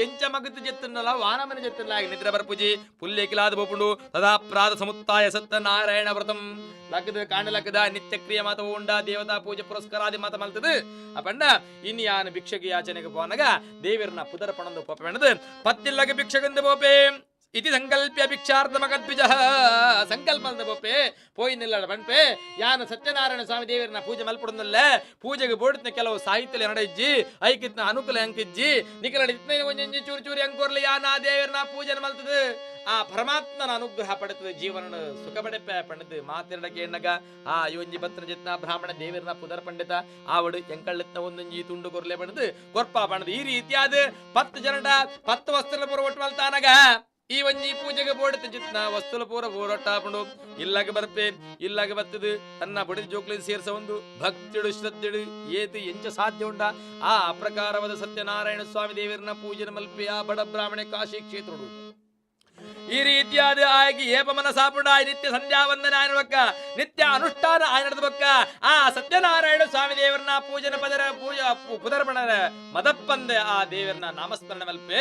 ಎಂಚ ಮಗತು ಜೆತ್ತುನ್ನಲ ವಾನಮನ ಜೆತ್ತುಲ್ಲ ನಿದ್ರೆ ಬರ್ಪುಜಿ ಪುಲ್ಲೇಕಿಲಾದ ಬೋಪುಂಡು ತದಾ ಪ್ರಾದ ಸಮುತ್ತಾಯ ಸತ್ಯನಾರಾಯಣ ವ್ರತಂ ಲಕ್ಕದ ಕಾಂಡ ಲಕ್ಕದ ನಿತ್ಯ ಕ್ರಿಯೆ ಮಾತ ಉಂಡ ದೇವತಾ ಪೂಜೆ ಪುರಸ್ಕಾರಾದಿ ಮಾತ ಮಲ್ತದು ಅಪಂಡ ಇನ್ ಯಾನು ಭಿಕ್ಷೆಗೆ ಯಾಚನೆಗೆ ಪೋನಗ ದೇವಿರ್ನ ಪುದರ ಪಣಂದು ಪೋಪೆ ಪತ್ತಿಲ್ಲಗ ಭಿಕ್ಷೆಗಂದು ಪೋಪೆ. ಇತಿ ಸಂಕಲ್ಪ್ಯ ಭಿಕ್ಷಾರ್ಥ ಮಗದ್ವಿಜ ಸಂಕಲ್ಪ ಪೋಪೆ ಪೋಯಿನಿಲ್ಲ ಪಣ್ಪೆ ಯಾನ ಸತ್ಯನಾರಾಯಣ ಸ್ವಾಮಿ ದೇವರನ್ನ ಪೂಜೆ ಮಲ್ಪಡುನಲ್ಲ ಪೂಜೆಗೆ ಬೋಡಿತ್ನ ಕೆಲವು ಸಾಹಿತ್ಯ ನಡಯಿಜ್ಜಿ ಐಕಿತ್ನ ಅನುಕೂಲ ಅಂಕಿಜ್ಜಿ ನಿಕಲ ಇತ್ನ ಒಂಜೊಂಜಿ ಚೂರು ಚೂರು ಅಂಕೋರ್ಲಿ ಯಾನ ದೇವರನ್ನ ಪೂಜೆ ಮಲ್ತದ ಆ ಪರಮಾತ್ಮನ ಅನುಗ್ರಹ ಪಡೆತದ ಜೀವನ ಸುಖ ಪಡೆಪೆ ಪಂಡದು ಮಾತಿರಡಕ್ಕೆ ಎಣ್ಣಗ ಆ ಇವೊಂಜಿ ಬತ್ತನ ಜಿತ್ನ ಬ್ರಾಹ್ಮಣ ದೇವರನ್ನ ಪುದರ್ ಪಂಡಿತ ಆವಡು ಎಂಕಳ್ಳೆತ್ನ ಒಂದೊಂಜಿ ತುಂಡು ಕೊರ್ಲೆ ಪಂಡದು ಕೊರ್ಪ ಪಂಡದು ಈ ರೀತಿಯಾದ 10 ಜನಡ 10 ವಸ್ತ್ರ ಪೂರ ಒಟ್ಟು ಮಲ್ತಾನಗ ಈ ಒಂಜಿ ಪೂಜೆಗೆ ಬೋಡಿತ ಜಿತ್ನ ವಸ್ತುಲ ಪೂರ ಬೋರೊಟ್ಟಾಪುಂಡು ಇಲ್ಲಾಗ ಬರ್ಪೆ ಇಲ್ಲಾಗ ಬರ್ತದೆ ತನ್ನ ಬಡಿದ ಜೋಕ್ಲಿ ಸೇರ್ಸ ಒಂದು ಭಕ್ತಿಡು ಶ್ರದ್ಧೆಡು ಏತು ಎಂಚ ಸಾಧ್ಯ ಉಂಡ ಆ ಅಪ್ರಕಾರವಾದ ಸತ್ಯನಾರಾಯಣ ಸ್ವಾಮಿ ದೇವರನ್ನ ಪೂಜೆ ಮಲ್ಪೆ ಆ ಬಡ ಬ್ರಾಹ್ಮಣೆ ಕಾಶಿ ಕ್ಷೇತ್ರಡು ಈ ರೀತಿಯಾದ ಆಗಿ ಏಪ ಮನಸಾಪುಂಡ ನಿತ್ಯ ಸಂಧ್ಯಾ ವಂದನೆ ಆಯನ ನಿತ್ಯ ಅನುಷ್ಠಾನ ಆಯನದ ಬಕ್ಕ ಆ ಸತ್ಯನಾರಾಯಣ ಸ್ವಾಮಿ ದೇವರನ್ನ ಪೂಜನ ಪದರ ಪೂಜಾ ಪುದರ್ಪಣರ ಮದಪ್ಪಂದೆ ಆ ದೇವರನ್ನ ನಾಮಸ್ಮರಣ ಮಲ್ಪೆ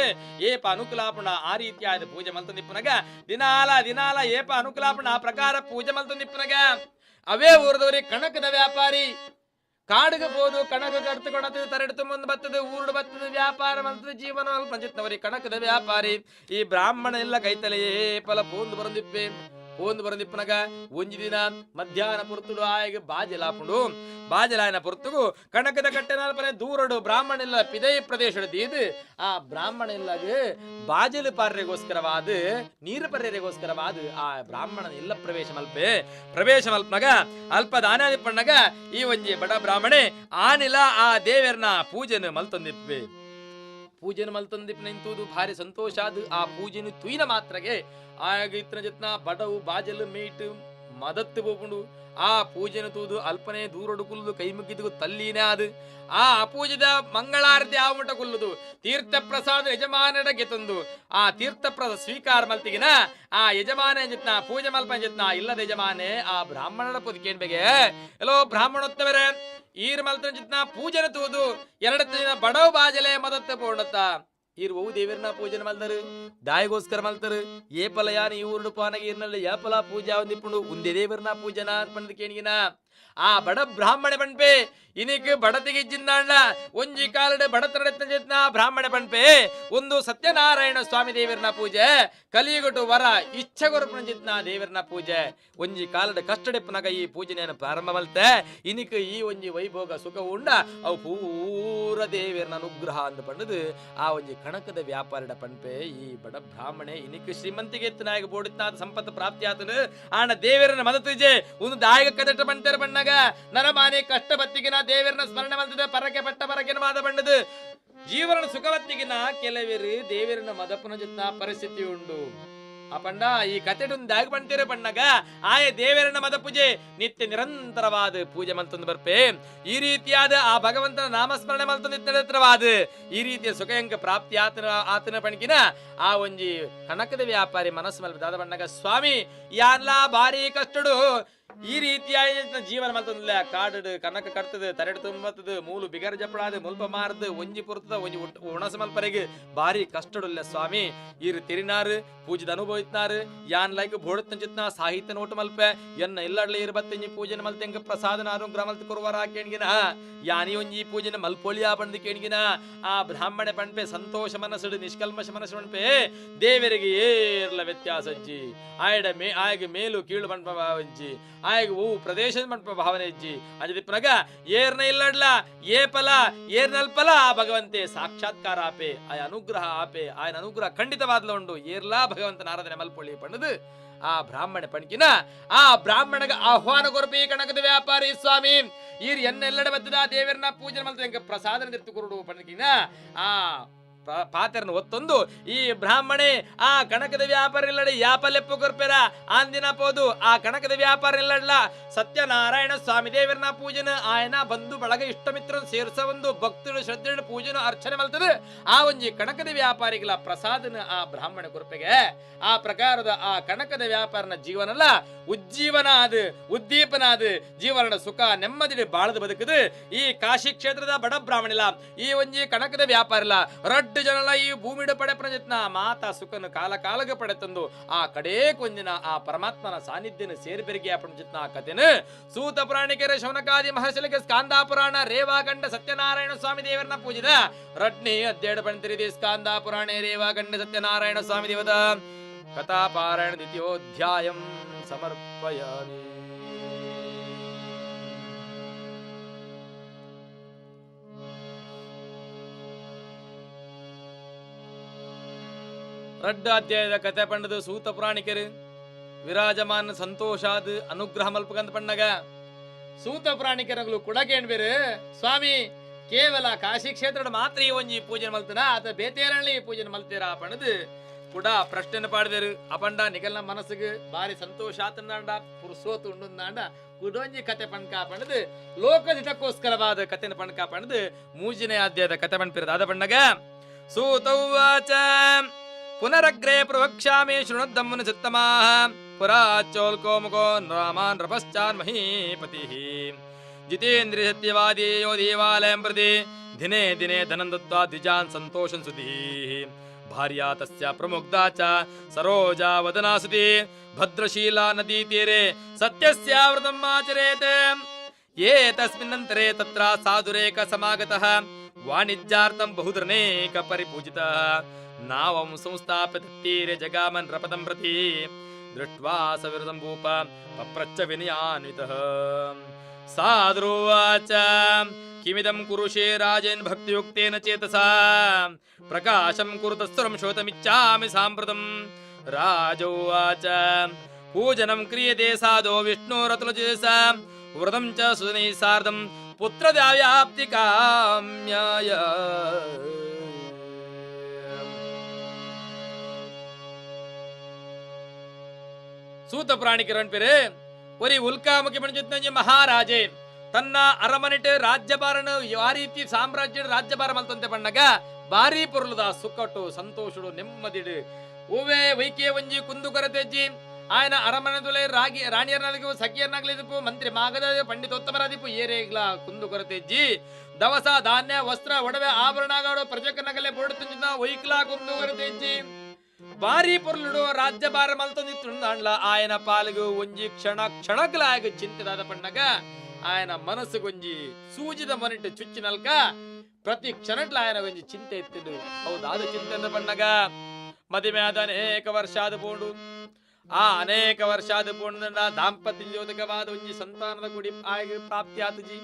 ಏಪ ಅನುಕೂಲಾಪುಣ ಆ ರೀತಿಯಾದ ಪೂಜೆ ಮಲ್ತಂದಿಪ್ಪನಗ ದಿನಾಲ ದಿನಾಲ ಏಪ ಅನುಕೂಲಾಪುಣ ಆ ಪ್ರಕಾರ ಪೂಜೆ ಮಲ್ತಂದಿಪ್ಪನಗ ಅವೇ ಊರದವರಿ ಕಣಕದ ವ್ಯಾಪಾರಿ ಕಾಡಿಗೆ ಹೋದು ಕಣಕ ಕಡ್ತುಕೊಡತದೆ ತರೆಡ್ತು ಮುಂದೆ ಬರ್ತದೆ ಊರುಡು ಬರ್ತದೆ ವ್ಯಾಪಾರ ಮಂತದ ಜೀವನ ಅಲ್ಪ ಕಣಕದ ವ್ಯಾಪಾರಿ ಈ ಬ್ರಾಹ್ಮಣ ಎಲ್ಲ ಕೈತಲೆಯೇ ಪಲ ಪೋಂದು ಬರಂದಿಪ್ಪೆ ಪೋಂದು ಬರಂದಿಪ್ಪನಗ ಒಂಜಿ ದಿನ ಮಧ್ಯಾಹ್ನ ಪೊರ್ತುಡು ಆಯಗ ಬಾಜಲಾಪುಂಡು ಬಾಜಲಾಯನ ಪೊರ್ತುಗು ಕಣಕದ ಕಟ್ಟೆನಾಲ್ಪನೆ ದೂರಡು ಬ್ರಾಹ್ಮಣ ಇಲ್ಲ ಪಿದೈ ಪ್ರದೇಶದ ದೀದು ಆ ಬ್ರಾಹ್ಮಣ ಇಲ್ಲಾಗ ಬಾಜಲು ಪಾರ್ಯಗೋಸ್ಕರವಾದ ನೀರು ಪರ್ಯರಿಗೋಸ್ಕರವಾದ ಆ ಬ್ರಾಹ್ಮಣನ ಇಲ್ಲ ಪ್ರವೇಶ ಮಲ್ಪೆ ಪ್ರವೇಶ ಮಲ್ಪನಗ ಅಲ್ಪ ದಾನಾದಿಪ್ಪಣ್ಣಗ ಈ ಒಂಜಿ ಬಡ ಬ್ರಾಹ್ಮಣೆ ಆನಿಲ ಆ ದೇವರನ ಪೂಜೆನ ಮಲ್ತಂದಿಪ್ಪೆ ಪೂಜೆನ ಮಲ್ತಂದಿಪ್ಪ ನಿಂತುದು ಭಾರಿ ಸಂತೋಷ ಅದು ಆ ಪೂಜೆನು ತುಯ್ನ ಮಾತ್ರಗೆ ಆಗ ಇತ್ತನ ಜತ್ನ ಬಡವು ಬಾಜಲು ಮೀಟು ಮದತ್ತು ಪೋಪುಂಡು ಆ ಪೂಜೆನ ತೂದು ಅಲ್ಪನೆ ದೂರಡು ಕುಲ್ಲುದು ಕೈ ಮುಗಿದು ತಲ್ಲಿನೇ ಅದು ಆ ಪೂಜೆದ ಮಂಗಳಾರತಿ ಆವಟ ಕುಲ್ಲುದು ತೀರ್ಥ ಪ್ರಸಾದ ಯಜಮಾನರಿಗೆ ತಂದು ಆ ತೀರ್ಥ ಪ್ರಸಾದ ಸ್ವೀಕಾರ ಮಲ್ತಿಗಿನ ಆ ಯಜಮಾನ ಜಿತ್ನ ಪೂಜೆ ಮಲ್ಪ ಜಿತ್ನ ಇಲ್ಲದ ಯಜಮಾನೆ ಆ ಬ್ರಾಹ್ಮಣರ ಪುದಕೇನ್ ಎಲ್ಲೋ ಬ್ರಾಹ್ಮಣೋತ್ತಮರೇ ಈರ್ ಮಲ್ತನ ಜಿತ್ನ ಪೂಜೆನ ತೂದು ಎರಡು ದಿನ ಬಡವ ಬಾಜಲೆ ಮದತ್ತ ಪೋಣತ್ತ ಈರ್ ಓ ದೇವರನ್ನ ಪೂಜೆನ ಮಲ್ದರು ದಾಯಿಗೋಸ್ಕರ ಮಲ್ತರು ಏಪಲ ಯಾನ ಈ ಊರುಡು ಪಾನಗೆ ಈರ್ನಲ್ಲಿ ಏಪಲ ಪೂಜಾ ಒಂದಿಪ್ಪುಂಡು ಉಂದೆ ದೇವರನ್ನ ಪೂಜನ ಪಂಡ್ ಕೇಣಿಗಿನ ಆ ಬಡ ಬ್ರಾಹ್ಮಣ ಪಣ್ಪೆ ಇನಿಕ್ ಬಡತಿಗೆ ಜಿಂದಾಂಡ ಒಂಜಿ ಕಾಲಡ್ ಬಡತನಡೆತ್ತ ಜೇತ್ನ ಬ್ರಾಹ್ಮಣ ಪಣ್ಪೆ ಒಂದು ಸತ್ಯನಾರಾಯಣ ಸ್ವಾಮಿ ದೇವರನ ಪೂಜೆ ಕಲಿಯುಗಟು ವರ ಇಚ್ಛೆ ಕೊರಪುನ ಜಿತ್ನ ದೇವರನ ಪೂಜೆ ಒಂಜಿ ಕಾಲಡ್ ಕಷ್ಟಡೆಪ್ಪನಾಗ ಈ ಪೂಜೆಯನ್ನು ಪ್ರಾರಂಭ ಮಲ್ತೆ ಇನಿಕ್ ಈ ಒಂಜಿ ವೈಭೋಗ ಸುಖ ಉಂಡ ಅವು ಪೂರ ದೇವರನ ಅನುಗ್ರಹ ಅಂದ ಪಂಡದು ಆ ಒಂಜಿ ಕಣಕದ ವ್ಯಾಪಾರಡ ಪಣ್ಪೆ ಈ ಬಡ ಬ್ರಾಹ್ಮಣೆ ಇನಿಕ್ ಶ್ರೀಮಂತಿಗೆ ಎತ್ತನಾಗ ಬೋಡಿತ್ನಾದ ಸಂಪತ್ತು ಪ್ರಾಪ್ತಿ ಆತನು ಆಣ ದೇವರನ ಮದತುಜೆ ಒಂದು ದಾಯಕ ಕದಟ ಪಂಟರ ಬಣ್ಣಗ ನರಮಾನೆ ಕಷ್ಟ ಬತ್ತಿಗಿನ ದೇವರನ ಸ್ಮರಣೆ ಮಲ್ತದೆ ಪರಕೆ ಪಟ್ಟ ಪರಕೆ ಮಾದ ಬಣ್ಣದು ಜೀವನ ಸುಖವತ್ತಿಗಿನ ಕೆಲವರು ದೇವರನ ಮದಪನ ಜೊತೆ ಪರಿಸ್ಥಿತಿ ಉಂಡು ಆ ಪಂಡ ಈ ಕತೆಟೊಂದು ದಾಗ್ ಪಂತೀರ ಪಣ್ಣಗ ಆಯ ದೇವರನ ಮದ ಪೂಜೆ ನಿತ್ಯ ನಿರಂತರವಾದ ಪೂಜೆ ಮಲ್ತೊಂದು ಬರ್ಪೆ ಈ ರೀತಿಯಾದ ಆ ಭಗವಂತನ ನಾಮಸ್ಮರಣೆ ಮಲ್ತೊಂದು ನಿರಂತರವಾದ ಈ ರೀತಿಯ ಸುಖಯಂಕ ಪ್ರಾಪ್ತಿ ಆತನ ಆತನ ಪಣಿಕಿನ ಆ ಒಂಜಿ ಕಣಕದ ವ್ಯಾಪಾರಿ ಮನಸ್ಸು ಮಲ್ಪದಾದ ಬಣ್ಣಗ ಸ್ವಾಮಿ ಯಾನ್ಲಾ ಭಾರಿ ಕಷ್ಟಡು ಈ ರೀತಿಯಾಗಿ ಜೀವನ ಮಲ್ತಂದಿಲ್ಲ ಕಾಡು ಕನಕ ಕಟ್ತದೆ ತರೆಡು ತುಂಬತ್ತದ ಮೂಲು ಬಿಗರ ಜಪಡಾದ ಮುಲ್ಪ ಮಾರದು ಒಂಜಿ ಪುರ್ತದ ಒಂಜಿ ಉಣಸ ಮಲ್ಪರೆಗೆ ಭಾರಿ ಕಷ್ಟಡುಲ್ಲ ಸ್ವಾಮಿ. ಈರು ತಿರಿನಾರು ಪೂಜೆದ ಅನುಭವಿತ್ನಾರು ಯಾನ್ ಲೈಕ್ ಬೋಡತ್ತ ಚಿತ್ನ ಸಾಹಿತ್ಯ ನೋಟ ಮಲ್ಪೆ ಎನ್ನ ಇಲ್ಲಡ್ಲೆ ಇರು ಬತ್ತೆಂಜಿ ಪೂಜೆನ ಮಲ್ತೆಂಗ ಪ್ರಸಾದನ ಅನುಗ್ರಹ ಮಲ್ತ ಕೊರುವರ ಕೇಣ್ಗಿನ ಯಾನಿ ಒಂಜಿ ಪೂಜೆನ ಮಲ್ಪೊಳಿಯ ಬಂದು ಕೇಣ್ಗಿನ ಆ ಬ್ರಾಹ್ಮಣ ಪಣ್ಪೆ ಸಂತೋಷ ಮನಸ್ಸುಡು ನಿಷ್ಕಲ್ಮಶ ಮನಸ್ಸು ಪಣ್ಪೆ ದೇವರಿಗೆ ಏರ್ಲ ವ್ಯತ್ಯಾಸ ಅಜ್ಜಿ ಆಯಡ ಮೇ ಆಯಗ ಮೇಲು ಕೀಳು ಪಣ್ಪ ಅಜ್ಜಿ ಆಯಗ ಓ ಪ್ರದೇಶ ಪಣ್ಪ ಭಾವನೆ ಅಜ್ಜಿ ಅಜದಿಪ್ಪನಗ ಏರ್ನ ಇಲ್ಲಡ್ಲ ಏ ಫಲ ಏರ್ನಲ್ಪಲ ಆ ಭಗವಂತೆ ಸಾಕ್ಷಾತ್ಕಾರ ಆಪೆ ಆಯ ಅನುಗ್ರಹ ಆಪೆ ಆಯನ ಅನುಗ್ರಹ ಖಂಡಿತವಾದ್ಲ ಉಂಡು ಏರ್ಲಾ ಭಗವಂತನ ಆರಾಧನೆ ಮಲ್ಪೊಳಿ ಪಣ್ಣದು ಆ ಬ್ರಾಹ್ಮಣ ಪಣ್ಕಿನ ಆ ಬ್ರಾಹ್ಮಣಗ ಆಹ್ವಾನ ಕೊರಪಿ ಕಣಕದ ವ್ಯಾಪಾರಿ ಸ್ವಾಮಿ ಈರ್ ಎನ್ನೆಲ್ಲಡೆ ಬತ್ತದ ದೇವರನ್ನ ಪೂಜೆ ಮಲ್ತ ಎಂಕ ಪ್ರಸಾದನ ತಿರ್ತು ಕುರುಡು ಪಣ್ಕಿನ ಆ ಪಾತ್ರನ ಒತ್ತೊಂದು ಈ ಬ್ರಾಹ್ಮಣೆ ಆ ಕಣಕದ ವ್ಯಾಪಾರ ಇಲ್ಲಡೆ ಯಾಪಲೆಪ್ಪು ಕೊರ್ಪೆರ ಆಂದಿನ ಪೋದು ಆ ಕಣಕದ ವ್ಯಾಪಾರ ಇಲ್ಲಡ್ಲ ಸತ್ಯನಾರಾಯಣ ಸ್ವಾಮಿ ದೇವರನ ಪೂಜನ ಆಯನ ಬಂಧು ಬಳಗ ಇಷ್ಟಮಿತ್ರನ ಸೇರ್ಸ ಒಂದು ಭಕ್ತರು ಶ್ರದ್ಧೆಯ ಪೂಜನ ಅರ್ಚನೆ ಮಲ್ತದೆ ಆ ಒಂಜಿ ಕಣಕದ ವ್ಯಾಪಾರಿಗಳ ಪ್ರಸಾದನ ಆ ಬ್ರಾಹ್ಮಣ ಕುರ್ಪೆಗೆ ಆ ಪ್ರಕಾರದ ಆ ಕಣಕದ ವ್ಯಾಪಾರನ ಜೀವನಲ್ಲ ಉಜ್ಜೀವನ ಅದು ಉದ್ದೀಪನ ಅದು ಜೀವನ ಸುಖ ನೆಮ್ಮದಿ ಬಾಳದು ಬದುಕದು ಈ ಕಾಶಿ ಕ್ಷೇತ್ರದ ಬಡ ಬ್ರಾಹ್ಮಣಿಲ್ಲ ಈ ಒಂಜಿ ಕಣಕದ ವ್ಯಾಪಾರ ಇಲ್ಲ ರಡ್ಡು ಜನಲ ಈ ಭೂಮಿಡ ಪಡೆ ಪ್ರಯತ್ನ ಮಾತಾ ಸುಖನ ಕಾಲ ಕಾಲಗ ಪಡೆ ತಂದು ಆ ಕಡೇ ಕೊಂದಿನ ಆ ಪರಮಾತ್ಮನ ಸಾನ್ನಿಧ್ಯನ ಸೇರ್ಬೆರಿಗೆ ಪ್ರಯತ್ನ ಆ ಕಥೆನ ಸೂತ ಪುರಾಣಿಕರ ಶೌನಕಾದಿ ಮಹರ್ಷಿಗೆ ಸ್ಕಾಂದ ಪುರಾಣ ರೇವಾಗಂಡ ಸತ್ಯನಾರಾಯಣ ಸ್ವಾಮಿ ದೇವರನ್ನ ಪೂಜಿದ ರಡ್ನಿ ಅದ್ದೇಡು ಪಂತಿರಿದಿ ಸ್ಕಾಂದ ಪುರಾಣೆ ರೇವಾಗಂಡ ಸತ್ಯನಾರಾಯಣ ಸ್ವಾಮಿ ದೇವದ. ಕಥಾಪಾರಾಯಣ ದ್ವಿತೀಯೋಧ್ಯಾಯಂ ಸಮರ್ಪಯಾಮಿ. ರಡ್ಡ ಅಧ್ಯಾಯದ ಕಥೆ ಪಂಡದು ಸೂತ ಪುರಾಣಿಕರು ವಿರಾಜಮಾನ ಸಂತೋಷಾದ ಅನುಗ್ರಹ ಮಲ್ಪಕಂತ ಪಣ್ಣಗ ಸೂತ ಪುರಾಣಿಕರಗಳು ಕುಡಕೇಣ್ಬೇರು ಸ್ವಾಮಿ ಕೇವಲ ಕಾಶಿ ಕ್ಷೇತ್ರದ ಮಾತ್ರ ಈ ಒಂಜಿ ಪೂಜೆ ಮಲ್ತನ ಆತ ಬೇತೇರಳ್ಳಿ ಪೂಜೆ ಮಲ್ತೀರಾ ಪಣದು ಕೂಡ ಪ್ರಶ್ನೆ ಪಾಡಿದರು. ಅಪಂಡ ನಿಗಲ್ನ ಮನಸ್ಸಿಗೆ ಬಾರಿ ಸಂತೋಷ ಆತಂದಾಂಡ ಪುರುಸೋತು ಉಂಡುಂದಾಂಡ ಕುಡೊಂಜಿ ಕತೆ ಪಣ್ಕ ಪಣದು ಲೋಕದಿತಕ್ಕೋಸ್ಕರವಾದ ಕತೆನ ಪಣ್ಕ ಪಣದು ಮೂಜಿನೇ ಅಧ್ಯಾಯದ ಕತೆ ಪಣ್ಪಿರದ ಆದ ಪಣ್ಣಗ ಸೂತೌವಾಚ ಪುನರಗ್ರೇ ಪ್ರವಕ್ಷ್ಯಾಮಿ ಶೃಣುದ್ದಮ್ಮನು ಚಿತ್ತಮಾಹ ಪುರಾಚೋಲ್ಕೋ ಮುಖೋ ರಾಮಾನ್ ರಪಶ್ಚಾನ್ ಮಹೀಪತಿಃ ಜಿತೇಂದ್ರಿಯ ಸತ್ಯವಾದಿ ಯೋ ದೇವಾಲಯಂ ಪ್ರತಿ ದಿನೇ ದಿನೇ ಧನಂ ದತ್ವಾ ದ್ವಿಜಾನ್ ಸಂತೋಷಂ ಸುಧೀಃ ಭಾರ್ಯಾ ತಸ್ಯ ಪ್ರಮುಗ್ಧಾ ಚ ಸರೋಜಾ ವದನಾ ಸುತಿ ಭದ್ರಶೀಲಾ ನದೀ ತೀರೆ ಸತ್ಯಸ್ಯ ವ್ರತಂ ಆಚರೇತ್. ಯೇ ತಸ್ಮಿನ್ನಂತರೆ ತತ್ರ ಸಾಧುರೇಕ ಸಮಾಗತಃ ವಾಣಿಜ್ಯಾರ್ಥಂ ಬಹುಧನೇಕ ಪರಿಪೂಜಿತಃ ನಾವಂ ಸಂಸ್ಥಾಪಿತ ತೀರೆ ಜಗಾಮನ್ ರಪದಂ ಪ್ರತಿ ದೃಷ್ಟ್ವಾ ಸವಿರದಂ ಭೂಪ ಪಪ್ರಚ್ಚ ವಿನಯಾನ್ವಿತಃ. ಸಾಧುರುವಾಚ ಕಿಮಿದಂ ಕುರುಷೇ ರಾಜೇನ್ ಭಕ್ತಿಯುಕ್ತೇನ ಚೇತಸಾ ಪ್ರಕಾಶಂ ಕುರುತಸ್ತುರಂ ಶ್ರೋತಮಿಚ್ಛಾಮಿ ಸಾಂಪ್ರತಂ. ರಾಜೋವಾಚ ಪೂಜನಂ ಕ್ರಿಯತೆ ಸಾಧೋ ವಿಷ್ಣುರತುಲಚೇತಸ ವ್ರತಂ ಚ ಸುಜನೈಃ ಸಾರ್ಧಂ ಪುತ್ರದಾವ್ಯಾಪ್ತಿ ಕಾಮ್ಯಾಯ. ಸೂತ ಪ್ರಾಣಿಕರನ್ ಪೇರು ಒರಿ ಉಲ್ಕಾಮುಖಿ ಪಂಡಿತ ಮಹಾರಾಜೆ ತನ್ನ ಅರಮನೆಟ್ ರಾಜ್ಯಭಾರನ ಆ ರೀತಿ ಸಾಮ್ರಾಜ್ಯ ರಾಜ್ಯಭಾರ ಮಲ್ತಂತೆ ಪಣ್ಣಗ ಭಾರಿ ಪೊರುಲದ ಸುಕ್ಕಟ್ಟು ಸಂತೋಷಡು ನೆಮ್ಮದಿಡು ಓವೇ ವೈಕೆ ಒಂಜಿ ಕುಂದು ಕೊರತೆಜ್ಜಿ ఆయన ಅರಮನೆದುಲೆ ರಾಗಿ ರಾಣಿಯರ್ನಾಗಲಿ ಸಖಿಯರ್ನಾಗಲಿ ಮಂತ್ರಿ ಮಾಗದ ಪಂಡಿತೋತ್ತಮರಾದಿಪು ಏರೇಗ್ಲ ಕುಂದು ಕೊರತೆಜ್ಜಿ ದವಸ ಧಾನ್ಯ ವಸ್ತ್ರ ಒಡವೆ ಆಭರಣಗಳು ಪ್ರಜಕನಗಲೆ ಬೋರ್ಡ್ ತುಂಜಿನ ವೈಕ್ಲಾ ಕುಂದು ಕೊರತೆಜ್ಜಿ ಭಾರಿ ಪೊರ್ಲುಡು ರಾಜ್ಯಭಾರ ಮಲ್ತೊಂದಿತ್ತುಂದಾಂಡ್ಲ ఆయన ಪಾಲಿಗು ಒಂಜಿ ಕ್ಷಣ ಕ್ಷಣಕ್ಲಾಗ ಚಿಂತೆದಾದ ಪಣ್ಣಗ ఆయన ಮನಸ್ಸುಗೊಂಜಿ ಸೂಜಿದ ಮನಿಟ್ಟು ಚುಚ್ಚಿನಲ್ಕ ಪ್ರತಿ ಕ್ಷಣಟ್ಲ ఆయన ಒಂಜಿ ಚಿಂತೆ ಇತ್ತಿಡು. ಹೌದಾದ ಚಿಂತೆ ಪಣ್ಣಗ ಮದುವೆ ಆದ ಅನೇಕ ವರ್ಷಾದ ಪೋಂಡು ಆ ಅನೇಕ ವರ್ಷಾದ ಪೋಂಡ ದಾಂಪತ್ಯ ಜ್ಯೋತಕವಾದ ಒಂಜಿ ಸಂತಾನದ ಕುಡಿ ಆಯಗ ಪ್ರಾಪ್ತಿ ಆತಜಿ.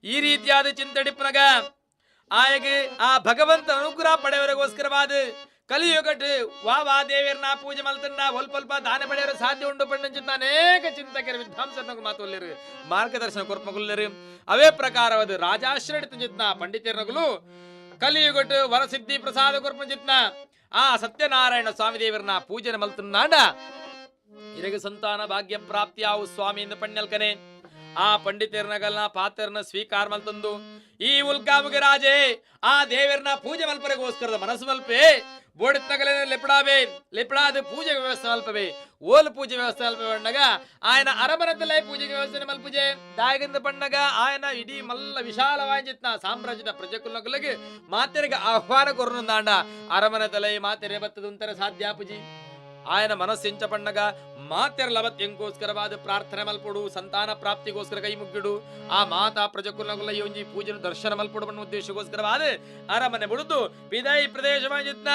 ಈ ರೀತಿಯಾದ ಚಿಂತಡಿಪ್ಪನಗ ಆಯಗ ಆ ಭಗವಂತ ಅನುಗ್ರಹ ಪಡೆಯವರಿಗೋಸ್ಕರವಾದ ಕಲಿಯುಗಟ್ಟು ವಾ ವಾ ದೇವಿಯರ್ನ ಪೂಜೆ ಮಲ್ತಂಡ ಒಲ್ಪ ದಾನ ಪಡೆಯರು ಸಾಧ್ಯ ಉಂಡು ಪಂಡಂಚಿತ್ತ ಅನೇಕ ಚಿಂತಕರು ವಿದ್ವಾಂಸರನ್ನು ಮಾತುಲ್ಲೇರು ಮಾರ್ಗದರ್ಶನ ಕೊರ್ಪಗುಲ್ಲೇರು. ಅವೇ ಪ್ರಕಾರವಾದ ರಾಜಾಶ್ರಯ ಚಿತ್ನ ಪಂಡಿತರನಗುಲು ಕಲಿಯುಗಟ್ಟು ವರಸಿದ್ಧಿ ಪ್ರಸಾದ ಕೊರ್ಪಂಚಿತ್ನ ಆ ಸತ್ಯನಾರಾಯಣ ಸ್ವಾಮಿ ದೇವರನ್ನ ಪೂಜೆ ಮಲ್ತಂಡ ಇರಗ ಸಂತಾನ ಭಾಗ್ಯ ಪ್ರಾಪ್ತಿಯಾವು ಸ್ವಾಮಿಯಿಂದ ಪಣ್ಯಲ್ಕನೆ ಆ ಪಂಡಿತರನಗಲ್ನ ಪಾತ್ರನ ಸ್ವೀಕಾರ ಮಲ್ತಂದು ಈ ಉಲ್ಕಾಮುಗ ರಾಜೇ ಆ ದೇವರನ್ನ ಪೂಜೆ ಮಲ್ಪರಿಗೋಸ್ಕರದ ಮನಸ್ಸು ಮಲ್ಪೆ ಬೋಡಿತ್ತಗಲೇ ಲೆಪಡಾವೆ ಲೆಪಡಾದ ಪೂಜೆ ವ್ಯವಸ್ಥೆ ಮಲ್ಪವೆ ಓಲ್ ಪೂಜೆ ವ್ಯವಸ್ಥೆ ಮಲ್ಪವೆ ಪಣ್ಣಗ ఆయన ಅರಮನದಲ್ಲೇ ಪೂಜೆಗೆ ವ್ಯವಸ್ಥೆ ಮಲ್ಪುಜೆ ದಾಯಗಂದ ಪಣ್ಣಗ ఆయన ಇಡೀ ಮಲ್ಲ ವಿಶಾಲವಾಂಜಿತ್ನ ಸಾಮ್ರಾಜ್ಯದ ಪ್ರಜೆಕುಲಗಳಿಗೆ ಮಾತೆರಿಗೆ ಆಹ್ವಾನ ಕೊರನುಂದಾಂಡ ಅರಮನದಲೈ ಮಾತೆರೆ ಬತ್ತದುಂತರ ಸಾಧ್ಯ ಪೂಜಿ ఆయన ಮನಸ್ಸಿಂಚ ಪಣ್ಣಗ ಮಾತೆರ ಲವತ್ಯಂಕೋಸ್ಕರವಾದ ಪ್ರಾರ್ಥನೆ ಮಲ್ಪೊಡು ಸಂತಾನ ಪ್ರಾಪ್ತಿಗೋಸ್ಕರ ಕೈ ಮುಗ್ಗಿಡು ಆ ಮಾತಾ ಪ್ರಜಕುಲಗುಲ ಒಂಜಿ ಪೂಜೆನ ದರ್ಶನ ಮಲ್ಪೊಡು ಬಣ್ಣ ಉದ್ದೇಶಕ್ಕೋಸ್ಕರವಾದ ಅರಮನೆ ಬಿಡುದು ಪಿದೈ ಪ್ರದೇಶವಾಂಜಿತ್ನ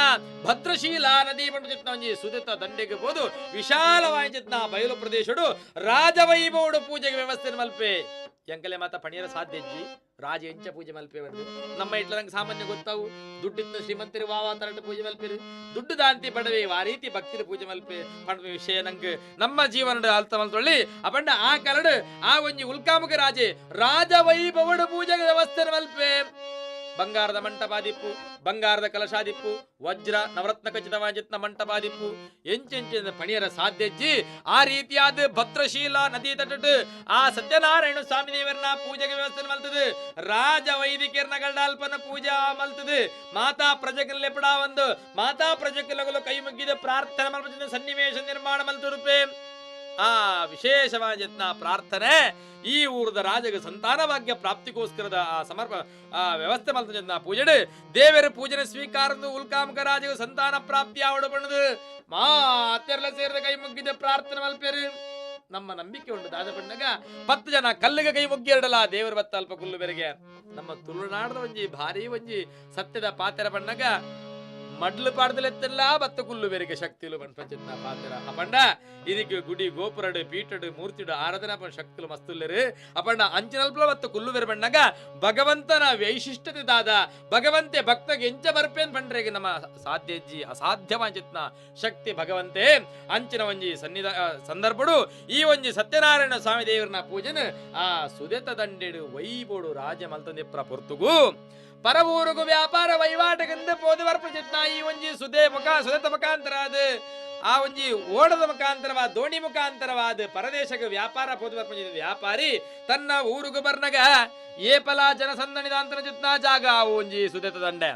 ಭದ್ರಶೀಲಾ ನದಿ ಪಂಡು ಒಂಜಿ ಸುದಿತ ದಂಡೆಗೆ ಬೋದು ವಿಶಾಲವಾಂಜಿತ್ನ ಬಯಲು ಪ್ರದೇಶಡು ರಾಜವೈಭವಡು ಪೂಜೆಗೆ ವ್ಯವಸ್ಥೆ ಮಲ್ಪೆ ಎಂಕಲೆ ಮಾತ ಪಣಿಯರ ಸಾಧ್ಯಜ್ಜಿ ರಾಜ ಎಂಚ ಪೂಜೆ ಮಲ್ಪೆ ಬಂದು ನಮ್ಮ ಇಟ್ಲಂಗೆ ಸಾಮಾನ್ಯ ಗೊತ್ತಾವು ದುಡ್ಡಿತ್ತ ಶ್ರೀಮಂತರು ವಾವಾ ತರಟ ಪೂಜೆ ಮಲ್ಪೆರು ದುಡ್ಡು ದಾಂತಿ ಬಡವೆ ಆ ರೀತಿ ಭಕ್ತಿರ ಪೂಜೆ ಮಲ್ಪೆ ಪಂಡ ವಿಷಯ ನಂಗೆ ನಮ್ಮ ಜೀವನದ ಅಲ್ತ ಮಲ್ತೊಳ್ಳಿ ಅಪಂಡ ಆ ಕರಡು ಆ ಒಂಜಿ ಉಲ್ಕಾಮುಖ ರಾಜೆ ರಾಜವೈಭವಡು ಪೂಜೆಗೆ ವ್ಯವಸ್ಥೆ ಮಲ್ಪೆ ಬಂಗಾರದ ಮಂಟಪಾದಿಪ್ಪು ಬಂಗಾರದ ಕಲಶಾದಿಪ್ಪು ವಜ್ರ ನವರತ್ನ ಖಚಿತವಾಜಿತ್ನ ಮಂಟಪಾದಿಪ್ಪು ಎಂಚೆಂಚಿನ ಪಣಿಯರ ಸಾಧ್ಯಜ್ಜಿ ಆ ರೀತಿಯಾದ ಭದ್ರಶೀಲ ನದಿ ತಟ್ಟು ಆ ಸತ್ಯನಾರಾಯಣ ಸ್ವಾಮಿ ದೇವರನ್ನ ಪೂಜೆಗೆ ವ್ಯವಸ್ಥೆ ಮಲ್ತದೆ ರಾಜ ವೈದಿಕರನ್ನ ಗಲ್ಡಾಲ್ಪನ ಪೂಜಾ ಮಲ್ತದೆ ಮಾತಾ ಪ್ರಜೆಗಳ ಲೆಪಡ ಒಂದು ಮಾತಾ ಪ್ರಜೆಕಲಗಳು ಕೈ ಮುಗ್ಗಿದ ಪ್ರಾರ್ಥನೆ ಮಲ್ಪದ ಸನ್ನಿವೇಶ ನಿರ್ಮಾಣ ಮಲ್ತುರುಪೆ ಆ ವಿಶೇಷವಾದ ಪ್ರಾರ್ಥನೆ ಈ ಊರದ ರಾಜಗ ಸಂತಾನ ಭಾಗ್ಯ ಪ್ರಾಪ್ತಿಗೋಸ್ಕರದ ಆ ಸಮರ್ಪ ಆ ವ್ಯವಸ್ಥೆ ಮಲ್ತನ ಪೂಜೆಡು ದೇವರ ಪೂಜನೆ ಸ್ವೀಕಾರದ ಉಲ್ಕಾಮಕ ರಾಜಗ ಸಂತಾನ ಪ್ರಾಪ್ತಿ ಆವಡು ಬಣ್ಣದು ಮಾತೆರ್ಲ ಸೇರಿದ ಕೈ ಮುಗ್ಗಿದ ಪ್ರಾರ್ಥನೆ ಮಲ್ಪೇರು ನಮ್ಮ ನಂಬಿಕೆ ಉಂಟು ದಾದ ಬಣ್ಣಗ 10 ಜನ ಕಲ್ಲಿಗೆ ಕೈ ಮುಗ್ಗಿ ಎರಡಲ್ಲ ದೇವರ ಬತ್ತ ಅಲ್ಪ ಕುಲ್ಲು ಬೆರಗೆ ನಮ್ಮ ತುಳುನಾಡದ ಒಂಜಿ ಭಾರಿ ಒಂಜಿ ಸತ್ಯದ ಪಾತೆರ ಬಣ್ಣಗ ಮಡ್ಲು ಪಾಡ್ದಲೆತ್ತಲ್ಲ ಬತ್ತ ಕುಲ್ಲು ಬೇರೆಗೆ ಶಕ್ತಿಲು ಪಂಚಿತ್ನ ಪಾತ್ರ ಅಪಂಡ ಇದಕ್ಕೆ ಗುಡಿ ಗೋಪುರಡು ಪೀಠಡು ಮೂರ್ತಿಡು ಆರಾಧನಾ ಪನ್ ಶಕ್ತಿಲು ಮಸ್ತುಲ್ಲರು ಅಪಂಡ ಅಂಚಿನಲ್ಪಲ ಬತ್ತ ಕುಲ್ಲು ಬೇರೆ ಬಣ್ಣಗ ಭಗವಂತನ ವೈಶಿಷ್ಟ್ಯತೆ ದಾದ ಭಗವಂತೆ ಭಕ್ತಗೆ ಎಂಚ ಬರ್ಪೇನ್ ಪಂಡ್ರೆಗೆ ನಮ್ಮ ಸಾಧ್ಯಜ್ಜಿ ಅಸಾಧ್ಯವಾಂಚಿತ್ನ ಶಕ್ತಿ ಭಗವಂತೆ ಅಂಚಿನ ಒಂಜಿ ಸನ್ನಿಧ ಸಂದರ್ಭಡು ಈ ಒಂಜಿ ಸತ್ಯನಾರಾಯಣ ಸ್ವಾಮಿ ದೇವರನ ಪೂಜೆನ ಆ ಸುದೆತ ದಂಡೆಡು ವೈಬೋಡು ರಾಜ ಮಲ್ತಂದಿಪ್ರ ಪೊರ್ತುಗು ಪರವೂರುಗು ವ್ಯಾಪಾರ ವಹಿವಾಟಗಂದ ಪೋದು ವರ್ಪಚಿತ್ನ ಈ ಒಂಜಿ ಸುದೆ ಮುಖ ಸುದೆತ ಮುಖಾಂತರ ಅದು ಆ ಒಂಜಿ ಓಡದ ಮುಖಾಂತರವಾದ ದೋಣಿ ಮುಖಾಂತರವಾದ ಪರದೇಶಕ್ಕೆ ವ್ಯಾಪಾರ ಪೋದು ಬರ್ಪಂಚಿದ ವ್ಯಾಪಾರಿ ತನ್ನ ಊರುಗು ಬರ್ನಗ ಏಪಲ ಜನ ಸಂದಣಿದಾಂತನ ಚಿತ್ನ ಜಾಗ ಆ ಒಂಜಿ ಸುದೆತ ದಂಡೆ.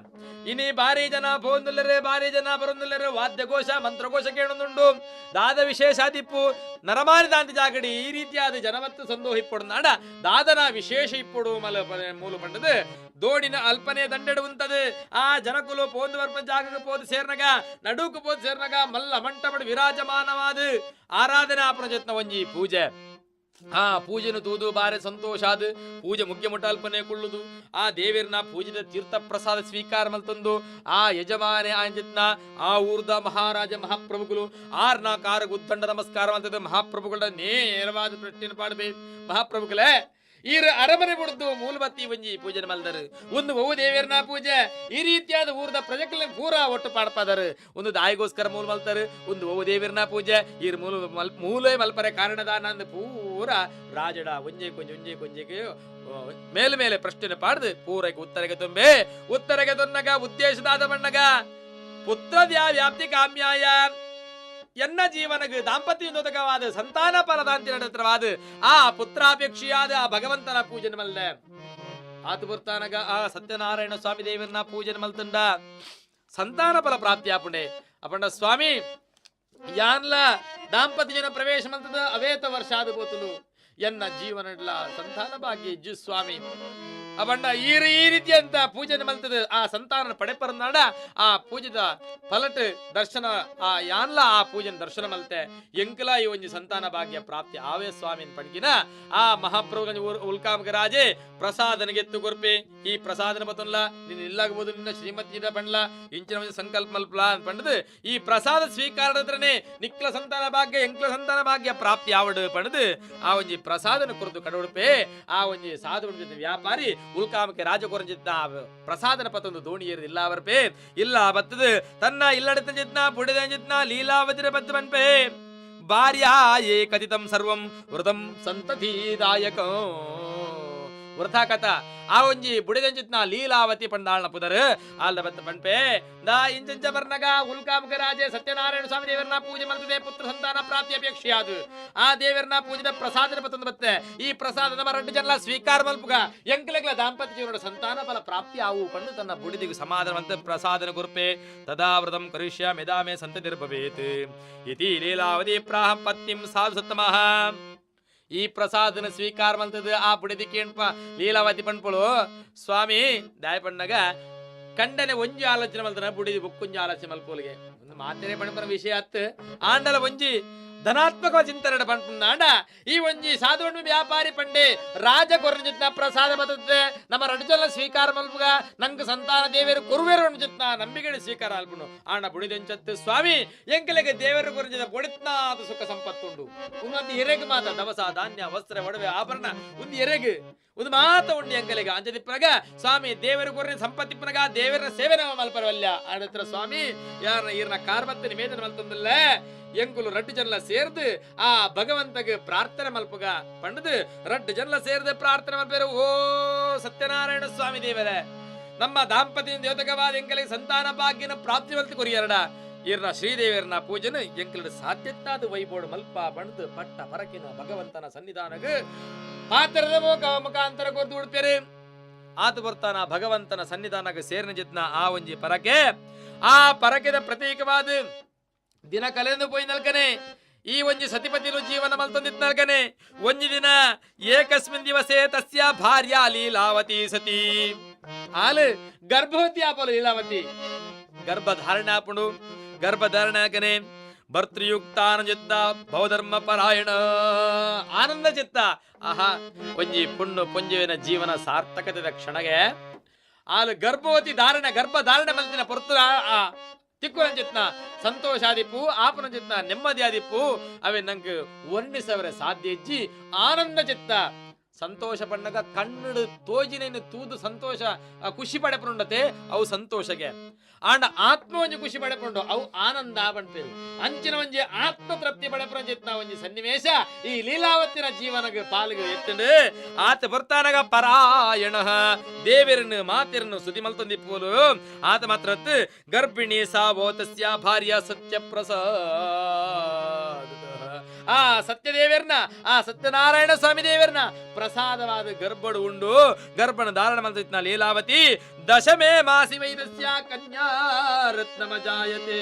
ಇನಿ ಭಾರಿ ಜನ ಪೋಂದುಲ್ಲರೆ ಭಾರಿ ಜನ ಬರೊಂದುಲ್ಲರೆ ವಾದ್ಯಘೋಷ ಮಂತ್ರಘೋಷ ಕೇಳೊಂದುಂಡು ದಾದ ವಿಶೇಷ ದಿಪ್ಪು ನರಮಾನಿ ದಾಂತಿ ಜಾಗಡಿ ಈ ರೀತಿಯಾದ ಜನಮತ್ತು ಸಂದೋಹ ಇಪ್ಪೊಡು ನಾಡ ದಾದನ ವಿಶೇಷ ಇಪ್ಪೊಡು ಮಲ ಮೂಲು ಪಂಡದು ದೋಡಿನ ಅಲ್ಪನೆ ದಂಡೆಡುವಂತದು ಆ ಜನಕುಲು ಪೋಂದು ಬರ್ಪ ಜಾಗಕ್ಕೆ ಪೋದು ಸೇರ್ನಗ ನಡುಕು ಪೋದು ಸೇರ್ನಗ ಮಲ್ಲ ಮಂಟಪಡು ವಿರಾಜಮಾನವಾದ ಆರಾಧನಾ ಪ್ರಜತ್ನ ಒಂಜಿ ಪೂಜೆ. ಆ ಪೂಜೆನು ತೂದು ಬಾರೆ ಸಂತೋಷ ಆದ ಪೂಜೆ ಮುಖ್ಯ ಮುಟ್ಟ ಅಲ್ಪನೆ ಕುಳ್ಳುದು ಆ ದೇವಿರ್ನ ಪೂಜಿತ ತೀರ್ಥ ಪ್ರಸಾದ ಸ್ವೀಕಾರ ಮಲ್ತಂದು ಆ ಯಜಮಾನೆ ಆಂಜಿತ್ನ ಆ ಊರ್ದ ಮಹಾರಾಜ ಮಹಾಪ್ರಭುಗಳು ಆರ್ನ ಕಾರ ಉದ್ದಂಡ ನಮಸ್ಕಾರ ಅಂತದ್ದು ಮಹಾಪ್ರಭುಗಳ ನೇರವಾದ ಪ್ರಶ್ನೆ ಪಾಡಬೇಕು. ಮಹಾಪ್ರಭುಗಳೇ ಈರ ಅರಮನೆ ಬಿಡ್ದು ಮೂಲಬತ್ತಿ ಒಂಜಿ ಪೂಜೆ ಮಲ್ದರು ಒಂದು ಬಹು ದೇವಿಯರ್ನ ಪೂಜೆ ಈ ರೀತಿಯಾದ ಊರ್ದ ಪ್ರಜೆಗಳ ಪೂರಾ ಒಟ್ಟು ಪಾಡ್ಪಾದರು. ಒಂದು ದಾಯಿಗೋಸ್ಕರ ಮೂಲ ಮಲ್ತಾರೆ, ಒಂದು ಬಹು ದೇವಿಯರ್ನ ಪೂಜೆ ಈರ್ ಮೂಲ ಮೂಲೆ ಮಲ್ಪರೆ ಕಾರಣದಾನ ಅಂದ್ ಪೂರಾ ರಾಜಡ ಒಂಜೆ ಕೊಂಜೆ ಒಂಜೆ ಕೊಂಜೆಗೆ ಮೇಲೆ ಮೇಲೆ ಪ್ರಶ್ನೆ ಪಾಡ್ದು ಪೂರಕ್ಕೆ ಉತ್ತರಗೆ ತುಂಬೆ ಉತ್ತರಗೆ ತೊನ್ನಗ ಉದ್ದೇಶದಾದ ಬಣ್ಣಗ ಪುತ್ರ ವ್ಯಾಪ್ತಿ ಕಾಮ್ಯಾಯ ಎನ್ನ ಜೀವನಗ ದಾಂಪತ್ಯ ಸಂತಾನ ಫಲದಾಂತಿ ನಡೆತ್ರವಾದ ಆ ಪುತ್ರಾಪೇಕ್ಷಿಯಾದ ಆ ಭಗವಂತನ ಪೂಜೆ ಮಲ್ದೆ ಆತು ಬರ್ತಾನಗ ಆ ಸತ್ಯನಾರಾಯಣ ಸ್ವಾಮಿ ದೇವರನ್ನ ಪೂಜೆ ಮಲ್ತಂಡ ಸಂತಾನ ಫಲ ಪ್ರಾಪ್ತಿ ಆಪುಂಡೆ. ಅಪಂಡ ಸ್ವಾಮಿ ಯಾನ್ಲ ದಾಂಪತ್ಯ ಜನ ಪ್ರವೇಶ ಮಲ್ತದ ಅವೇತ ವರ್ಷಾದ ಬೋತುಲು ಎನ್ನ ಜೀವನಡ್ಲ ಸಂತಾನ ಭಾಗ್ಯ ಇಜ್ಜು ಸ್ವಾಮಿ. ಅಪಂಡ ಈ ರೀತಿ ಅಂತ ಪೂಜೆ ಮಲ್ತದ ಆ ಸಂತಾನ ಪಡೆಪರನಾಡ ಆ ಪೂಜೆದ ಫಲಟ್ ದರ್ಶನ ಆ ಯಾನ್ಲ ಆ ಪೂಜೆನ ದರ್ಶನ ಮಲ್ತೆ ಎಂಕಲ ಈ ಒಂಜಿ ಸಂತಾನ ಭಾಗ್ಯ ಪ್ರಾಪ್ತಿ ಆವೇ ಸ್ವಾಮಿನ್ ಪಡ್ಕಿನ ಆ ಮಹಾಪ್ರಭು ಉಲ್ಕಾಮಕ ರಾಜೆ ಪ್ರಸಾದನಿಗೆತ್ತು ಕೊರ್ಪೆ ಈ ಪ್ರಸಾದನ ಬತನ್ಲ ನಿನ್ನ ಇಲ್ಲಾಗಬಹುದು ನಿನ್ನ ಶ್ರೀಮತಿ ಪಂಡ್ಲ ಇಂಚಿನ ಒಂಜಿ ಸಂಕಲ್ಪ ಮಲ್ಪಲ ಅಂತ ಪಂಡದು ಈ ಪ್ರಸಾದ ಸ್ವೀಕಾರದತ್ರನೇ ನಿಕ್ಲ ಸಂತಾನ ಭಾಗ್ಯ ಎಂಕ್ಲ ಸಂತಾನ ಭಾಗ್ಯ ಪ್ರಾಪ್ತಿ ಆವಡು ಪಂಡದು ಆ ಒಂಜಿ ಪ್ರಸಾದನ ಕುರಿತು ಕಡವುಡುಪೆ ಆ ಒಂಜಿ ಸಾಧು ವ್ಯಾಪಾರಿ ಉಲ್ಕಾಮಕ್ಕೆ ರಾಜಕೊರಂಜಿತ್ನ ಪ್ರಸಾದನ ಪತ್ತೊಂದು ದೋಣಿ ಏರಿದ ಇಲ್ಲ ಅವರ್ಪೆ ಇಲ್ಲ ಬತ್ತದು ತನ್ನ ಇಲ್ಲಡತ ಜಿತ್ನ ಪುಡಿದ ಜಿತ್ನ ಲೀಲಾವತಿರ ಬತ್ತು ಬನ್ಪೆ ಭಾರ್ಯಾ ಏ ಕಥಿತಂ ಸರ್ವಂ ವೃತಂ ಸಂತತಿದಾಯಕ ವೃಥಾ ಕಥ ಆ ಒಂಜಿ ಬುಡಿದಂಚಿತ್ನ ಲೀಲಾವತಿ ಪಂಡಾಳ್ನ ಪುದರ್ ಆಲ್ದ ಬತ್ತ ಪಂಪೆ ದಾ ಇಂಚಂಚ ಬರ್ನಗ ಉಲ್ಕಾಮುಖ ರಾಜೆ ಸತ್ಯನಾರಾಯಣ ಸ್ವಾಮಿ ದೇವರನ್ನ ಪೂಜೆ ಮಲ್ತದೆ ಪುತ್ರ ಸಂತಾನ ಪ್ರಾಪ್ತಿ ಅಪೇಕ್ಷೆಯಾದು ಆ ದೇವರನ್ನ ಪೂಜೆದ ಪ್ರಸಾದನ ಬತ್ತಂದು ಬತ್ತೆ ಈ ಪ್ರಸಾದ ನಮ್ಮ ರಡ್ಡು ಜನಲ ಸ್ವೀಕಾರ ಮಲ್ಪುಗ ಎಂಕಲೆಗ್ಲ ದಾಂಪತ್ಯ ಜೀವನದ ಸಂತಾನ ಫಲ ಪ್ರಾಪ್ತಿ ಆವು ಪಂಡು ತನ್ನ ಬುಡಿದಿಗು ಸಮಾಧಾನವಂತ ಪ್ರಸಾದನ ಗುರುಪೆ ತದಾ ವ್ರತಂ ಕರಿಷ್ಯಾಮಿ ಯದಾ ಮೇ ಸಂತತಿರ್ಭವೇತ್ ಇತಿ ಲೀಲಾವತಿ ಪ್ರಾಹ ಪತ್ನಿಂ ಸಾಧು ಸತ್ತಮಃ. ಈ ಪ್ರಸಾದನ ಸ್ವೀಕಾರ ಮಲ್ತದ ಆ ಬುಡಿದಿ ಕೇಣ್ಪ ಲೀಲಾವತಿ ಪಣ್ಪಳು ಸ್ವಾಮಿ ದಾಯ ಪಣ್ಣಗ ಕಂಡನೆ ಒಂಜಿ ಆಲೋಚನೆ ಮಲ್ತನ ಬುಡಿದಿ ಬೊಕ್ಕೊಂಜಿ ಆಲೋಚನೆ ಮಲ್ಪೋಲಿಗೆ ಒಂದು ಮಾತೇನೆ ಪಣ್ಪನ ವಿಷಯ ಅತ್ತು ಆಂಡಲ ಒಂಜಿ ಧನಾತ್ಮಕ ಚಿಂತನೆ ಪಣ್ಪುಂದಾಂಡ ಈ ಒಂಜಿ ಸಾಧುವಣ್ಣು ವ್ಯಾಪಾರಿ ಪಂಡೆ ರಾಜ ಕೊರಜಿತ್ನ ಪ್ರಸಾದ ಬರ್ತದೆ ನಮ್ಮ ರಡ್ಜಲ ಸ್ವೀಕಾರ ಮಲ್ಪುಗ ನಂಗೆ ಸಂತಾನ ದೇವರು ಕೊರುವೇರು ಚಿತ್ನ ನಂಬಿಕೆ ಸ್ವೀಕಾರ ಅಲ್ಪುನು ಆಂಡ ಬುಡಿದೆಂಚತ್ತು ಸ್ವಾಮಿ ಎಂಕಲೆಗೆ ದೇವರು ಕೊರಂಜಿದ ಬೊಡಿತ್ನ ಅದು ಸುಖ ಸಂಪತ್ತುಂಡು ಉನ್ನತಿ ಎರೆಗ್ ಮಾತ ದವಸ ಧಾನ್ಯ ವಸ್ತ್ರ ಒಡವೆ ಆಭರಣ ಒಂದು ಎರೆಗ್ ಒಂದು ಮಾತ ಉಂಡು ಎಂಕಲೆಗೆ ಅಂಜದಿಪ್ಪನಗ ಸ್ವಾಮಿ ದೇವರು ಕೊರ್ರೆ ಸಂಪತ್ತಿಪ್ಪನಗ ದೇವರ ಸೇವೆ ನಮ್ಮ ಮಲ್ಪರವಲ್ಲ ಆಡತ್ರ ಸ್ವಾಮಿ ಯಾರ ಈರ್ನ ಕಾರ್ಮತ್ತ ನಿವೇದನೆ ಮಲ್ತಂದಲ್ಲ ಎಂಕುಲು ರಡ್ಡು ಜನಲ ಸೇರ್ದು ಆ ಭಗವಂತಗೆ ಪ್ರಾರ್ಥನೆ ಮಲ್ಪುಗ ಪಂಡದು ರಡ್ಡು ಜನಲ ಸೇರ್ದು ಪ್ರಾರ್ಥನೆ ಮಲ್ಪೇರು ಓ ಸತ್ಯನಾರಾಯಣ ಸ್ವಾಮಿ ದೇವರೇ ನಮ್ಮ ದಾಂಪತ್ಯ ದ್ಯೋತಕವಾದ ಎಂಕಲಿಗೆ ಸಂತಾನ ಭಾಗ್ಯನ ಪ್ರಾಪ್ತಿ ಮಲ್ತು ಕೊರಿಯರಡ ಈರ್ನ ಶ್ರೀದೇವಿಯರ್ನ ಪೂಜೆನ ಎಂಕಲಡು ಸಾಧ್ಯತ್ತಾದ ವೈಬೋಡು ಮಲ್ಪ ಪಂಡದು ಪಟ್ಟ ಪರಕಿನ ಭಗವಂತನ ಸನ್ನಿಧಾನಗ ಪಾತ್ರದ ಮುಖಾಂತರ ಕೊರ್ದು ಉಡ್ಪೇರು ಆತ ಬರ್ತಾನ ಭಗವಂತನ ಸನ್ನಿಧಾನಗ ಸೇರಿನ ಜಿತ್ನ ಆ ಒಂಜಿ ಪರಕೆ ಆ ಪರಕೆದ ಪ್ರತೀಕವಾದ ದಿನ ಕಲೆಂದು ಪೋಯಿ ನಲ್ಕನೆ ಈ ಒಂಜಿ ಸತಿಪತಿಲು ಜೀವನ ಮಲ್ತೊಂದಿತ್ ನಲ್ಕನೆ ಒಂಜಿ ದಿನ ಏಕಸ್ಮಿನ್ ದಿವಸೇ ತಸ್ಯ ಭಾರ್ಯ ಲೀಲಾವತಿ ಸತಿ ಆಲು ಗರ್ಭವತಿ ಆಪಲು ಲೀಲಾವತಿ ಗರ್ಭಧಾರಣೆ ಆಪುಂಡು ಗರ್ಭಧಾರಣೆ ಆಕನೆ ಭರ್ತೃಯುಕ್ತಾನ ಚಿತ್ತ ಭವಧರ್ಮ ಪರಾಯಣ ಆನಂದ ಚಿತ್ತ ಆಹಾ ಒಂಜಿ ಪುಣ್ಣು ಪುಂಜುವಿನ ಜೀವನ ಸಾರ್ಥಕತೆದ ಕ್ಷಣಗೆ ಆಲ್ ಗರ್ಭವತಿ ಧಾರಣೆ ಗರ್ಭ ಧಾರಣೆ ಮಲ್ತಿನ ಪೊರ್ತು ಆ ತಿಕ್ಕುರಂಜಿತ್ನ ಸಂತೋಷಾದಿಪ್ಪು ಆಪನಂಜಿತ್ನ ನೆಮ್ಮದಿ ಆದಿಪ್ಪು ಅವೆ ನಂಗೆ ವರ್ಣಿಸವರೆ ಸಾಧ್ಯ ಇಜ್ಜಿ ಆನಂದ ಚಿತ್ತ ಸಂತೋಷ ಪಣ್ಣಗ ಕಣ್ಣು ತೋಜಿನೇನು ತೂದು ಸಂತೋಷ ಖುಷಿ ಪಡೆಪುಂಡತೆ ಅವು ಸಂತೋಷಗೆ ಆಂಡ ಆತ್ಮ ಒಂಜಿ ಖುಷಿ ಪಡೆಪುಂಡು ಅವು ಆನಂದ ಪಣ್ಪೇರು ಅಂಚಿನ ಒಂಜಿ ಆತ್ಮ ತೃಪ್ತಿ ಪಡೆಪುರಂಜಿತ್ನ ಒಂಜಿ ಸನ್ನಿವೇಶ ಈ ಲೀಲಾವತಿನ ಜೀವನಗ ಪಾಲಿಗೆ ಎತ್ತಂಡು ಆತ ಬರ್ತಾನಗ ಪರಾಯಣ ದೇವಿರನ್ನು ಮಾತಿರನ್ನು ಸುದಿ ಮಲ್ತೊಂದಿಪ್ಪೋಲು ಆತ ಮಾತ್ರ ಗರ್ಭಿಣಿ ಸಾವೋ ತಸ್ಯ ಭಾರ್ಯ ಸತ್ಯಪ್ರಸಾದ ಆ ಸತ್ಯದೇವರ್ನ ಆ ಸತ್ಯನಾರಾಯಣ ಸ್ವಾಮಿ ದೇವರ್ನ ಪ್ರಸಾದವಾದ ಗರ್ಭಡು ಉಂಡು ಗರ್ಭನ ಧಾರಣ ಮಲ್ತಿತ್ನ ಲೀಲಾವತಿ ದಶಮೇ ಮಾಸಿ ವೈದಸ್ಯ ಕನ್ಯಾ ರತ್ನಮ ಜಾಯತೆ.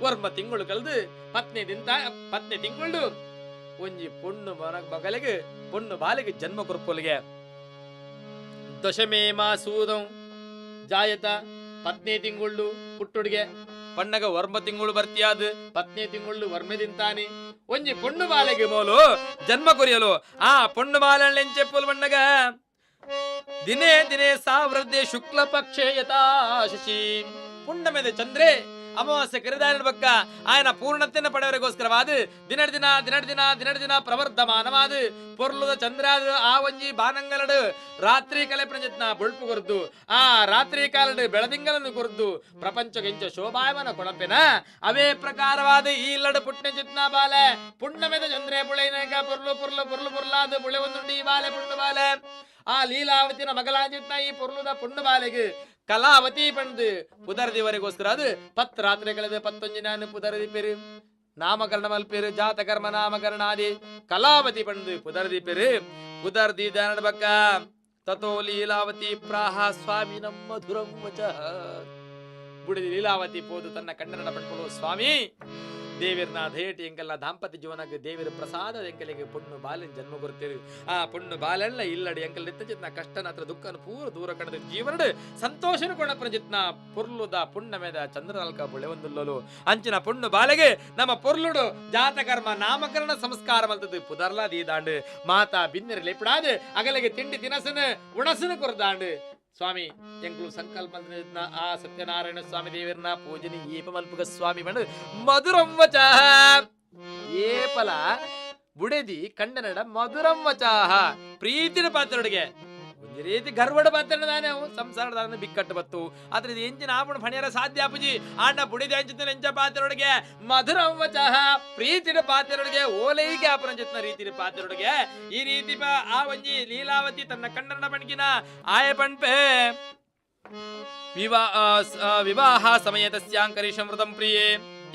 ವರ್ಮ ತಿಂಗಳು ಕಳೆದು ಪತ್ನಿ ದಿಂತ ಪತ್ನಿ ತಿಂಗಳು ಒಂಜಿ ಪೊಣ್ಣು ಮಗಲಿಗೆ ಪೊಣ್ಣು ಬಾಲಿಗೆ ಜನ್ಮ ಕೊರ್ಪೊಲಿಗೆ ದಶಮೇ ಮಾಸೂದಂ ಜಾಯತ ಪತ್ನಿ ತಿಂಗಳು ಪುಟ್ಟುಡಿಗೆ ಪಣ್ಣಗ ವರ್ಮ ತಿಂಗಳು ಬರ್ತಿಯಾದ ಪತ್ನಿ ತಿಂಗಳು ವರ್ಮೆ ತಿಂತಾನೆ ಒಂಜಿ ಪೊಣ್ಣು ಬಾಲೆಗೆ ಮೋಲು ಜನ್ಮ ಕೊರಿಯಲು ಆ ಪೊಣ್ಣು ಬಾಲಣ್ಣ ಎಂಚೆಪ್ಪುಲು ಬಣ್ಣಗ ದಿನೇ ದಿನೇ ಸಾವೃದ್ಧಿ ಶುಕ್ಲ ಪಕ್ಷೇ ಯಥಾ ಶಶಿ ಪುಣ್ಣಮೆದ ಚಂದ್ರೆ ಅಮಾವಾಸ್ಯೆ ಕರಿದಾರಿನ ಬಕ್ಕ ಆಯನ ಪೂರ್ಣತೆಯನ್ನು ಪಡೆಯವರಿಗೋಸ್ಕರವಾದ ದಿನಡ್ ದಿನ ದಿನಡ್ ದಿನ ದಿನಡ್ ದಿನ ಪ್ರವರ್ಧಮಾನವಾದ ಪೊರ್ಲುದ ಚಂದ್ರಾದ ಆ ಒಂಜಿ ಬಾನಂಗಲಡು ರಾತ್ರಿ ಕಲೆ ಪ್ರಜತ್ನ ಬೊಳ್ಪು ಕೊರ್ದು ಆ ರಾತ್ರಿ ಕಾಲಡು ಬೆಳದಿಂಗಲನ್ನು ಕೊರ್ದು ಪ್ರಪಂಚಗೆಂಚ ಶೋಭಾಯಮನ ಕೊಡಪೆನ ಅವೇ ಪ್ರಕಾರವಾದ ಈ ಇಲ್ಲಡು ಪುಟ್ಟ ಚಿತ್ನ ಬಾಲೆ ಪುಣ್ಣಮೆದ ಚಂದ್ರೆ ಪುಳೆನಕ ಪೊರ್ಲು ಪೊರ್ಲು ಪೊರ್ಲು ಪೊರ್ಲಾದ ಪುಳೆ ಒಂದುಂಡು ಈ ಬಾಲೆ ಪುಣ್ಣು ಬಾಲೆ ಆ ಲೀಲಾವತಿನ ಮಗಲಾಜಿತ್ನ ಈ ಪೊರ್ಲುದ ಪುಣ್ಣು ಬಾಲೆಗೆ ಕಲಾವತಿ ಪಂಡು ಪುದರ್ದಿವರೆಗೋಸ್ಕರ ಅದು ಪತ್ ರಾತ್ರಿ ಕಳೆದ ಪತ್ತೊಂಜಿ ನಾನು ಪುದರದಿ ಪೆರು ನಾಮಕರಣ ಮಲ್ಪೇರು ಜಾತಕರ್ಮ ನಾಮಕರಣಾದಿ ಕಲಾವತಿ ಪಂಡು ಪುದರ್ದಿ ಪೆರು ಪುದರ್ದಿ ಬಕ್ಕ ತಥೋ ಲೀಲಾವತಿ ಪ್ರಾಹ ಸ್ವಾಮಿ ನಮ್ಮ ಮಧುರಂ ವಚ ಬುಡಿದಿ ಲೀಲಾವತಿ ಪೋದು ತನ್ನ ಕಣ್ಣನ ಪಡ್ಕೊಳ್ಳುವ ಸ್ವಾಮಿ ದೇವಿರ್ನ ಧೇಟಿ ಎಂಕಲ್ನ ದಾಂಪತ್ಯ ಜೀವನಕ್ಕೆ ದೇವಿರ ಪ್ರಸಾದ ಎಂಕಲಿಗೆ ಪೊಣ್ಣು ಬಾಲಿನ ಜನ್ಮ ಕೊರ್ತೀರಿ. ಆ ಪೊಣ್ಣು ಬಾಲೆಲ್ಲ ಇಲ್ಲಡಿ ಎಂಕಲ್ ನಿತ್ತ ಕಷ್ಟನ ಹತ್ರ ದುಃಖನ ಪೂರ ದೂರ ಕಣದ ಜೀವನಡು ಸಂತೋಷನ ಕೊಣ ಪ್ರಜಿತ್ನ ಪೊರ್ಲುದ ಪುಣ್ಣಮೆದ ಚಂದ್ರನಲ್ಕ ಬುಳೆ ಒಂದುಲ್ಲಲು ಅಂಚಿನ ಪೊಣ್ಣು ಬಾಲೆಗೆ ನಮ್ಮ ಪೊರ್ಲುಡು ಜಾತಕರ್ಮ ನಾಮಕರಣ ಸಂಸ್ಕಾರ ಮಲ್ತದ್ದು ಪುದರ್ಲ ದೀದಾಂಡು ಮಾತಾ ಬಿನ್ನಿರ ಲೆಪಡಾದು ಅಗಲಿಗೆ ತಿಂಡಿ ತಿನಸನ ಉಣಸನ ಕೊರ್ದಾಂಡು. ಸ್ವಾಮಿ ಎಂಕ್ಲು ಸಂಕಲ್ಪ ಆ ಸತ್ಯನಾರಾಯಣ ಸ್ವಾಮಿ ದೇವರನ್ನ ಪೂಜನೆ ಏಪ ಮಲ್ಪುಗ ಸ್ವಾಮಿ ಬಣ್ಣ ಮಧುರಂ ವಚಃ ಏಪಲ ಬುಡೆದಿ ಕಣ್ಣನಡ ಮಧುರಂ ವಚಾಹ ಪ್ರೀತಿನ ಪಾತ್ರೊಡಗೆ ಒಂದು ರೀತಿ ಗರ್ವಡ ಪಾತ್ರ ದಾನೆ ಅವು ಸಂಸಾರದ ಬಿಕ್ಕಟ್ಟು ಬತ್ತು ಆದ್ರೆ ಇದು ಎಂಜಿನ ಆಪಣ ಫಣಿಯರ ಸಾಧ್ಯ ಅಪುಜಿ ಆಂಡ ಬುಡಿದ ಅಂಚಿನ ಎಂಚ ಪಾತ್ರೊಡಗೆ ಮಧುರಂ ವಚಃ ಪ್ರೀತಿನ ಪಾತ್ರೊಡಗೆ ಓಲೈಗೆ ಆಪನ ಜೊತೆ ರೀತಿನ ಪಾತ್ರೊಡಗೆ ಈ ರೀತಿ ಆ ಒಂಜಿ ಲೀಲಾವತಿ ತನ್ನ ಕಣ್ಣನ ಬಣ್ಗಿನ ಆಯ ಪಣ್ಪೆ ವಿವಾಹ ಸಮಯ ತಸ್ಯಾಂಕರೀಶಂ ವ್ರತಂ ಪ್ರಿಯೇ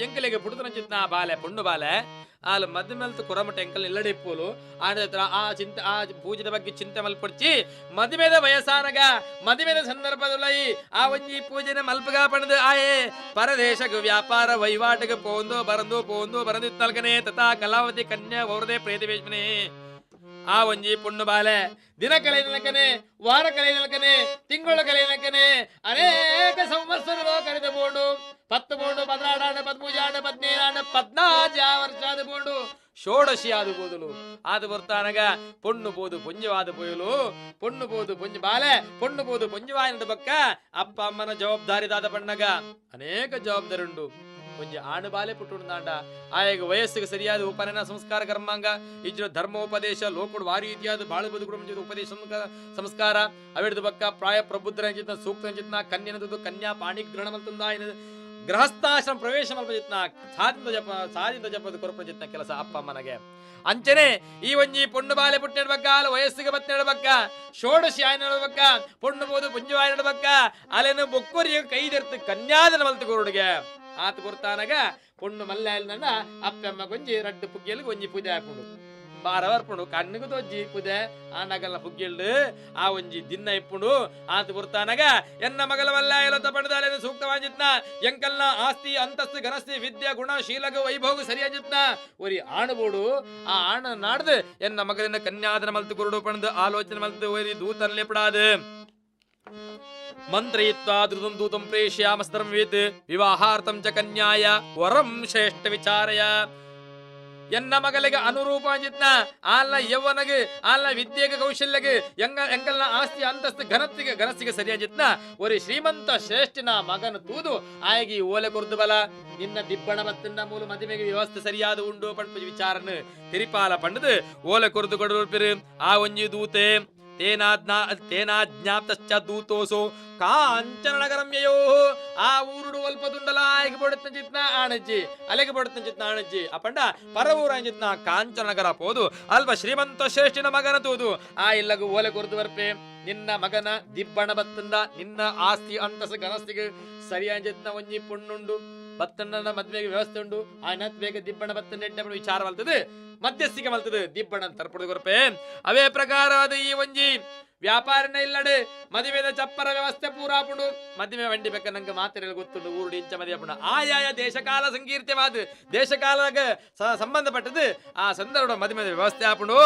ಎಂಕಲಿಗೆ ಪುಡುತನ ಚಿತ್ನ ಬಾಲೆ ಪೊಣ್ಣು ಬಾಲೆ ಆಲ್ ಮದ್ದ ಮೇಲ್ತು ಕೊರಮಟ ಎಂಕಲ್ ಇಲ್ಲಡೆ ಇಪ್ಪೋಲು ಆಡ ಆ ಚಿಂತೆ ಆ ಪೂಜೆದ ಬಗ್ಗೆ ಚಿಂತೆ ಮಲ್ಪೊಡ್ಚಿ ಮದುವೆದ ವಯಸ್ಸಾನಗ ಮದುವೆದ ಸಂದರ್ಭದಲ್ಲಿ ಆ ಒಂಜಿ ಪೂಜೆನ ಮಲ್ಪಗ ಪಣದು ಆಯೇ ಪರದೇಶಕ್ಕೆ ವ್ಯಾಪಾರ ವಹಿವಾಟಕ್ಕೆ ಪೋಂದು ಬರಂದು ಪೋಂದು ಬರಂದು ಇತ್ತಲ್ಕನೆ ತಥಾ ಕಲಾವತಿ ಕನ್ಯಾ ವೌರದೆ ಪ್ರೇತಿ ಆ ಒಂಜಿ ಪೊಣ್ಣು ಬಾಲೆ ದಿನ ಕಳೆಯನಕನೆ ವಾರ ಕಳೆಯನಕನೆ ತಿಂಗಳು ಕಳೆಯನಕನೆ ಅನೇಕ ಸಂವತ್ಸರದ ಕರೆದ ಬೋಂಡು ಪತ್ತು ಬೋಂಡು ಪದ್ರಾಡಾಂಡ ಪದ್ಮೂಜಾಂಡ ಪದ್ನೇಳಾಂಡ ಪದ್ನಾಜ ವರ್ಷಾದ ಬೋಂಡು ಷೋಡಶಿ ಆದು ಬೋದಲು ಆದು ಬರ್ತಾನಗ ಪೊಣ್ಣು ಬೋದು ಪುಂಜವಾದ ಪೊಯ್ಲು ಪೊಣ್ಣು ಬೋದು ಪುಂಜ ಬಾಲೆ ಪೊಣ್ಣು ಬೋದು ಪುಂಜವಾಯನದ ಬಕ್ಕ ಅಪ್ಪ ಅಮ್ಮನ ಜವಾಬ್ದಾರಿದಾದ ಬಣ್ಣಗ ಅನೇಕ ಜವಾಬ್ದಾರಿ ಉಂಡು. ಒಂಜಿ ಆಣು ಬಾಲೆ ಪುಟ್ಟುಂದಾಂಡ ಆಯಗ ವಯಸ್ಸಿಗೆ ಸರಿಯಾದ ಉಪನಯನ ಸಂಸ್ಕಾರ ಕರ್ಮಾಂಗ ಇಜ್ರ ಧರ್ಮೋಪದೇಶ ಲೋಕುಡು ವಾರಿ ರೀತಿಯಾದ ಬಾಳು ಬದುಕು ಉಪದೇಶ ಸಂಸ್ಕಾರ ಅವಿಡ್ದ ಬಕ್ಕ ಪ್ರಾಯ ಪ್ರಬುದ್ಧರ ಚಿತ್ನ ಸೂಕ್ತ ಚಿತ್ನ ಕನ್ಯನದು ಕನ್ಯಾ ಪಾಣಿಗ್ರಹಣ ಮಲ್ತಂದ ಗೃಹಸ್ಥಾಶ್ರಮ ಪ್ರವೇಶ ಮಲ್ಪ ಸಾಧಿತ ಜಪ ಸಾಧಿತ ಜಪದ ಕೊರಪ ಚಿತ್ನ ಕೆಲಸ ಅಪ್ಪ ಅಮ್ಮನಗೆ. ಅಂಚನೆ ಈ ಒಂಜಿ ಪೊಣ್ಣು ಬಾಲೆ ಪುಟ್ಟಿಡ್ಬಕ್ಕ ಅಲ್ಲ ವಯಸ್ಸಿಗೆ ಬತ್ತಿಡ್ಬಕ್ಕ ಷೋಡಶಿ ಆಯ್ನ ನಡ್ಬಕ್ಕ ಪೊಣ್ಣು ಬೋದು ಪುಂಜವಾಯ ನಡ್ಬಕ್ಕ ಅಲ್ಲೇನು ಬೊಕ್ಕೊರಿಯ ಕೈದೆರ್ತು ಕನ್ಯಾದನ ಮಲ್ತು ಕೊರುಡುಗೆ ಆತ ಕೊರ್ತಾನಗ ಪೊಣ್ಣು ಮಲ್ಲ ನನ್ನ ಅಪ್ಪಮ್ಮ ಗೊಂಜಿ ರಡ್ಡು ಪುಗ್ಗಿಯಲ್ಲಿ ಒಂಜಿ ಪೂಜೆ ಹಾಕೊಂಡು ಬಾರ ಬರ್ಪುಂಡು ಕಣ್ಣಿಗೆ ತೋಜ್ಜಿ ಪೂಜೆ ಆನಗಲ್ಲ ಪುಗ್ಗಿಲ್ಡು ಆ ಒಂಜಿ ದಿನ ಇಪ್ಪುಂಡು ಆತ ಕೊರ್ತಾನಗ ಎನ್ನ ಮಗಲ ಮಲ್ಲ ಎಲತ ಪಡೆದಾಲೆ ಸೂಕ್ತವಾಂಜಿತ್ನ ಎಂಕಲ್ನ ಆಸ್ತಿ ಅಂತಸ್ತು ಘನಸ್ತಿ ವಿದ್ಯೆ ಗುಣ ಶೀಲಗ ವೈಭೋಗ ಸರಿಯಾಜಿತ್ನ ಒರಿ ಆಣಬೋಡು ಆ ಆಣ ನಾಡ್ದು ಎನ್ನ ಮಗಲಿನ ಕನ್ಯಾದನ ಮಲ್ತು ಕುರುಡು ಪಣದು ಆಲೋಚನೆ ಮಲ್ತು ಒರಿ ದೂತನ್ ಲೆಪಡಾದು ಮಂತ್ರಯಿತ್ವಾ ಧೃತಂ ದೂತಂ ಪ್ರೇಷಯಾಮಸ್ತರ್ಮವಿತ್ ವಿವಾಹಾರ್ಥಂ ಚ ಕನ್ಯಾಯ ವರಂ ಶ್ರೇಷ್ಠ ವಿಚಾರಯ. ಎನ್ನ ಮಗಲಿಗೆ ಅನುರೂಪ ಅಂಜಿತ್ನ ಆಲ್ನ ಯೌವನಗೆ ಆಲ್ನ ವಿದ್ಯೆಗೆ ಕೌಶಲ್ಯಗೆ ಎಂಗ ಎಂಕಲ್ನ ಆಸ್ತಿ ಅಂತಸ್ತು ಘನತಿಗೆ ಘನಸ್ಸಿಗೆ ಸರಿಯಂಜಿತ್ನ ಒರಿ ಶ್ರೀಮಂತ ಶ್ರೇಷ್ಠನ ಮಗನ ತೂದು ಆಯಗಿ ಓಲೆ ಕೊರ್ದು ಬಲ ನಿನ್ನ ದಿಬ್ಬಣ ಮತ್ತಿನ್ನ ಮೂಲ ಮದುವೆಗೆ ವ್ಯವಸ್ಥೆ ಸರಿಯಾದ ಉಂಡು ಪಂಪು ವಿಚಾರನು ತಿರಿಪಾಲ ಪಂಡದು ಓಲೆ ಕೊರ್ದು ಕೊಡುಪಿರು ಆ ಒಂಜಿ ದೂತೆ ತೇನಾಜ್ಞಾಪ್ತಶ್ಚ ದೂತೋಸೋ ಕಾಂಚನ ನಗರಮ್ಯಯೋ ಆ ಊರುಡು ಅಲ್ಪ ದುಂಡಲ ಆಯ್ಗೆ ಬೊಡುತ್ತ ಚಿತ್ನ ಆಣಜ್ಜಿ ಅಲೆಗೆ ಬೊಡುತ್ತ ಚಿತ್ನ ಆಣಜ್ಜಿ ಅಪಂಡ ಪರ ಊರ ಚಿತ್ನ ಕಾಂಚನ ನಗರ ಪೋದು ಅಲ್ಪ ಶ್ರೀಮಂತ ಶ್ರೇಷ್ಠನ ಮಗನ ತೂದು ಆ ಇಲ್ಲಗು ಓಲೆ ಕೊರ್ದು ಬರ್ಪೆ ನಿನ್ನ ಮಗನ ದಿಬ್ಬಣ ಬತ್ತಂದ ನಿನ್ನ ಆಸ್ತಿ ಅಂತಸ ಘನಸ್ತಿಗೆ ಸರಿಯಾಂಜಿತ್ನ ಒಂಜಿ ಪುಣ್ಣುಂಡು ಬತ್ತಣ್ಣನ ಮದ್ವೆಗೆ ವ್ಯವಸ್ಥೆ ಉಂಡು ಆ ನತ್ ಬೇಗ ದಿಬ್ಬಣ ಬತ್ತಂಡ ಎಡ್ಡೆ ವಿಚಾರ ಮಲ್ತದೆ ಮಧ್ಯಸ್ಥಿಕೆ ಮಲ್ತದೆ ದಿಬ್ಬಣ ತರ್ಪುಡು ಕೊರಪೆ. ಅವೇ ಪ್ರಕಾರವಾದ ಈ ಒಂಜಿ ವ್ಯಾಪಾರನ ಇಲ್ಲಡೆ ಮದುವೆದ ಚಪ್ಪರ ವ್ಯವಸ್ಥೆ ಪೂರಾಪುಂಡು ಮದುವೆ ವಂಡಿ ಬೆಕ್ಕ ನಂಗೆ ಮಾತಿರಲು ಗೊತ್ತುಂಡು ಊರುಡು ಇಂಚ ಮದುವೆ ಪುಂಡು ಆಯಾಯ ದೇಶಕಾಲ ಸಂಕೀರ್ತ್ಯವಾದ ದೇಶಕಾಲಗ ಸಂಬಂಧಪಟ್ಟದು ಆ ಸಂದರ್ಭ ಮದುವೆ ವ್ಯವಸ್ಥೆ ಆಪುಂಡು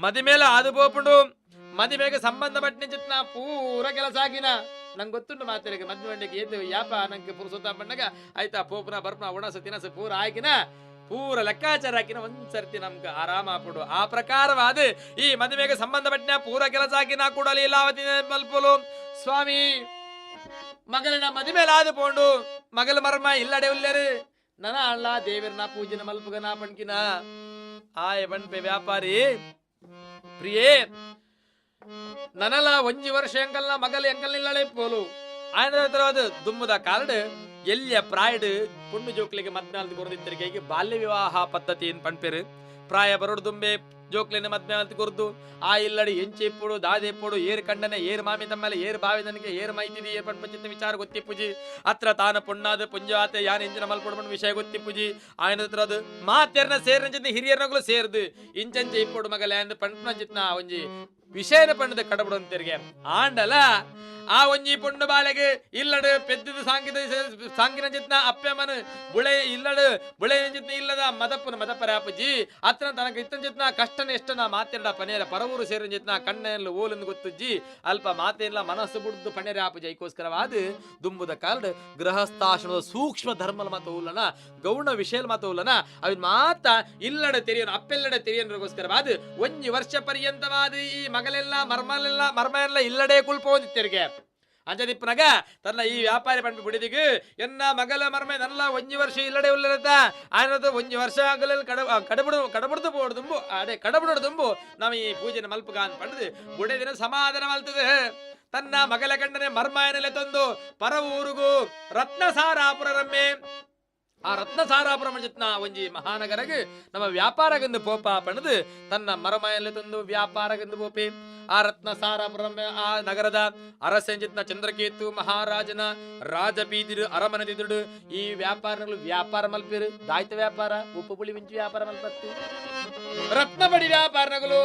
ಮದುವೆಲ ಅದು ಪೋಪುಂಡು ಮದುವೆಗೆ ಸಂಬಂಧಪಟ್ಟ ಚಿತ್ನ ಪೂರ ಕೆಲಸ ಆಗಿನ ನಂಗೆ ಗೊತ್ತುಂಟು ಮಾತಿರಗೆ ಮದುವೆ ವಂಡಿಗೆ ಏತು ಯಾಪ ನಂಗೆ ಪುರುಸೋತ ಪಣ್ಣಗ ಆಯ್ತಾ ಪೋಪುನ ಬರ್ಪುನ ಒಣಸ ತಿನಸ ಪೂರ ಆಯ್ಕಿನ ಪೂರ ಲೆಕ್ಕಾಚಾರ ಹಾಕಿನ ಒಂದ್ಸರ್ತಿ ನಮ್ಗೆ ಆರಾಮ ಆಪುಡು. ಆ ಪ್ರಕಾರವಾದ ಈ ಮದುವೆಗೆ ಸಂಬಂಧಪಟ್ಟ ಪೂರ ಕೆಲಸ ಹಾಕಿನ ಕೂಡ ಲೀಲಾವತಿ ಮಲ್ಪುಲು ಸ್ವಾಮಿ ಮಗಲಿನ ಮದುವೆಲಾದ ಪೋಂಡು ಮಗಲ ಮರ್ಮ ಇಲ್ಲಡೆ ಉಲ್ಲೇರು ನನ ಅಳ್ಳ ದೇವಿರ್ನ ಪೂಜಿನ ಮಲ್ಪುಗನ ಪಣ್ಕಿನ ಆಯ ಬಣ್ಪೆ ವ್ಯಾಪಾರಿ ಪ್ರಿಯೇ ನನಲ ಒಂಜಿ ವರ್ಷ ಎಂಕಲ್ನ ಮಗಲ್ ಎಂಕಲ್ ಇಲ್ಲಡೆ ಪೋಲು ಆಯನ ದುಮ್ಮದ ಕಾಲಡ್ ಎಲ್ಲಿಯ ಪ್ರಾಯಡ್ ಪುಣ್ಣು ಜೋಕ್ಲಿಗೆ ಮದ್ನಾಲ್ದು ಕೊರದಿತ್ತರಿಗೆ ಬಾಲ್ಯ ವಿವಾಹ ಪದ್ಧತಿ ಪಣ್ಪೇರು ಪ್ರಾಯ ಬರೋಡು ದುಂಬೆ ಜೋಕ್ಲಿನ ಮದ್ನಾಲ್ದು ಕೊರದು ಆ ಇಲ್ಲಡಿ ಎಂಚೆಪ್ಪುಡು ದಾದೆಪ್ಪುಡು ಏರು ಕಂಡನೆ ಏರು ಮಾಮಿ ತಮ್ಮಲೆ ಏರು ಬಾವಿದನಿಗೆ ಏರು ಮೈತಿದಿ ಏರ್ ಪಣ್ಪಚಿತ್ತ ವಿಚಾರ ಗೊತ್ತಿಪ್ಪುಜಿ ಅತ್ರ ತಾನ ಪುಣ್ಣಾದ ಪುಂಜಾತೆ ಯಾನ್ ಎಂಚಿನ ಮಲ್ಪೊಡು ವಿಷಯ ಗೊತ್ತಿಪ್ಪುಜಿ ಆಯನ ಹತ್ರ ಅದು ಮಾತೆರ್ನ ಸೇರ್ನಂಚಿನ ಹಿರಿಯರ್ನಗಳು ಸೇರ್ದು ಇಂಚಂಚೆ ಇಪ್ಪೊಡು ಮಗಲೆ ಅಂದ್ ಪಣ್ಪನಂಚಿತ್ನ ಒಂಜಿ ವಿಷಯನ ಪಣ್ಣದ ಕಡಬುಡು ಅಂತಿರ್ಗೆ ಆಂಡಲ ಆ ಒಂಜಿ ಪೊಣ್ಣು ಬಾಲೆಗೆ ಇಲ್ಲಡು ಪೆದ್ದಿದ ಸಾಂಕಿದ ಸಾಂಕಿನ ಚಿತ್ನ ಅಪ್ಪೆಮನ ಬುಳೆ ಇಲ್ಲಡು ಬುಳೆ ಚಿತ್ನ ಇಲ್ಲದ ಮದಪ್ಪನ ಮದಪ್ಪರಾಪಜಿ ಅತ್ರ ತನಕ ಇತ್ತನ ಚಿತ್ನ ಕಷ್ಟನ ಎಷ್ಟನ ಮಾತೆರಡ ಪನೇರ ಪರವೂರು ಸೇರಿನ ಚಿತ್ನ ಕಣ್ಣೆಲ್ಲ ಓಲಂದು ಗೊತ್ತುಜ್ಜಿ ಅಲ್ಪ ಮಾತೆಲ್ಲ ಮನಸ್ಸು ಬುಡ್ದು ಪಣೇರ ಆಪಜಿ ಐಕೋಸ್ಕರವಾದ ದುಂಬುದ ಕಾಲಡ್ ಗೃಹಸ್ಥಾಶ್ರಮದ ಸೂಕ್ಷ್ಮ ಧರ್ಮಲ ಮಾತ ಉಲ್ಲನ ಗೌಣ ವಿಷಯಲ್ ಮಾತ ಉಲ್ಲನ ಅವಿನ ಮಾತ ಇಲ್ಲಡ ತೆರಿಯನು ಅಪ್ಪೆಲ್ಲಡ ತೆರಿಯನಗೋಸ್ಕರವಾದ ಒಂಜಿ ವರ್ಷ ಪರ್ಯಂತವಾದ ಈ ಮಗಲೆಲ್ಲ ಮರ್ಮಲೆಲ್ಲ ಮರ್ಮ ಎಲ್ಲ ಇಲ್ಲಡೆ ಕುಲ್ಪ ಹೊಂದಿತ್ತೆರಿಗೆ ಅಂಜದಿಪ್ಪನಾಗ ತನ್ನ ಈ ವ್ಯಾಪಾರಿ ಪಂಪಿ ಬಿಡಿದಿಗೆ ಎನ್ನ ಮಗಲ ಮರ್ಮ ನಲ್ಲ ಒಂಜಿ ವರ್ಷ ಇಲ್ಲಡೆ ಉಲ್ಲರತ ಆಯನದು ಒಂಜಿ ವರ್ಷ ಆಗಲಲ್ಲಿ ಕಡ ಕಡಬುಡು ಕಡಬುಡ್ದು ಬೋಡು ಅದೇ ಕಡಬುಡು ದುಂಬು ನಾವು ಈ ಪೂಜೆನ ಮಲ್ಪುಗ ಅಂತ ಪಡೆದು ಬುಡೆ ದಿನ ಸಮಾಧಾನ ಮಲ್ತದೆ. ತನ್ನ ಮಗಲ ಗಂಡನೆ ಮರ್ಮಾಯನಲೆ ತಂದು ಪರ ಊರುಗು ರತ್ನಸಾರಾಪುರ ರಮ್ಮೆ ಆ ರತ್ನಸಾರಾಪುರ ಮಂಜಿತ್ನ ಒಂಜಿ ಮಹಾನಗರಗೆ ನಮ್ಮ ವ್ಯಾಪಾರಗಂದು ಪೋಪ ಪಣದು ತನ್ನ ಮರಮಾಯಲ್ಲಿ ತಂದು ವ್ಯಾಪಾರಗಂದು ಪೋಪಿ ಆ ರತ್ನಸಾರಾಪುರ ಆ ನಗರದ ಅರಸಂಜಿತ್ನ ಚಂದ್ರಕೇತು ಮಹಾರಾಜನ ರಾಜಬೀದಿರು ಅರಮನೆದಿದ್ರು ಈ ವ್ಯಾಪಾರಗಳು ವ್ಯಾಪಾರ ಮಲ್ಪಿರು ದಾಯ್ತ ವ್ಯಾಪಾರ ಉಪ್ಪು ಪುಳಿ ಮಿಂಚು ವ್ಯಾಪಾರ ಮಲ್ಪತ್ತು ರತ್ನಬಡಿ ವ್ಯಾಪಾರಗಳು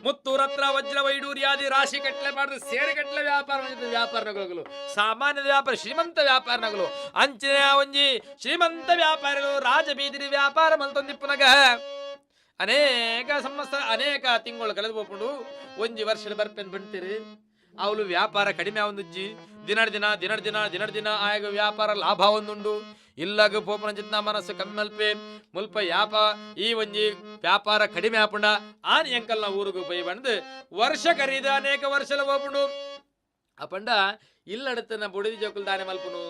ಮುತ್ತು ರತ್ನ ವಜ್ರ ವೈಡೂರ್ಯಾದಿ ರಾಶಿ ಕಟ್ಲೆ ಮಾಡಿದ ಸೇರೆ ಕಟ್ಲೆ ವ್ಯಾಪಾರ ವ್ಯಾಪಾರಗಳು ಸಾಮಾನ್ಯ ವ್ಯಾಪಾರ ಶ್ರೀಮಂತ ವ್ಯಾಪಾರಗಳು ಅಂಚಿನ ಒಂಜಿ ಶ್ರೀಮಂತ ವ್ಯಾಪಾರಿಗಳು ರಾಜಬೀದಿರಿ ವ್ಯಾಪಾರ ಮಲ್ತೊಂದಿಪ್ಪುನಗ ಅನೇಕ ಸಂವತ್ಸರ ಅನೇಕ ತಿಂಗಳು ಕಳೆದು ಹೋಗ್ಕೊಂಡು ಒಂಜಿ ವರ್ಷದ ಬರ್ಪೆನ್ ಬಂತೀರಿ ಅವಳು ವ್ಯಾಪಾರ ಕಡಿಮೆ ಒಂದುಜ್ಜಿ ದಿನಡ್ ದಿನ ದಿನಡ್ ದಿನ ದಿನಡ್ ದಿನ ಆಯಾಗ ವ್ಯಾಪಾರ ಲಾಭ ಒಂದುಂಡು ಇಲ್ಲಾಗ ಪೋಪನ ಚಿತ್ನ ಮನಸ್ಸು ಕಮ್ಮಲ್ಪೆ ಮುಲ್ಪ ಯಾಪ ಈ ಒಂಜಿ ವ್ಯಾಪಾರ ಕಡಿಮೆ ಆಪುಂಡ ಆನ್ ಎಂಕಲ್ನ ಊರುಗು ಪೈ ಬಂದು ವರ್ಷ ಕರೀದ ಅನೇಕ ವರ್ಷಲ ಹೋಪುಂಡು ಅಪಂಡ ಇಲ್ಲಡತನ ಬುಡಿದಿ ಜೋಕುಲ್ ದಾನೆ ಮಲ್ಪುನು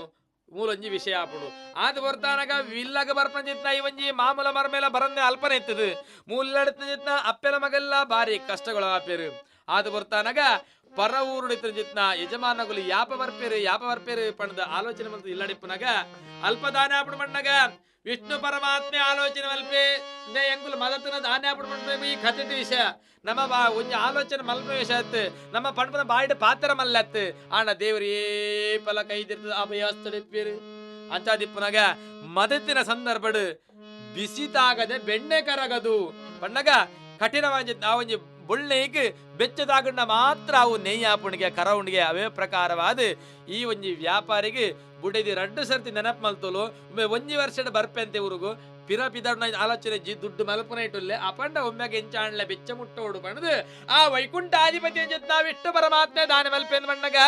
ಮೂಲೊಂಜಿ ವಿಷಯ ಆಪುಂಡು ಆದ ಬರ್ತಾನಗ ವಿಲ್ಲಗ ಬರ್ಪನ ಚಿತ್ನ ಈ ಒಂಜಿ ಮಾಮೂಲ ಮರಮೇಲ ಬರಂದೆ ಅಲ್ಪನೆ ಇತ್ತದು ಮೂಲ್ಲಡತನ ಚಿತ್ನ ಅಪ್ಪೆನ ಮಗಲ್ಲ ಬಾರಿ ಕಷ್ಟಗಳು ಆಪೇರು ಆದ ಬರ್ತಾನಗ ಪರ ಊರುಡಿತನ ಚಿತ್ನ ಯಜಮಾನಗಳು ಯಾಪ ಬರ್ಪೇರು ಯಾಪ ಬರ್ಪೇರು ಪಣದ ಆಲೋಚನೆ ಬಂತು ಇಲ್ಲಡಿಪ್ಪನಾಗ ಅಲ್ಪ ದಾನ ಆಪುಡು ಮಣ್ಣಗ ವಿಷ್ಣು ಪರಮಾತ್ಮೆ ಆಲೋಚನೆ ಮಲ್ಪೆ ನೇ ಎಂಕುಲು ಮದತನ ದಾನ ಆಪುಡು ಮಣ್ಪೆ ಈ ಕಥೆದ ವಿಷಯ ನಮ್ಮ ಬಾ ಒಂಜಿ ಆಲೋಚನೆ ಮಲ್ಪೆ ವಿಷಯ ಅತ್ತು ನಮ್ಮ ಪಣಪನ ಬಾಯಿಡ ಪಾತ್ರ ಮಲ್ಲತ್ತು ಆಣ ದೇವರು ಏಪಲ ಕೈದಿರ್ತದ ಅಭಯಸ್ತಡಿಪ್ಪೇರು ಅಂಚಾದಿಪ್ಪನಾಗ ಮದತಿನ ಸಂದರ್ಭಡು ಬಿಸಿತಾಗದೆ ಬೆಣ್ಣೆ ಕರಗದು ಪಣ್ಣಗ ಕಠಿಣವಾಗಿ ಆ ಒಂಜಿ ಬುಳ್ಳೆಗೆ ಬೆಚ್ಚದಾಗಣ್ಣ ಮಾತ್ರ ಅವು ನೆಯ್ಯಾಪುಣಿಗೆ ಕರವುಣಿಗೆ ಅವೇ ಪ್ರಕಾರವಾದ ಈ ಒಂಜಿ ವ್ಯಾಪಾರಿಗೆ ಬುಡೆದಿ ರಡ್ಡು ಸರ್ತಿ ನೆನಪು ಮಲ್ತೋಲು ಒಮ್ಮೆ ಒಂಜಿ ವರ್ಷದ ಬರ್ಪೆಂತೆ ಊರುಗು ಪಿರ ಪಿದರ್ನ ಆಲೋಚನೆ ಜಿ ದುಡ್ಡು ಮಲ್ಪುನ ಇಟ್ಟುಲ್ಲೆ ಅಪಂಡ ಒಮ್ಮೆಗೆ ಎಂಚಾಣ್ಲೆ ಬೆಚ್ಚ ಮುಟ್ಟೋಡು ಬಣ್ಣದು ಆ ವೈಕುಂಠಾಧಿಪತಿ ಅಂಜಿತ್ ನಾವು ಇಷ್ಟು ಪರಮಾತ್ಮೆ ದಾನ ಮಲ್ಪೆಂದ್ ಬಣ್ಣಗ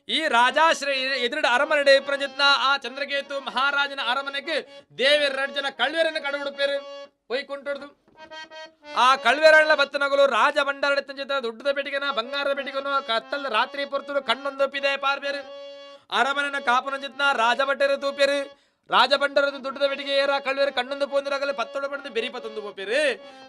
ಈ ರಾಜಾಶ್ರಯ ಎದುರುಡ ಅರಮನೆ ಪ್ರಜತ್ನ ಆ ಚಂದ್ರಕೇತು ಮಹಾರಾಜನ ಅರಮನೆಗೆ ದೇವಿಯರ ಎರಡು ಜನ ಕಳ್ವೆರನ್ನು ಕಡುಬಿಡುಪೇರು ವೈಕುಂಠದ್ದು. ಆ ಕಳ್ವೆರಳ್ಳ ಬತ್ತನಗಳು ರಾಜ ಭಂಡಾರ ಜೊತೆ ದುಡ್ಡದ ಪೆಟ್ಟಿಗೆನ ಬಂಗಾರದ ಪೆಟ್ಟಿಗೆನೋ ಕತ್ತಲ ರಾತ್ರಿ ಪೊರ್ತರು ಕಣ್ಣೊಂದೊಪ್ಪಿದೆ ಪಾರ್ಬೇರು. ಅರಮನೆನ ಕಾಪನ ಜೊತೆನ ರಾಜಭಟ್ಟರು ತೂಪೇರು. ರಾಜಭಂಡರದ ದುಡ್ಡದ ಪೆಟ್ಟಿಗೆ ಏರ ಕಳ್ವೇರು ಕಣ್ಣೊಂದು ಪೋಂದಿರಾಗಲೇ ಪತ್ತೊಡ ಪಡೆದು ಬೆರಿ ಪತ್ತೊಂದು ಪೋಪೇರು.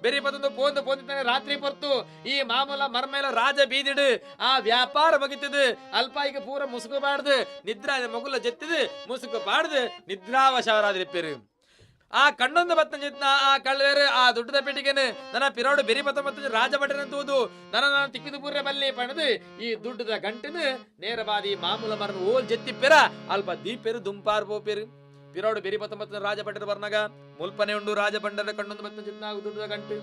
ಬೆರಿ ಪತ್ತೊಂದು ಪೋಂದು ಪೋಂದಿದ್ದಾನೆ ರಾತ್ರಿ ಪೊರ್ತು ಈ ಮಾಮೂಲ ಮರ್ಮೇಲ ರಾಜ ಬೀದಿಡು ಆ ವ್ಯಾಪಾರ ಮುಗಿತದು. ಅಲ್ಪಾಯಿಗೆ ಪೂರ ಮುಸುಕು ಬಾಡ್ದು ನಿದ್ರಾ ಮಗುಲ ಜೆತ್ತಿದು ಮುಸುಕು ಬಾಡ್ದು ನಿದ್ರಾವಶವರಾದಿರಿಪ್ಪೇರು. ಆ ಕಣ್ಣೊಂದು ಬತ್ತ ಜಿತ್ನ ಆ ಕಳ್ವೇರು ಆ ದುಡ್ಡದ ಪೆಟ್ಟಿಗೆನು ನನ್ನ ಪಿರೋಡು ಬೆರಿ ಪತ್ತ ಮತ್ತು ರಾಜಭಟನ ತೂದು ನನ್ನ ನಾನು ತಿಕ್ಕಿದು ಪೂರ್ರೆ ಬಲ್ಲಿ ಪಣದು ಈ ದುಡ್ಡದ ಗಂಟೆನು ನೇರವಾದಿ ಮಾಮೂಲ ಮರನು ಓಲ್ ಜೆತ್ತಿಪ್ಪೆರ ಅಲ್ಪ ದೀಪೆರು ದುಂಪಾರ್ ಪೋಪೆರು. ಪಿರೋಡು ಬೆರಿ ಪತ್ತ ಮತ್ತು ರಾಜಭಟರು ಬರ್ನಾಗ ಮುಲ್ಪನೆ ಉಂಡು ರಾಜಭಂಡರ ಕಣ್ಣೊಂದು ಬತ್ತ ಜಿತ್ನ ದುಡ್ಡದ ಗಂಟು.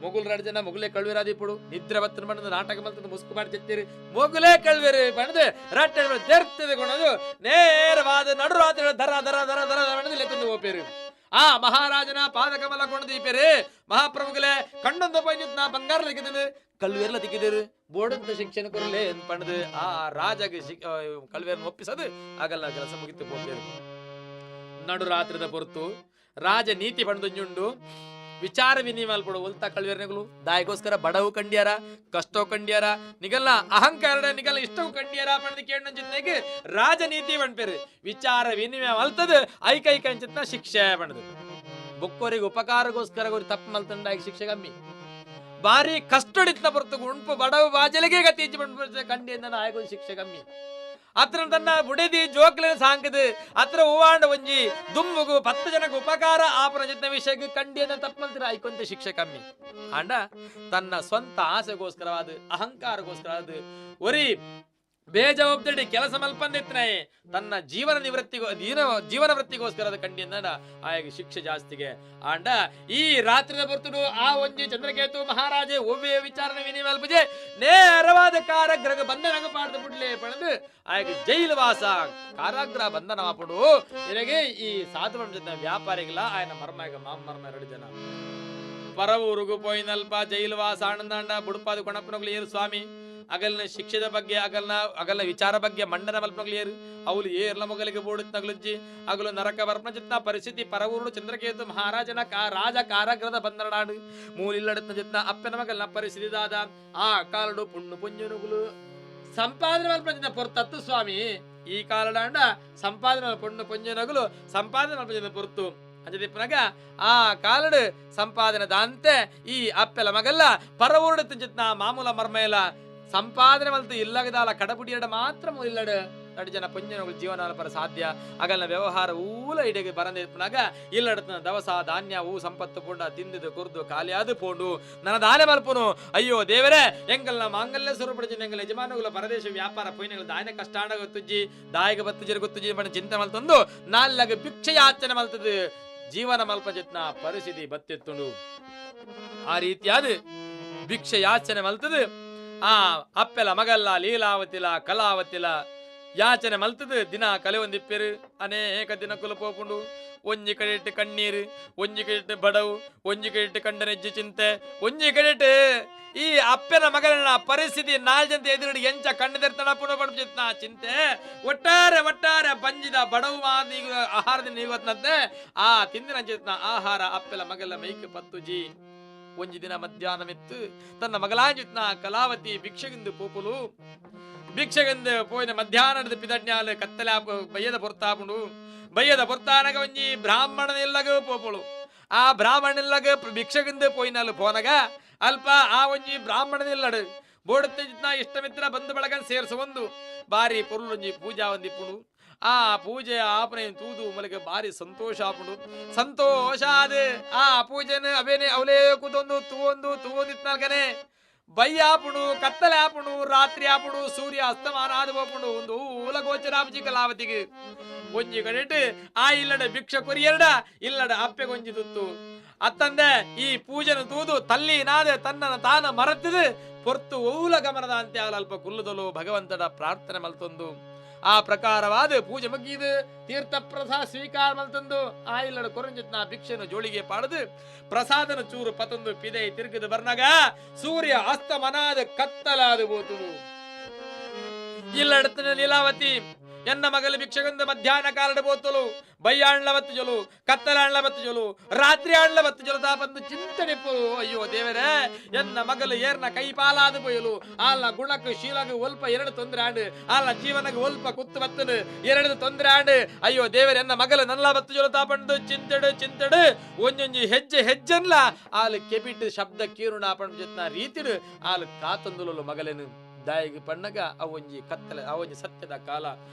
ಮೊಗುಲ್ ಎರಡು ಜನ ಮೊಗುಲೇ ಕಳ್ವೇರಾದಿಪ್ಪುಡು ನಿದ್ರೆ ಬತ್ತನ ಬಣ್ಣದ ನಾಟಕ ಮಲ್ತದ ಮುಸ್ಕು ಮಾಡಿ ಜೆತ್ತಿರಿ ಮೊಗುಲೇ ಕಳ್ವೇರು ಬಣ್ಣದು ರಟ್ಟೆ ದೆರ್ತದೆ ಕೊಣದು ನೇರವಾದ ನಡು ರಾತ್ರಿ ದರ ದರ ದರ ದರ ಬಣ್ಣದು ಲೆತ್ತೊಂದು ಹೋಪೇರು. ಆ ಮಹಾರಾಜನ ಪಾದಕಮಲ ಕೊಂಡದೀಪೇರು ಮಹಾಪ್ರಭುಗಳೇ ಕಣ್ಣೊಂದು ಪೈನಿತ್ ನಾ ಬಂಗಾರ ತೆಗೆದನು ಕಲ್ವೇರ್ಲ ತಿಕ್ಕಿದರು ಬೋಡಂತ ಶಿಕ್ಷಣ ಕೊರಲೆ ಪಣದು ಆ ರಾಜಗೆ ಕಲ್ವೇರ್ನ ಒಪ್ಪಿಸದು ಆಗಲ್ಲ ಕೆಲಸ ಮುಗಿತು ಹೋಗ್ತೇವೆ. ನಡು ರಾತ್ರಿದ ಹೊರತು ರಾಜ ನೀತಿ ಪಣದೊಂಜುಂಡು ವಿಚಾರ ವಿನಿಮಯ ಮಲ್ಪಡು ಒಲ್ತ ಕಳ್ವೇರ್ನೆಗಳು ದಾಯಿಗೋಸ್ಕರ ಬಡವು ಕಂಡ್ಯಾರ ಕಷ್ಟವು ಕಂಡ್ಯಾರ ನಿಗಲ್ಲ ಅಹಂಕಾರ ನಿಗಲ್ಲ ಇಷ್ಟವು ಕಂಡ್ಯಾರ ಪಣದ ಕೇಳಂಚಿತ್ನಾಗ ರಾಜನೀತಿ ಪಣ್ಪೇರು ವಿಚಾರ ವಿನಿಮಯ ಮಲ್ತದ ಐಕೈಕ ಅಂಚಿತ್ನ ಶಿಕ್ಷೆ ಪಣದು. ಬೊಕ್ಕೋರಿಗೆ ಉಪಕಾರಗೋಸ್ಕರ ತಪ್ಪು ಮಲ್ತಂಡಾಗಿ ಶಿಕ್ಷೆ ಕಮ್ಮಿ. ಬಾರಿ ಕಷ್ಟಡಿತ್ನ ಹೊರತು ಉಂಪು ಬಡವು ಬಾಜಲಿಗೆ ಗತಿ ಕಂಡಿ ಆಯ್ಗೊಂದು ಶಿಕ್ಷೆ ಕಮ್ಮಿ. ಅತ್ರ ತನ್ನ ಬುಡೆದಿ ಜೋಕ್ಲಿನ ಸಾಂಕದು ಅತ್ರ ಹೂವಾಂಡ ಒಂಜಿ ದುಮ್ಮುಗು 10 ಜನಕ್ಕೆ ಉಪಕಾರ ಆಪನ ಜೊತೆ ವಿಷಯಕ್ಕೆ ಕಂಡಿಯನ್ನ ತಪ್ಪಲ್ತಿರ ಐಕೊಂತ ಶಿಕ್ಷೆ ಕಮ್ಮಿ. ಆಂಡ ತನ್ನ ಸ್ವಂತ ಆಸೆಗೋಸ್ಕರವಾದ ಅಹಂಕಾರಗೋಸ್ಕರವಾದ ಒರಿ ಬೇಜವಾಬ್ದಾರಿ ಕೆಲಸ ಮಲ್ಪಂದಿತ್ನೇ ತನ್ನ ಜೀವನ ನಿವೃತ್ತಿಗೋ ಜೀವನ ವೃತ್ತಿಗೋಸ್ಕರ ಕಂಡಿಯನ್ನ ಆಯಾಗ ಶಿಕ್ಷೆ ಜಾಸ್ತಿಗೆ. ಆಂಡ ಈ ರಾತ್ರಿದ ಬರ್ತುಡು ಆ ಒಂಜಿ ಚಂದ್ರಕೇತು ಮಹಾರಾಜೆ ಒವ್ವೇ ವಿಚಾರಣೆ ವಿನಿಮಯ ಮಲ್ಪಜೆ ನೇರವಾದ ಕಾರಾಗೃಹ ಬಂಧನ ಪಾಡ್ದು ಬಿಡ್ಲೆ ಪಣದು ಆಯಾಗ ಜೈಲು ವಾಸ ಕಾರಾಗೃಹ ಬಂಧನ ಮಾಪಡು. ನಿನಗೆ ಈ ಸಾಧು ವ್ಯಾಪಾರಿಗಳ ಆಯನ ಮರ್ಮಾಗ ಮಾಮ ಮರ್ಮ ಎರಡು ಜನ ಪರವೂರುಗು ಪೋಯಿನಲ್ಪ ಜೈಲು ವಾಸ ಆನಂದಾಂಡ ಬುಡುಪಾದ ಕೊಣಪ್ಪನಗಳು ಏರು ಸ್ವಾಮಿ ಅಗಲ್ನ ಶಿಕ್ಷೆದ ಬಗ್ಗೆ ಅಗಲ್ನ ಅಗಲ್ನ ವಿಚಾರ ಬಗ್ಗೆ ಮಂಡನ ಮಲ್ಪನಗಳು ಅವಳು ಏರ್ಲ ಮೊಗಲಿಗೆ ಬೋಡುತ್ತಗಲುಜ್ಜಿ ಅಗಲು ನರಕ ಬರ್ಪಣ ಚಿತ್ನ ಪರಿಸ್ಥಿತಿ ಪರವೂರು ಚಂದ್ರಕೇತು ಮಹಾರಾಜನ ರಾಜ ಕಾರಾಗೃಹದ ಬಂದರಡಾಡು ಮೂಲಿಲ್ಲಡತ್ನ ಚಿತ್ನ ಅಪ್ಪನ ಮಗಲ್ನ ಪರಿಸ್ಥಿತಿ ದಾದ ಆ ಕಾಲಡು ಪುಣ್ಣು ಪುಂಜನುಗುಲು ಸಂಪಾದನೆ ಮಲ್ಪನ ಪೊರ್ತತ್ತು ಸ್ವಾಮಿ ಈ ಕಾಲಡಾಂಡ ಸಂಪಾದನೆ ಪೊಣ್ಣು ಪುಂಜನಗುಲು ಸಂಪಾದನೆ ಮಲ್ಪನ ಪೊರ್ತು ಅಂಜದಿಪ್ಪನಾಗ ಆ ಕಾಲಡು ಸಂಪಾದನೆ ದಾಂತೆ ಈ ಅಪ್ಪೆಲ ಮಗಲ್ಲ ಪರವೂರುಡು ಚಿತ್ನ ಮಾಮೂಲ ಮರ್ಮೇಲ ಸಂಪಾದನೆ ಮಲ್ತು ಇಲ್ಲಗದಾಲ ಕಡಬುಡಿಯಡ ಮಾತ್ರ ಇಲ್ಲಡು ಎರಡು ಜನ ಪುಂಜನಗಳು ಜೀವನ ಪರ ಸಾಧ್ಯ ಅಗಲ್ನ ವ್ಯವಹಾರ ಊಲ ಇಡೆಗೆ ಬರಂದಿಪ್ಪನಾಗ ಇಲ್ಲಡತನ ದವಸ ಧಾನ್ಯ ಹೂ ಸಂಪತ್ತು ಪೂಂಡ ತಿಂದಿದ್ದು ಕುರ್ದು ಖಾಲಿಯಾದು ಪೋಂಡು ನನ್ನ ದಾನೆ ಮಲ್ಪನು ಅಯ್ಯೋ ದೇವರೇ ಎಂಗಲ್ನ ಮಾಂಗಲ್ಯ ಸ್ವರೂಪಡಿಜಿನ ಎಂಗಲ್ ಯಜಮಾನಗಳ ಪರದೇಶ ವ್ಯಾಪಾರ ಪೊಯ್ನಗಳ ದಾನೆ ಕಷ್ಟಾಣ ಗೊತ್ತುಜ್ಜಿ ದಾಯಿಗ ಬತ್ತು ಗೊತ್ತುಜ್ಜಿ ಬಣ್ಣ ಚಿಂತೆ ಮಲ್ತಂದು ನಾಲ್ಲಾಗ ಭಿಕ್ಷೆ ಯಾಚನೆ ಮಲ್ತದು ಜೀವನ ಮಲ್ಪ ಚಿತ್ನ ಪರಿಸ್ಥಿತಿ ಬತ್ತಿತ್ತುಂಡು. ಆ ರೀತಿಯಾದ ಭಿಕ್ಷೆ ಯಾಚನೆ ಮಲ್ತದು ಆ ಅಪ್ಪೆಲ ಮಗಲ್ಲ ಲೀಲಾವತಿಲ ಕಲಾವತಿಲ ಯಾಚನೆ ಮಲ್ತದು ದಿನ ಕಲೆ ಒಂದಿಪ್ಪೆರು ಅನೇಕ ದಿನ ಕುಲಪೋಪುಂಡು. ಒಂಜಿ ಕಡೆಟ್ಟು ಕಣ್ಣೀರು, ಒಂಜಿ ಕಡೆಟ್ಟು ಬಡವು, ಒಂಜಿ ಕಡೆಟ್ಟು ಕಂಡನೆಜ್ಜು ಚಿಂತೆ, ಒಂಜಿ ಕಡೆಟ್ಟು ಈ ಅಪ್ಪನ ಮಗನ ಪರಿಸ್ಥಿತಿ ನಾಲ್ಜಂತೆ ಎದುರುಡಿ ಎಂಚ ಕಣ್ಣು ತೆರ್ತಣ ಪುನಃ ಚಿಂತೆ ಒಟ್ಟಾರೆ ಒಟ್ಟಾರೆ ಬಂಜಿದ ಬಡವು ಮಾದೀಗ ಆಹಾರದಿಂದ ನೀವತ್ನಂತೆ ಆ ತಿಂದಿನ ಚಿತ್ನ ಆಹಾರ ಅಪ್ಪೆಲ ಮಗಲ ಮೈಕ್ ಪತ್ತುಜಿ. ಒಂಜಿ ದಿನ ಮಧ್ಯಾಹ್ನವಿತ್ತು ತನ್ನ ಮಗಲಾಂಜಿತ್ನ ಕಲಾವತಿ ಭಿಕ್ಷೆಗೆಂದು ಪೋಪುಲು ಭಿಕ್ಷೆಗೆಂದು ಪೋಯಿನ ಮಧ್ಯಾಹ್ನದ ಪಿದಜ್ಞಾಲ ಕತ್ತಲೆ ಬಯ್ಯದ ಪೊರ್ತಾಪುಂಡು. ಬಯ್ಯದ ಪೊರ್ತಾನಗ ಒಂಜಿ ಬ್ರಾಹ್ಮಣನಿಲ್ಲಗ ಪೋಪುಳು. ಆ ಬ್ರಾಹ್ಮಣನಿಲ್ಲಗ ಭಿಕ್ಷೆಗೆಂದು ಪೋಯಿನಲ್ಲು ಪೋನಗ ಅಲ್ಪ ಆ ಒಂಜಿ ಬ್ರಾಹ್ಮಣನಿಲ್ಲಡು ಬೋಡುತ್ತ ಇಷ್ಟಮಿತ್ರ ಬಂಧು ಬಳಗನ್ ಸೇರಿಸುವಂದು ಬಾರಿ ಪೊರುಲೊಂಜಿ ಪೂಜಾ ಒಂದಿಪ್ಪುಂಡು. ಆ ಪೂಜೆ ಆಪನೆ ತೂದು ಮಲಗ ಬಾರಿ ಸಂತೋಷ ಆಪುಂಡು. ಸಂತೋಷ ಆದ ಆ ಪೂಜೆನ ಅವೇನೆ ಅವಲೇ ಕೂತೊಂದು ತೂವೊಂದು ತೂವೊಂದಿತ್ನಾಲ್ಕನೆ ಬಯ್ಯಾಪುಣು ಕತ್ತಲೆ ಆಪುಣು ರಾತ್ರಿ ಆಪುಣು ಸೂರ್ಯ ಅಸ್ತಮಾನ ಆದ ಹೋಪುಂಡು ಒಂದು ಊಲ ಗೋಚರಾಪುಜಿ ಕಲಾವತಿಗೆ ಒಂಜಿ ಕಡೆಟ್ ಆ ಇಲ್ಲಡ ಭಿಕ್ಷ ಕೊರಿಯರಡ ಇಲ್ಲಡ ಅಪ್ಪೆ ಗೊಂಜಿ ತುತ್ತು ಅತ್ತಂದೆ ಈ ಪೂಜೆನ ತೂದು ತಲ್ಲಿ ನಾದೆ ತನ್ನನ ತಾನ ಮರತಿದು ಪೊರ್ತು ಓಲ ಗಮನದ ಅಂತೆ ಅಲ್ಪ ಕುಲ್ಲುದಲು ಭಗವಂತನ ಪ್ರಾರ್ಥನೆ ಮಲ್ತೊಂದು ಆ ಪ್ರಕಾರವಾದ ಪೂಜೆ ಮುಗಿದು ತೀರ್ಥ ಪ್ರಸಾದ ಸ್ವೀಕಾರ ಮಲ್ತಂದು ಆ ಇಲ್ಲಡ ಕೊರಂಜಿತ್ನ ಭಿಕ್ಷೆನು ಜೋಳಿಗೆ ಪಾಡದು ಪ್ರಸಾದನ ಚೂರು ಪತಂದು ಪಿದೆ ತಿರುಗಿದು ಬರ್ನಾಗ ಸೂರ್ಯ ಅಸ್ತಮನಾದ ಕತ್ತಲಾದ ಬೋತು. ಇಲ್ಲಡತನ ಲೀಲಾವತಿ ಎನ್ನ ಮಗಲು ಭಿಕ್ಷೆಗೊಂದು ಮಧ್ಯಾಹ್ನ ಕಾಲಡ ಬೋತಲು ಬಯ್ಯಾಣ್ಲ ಬತ್ತು ಜೊಲು, ಕತ್ತಲಾಣ್ಲ ಬತ್ತು ಜೊಲು, ರಾತ್ರಿ ಆಣ್ಲ ಬತ್ತು ಜೊಲು ತಾಪಂದು ಚಿಂತನೆ. ಅಯ್ಯೋ ದೇವರೇ, ಎನ್ನ ಮಗಲು ಏರ್ನ ಕೈ ಪಾಲಾದ ಪೊಯ್ಯಲು, ಆಲ್ನ ಗುಣಕ್ಕೆ ಶೀಲಗ ಒಲ್ಪ ಎರಡು ತೊಂದರೆ ಆಂಡು, ಆಲ್ನ ಜೀವನಕ್ಕೆ ಒಲ್ಪ ಕುತ್ತು ಬತ್ತನು ಎರಡು ತೊಂದರೆ ಆಂಡು. ಅಯ್ಯೋ ದೇವರೇ, ಎನ್ನ ಮಗಲು ನಲ್ಲ ಬತ್ತು ಜೊಲು ತಾಪಂದು ಚಿಂತೆಡು ಚಿಂತೆಡು ಒಂಜೊಂಜಿ ಹೆಜ್ಜೆ ಹೆಜ್ಜನ್ಲ ಆಲು ಕೆಬಿಟ್ಟು ಶಬ್ದ ಕೀರುಣ ಪಂಡು ಜಿತ್ನ ರೀತಿಡು ಆಲು ಕಾತಂದುಲಲು ಮಗಲೇನು. ದಾಯಿಗೆ ಪಣ್ಣಗ ಅವೊಂಜಿ ಕತ್ತಲೆ, ಅವೊಂಜಿ ಸತ್ಯದ ಕಾಲ.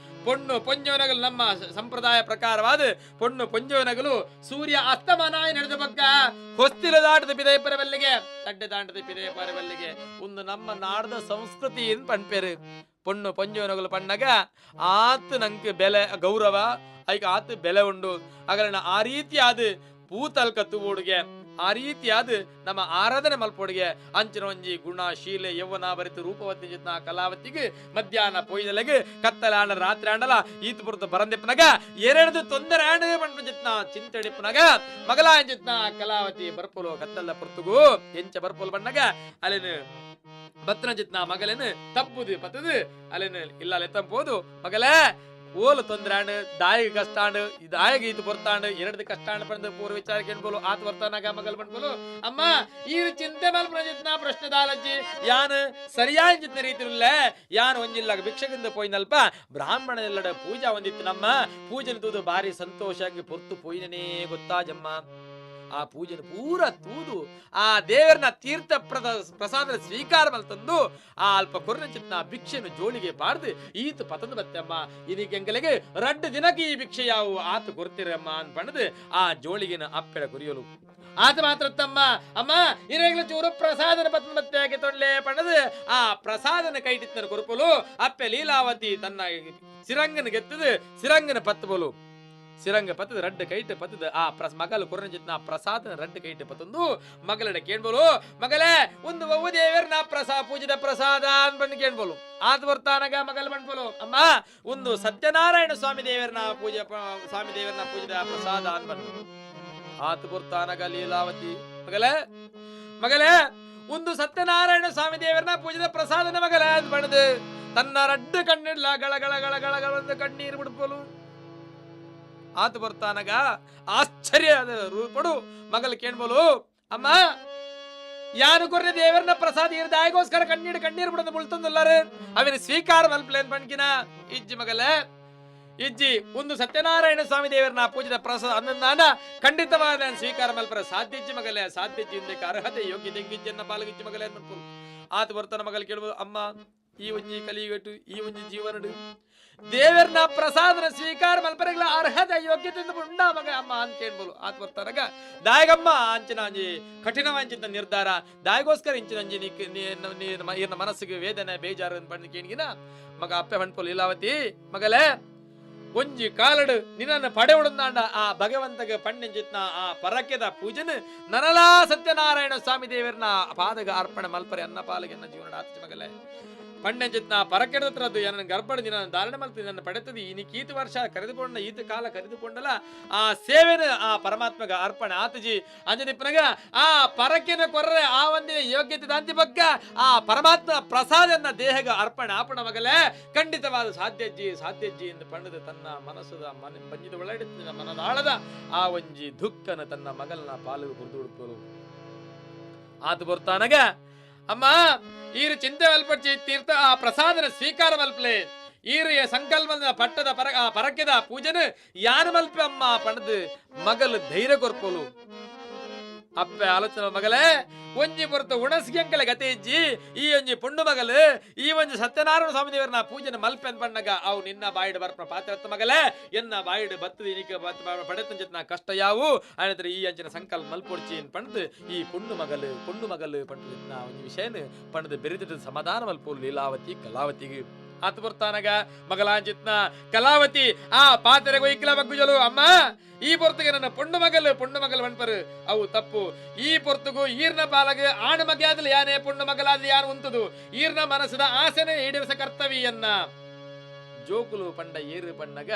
ಪೊಣ್ಣು ಪೊಂಜೋನಗಲು ನಮ್ಮ ಸಂಪ್ರದಾಯ ಪ್ರಕಾರವಾದ ಪೊಣ್ಣು ಪೊಂಜೋನಗಲು ಸೂರ್ಯ ಅಸ್ತಮಾನ ನಡೆದ ಬಗ್ಗ ಹೊಸ್ತಿಲ ದಾಟದ ಪಿದಯ ಪರವಲ್ಲಿಗೆ, ತಡ್ಡೆ ದಾಟದ ಪಿದಯ ಪರವಲ್ಲಿಗೆ ಒಂದು ನಮ್ಮ ನಾಡದ ಸಂಸ್ಕೃತಿ ಏನ್ ಪಣ್ಪೇರು. ಪೊಣ್ಣು ಪೊಂಜೋನಗಲು ಪಣ್ಣಗ ಆತು ನಂಗೆ ಬೆಲೆ ಗೌರವ, ಐಕ ಆತು ಬೆಲೆ ಉಂಡು. ಹಾಗಾದ್ರೆ ಆ ರೀತಿಯಾದ ಪೂತಲ್ಕ ತೂವುಡುಗೆ, ಆ ರೀತಿಯಾದ ನಮ್ಮ ಆರಾಧನೆ ಮಲ್ಪೊಡುಗೆ ಅಂಚಿನ ಒಂಜಿ ಗುಣ ಶೀಲೆ ಯೌವನ ಬರಿತು ರೂಪವತಿ ಜಿತ್ನ ಕಲಾವತಿಗೆ ಮಧ್ಯಾಹ್ನ ಪೊಯ್ದಲೆಗೆ ಕತ್ತಲಾಂಡ ರಾತ್ರಿ ಆಂಡಲ ಈತ ಪುರತ ಬರಂದಿಪ್ಪನಗ ಎರಡದು ತೊಂದರೆ ಆಂಡ ಪಂಡ ಜಿತ್ನ ಚಿಂತಡಿಪ್ಪನಗ ಮಗಲಾಂಜಿತ್ನ ಕಲಾವತಿ ಬರ್ಪೋಲು ಕತ್ತಲ ಪುರ್ತುಗು ಎಂಚ ಬರ್ಪೋಲು ಬಣ್ಣಗ ಅಲ್ಲಿನ ಬತ್ತನ ಜಿತ್ನ ಮಗಲೇನು ತಪ್ಪುದು ಪತ್ತದು ಅಲ್ಲಿನ ಇಲ್ಲ ಲೆತ್ತಂಪೋದು ಮಗಲೇ ಓಲು ತೊಂದ್ರೆ ಆಂಡ್ ದಾಯಿಗೆ ಕಷ್ಟ ಆಂಡ್ ದಾಯಿಗೆ ಇದು ಬರ್ತಾಂಡ್ ಎರಡ್ದು ಕಷ್ಟ ಆಂಡ್ ಪಂದ್ ಪೂರ್ವ ವಿಚಾರ ಕೇಳ್ಬೋಲು. ಆತ ಬರ್ತಾನಾಗ ಮಗಲ್ ಬಂದ್ಬೋಲು ಅಮ್ಮ ಈ ಚಿಂತೆ ಮಲ್ಪನ ಪ್ರಶ್ನೆ ದಾಲಜ್ಜಿ ಯಾನ್ ಸರಿಯಾದ ಚಿಂತೆ ರೀತಿ ಇಲ್ಲ ಯಾನ್ ಒಂಜಿಲ್ಲ ಭಿಕ್ಷಕಿಂದ ಪೋಯಿನಲ್ಪ ಬ್ರಾಹ್ಮಣನೆಲ್ಲಡ ಪೂಜಾ ಒಂದಿತ್ತು ನಮ್ಮ ಪೂಜೆನ ತೂದು ಬಾರಿ ಸಂತೋಷ ಆಗಿ ಪೊರ್ತು ಪೋಯಿನೇ ಗೊತ್ತಾಜಮ್ಮ. ಆ ಪೂಜೆನ ಪೂರ ತೂದು ಆ ದೇವರನ್ನ ತೀರ್ಥ ಪ್ರಸಾದ ಸ್ವೀಕಾರ ಮಲ್ತಂದು ಆ ಅಲ್ಪ ಕೊರ್ನ ಭಿಕ್ಷೆಯನ್ನು ಜೋಳಿಗೆ ಪಾಡ್ದು ಈತ ಪತಂದು ಬತ್ತಮ್ಮ ಇದಕ್ಕೆ ರಡ್ಡು ದಿನಕ್ಕೆ ಈ ಭಿಕ್ಷೆ ಯಾವು ಆತ ಕೊರ್ತಿರಮ್ಮ ಅನ್ಪಣದು ಆ ಜೋಳಿಗಿನ ಅಪ್ಪೆಡ ಕುರಿಯಲು ಆತ ಮಾತ್ರ ತಮ್ಮ ಅಮ್ಮ ಇರೇಗ್ಲ ಚೂರು ಪ್ರಸಾದನ ಪತಂದು ಬತ್ತೆ ಹಾಕಿ ತೊಂಡ್ಲೆ ಪಣದು ಆ ಪ್ರಸಾದನ ಕೈಟಿತ್ತನ ಕೊರುಪಲು ಅಪ್ಪೆ ಲೀಲಾವತಿ ತನ್ನ ಸಿರಂಗನ ಗೆತ್ತದು ಸಿರಂಗನ ಪತ್ತಬಲು ಸಿರಂಗ ಪತ್ತದ ರಡ್ಡು ಕೈಟ್ ಪತ್ತದ ಆ ಮಗಲು ಕೊರನ ಜಿತ್ನ ಪ್ರಸಾದನ ರಡ್ಡು ಕೈಟ್ ಪತ್ತಂದು ಮಗಲಡ ಕೇಳ್ಬೋಲು ಮಗಲೇ ಒಂದು ಒವ್ವು ದೇವರ ನಾ ಪೂಜಿದ ಪ್ರಸಾದ ಅನ್ ಬಂದು ಕೇಳ್ಬೋಲು. ಆತ ಬರ್ತಾನಗ ಮಗಲ್ ಬಂದ್ಬೋಲು ಅಮ್ಮ ಒಂದು ಸತ್ಯನಾರಾಯಣ ಸ್ವಾಮಿ ದೇವರನ ಪೂಜೆ ಸ್ವಾಮಿ ದೇವರನ ಪೂಜಿದ ಪ್ರಸಾದ ಅನ್ ಬಂದು. ಆತ ಬರ್ತಾನಗ ಲೀಲಾವತಿ ಮಗಲೇ ಮಗಲೇ ಒಂದು ಸತ್ಯನಾರಾಯಣ ಸ್ವಾಮಿ ದೇವರನ ಪೂಜಿದ ಪ್ರಸಾದನ ಮಗಲೇ ಅಂತ ಬಣ್ಣದು ತನ್ನ ರಡ್ಡು ಕಣ್ಣಿಡ್ಲ ಗಳ ಗಳ ಗಳ ಗಳ ಗಳ ಕಣ್ಣೀರು ಬಿಡ್ಬೋಲು. ಆತ ಬರ್ತಾನಗ ಆಶ್ಚರ್ಯ ರೂಪಡು ಮಗಲ್ ಕೇಳ್ಬೋಲು ಅಮ್ಮ ಯಾನು ಕೊರ್ರೆ ದೇವರನ್ನ ಪ್ರಸಾದ ಇರ್ದಾಯಿಗೋಸ್ಕರ ಕಣ್ಣೀರು ಕಣ್ಣೀರು ಬಿಡೋದು ಮುಳ್ತಂದಲ್ಲಾರೆ ಅವನ ಸ್ವೀಕಾರ ಮಲ್ಪ್ಲೇನ್ ಪಣ್ಕಿನ ಇಜ್ಜಿ ಮಗಲೇ ಇಜ್ಜಿ ಒಂದು ಸತ್ಯನಾರಾಯಣ ಸ್ವಾಮಿ ದೇವರನ್ನ ಪೂಜಿದ ಪ್ರಸಾದ ಅನ್ನದಾನ ಖಂಡಿತವಾದ ಸ್ವೀಕಾರ ಮಲ್ಪರ ಸಾಧ್ಯಜ್ಜಿ ಮಗಲೇ ಸಾಧ್ಯಜ್ಜಿ ಇಂದಕ್ಕೆ ಅರ್ಹತೆ ಯೋಗ್ಯತೆ ಗಿಜ್ಜನ್ನ ಪಾಲಗಿಜ್ಜಿ ಮಗಲೇ ಅನ್ಪು. ಆತ ಬರ್ತಾನ ಮಗಲ್ ಕೇಳ್ಬೋದು ಅಮ್ಮ ಈ ಒಂಜಿ ಕಲಿಯುಗಟ್ಟು ಈ ಒಂಜಿ ಜೀವನಡು ದೇವರನ್ನ ಪ್ರಸಾದನ ಸ್ವೀಕಾರ ಮಲ್ಪರಗಳ ಅರ್ಹತೆ ಯೋಗ್ಯತೆ ಉಂಡ ಮಗ ಅಮ್ಮ ಅಂತ ಕೇಳ್ಬೋದು. ಆತ ಬರ್ತಾರಗ ದಾಯಗಮ್ಮ ಅಂಚಿನ ಅಂಜಿ ಕಠಿಣವಾಂಚಿತ ನಿರ್ಧಾರ ದಾಯಗೋಸ್ಕರ ಇಂಚಿನ ಅಂಜಿ ನೀ ಮನಸ್ಸಿಗೆ ವೇದನೆ ಬೇಜಾರು ಅಂತ ಪಂಡು ಕೇಳಿಗಿನ ಮಗ ಅಪ್ಪೆ ಹೊಣ್ಪೋಲು ಲೀಲಾವತಿ ಮಗಲೇ ಒಂಜಿ ಕಾಲಡು ನಿನ್ನನ್ನು ಪಡೆ ಉಡಂದಾಂಡ ಆ ಭಗವಂತಗ ಪಣ್ಣೆಂಜಿತ್ನ ಆ ಪರಕೆದ ಪೂಜನ ನನಲಾ ಸತ್ಯನಾರಾಯಣ ಸ್ವಾಮಿ ದೇವರನ್ನ ಪಾದಗ ಅರ್ಪಣೆ ಮಲ್ಪರೆ ಅನ್ನ ಪಾಲಗೆ ಎನ್ನ ಜೀವನ ಆತ ಮಗಲೇ ಪಣ್ಣೆಂಜಿತ್ನ ಪರಕೆಡತ್ರದ್ದು ನನ್ನ ಗರ್ಭಡ ನಿನ್ನ ಧಾರಣೆ ಮಲ್ತ ನನ್ನ ಪಡೆತది ಈನಿಕ್ ಈತ ವರ್ಷ ಕರೆದುಕೊಂಡ ಈತ ಕಾಲ ಕರೆದುಕೊಂಡಲ ಆ ಸೇವೆನ ಆ ಪರಮಾತ್ಮಗ ಅರ್ಪಣೆ ಆತಜಿ ಅಂಜದಿಪ್ಪನಗ ಆ ಪರಕೆನ ಕೊರ್ರೆ ಆ ಒಂದೇ ಯೋಗ್ಯತೆ ದಾಂತಿ ಬಗ್ಗ ಆ ಪರಮಾತ್ಮ ಪ್ರಸಾದನ್ನ ದೇಹಗ ಅರ್ಪಣೆ ಆಪಣ ಮಗಲೇ ಖಂಡಿತವಾದ ಸಾಧ್ಯಜ್ಜಿ ಸಾಧ್ಯಜ್ಜಿ ಎಂದು ಪಣ್ಣದ ತನ್ನ ಮನಸ್ಸದ ಮನೆ ಬಂಜಿದ ಒಳಗಡೆ ಮನದಾಳದ ಆ ಒಂಜಿ ದುಃಖನ ತನ್ನ ಮಗಲ್ನ ಪಾಲಿಗೆ ಕುರಿದು ಹುಡುಕಲು. ಆತ ಬರ್ತಾನಗ ಅಮ್ಮ ಈರು ಚಿಂತೆ ಮಲ್ಪಡ್ಚಿ ತೀರ್ಥ ಆ ಪ್ರಸಾದನ ಸ್ವೀಕಾರ ಮಲ್ಪಲೆ ಈರು ಸಂಕಲ್ಪದ ಪಟ್ಟದ ಪರ ಆ ಪರಕೆದ ಪೂಜನ ಯಾರು ಮಲ್ಪೆ ಅಮ್ಮ ಪಣದು ಮಗಲು ಧೈರ್ಯ ಕೊರ್ಪೋಲು. ಅಪ್ಪೆ ಆಲೋಚನೆ ಮಗಲೇ ಒಂಜಿ ಪೊರ್ತು ಉಣಸ್ಗೆ ಅಂಕಲ ಗತಿ ಇಜ್ಜಿ ಈ ಒಂಜಿ ಪುಂಡು ಮಗಲು ಈ ಒಂಜಿ ಸತ್ಯನಾರಾಯಣ ಸ್ವಾಮಿ ದೇವರನ್ನ ಪೂಜೆನ ಮಲ್ಪೆ ಅಂತ ಪಣ್ಣಗ ಅವು ನಿನ್ನ ಬಾಯಿಡು ಬರ್ಪ ಪಾತ್ರತ್ತ ಮಗಲೇ ಎನ್ನ ಬಾಯಿಡು ಬತ್ತದ ಇನಿಕ ಪಡೆತಂಜಿತ್ನ ಕಷ್ಟ ಯಾವು ಅನಂತರ ಈ ಅಂಚಿನ ಸಂಕಲ್ಪ ಮಲ್ಪೊಡ್ಚಿ ಪಣದು ಈ ಪುಂಡು ಮಗಲು ಪುಂಡು ಮಗಲು ಪಂಡು ಒಂಜಿ ವಿಷಯನ ಪಣದು ಬೆರಿದಿಟ್ಟು ಸಮಾಧಾನ ಮಲ್ಪೋಲು ಲೀಲಾವತಿ ಕಲಾವತಿಗೆ. ಆತ ಬರ್ತಾನಗ ಮಗಲಾಂಜಿತ್ನ ಕಲಾವತಿ ಆ ಪಾತ್ರೆ ಕೊಯ್ಕಿಲ ಬಗ್ಗುಜಲು ಅಮ್ಮ ಈ ಪೊರ್ತುಗೆ ನನ್ನ ಪೊಣ್ಣು ಮಗಲು ಪೊಣ್ಣು ಮಗಲು ವಣ್ಪರು ಅವು ತಪ್ಪು ಈ ಪೊರ್ತುಗು ಈರ್ನ ಪಾಲಗ ಆಣು ಮಗೆಯಾದಲು ಯಾನೇ ಪೊಣ್ಣು ಮಗಲಾದ್ಲಿ ಯಾರು ಉಂತದು ಈರ್ನ ಮನಸ್ಸದ ಆಸೆನೆ ಈಡೇರಿಸ ಕರ್ತವ್ಯನ್ನ ಜೋಕುಲು ಪಂಡ ಏರು ಪಣ್ಣಗ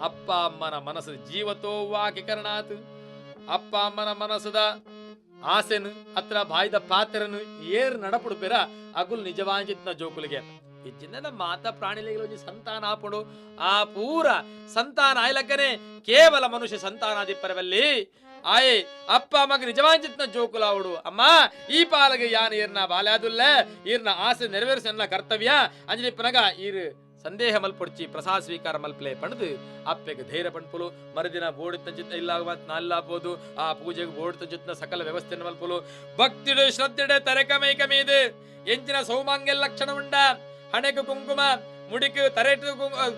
ಅಪ್ಪ ಅಮ್ಮನ ಮನಸ್ಸು ಜೀವತೋ ವಾಕಿ ಕರ್ಣಾತ್ ಅಪ್ಪ ಅಮ್ಮನ ಮನಸ್ಸದ ಆಸೆನು ಅತ್ರ ಬಾಯ್ದ ಪಾತ್ರನು ಏರ್ ನಡಪುಡುಪೆರ ಅಗುಲ್ ನಿಜವಾಂಜಿತ್ನ ಜೋಕುಲಿಗೆ. ಇಜ್ಜಿಂದ ಮಾತ ಪ್ರಾಣಿಗಳಿಗೆ ಒಂಜಿ ಸಂತಾನ ಆಪುಂಡು. ಆ ಪೂರ ಸಂತಾನ ಆಯ್ಲಕ್ಕನೆ ಕೇವಲ ಮನುಷ್ಯ ಸಂತಾನಾದಿಪ್ಪರವಲ್ಲಿ ಆಯೆ ಅಪ್ಪ ಮಗ ನಿಜವಾಂಚಿತ್ನ ಜೋಕುಲಾವುಡು. ಅಮ್ಮ ಈ ಪಾಲಗೆ ಯಾನ್ ಈರ್ನ ಬಾಲ್ಯಾದುಲ್ಲ, ಈರ್ನ ಆಸೆ ನೆರವೇರಿಸ ಕರ್ತವ್ಯ ಅಂಜಲಿಪ್ಪನಗ ಈರು ಸಂದೇಹ ಮಲ್ಪೊಡ್ಚಿ ಪ್ರಸಾದ ಸ್ವೀಕಾರ ಮಲ್ಪಲೆ ಪಣದು ಅಪ್ಪೆಗೆ ಧೈರ್ಯ ಪಣ್ಪುಲು. ಮರುದಿನ ಬೋಡಿತ ಚಿತ್ತ ಇಲ್ಲ ನಾಲ್ಲಾಪೋದು ಆ ಪೂಜೆಗೆ ಬೋಡಿತ ಚಿತ್ನ ಸಕಲ ವ್ಯವಸ್ಥೆಯನ್ನು ಮಲ್ಪುಲು. ಭಕ್ತಿಡು ಶ್ರದ್ಧೆಡೆ ತರೆಕ ಮೈಕ ಮೀದು ಎಂಚಿನ ಸೌಮಾಂಗ್ಯ ಲಕ್ಷಣ ಉಂಡ. ಹಣೆಗೆ ಕುಂಕುಮ, ಮುಡಿಕು ತರೆಟು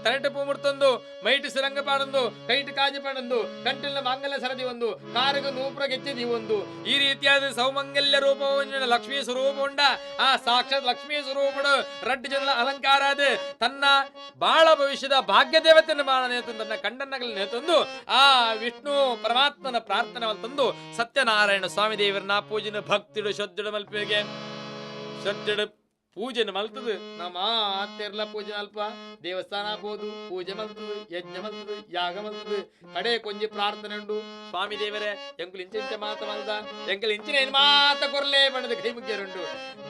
ತರೆಟು ಪೂ ಮುಡ್ತೊಂದು, ಮೈಟು ಸಿರಂಗ ಪಾಡೊಂದು, ಕೈಟು ಕಾಜಿ ಪಾಡೊಂದು, ಕಂಟಿನ ಮಾಂಗಲ್ಯ ಸರದಿ ಒಂದು, ಕಾರಿಗೆ ನೂಪುರ ಗೆಜ್ಜೆ ಒಂದು, ಈ ರೀತಿಯಾದ ಸೌಮಂಗಲ್ಯ ರೂಪ ಲಕ್ಷ್ಮೀ ಸ್ವರೂಪ ಉಂಡ. ಆ ಸಾಕ್ಷಾತ್ ಲಕ್ಷ್ಮೀ ಸ್ವರೂಪಡು ರಡ್ಡು ಜನಲ ಅಲಂಕಾರ ಅದು ತನ್ನ ಬಾಳ ಭವಿಷ್ಯದ ಭಾಗ್ಯ ದೇವತೆಯನ್ನು ಬಾಳ ನೇತೊಂದು ತನ್ನ ಕಂಡನ್ನಗಲ ನೇತೊಂದು ಆ ವಿಷ್ಣು ಪರಮಾತ್ಮನ ಪ್ರಾರ್ಥನೆ ತಂದು ಸತ್ಯನಾರಾಯಣ ಸ್ವಾಮಿ ದೇವರನ್ನ ಪೂಜೆನ ಭಕ್ತಿಡು ಶ್ರದ್ಧೆಡು ಮಲ್ಪಿಗೆ ಶ್ರದ್ಧೆಡು ಪೂಜೆನ ಮಲ್ತದು. ನಮ್ಮ ಆತೆರ್ಲ ಪೂಜೆ ಅಲ್ಪ ದೇವಸ್ಥಾನ ಹೋದು ಪೂಜೆ ಮಲ್ತದು, ಯಜ್ಞ ಮಲ್ತದು, ಯಾಗ ಮಲ್ತದು. ಕಡೆ ಕೊಂಜಿ ಪ್ರಾರ್ಥನೆ ಉಂಡು, ಸ್ವಾಮಿ ದೇವರೇ ಎಂಕುಲು ಇಂಚಿಂಚ ಮಾತ ಮಲ್ದ, ಎಂಕುಲು ಇಂಚಿನ ಏನ್ ಮಾತ ಕೊರ್ಲೇ ಬಣ್ಣದ ಕೈ ಮುಗಿಯರುಂಡು.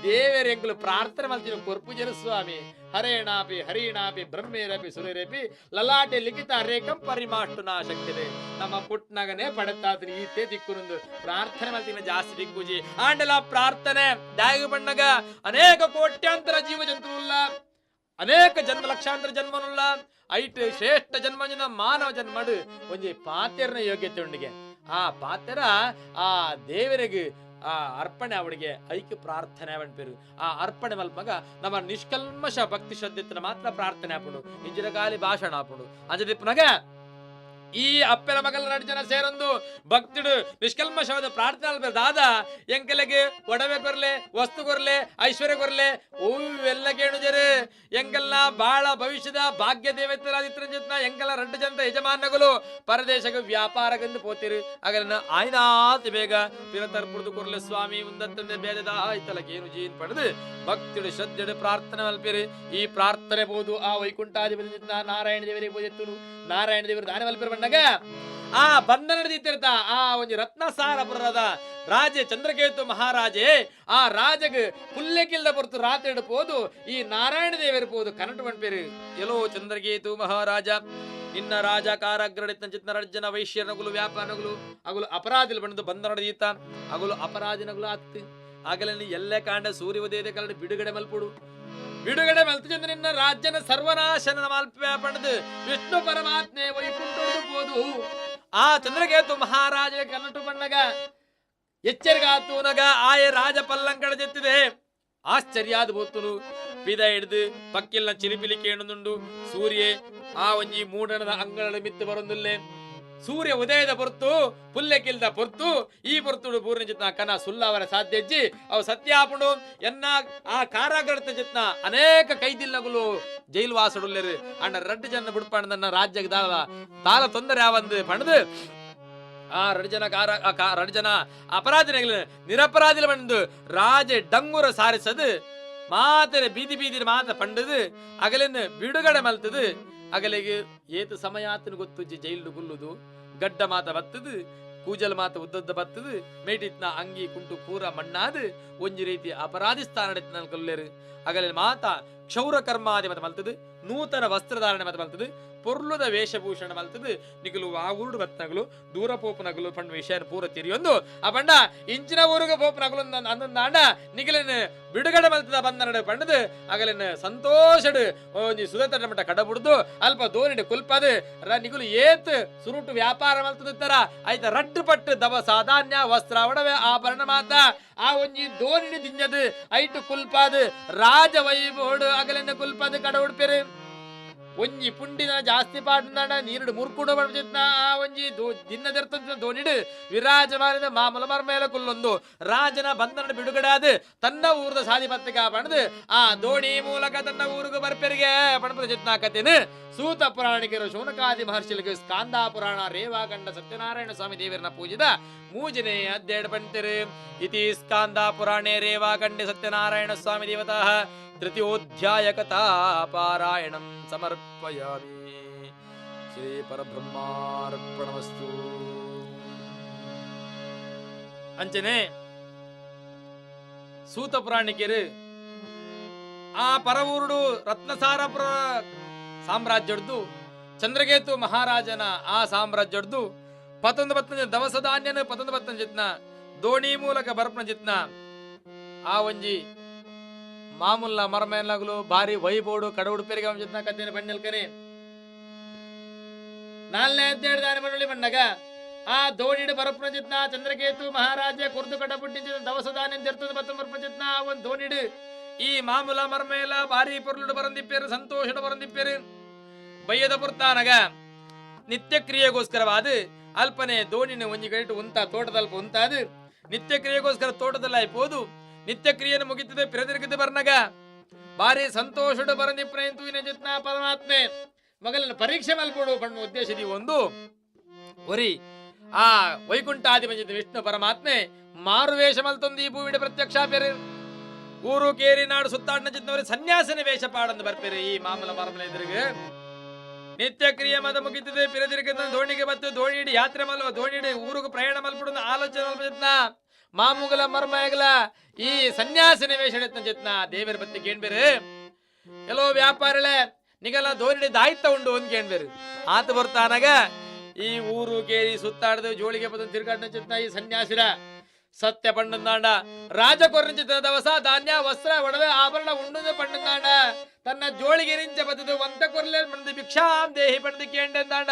ದೇವರ ಎಂಕುಲು ಪ್ರಾರ್ಥನೆ ಮಲ್ತಿನ ಕೊರ್ಪುಜನ ಸ್ವಾಮಿ. ಹರೇಣಾಪಿ ಹರಿಣಾಪಿ ಬ್ರಹ್ಮೇರಪಿ ಸುರೇರಪಿ ಲಲಾಟೆ ಲಿಖಿತ ರೇಖಂ ಪರಿಮಾಷ್ಟು ನಾ ಶಕ್ತಿದೆ. ನಮ್ಮ ಪುಟ್ನಗನೇ ಪಡತಾತ್ರಿ ಈತೆ ದಿಕ್ಕುನೊಂದು ಪ್ರಾರ್ಥನೆ ಮಲ್ತಿನ ಜಾಸ್ತಿ ದಿಕ್ಕುಜಿ ಆಂಡಲ ಪ್ರಾರ್ಥನೆ ದಾಯಗ ಬಣ್ಣಗ ಅನೇಕ ಕೋಟ್ಯಾಂತರ ಜೀವ ಜಂತುವುಲ್ಲ, ಅನೇಕ ಜನ್ಮ ಲಕ್ಷಾಂತರ ಜನ್ಮನುಲ್ಲ, ಐಟ್ ಶ್ರೇಷ್ಠ ಜನ್ಮಜಿನ ಮಾನವ ಜನ್ಮಡು ಒಂಜಿ ಪಾತೆರ್ನ ಯೋಗ್ಯತೆ ಉಂಡಿಗೆ. ಆ ಪಾತೆರ ಆ ದೇವರಿಗೆ ಆ ಅರ್ಪಣೆ ಅವಳಿಗೆ ಐಕ್ಯ ಪ್ರಾರ್ಥನೆ ಪೇರು. ಆ ಅರ್ಪಣೆ ಮಲ್ಪಗ ನಮ್ಮ ನಿಷ್ಕಲ್ಮಶ ಭಕ್ತಿ ಶ್ರದ್ಧೆತ್ತನ ಮಾತ್ರ ಪ್ರಾರ್ಥನೆ ಆಪುಂಡು, ಇಂಜಿನ ಕಾಲಿ ಭಾಷಣ ಆಪುಂಡು. ಅಂಜದಿಪ್ಪನಗ ಈ ಅಪ್ಪನ ಮಗಲ ಎರಡು ಜನ ಸೇರೊಂದು ಭಕ್ತಿಡು ನಿಷ್ಕಲ್ಮಶವಾದ ಪ್ರಾರ್ಥನೆ ಅಲ್ಪೇರು. ದಾದ ಎಂಕಲೆಗೆ ಒಡವೆ ಕೊರ್ಲೆ, ವಸ್ತು ಕೊರ್ಲೆ, ಐಶ್ವರ್ಯ ಕೊರ್ಲೆ, ಹೂವೆಲ್ಲ ಕೇಣುಜರು ಎಂಕಲ್ನ ಬಾಳ ಭವಿಷ್ಯದ ಭಾಗ್ಯ ದೇವತೆರಾದಿತ್ರ ಎಂಕಲ రెండు ಜನ ಯಜಮಾನಗಳು ಪರದೇಶಕ್ಕೆ ವ್ಯಾಪಾರಕ್ಕೆಂದು ಪೋತಿರು. ಆಗಲನ್ನ ಆಯ್ನಾತ್ ಬೇಗ ಪಿರತರ್ಪುಡ್ದು ಕೊರ್ಲೆ ಸ್ವಾಮಿ ಉಂದತ್ತಂದೆ ಬೇದದ ಆಯ್ತಲಕೇನು ಜೀನ್ ಪಡೆದು ಭಕ್ತಿಡು ಶ್ರದ್ಧೆಡು ಪ್ರಾರ್ಥನೆ ಮಲ್ಪಿರಿ. ಈ ಪ್ರಾರ್ಥನೆ ಬೋದು ಆ ವೈಕುಂಠಾಧಿಪತಿ ನಾರಾಯಣ ದೇವರಿಗೆ ಪೂಜೆತ್ತುನು. ನಾರಾಯಣ ದೇವರು ದಾನ ಮಲ್ಪಿರು ಬಣ್ಣಗ ಆ ಬಂಧನ ನಡೆದಿತ್ತಿರ್ತ ಆ ಒಂದು ರತ್ನಸಾರಪುರದ ರಾಜೆ ಚಂದ್ರಕೇತು ಮಹಾರಾಜೆ ಆ ರಾಜಗ್ ಪುಲ್ಲೆಕಿಲ್ದ ಪೊರ್ತು ರಾತ್ರಿ ಪೋದು ಈ ನಾರಾಯಣ ದೇವರು ಪೋದು ಕನಟು ಪಣ್ಪೇರು. ಎಲ್ಲೋ ಚಂದ್ರಕೇತು ಮಹಾರಾಜ, ನಿನ್ನ ರಾಜ ಕಾರಾಗ್ರಡಿತ ಚಿತ್ನರಜ್ಜನ ವೈಶ್ಯನಗುಲು ವ್ಯಾಪಾರನಗುಲು ಅಗುಲು ಅಪರಾಧಿಲ್ ಬಂದು ಬಂಧನ ನಡೆದೀತ ಅಗುಲು ಅಪರಾಧಿನಗುಲು ಆತ್ ಆಗಲೇ ಎಲ್ಲೇ ಕಾಂಡ ಸೂರ್ಯ ಉದಯದ ಕರಡು ಬಿಡುಗಡೆ ಮಲ್ಪುಡು, ಬಿಡುಗಡೆ ಮಲ್ತು ನಿನ್ನ ರಾಜ್ಯನ ಸರ್ವನಾಶನ ಮಲ್ಪೆ ಪಣದು ವಿಷ್ಣು ಪರಮಾತ್ಮೆ ವೈಕುಂಠ ಹೋದು ಆ ಚಂದ್ರಕೇತು ಮಹಾರಾಜ ಕನ್ನಟು ಬಣ್ಣಗ ಎಚ್ಚರಿಗಾತೂನಗ ಆಯ ರಾಜ ಪಲ್ಲಂಕಡ ಜೆತ್ತಿದೆ. ಆಶ್ಚರ್ಯಾದ ಬೋತುನು ಪಿದ ಹಿಡಿದು ಪಕ್ಕಿಲ್ನ ಚಿಲಿಪಿಲಿ ಕೇಣುದುಂಡು. ಸೂರ್ಯೆ ಆ ಒಂಜಿ ಮೂಡಣದ ಅಂಗಳದ ಮಿತ್ತು ಬರೊಂದುಲ್ಲೆ. ಸೂರ್ಯ ಉದಯದ ಪೊರ್ತು ಪುಲ್ಲೆಕಿಲ್ದ ಪೊರ್ತು ಈ ಪೊರ್ತುಡು ಪೂರ್ಣ ಚಿತ್ನ ಕನ ಸುಲ್ಲವರ ಸಾಧ್ಯಜ್ಜಿ ಅವು ಸತ್ಯಾಪುಂಡು ಎನ್ನ ಆ ಕಾರಾಗೃತ ಚಿತ್ನ ಅನೇಕ ಕೈದಿಲ್ಲಗುಲು ಜೈಲು ವಾಸಡುಲ್ಲೆರು ಅಂಡ ರಡ್ಡು ಜನ ಬುಡ್ಪಂಡನ್ನ ರಾಜ್ಯಕ್ಕೆ ದಾಲ ತಾಲ ತೊಂದರೆ ಯಾವಂದು ಪಣದು ಆ ರಡ್ಡು ಜನ ರಡ್ಡು ಜನ ಅಪರಾಧಿನಗಳು ನಿರಪರಾಧಿಲ ಬಂದು ರಾಜ ಡಂಗುರ ಸಾರಿಸದು ಮಾತರೆ ಬೀದಿ ಬೀದಿ ಮಾತ ಪಂಡದು ಅಗಲಿನ ಬಿಡುಗಡೆ ಮಲ್ತದು. ಅಗಲಿಗೆ ಏತು ಸಮಯ ಆತನ ಗೊತ್ತು ಜೈಲು ಗುಲ್ಲುದು ಗಡ್ಡ ಮಾತ ಬತ್ತದು, ಕೂಜಲ್ ಮಾತ ಉದ್ದದ್ದ ಬತ್ತದು, ಮೇಟಿತ್ನ ಅಂಗಿ ಕುಂಟು ಪೂರ ಮಣ್ಣಾದು ಒಂಜಿ ರೀತಿ ಅಪರಾಧಿ ಸ್ಥಾನ ಕೊಲ್ಲೇರು. ಅಗಲಿನ ಮಾತ ಕ್ಷೌರ ಕರ್ಮಾದಿ ಮತ ಮಲ್ತದು, ನೂತನ ವಸ್ತ್ರಧಾರಣೆ ಮತ ಮಲ್ತದು, ಪೊರ್ಲುದ ವೇಷಭೂಷಣ ಮಲ್ತದು, ನಿಗಲು ಆ ಊರುಡು ಬತ್ತನಗಲು ದೂರ ಪೋಪನಗಲು ಪಂಡ ವಿಷಯ ಪೂರ ತಿರಿಯೊಂದು ಆ ಪಂಡ ಇಂಚಿನ ಊರುಗ ಪೋಪನಗಲು ಅಂದಂದಾಂಡ ನಿಗಲಿನ ಬಿಡುಗಡೆ ಮಲ್ತದ ಬಂದನಡು ಪಂಡದು ಅಗಲಿನ ಸಂತೋಷಡು ಒಂಜಿ ಸುಧತಡ ಮಟ್ಟ ಕಡಬುಡ್ದು ಅಲ್ಪ ದೋನಿಡು ಕುಲ್ಪದು ನಿಗುಲು ಏತ್ ಸುರುಟು ವ್ಯಾಪಾರ ಮಲ್ತದ ತರ ಆಯ್ತ ರಡ್ಡು ಪಟ್ಟು ದವ ಸಾಧಾನ್ಯ ವಸ್ತ್ರ ಒಡವೆ ಆಭರಣ ಮಾತ ಆ ಒಂಜಿ ದೋನಿಡು ದಿಂಜದು ಐಟು ಕುಲ್ಪಾದು ರಾಜ ವೈಭೋಡು ಅಗಲಿನ ಕುಲ್ಪದು ಕಡ ಉಡ್ಪೆರು. ಒಂಜಿ ಪುಂಡಿನ ಜಾಸ್ತಿ ಪಾಡ್ನಾಡ ನೀರುಡು ಮುರ್ಕುಡು ಬಡ್ಜಿತ್ನ ಆ ಒಂಜಿ ದಿನ್ನದೆರ್ತ ದೋನಿಡು ವಿರಾಜಮಾನದ ಮಾಮೂಲ ಮರ್ಮೇಲ ಕುಲ್ಲೊಂದು ರಾಜನ ಬಂಧನ ಬಿಡುಗಡೆ ಆದ ತನ್ನ ಊರದ ಸಾಧಿಪತ್ರಿಕಾ ಪಣದು ಆ ದೋಣಿ ಮೂಲಕ ತನ್ನ ಊರಿಗೆ ಬರ್ಪೆರಿಗೆ ಪಣಪದ ಚಿತ್ನ ಕಥೆನು ಸೂತ ಪುರಾಣಿಕರು ಶೌನಕಾದಿ ಮಹರ್ಷಿಗಳಿಗೆ ಸ್ಕಾಂದ ಪುರಾಣ ರೇವಾಗಂಡ ಸತ್ಯನಾರಾಯಣ ಸ್ವಾಮಿ ದೇವರನ್ನ ಪೂಜಿದ ಮೂಜನೆ ಅದ್ದೇಡು ಪಂತಿರು. ಇತಿ ಸ್ಕಾಂದ ಪುರಾಣೆ ರೇವಾಗಂಡೆ ಸತ್ಯನಾರಾಯಣ ಸ್ವಾಮಿ ದೇವತಃ ತೃತೀಯೋಧ್ಯಾಯ ಕಥಾ ಪಾರಾಯಣಂ ಸಮರ್ಪಯಾಮಿ. ಶ್ರೀ ಪರಬ್ರಹ್ಮಾರ್ಪಣಮಸ್ತು. ಅಂಚನೆ ಸೂತ ಪುರಾಣಿಕರು ಆ ಪರವೂರುಡು ರತ್ನಸಾರಪುರ ಸಾಮ್ರಾಜ್ಯಡ್ದು ಚಂದ್ರಕೇತು ಮಹಾರಾಜನ ಆ ಸಾಮ್ರಾಜ್ಯಡ್ದು ಪತೊಂದು ಬತ್ತಂಜ ದವಸ ಧಾನ್ಯನ ಪತೊಂದು ಬತ್ತಂಜಿತ್ನ ದೋಣಿ ಮೂಲಕ ಬರ್ಪನ ಜಿತ್ನ ಆ ಒಂಜಿ ಮಾಮೂಲ ಮರಮೇಲಗಲು ಭಾರಿ ವೈಬೋಡು ಕಡವುಡು ಪೆರಿಗೆ ಜಿತ್ನ ಕತ್ತಿನ ಬಣ್ಣಲ್ಕನೆ ನಾಲ್ನೇ ಹದಿನೇಳು ದಾನಿ ಬಣ್ಣಲಿ ಬಣ್ಣಗ ಆ ದೋಣಿಡು ಬರಪುನ ಜಿತ್ನ ಚಂದ್ರಕೇತು ಮಹಾರಾಜ ಕುರ್ದು ಕಡ ಪುಟ್ಟಿಂಚಿನ ದವಸ ಧಾನ್ಯ ಜರ್ತದ ಬತ್ತ ಬರ್ಪನ ಜಿತ್ನ ಆ ಒಂದು ದೋಣಿಡು ಈ ಮಾಮೂಲ ಮರ್ಮೇಲ ಭಾರಿ ಪೊರ್ಲುಡು ಬರಂದಿಪ್ಪೇರು ಸಂತೋಷಡು ಬರಂದಿಪ್ಪೇರು ಬಯ್ಯದ ಪುರ್ತಾನಗ ನಿತ್ಯಕ್ರಿಯೆಗೋಸ್ಕರವಾದ ಅಲ್ಪನೆ ದೋಣಿನ ಒಂಜಿ ಗಂಟು ಉಂತ ತೋಟದಲ್ಪ ಉಂತಾದು ನಿತ್ಯಕ್ರಿಯೆಗೋಸ್ಕರ ತೋಟದಲ್ಲ ಪೋದು ನಿತ್ಯಕ್ರಿಯೆಯನ್ನು ಮುಗಿತದೆ ಪಿರದಿರ್ಗದೆ ಬರ್ನಗ ಭಾರಿ ಸಂತೋಷಡು ಬರಂದಿಪ್ರೇಂತು ಜಿತ್ನ ಪರಮಾತ್ಮೆ ಮಗಲನ್ನು ಪರೀಕ್ಷೆ ಮಲ್ಕೊಡು ಬಣ್ಣ ಉದ್ದೇಶದಿ ಒಂದು ಒರಿ ಆ ವೈಕುಂಠಾಧಿಪತಿ ವಿಷ್ಣು ಪರಮಾತ್ಮೆ ಮಾರುವೇಷ ಮಲ್ತೊಂದು ಈ ಭೂವಿಡ ಪ್ರತ್ಯಕ್ಷ ಪೆರು ಊರು ಕೇರಿ ನಾಡು ಸುತ್ತಾಡಿನ ಜಿತ್ನವರು ಸನ್ಯಾಸನ ವೇಷ ಪಾಡಂದು ಬರ್ಪೇರು ಈ ಮಾಮೂಲ ಮರಮಲ ಎದುರಿಗೆ ನಿತ್ಯ ಕ್ರಿಯೆ ಮದ ಮುಗಿತದೆ ಪಿರದಿರ್ಗದ ದೋಣಿಗೆ ಬತ್ತು ದೋಣಿಡಿ ಯಾತ್ರೆ ಮಲ್ವ ದೋಣಿಡಿ ಊರಿಗೆ ಪ್ರಯಾಣ ಮಲ್ಪಡು ಆಲೋಚನೆ ಮಲ್ಪ ಮಾಮೂಗಲ ಮರ್ಮಯಗಲ ಈ ಸನ್ಯಾಸಿನ ವೇಷ ಚಿತ್ನ ದೇವರ ಬತ್ತಿ ಕೇಳ್ಬೇರು ಕೆಲವು ವ್ಯಾಪಾರಳೆ ನಿಗಲ ದೋಣಿಡಿ ದಾಯಿತ ಉಂಡು ಒಂದ್ ಕೇಳ್ಬೇರು ಆತ ಬರ್ತಾನಾಗ ಈ ಊರು ಕೇರಿ ಸುತ್ತಾಡದು ಜೋಳಿಗೆ ಬದ ತಿರ್ಗಾಡಿನ ಚಿತ್ನ ಈ ಸನ್ಯಾಸಿರ ಸತ್ಯ ಪಂಡಂದಾಂಡ ರಾಜಕೊರ್ನ ಚಿತ್ರ ದವಸ ಧಾನ್ಯ ವಸ್ತ್ರ ಒಡವೆ ಆಭರಣ ಉಂಡುದು ಪಂಡಂದಾಂಡ ತನ್ನ ಜೋಳಿಗೆ ನಿಂಚ ಬದದು ವಂತ ಕೊರ್ಲೆ ಪಂಡದು ಭಿಕ್ಷಾಂ ದೇಹಿ ಪಂಡದು ಕೇಂಡಂದಾಂಡ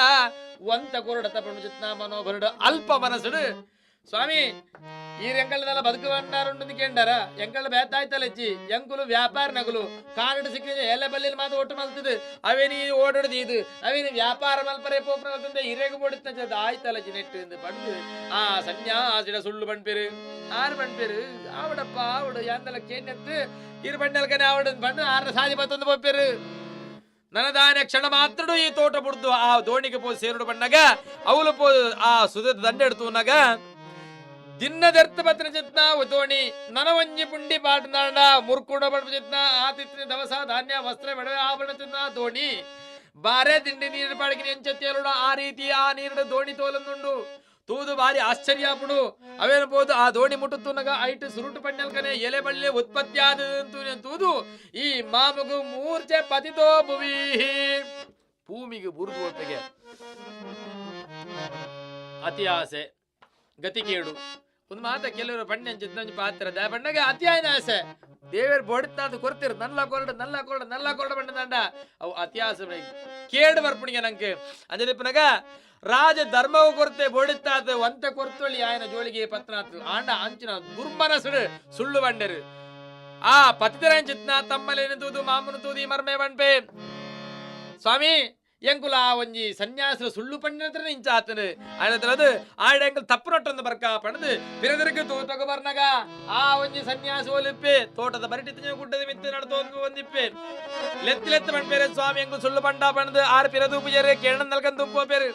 ವಂತ ಕೊರಡತ ಪಂಡು ಚಿತ್ನ ಮನೋಭರಡು ಅಲ್ಪ ಮನಸ್ಸುಡು ಸ್ವಾಮಿ ಈ ಎಂಕಲ್ದಲ್ಲ ಬದುಕುವಂಡಾರುಂಡು ಕೇಂಡಾರ ಎಂಕಲ್ ಬೇತಾಯ್ತಲಜ್ಜಿ ಎಂಕುಲು ವ್ಯಾಪಾರ ನಗುಲು ಕಾರಡು ಸಿಕ್ಕಿದ್ರೆ ಎಲೆ ಬಲ್ಲಿಲ್ ಮಾತು ಒಟ್ಟು ಮಲ್ತದು ಅವೇ ನೀ ಓಡೋಡ್ದು ಇದು ಅವೇ ನೀ ವ್ಯಾಪಾರ ಮಲ್ಪರೆ ಪೋಪ್ರ ಮಲ್ತಂದೆ ಹಿರೇಗು ಬೋಡಿತ್ತ ಆಯ್ತಲಜ್ಜಿ ನೆಟ್ಟು ಎಂದು ಪಂಡು ಆ ಸನ್ಯಾಸಿಡ ಸುಳ್ಳು ಪಣ್ಪೇರು ಆರು ಪಣ್ಪೇರು ಆವಡಪ್ಪ ಆವಡು ಯಾಂದಲ ಕೇಂಡತ್ತು ಇರು ಬಂಡಲ್ಕನೆ ಆವಡು ಪಂಡು ಆರ ಸಾದಿ ಬತ್ತೊಂದು ಪೋಪೇರು ನನದಾನೆ ಕ್ಷಣ ಮಾತ್ರಡು ಈ ತೋಟ ಬುಡ್ದು ಆ ದೋಣಿಗೆ ಪೋ ಸೇರುಡು ಬಣ್ಣಗ ಅವಲು ಪೋ ಆ ಸುದ ದಂಡೆಡ್ತೂನಗ ದಿನ್ನದರ್ಥ ಪತ್ರ ಚಿತ್ನ ದೋಣಿ ನನವಂಜಿ ಪುಂಡಿ ಪಾಟನಾಡ ಮುರ್ಕುಡ ಬಡ ಚಿತ್ನ ಆತಿಥ್ಯ ದವಸ ಧಾನ್ಯ ವಸ್ತ್ರ ಬೆಡವೆ ಆಭರಣ ಚಿತ್ನ ದೋಣಿ ಬಾರೆ ತಿಂಡಿ ನೀರು ಪಾಡಿಗೆ ಎಂಚತ್ತೇರುಡ ಆ ರೀತಿ ಆ ನೀರು ದೋಣಿ ತೋಲಂದುಂಡು ತೂದು ಬಾರಿ ಆಶ್ಚರ್ಯಪಡು ಅವೇನು ಪೋದು ಆ ದೋಣಿ ಮುಟ್ಟುತ್ತುನಗ ಐಟು ಸುರುಟು ಪಣ್ಣಲ್ಕನೆ ಎಲೆ ಬಳ್ಳಿ ಉತ್ಪತ್ತಿ ಆದದಂತೂ ತೂದು ಈ ಮಾಮಗು ಮೂರ್ಛೆ ಪತಿತೋ ಭುವಿ ಭೂಮಿಗೆ ಬುರುದು ಒಪ್ಪಿಗೆ ಅತಿ ಆಸೆ ಗತಿಕೇಡು ಒಂದು ಮಾತ ಕೆಲವರು ಬಣ್ಣ ಚಿತ್ತಂಜಿ ಪಾತ್ರ ಬಣ್ಣಗೆ ಅತಿಯಾಯನ ಆಸೆ ದೇವರು ಬೊಡಿತಾದ ಕೊರ್ತಿರು ನಲ್ಲ ಕೊರಡು ನಲ್ಲ ಕೊರಡು ನಲ್ಲ ಕೊರಡು ಬಣ್ಣದಂಡ ಅವು ಅತಿ ಆಸೆ ಕೇಡು ಬರ್ಪುಣಿಗೆ ನಂಗೆ ಅಂಜಲಿಪ್ಪನಗ ರಾಜ ಧರ್ಮವು ಕೊರತೆ ಬೊಡಿತಾದ ಒಂತ ಕೊರ್ತೊಳಿ ಆಯನ ಜೋಳಿಗೆ ಪತ್ನಾತು ಆಂಡ ಅಂಚಿನ ದುರ್ಮನಸುಡು ಸುಳ್ಳು ಬಂಡರು ಆ ಪತಿತರಾಯನ್ ಚಿತ್ನ ತಮ್ಮಲೇನು ತೂದು ಮಾಮನು ತೂದಿ ಮರ್ಮೆ ಬಣ್ಪೆ ಸ್ವಾಮಿ ಎಂಕುಲ ಆ ಒಂಜಿ ಸನ್ಯಾಸರ ಸುಳ್ಳು ಪಂಡಿನತ್ರ ಇಂಚಾತನು ಆಯನತ್ರ ಆಡ ಎಂಕಲ್ ತಪ್ಪು ನಟ್ಟೊಂದು ಬರ್ಕ ಪಣದು ಪಿರದಿರ್ಗ ತೋಟಗ ಬರ್ನಗ ಆ ಒಂಜಿ ಸನ್ಯಾಸ ಒಲಿಪ್ಪೆ ತೋಟದ ಬರಿಟಿ ಗುಡ್ಡದ ಮಿತ್ತು ನಡ್ತೋಂದು ಒಂದಿಪ್ಪೆ ಲೆತ್ತಿ ಲೆತ್ತು ಪಣ್ಪೇರೆ ಸ್ವಾಮಿ ಎಂಕುಲ್ ಸುಳ್ಳು ಪಂಡ ಪಣದು ಆರು ಪಿರದು ಪೂಜಾರೆ ಕೇಳನ್ ನಲ್ಕನ್ ತುಂಬೋಪೇರು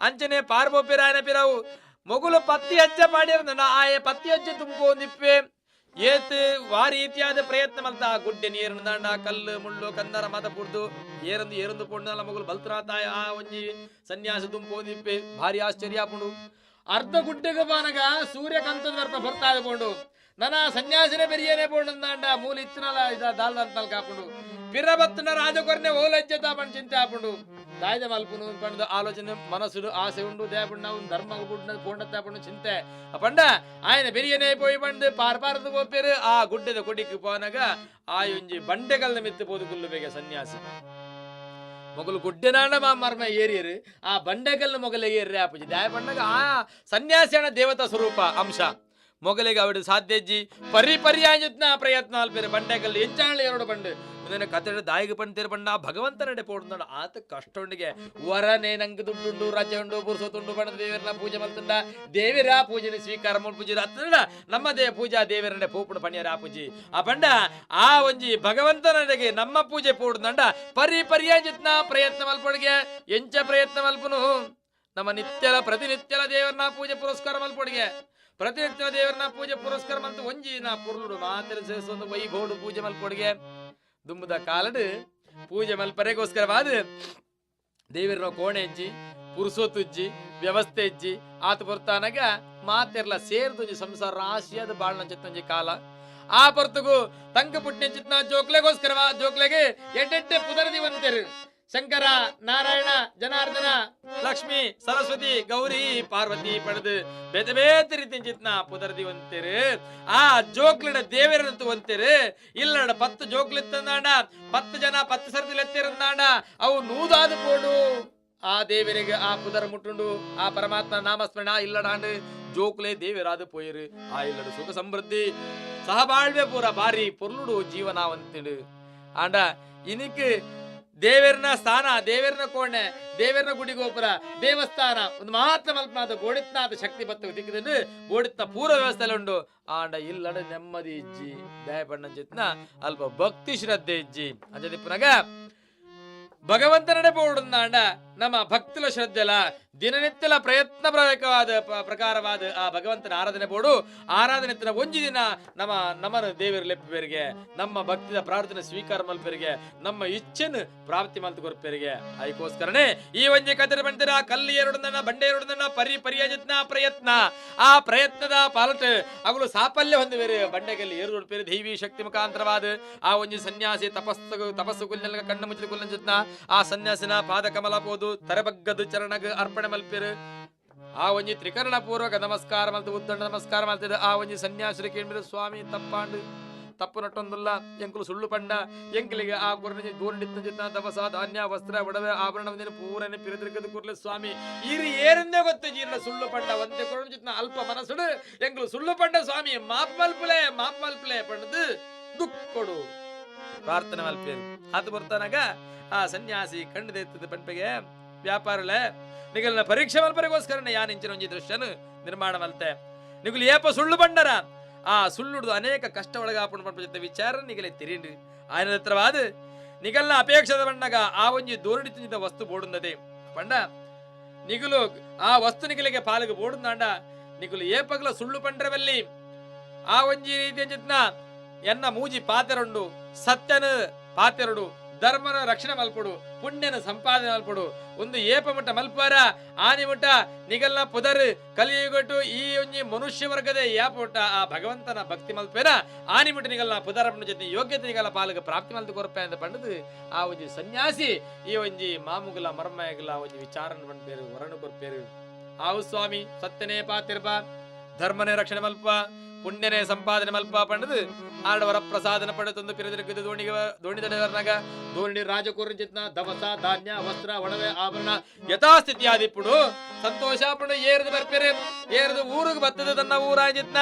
ಅಂಚನೆ ಪಾರ್ಬೋಪೇರು ಆಯನ ಪಿರವು ಮೊಗುಲು ಪತ್ತಿ ಹಚ್ಚ ಪಾಡಿರ ಆಯೆ ಪತ್ತಿ ಹಚ್ಚ ತುಂಬೋಂದಿಪ್ಪೆ ಏತ್ ವಾ ರೀತಿಯಾದ ಪ್ರಯತ್ನ ಮಲ್ತ ಗುಡ್ಡೆ ನೀರಿನ ದಾಂಡ ಕಲ್ಲು ಮುಳ್ಳು ಕಂದರ ಮತ ಪುಡ್ದು ಏರಂದು ಏರಂದು ಪೊಂಡು ಮಗುಲು ಬಲ್ತ್ರಾತಾಯ ಆ ಒಂಜಿ ಸನ್ಯಾಸ ತುಂಬೋದಿಪ್ಪೆ ಭಾರಿ ಆಶ್ಚರ್ಯ ಪುಂಡು ಅರ್ಧ ಗುಡ್ಡೆಗೆ ಬಾನಗ ಸೂರ್ಯಕಾಂತದ ಬರ್ಪ ಬರ್ತಾ ಪೋಂಡು ನನ್ನ ಸನ್ಯಾಸಿನೇ ಬೆರಿಯೇನೆ ಪೋಂಡು ಮೂಲ ಇತ್ತನಲ್ಲ ಇದ ದಾಲ್ದ ಅಂತ ಕಾಪುಂಡು ಪಿರಬತ್ತನ ರಾಜಕೊರ್ನೆ ಓಲಜ್ಜತ ಪಂಡ್ ಚಿಂತೆ ಆಪುಂಡು ದಾಯ್ದ ಮಲ್ಪುನು ಪಂಡು ಆಲೋಚನೆ ಮನಸ್ಸುಡು ಆಸೆ ಉಂಡು ದೇಪುಂಡು ನಾವು ಧರ್ಮ ಪುಂಡ ಪೋಂಡತ್ತ ಪಂಡು ಚಿಂತೆ ಪಂಡ ಆಯನ ಬೆರಿಯನೇ ಪೋಯಿ ಪಂಡು ಪಾರ್ ಪಾರದು ಪೋಪೇರು ಆ ಗುಡ್ಡದ ಕೊಡಿக்கு ಪೋನಗ ಆಯೊಂಜಿ ಬಂಡೆಗಲ್ನ ಮಿತ್ತು ಪೋದು ಕುಲ್ಲು ಬೇಗ ಸನ್ಯಾಸಿ ಮೊಗಲು ಗುಡ್ಡೆನಾಂಡ ಮಾ ಮರ್ಮ ಏರಿಯರು ಆ ಬಂಡೆಗಲ್ನ ಮೊಗಲ ಏರ್ರೆ ಆಪುಜಿ ದಾಯ ಪಂಡಗ ಆ ಸನ್ಯಾಸಿಯಣ ದೇವತಾ ಸ್ವರೂಪ ಅಂಶ ಮೊಗಲಿಗೆ ಅವಡು ಸಾಧ್ಯಜ್ಜಿ ಪರಿ ಪರಿಯಾಯತ್ನ ಪ್ರಯತ್ನ ಅಲ್ಪೇರು ಬಂಡೆಗಲ್ಲು ಎಂಚಾಣಿ ಎರಡು ಬಂಡು ಇದನ್ನ ಕತೆ ದಾಯಿಗೆ ಪಂತೇರು ಬಣ್ಣ ಭಗವಂತನಡೆ ಪೋಡ್ತಾಡ ಆತ ಕಷ್ಟೊಂಡಿಗೆ ವರನೇ ನಂಗೆ ದುಡ್ಡುಂಡು ರಜೆ ಉಂಡು ಪುರುಸೊತ್ತುಂಡು ಬಣ್ಣದ ದೇವರನ್ನ ಪೂಜೆ ಮಲ್ತುಂಡ ದೇವಿರ ಪೂಜೆನ ಸ್ವೀಕಾರ ಪೂಜೆ ಅತ್ತಂಡ ನಮ್ಮ they ಪೂಜಾ ದೇವರನ್ನೇ ಪೂಪುಡು ಪಣಿಯರ ಆ ಪೂಜೆ ಆ ಬಂಡ ಆ ಒಂಜಿ ಭಗವಂತನಡೆಗೆ ನಮ್ಮ ಪೂಜೆ ಪೋಡ್ದಂಡ ಪರಿ ಪರ್ಯಾಯತ್ನ ಪ್ರಯತ್ನ ಮಲ್ಪೊಡಿಗೆ ಎಂಚ ಪ್ರಯತ್ನ ಮಲ್ಪುನು ನಮ್ಮ ನಿತ್ಯಲ ಪ್ರತಿನಿತ್ಯಲ ದೇವರನ್ನ ಪೂಜೆ ಪುರಸ್ಕಾರ ಮಲ್ಪೊಡಿಗೆ ಪ್ರತಿನಿತ್ಯ ದೇವರನ್ನ ಪೂಜೆ ಪುರಸ್ಕಾರ ಮಲ್ತು ಒಂಜಿ ನಾ ಪುರ್ಲುಡು ಮಾತ್ರ ಸೇರಿಸೊಂದು ವೈಭೋಡು ಪೂಜೆ ಮಲ್ಪೊಡಿಗೆ ದುಂಬುದ ಕಾಲಡು ಪೂಜೆ ಮಲ್ಪರೆಗೋಸ್ಕರವಾದ ದೇವರ ಕೋಣೆ ಇಜ್ಜಿ ಪುರುಸೊತ್ತುಜ್ಜಿ ವ್ಯವಸ್ಥೆ ಇಜ್ಜಿ ಆತ ಬರ್ತಾನಗ ಮಾತಿರ್ಲ ಸೇರ್ದೊಂಜಿ ಸಂಸಾರ ರಾಶಿಯಾದ ಬಾಳ್ನಂಚತ್ತೊಂಜಿ ಕಾಲ. ಆ ಪರ್ತುಗು ತಂಕ ಪುಟ್ಟಿ ಚಿತ್ನ ಜೋಕ್ಲೆಗೋಸ್ಕರವ ಜೋಕ್ಲೆಗೆ ಎಡ್ಡೆಡ್ಡೆ ಪುದರದಿ ಒಂತೆರು ಶಂಕರ ನಾರಾಯಣ ಜನಾರ್ದನ ಲಕ್ಷ್ಮಿ ಸರಸ್ವತಿ ಗೌರಿ ಪಾರ್ವತಿ ಪಡೆದು ಬೇತೆ ಬೇತೆ ರೀತಿ ಚಿತ್ನ ಪುದರದಿ ಒಂತೇರು ಆ ಜೋಕ್ಲಿನ ದೇವರಂತೂ ಒಂತೇರು ಇಲ್ಲಡ 10 ಜೋಕ್ಲಿತ್ತಂದಾಂಡ 10 ಜನ 10 ಸರ್ತಿ ಲೆತ್ತಿರಂದಾಂಡ ಅವು ನೂದಾದ ಪೋಡು ಆ ದೇವರಿಗೆ ಆ ಪುದರ ಮುಟ್ಟುಂಡು ಆ ಪರಮಾತ್ಮ ನಾಮಸ್ಮರಣ ಇಲ್ಲಡಾಂಡು ಜೋಕ್ಲೆ ದೇವರಾದ ಪೋಯಿರು ಆ ಇಲ್ಲಡು ಸುಖ ಸಮೃದ್ಧಿ ಸಹಬಾಳ್ವೆ ಪೂರ ಬಾರಿ ಪೊರ್ಲುಡು ಜೀವನಾವಂತಿಡು ಆಂಡ ಇನಿಕ್ ದೇವರನ ಸ್ಥಾನ ದೇವರನ ಕೋಣೆ ದೇವರನ ಗುಡಿ ಗೋಪುರ ದೇವಸ್ಥಾನ ಒಂದು ಮಾತ್ರ ಮಲ್ಪನಾದ ಗೋಡಿತ್ನಾದ ಶಕ್ತಿ ಬತ್ತ ದಿಕ್ಕದಲ್ಲಿ ಗೋಡಿತ್ನ ಪೂರ್ವ ವ್ಯವಸ್ಥೆ ಉಂಡು ಆಂಡ ಇಲ್ಲಡ ನೆಮ್ಮದಿ ಇಜ್ಜಿ ದಯಪಣ್ಣ ಚಿತ್ನ ಅಲ್ಪ ಭಕ್ತಿ ಶ್ರದ್ಧೆ ಇಜ್ಜಿ ಅಂಜದಿಪ್ಪನಾಗ ಭಗವಂತನಡೆ ಪೋಡುಂದಾಂಡ ನಮ್ಮ ಭಕ್తుల ಶ್ರದ್ಧೆಲ ದಿನನಿತ್ಯಲ ಪ್ರಯತ್ನ ಪ್ರಯಕವಾದ ಪ್ರಕಾರವಾದ ಆ ಭಗವಂತನ ಆರಾಧನೆ ಬೋಡು ಆರಾಧನೆ ಒಂಜಿ ದಿನ ನಮ್ಮ ನಮ್ಮನ ದೇವರ ಲೆಪ್ಪಬೇರಿಗೆ ನಮ್ಮ ಭಕ್ತಿದ ಪ್ರಾರ್ಥನೆ ಸ್ವೀಕಾರ ಮಲ್ಪೆರಿಗೆ ನಮ್ಮ ಇಚ್ಛೆನ್ ಪ್ರಾಪ್ತಿ ಮಲ್ತು ಕೊರ್ಪೆರಿಗೆ ಅದಕ್ಕೋಸ್ಕರನೇ ಈ ಒಂಜಿ ಕತೆ ಬಂದಿರ ಕಲ್ಲು ಎರಡುದನ್ನ ಬಂಡೆ ಎರಡುದನ್ನ ಪರಿ ಪರಿಯಜತ್ನ ಪ್ರಯತ್ನ ಆ ಪ್ರಯತ್ನದ ಪಾಲಟ್ ಅಗಳು ಸಾಫಲ್ಯ ಹೊಂದುವೇರು ಬಂಡೆಗಲ್ಲಿ ಏರು ದೈವಿ ಶಕ್ತಿ ಮುಖಾಂತರವಾದ ಆ ಒಂಜಿ ಸನ್ಯಾಸಿ ತಪಸ್ಸು ಕುಲ್ನೆಲ್ಲ ಕಣ್ಣು ಮುಚ್ಚಿದ ಕುಲ್ಲಂಜತ್ನ ಆ ಸನ್ಯಾಸಿನ ಪಾದ ಕಮಲ ಪೋದು ತರಬಗ್ಗದು ಚರಣಗ ಅರ್ಪಣೆ ಮಲ್ಪಿರು ಆ ಒಂಜಿ ತ್ರಿಕರಣ ಪೂರ್ವಕ ನಮಸ್ಕಾರ ಮಲ್ತು ಉದ್ದಂಡ ನಮಸ್ಕಾರ ಮಲ್ತಿದ ಆ ಒಂಜಿ ಸನ್ಯಾಸಿರ ಕೇಳಿದ್ರೆ ಸ್ವಾಮಿ ತಪ್ಪಾಂಡು ತಪ್ಪು ನಟ್ಟೊಂದುಲ್ಲ ಎಂಕುಲು ಸುಳ್ಳು ಪಂಡ ಎಂಕಲಿಗೆ ಆ ಕುರಣ ದೂರನಿತ್ತ ದವಸ ಧಾನ್ಯ ವಸ್ತ್ರ ಒಡವೆ ಆಭರಣ ಪೂರನೆ ಪಿರತಿರ್ಕದ ಕುರ್ಲೆ ಸ್ವಾಮಿ ಈರು ಏರಿಂದೇ ಗೊತ್ತು ಜೀರ್ಣ ಸುಳ್ಳು ಪಂಡ ಒಂದೇ ಕುರಣ ಚಿತ್ನ ಅಲ್ಪ ಮನಸ್ಸುಡು ಎಂಕುಲು ಸುಳ್ಳು ಪಂಡ ಸ್ವಾಮಿ ಮಾಪ್ ಮಲ್ಪುಲೆ ಮಾಪ್ ಮಲ್ಪುಲೆ ಪಂಡದು ದುಕ್ಕೊಡು ಪ್ರಾರ್ಥನೆ ಮಲ್ಪೇರು ಆತು ಬರ್ತಾನಾಗ ಆ ಸನ್ಯಾಸಿ ಕಣ್ಣು ಪಂಪೆಗೆ ವ್ಯಾಪಾರಲೆ ನಿಗಲ್ನ ಪರೀಕ್ಷೆ ಮಲ್ಪರಿಗೋಸ್ಕರನೇ ಯಾನ್ ಇಂಚಿನ ಒಂಜಿ ದೃಶ್ಯನು ನಿರ್ಮಾಣ ಮಲ್ತೆ ನಿಗುಲು ಏಪ ಸುಳ್ಳು ಬಂಡರ ಆ ಸುಳ್ಳುಡ್ದು ಅನೇಕ ಕಷ್ಟ ಒಳಗಾಪಣ ಪಂಪ ಜೊತೆ ವಿಚಾರ ನಿಗಲೆ ತಿರಿಂಡು ಆಯನ ಹತ್ರವಾದ ನಿಗಲ್ನ ಅಪೇಕ್ಷದ ಬಣ್ಣಗ ಆ ಒಂಜಿ ದೋರಣಿ ತುಂಜಿದ ವಸ್ತು ಬೋಡುಂದದೆ ಪಂಡ ನಿಗುಲು ಆ ವಸ್ತು ನಿಗಲಿಗೆ ಪಾಲಿಗೆ ಬೋಡುಂದಾಂಡ ನಿಗುಲು ಏಪಗಲ ಸುಳ್ಳು ಪಂಡ್ರವಲ್ಲಿ ಆ ಒಂಜಿ ರೀತಿಯ ಚಿತ್ನ ಎನ್ನ ಮೂಜಿ ಪಾತೆರುಂಡು ಸತ್ಯನ ಪಾತೆರಡು ಧರ್ಮನ ರಕ್ಷಣೆ ಮಲ್ಪಡು ಪುಣ್ಯನ ಸಂಪಾದನೆ ಮಲ್ಪಡು ಒಂದು ಏಪ ಮುಟ್ಟ ಮಲ್ಪಾರ ಆನಿ ಮುಟ್ಟ ನಿಗಲ್ನ ಪುದರ್ ಕಲಿಯುಗಟ್ಟು ಈ ಒಂಜಿ ಮನುಷ್ಯ ವರ್ಗದ ಏಪ ಮುಟ್ಟ ಆ ಭಗವಂತನ ಭಕ್ತಿ ಮಲ್ಪೇರ ಆನಿ ಮುಟ್ಟ ನಿಗಲ್ನ ಪುದರ ಜೊತೆ ಯೋಗ್ಯತೆ ನಿಗಲ ಪಾಲಗ ಪ್ರಾಪ್ತಿ ಮಲ್ತು ಕೊರಪೆ ಅಂತ ಪಂಡದು ಆ ಒಂಜಿ ಸನ್ಯಾಸಿ ಈ ಒಂಜಿ ಮಾಮುಗಲ ಮರ್ಮಯಗಲ ಒಂಜಿ ವಿಚಾರನ ಪಂಡ್ಪೇರು ವರಣ ಕೊರ್ಪೇರು ಆವು ಸ್ವಾಮಿ ಸತ್ಯನೇ ಪಾತಿರ್ಪ ಧರ್ಮನೇ ರಕ್ಷಣೆ ಮಲ್ಪ ಪುಣ್ಯನೇ ಸಂಪಾದನೆ ಮಲ್ಪ ಪಂಡದು ಆಡವರ ಪ್ರಸಾದನ ಪಡೆತಂದು ಪಿರದಿರುಗಿದ್ದು ದೋಣಿಗೆ ದೋಣಿ ತಡೆವರ್ನಾಗ ದೋಣಿ ರಾಜಕೂರ ಚಿತ್ನ ದವಸ ಧಾನ್ಯ ವಸ್ತ್ರ ಒಡವೆ ಆಭರಣ ಯಥಾಸ್ಥಿತಿಯಾದಿಪ್ಪುಡು ಸಂತೋಷ ಪುಡು ಏರ್ದು ಬರ್ಪೇರೆ ಏರ್ದು ಊರಿಗೆ ಬತ್ತದು ತನ್ನ ಊರಾಜಿತ್ನ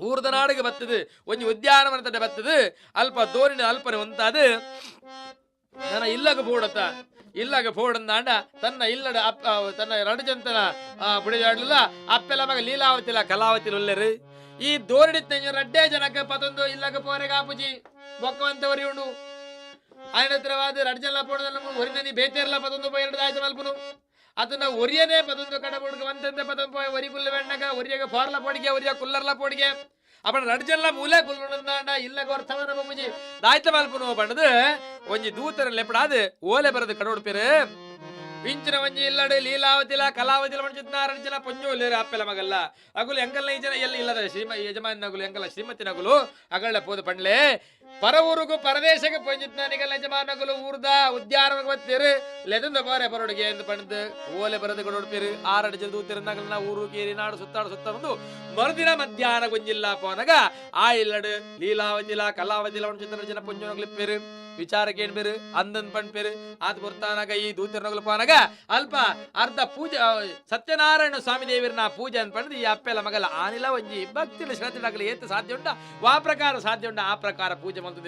ಊರ್ದ ನಾಡಿಗೆ ಬತ್ತದು ಒಂಜಿ ಉದ್ಯಾನವನ ತಡೆ ಬತ್ತದು ಅಲ್ಪ ದೋಣಿನ ಅಲ್ಪನೆ ಒಂತಾದು ನನ್ನ ಇಲ್ಲಗ ಬೋಡತ ಇಲ್ಲಗ ಫೋಡಂದಾಂಡ ತನ್ನ ಇಲ್ಲಡ ಅಪ್ಪ ತನ್ನ ರಡಜಂತನ ಬುಡಿದಾಡಲಿಲ್ಲ ಅಪ್ಪೆಲ್ಲ ಮಗ ಲೀಲಾವತಿಲ ಕಲಾವತಿಲ ಉಲ್ಲೆರು ಈ ದೋರಣಿ ರಡ್ಡೆ ಜನಕ್ಕೆ ಪತೊಂದು ಇಲ್ಲಗ ಪೋರೆಗ ಆಪುಜಿ ಬೊಕ್ಕವಂತವರಿ ಉಂಡು ఆయన ಹತ್ರವಾದ ರಡ್ಜಲ್ಲ ಪೋಡದಲ್ಲ ಒರಿನನಿ ಬೇತೇರ್ಲ ಪತೊಂದು ಪೋ ಎರಡು ಆಯ್ತು ಮಲ್ಪುನು ಅದನ್ನ ಒರಿಯನೇ ಪತೊಂದು ಕಡ ಬುಡ್ಕ ಒಂದಂತೆ ಪತೊಂದು ಪೋಯ ಒರಿ ಕುಲ್ಲ ಬೆಣ್ಣಗ ಒರಿಯಗ ಫೋರ್ಲ ಪೋಡಿಗೆ ಒರಿಯ ಕುಲ್ಲರ್ಲ ಪೋಡಿಗೆ ಅಪ್ಪಣ ರಡ್ಜಲ್ಲ ಮೂಲೆ ಕುಲ್ಲುಂದಾಂಡ ಇಲ್ಲಗ ಅರ್ಥವನ ಬೊಮ್ಮುಜಿ ದಾಯ್ತ ಮಲ್ಪುನು ಪಂಡದು ಒಂಜಿ ದೂತರ ಲೆಪಡಾದು ಓಲೆ ಬರದು ಕಡೋಡ್ಪೇರು ಇಂಚಿನ ಒಂಜಿ ಇಲ್ಲಡೆ ಲೀಲಾವತಿಲ ಕಲಾವತಿಲ ಮಣ್ಚಿತ್ನ ರಡ್ಜಲ ಪೊಂಜೋ ಇಲ್ಲೇರು ಅಪ್ಪೆಲ ಮಗಲ್ಲ ಅಗುಲು ಎಂಕಲ್ನ ಈ ಜನ ಎಲ್ಲಿ ಇಲ್ಲದ ಶ್ರೀಮ ಯಜಮಾನ ನಗುಲು ಎಂಕಲ್ಲ ಶ್ರೀಮತಿ ನಗುಲು ಅಗಳ್ಳ ಪೋದು ಪಂಡ್ಲೆ ಪರ ಊರುಗು ಪರದೇಶಕ್ಕೆ ಪೊಂಜಿತ್ನ ನಿಗಲ್ಲ ಯಜಮಾನ ನಗುಲು ಊರ್ದ ಉದ್ಯಾನವಕ್ಕೆ ಬತ್ತೀರು ಲೆದಂದ ಬಾರೆ ಬರೋಡಿಗೆ ಎಂದು ಪಂಡದು ಓಲೆ ಬರದು ಕೊಡೋಡ್ಪೇರು ಆರಡಿ ದೂತಿರನಗಲ್ನ ಊರು ಕೇರಿ ನಾಡು ಸುತ್ತಾಡು ಸುತ್ತ ಬಂದು ಮರುದಿನ ಮಧ್ಯಾಹ್ನ ಗೊಂಜಿಲ್ಲ ಪೋನಗ ಆ ಇಲ್ಲಡು ಲೀಲಾವತಿಲ ಕಲಾವತಿಲ ಮಣ್ಚಿತ್ನ ಜನ ಪೊಂಜೋ ನಗುಲಿಪ್ಪೇರು ವಿಚಾರಕ್ಕೆ ಏನ್ ಬೇರು ಅಂದನ್ ಪಣ್ಪೇರು ಆತ ಬರ್ತಾನಾಗ ಈ ದೂತಿರನಗಲು ಪೋನಗ ಅಲ್ಪ ಅರ್ಧ ಪೂಜೆ ಸತ್ಯನಾರಾಯಣ ಸ್ವಾಮಿ ದೇವರನ್ನ ಪೂಜೆ ಅಂತ ಪಡೆದು ಈ ಅಪ್ಪೆಲ್ಲ ಮಗಲ ಆನಿಲ ಒಂಜಿ ಭಕ್ತಿಲ ಶ್ರದ್ಧೆಡಾಗಲಿ ಏತ ಸಾಧ್ಯ ಉಂಟ ವಾ ಪ್ರಕಾರ ಸಾಧ್ಯ ಉಂಟ ಆ ಪ್ರಕಾರ ಪೂಜೆ ಮಂತು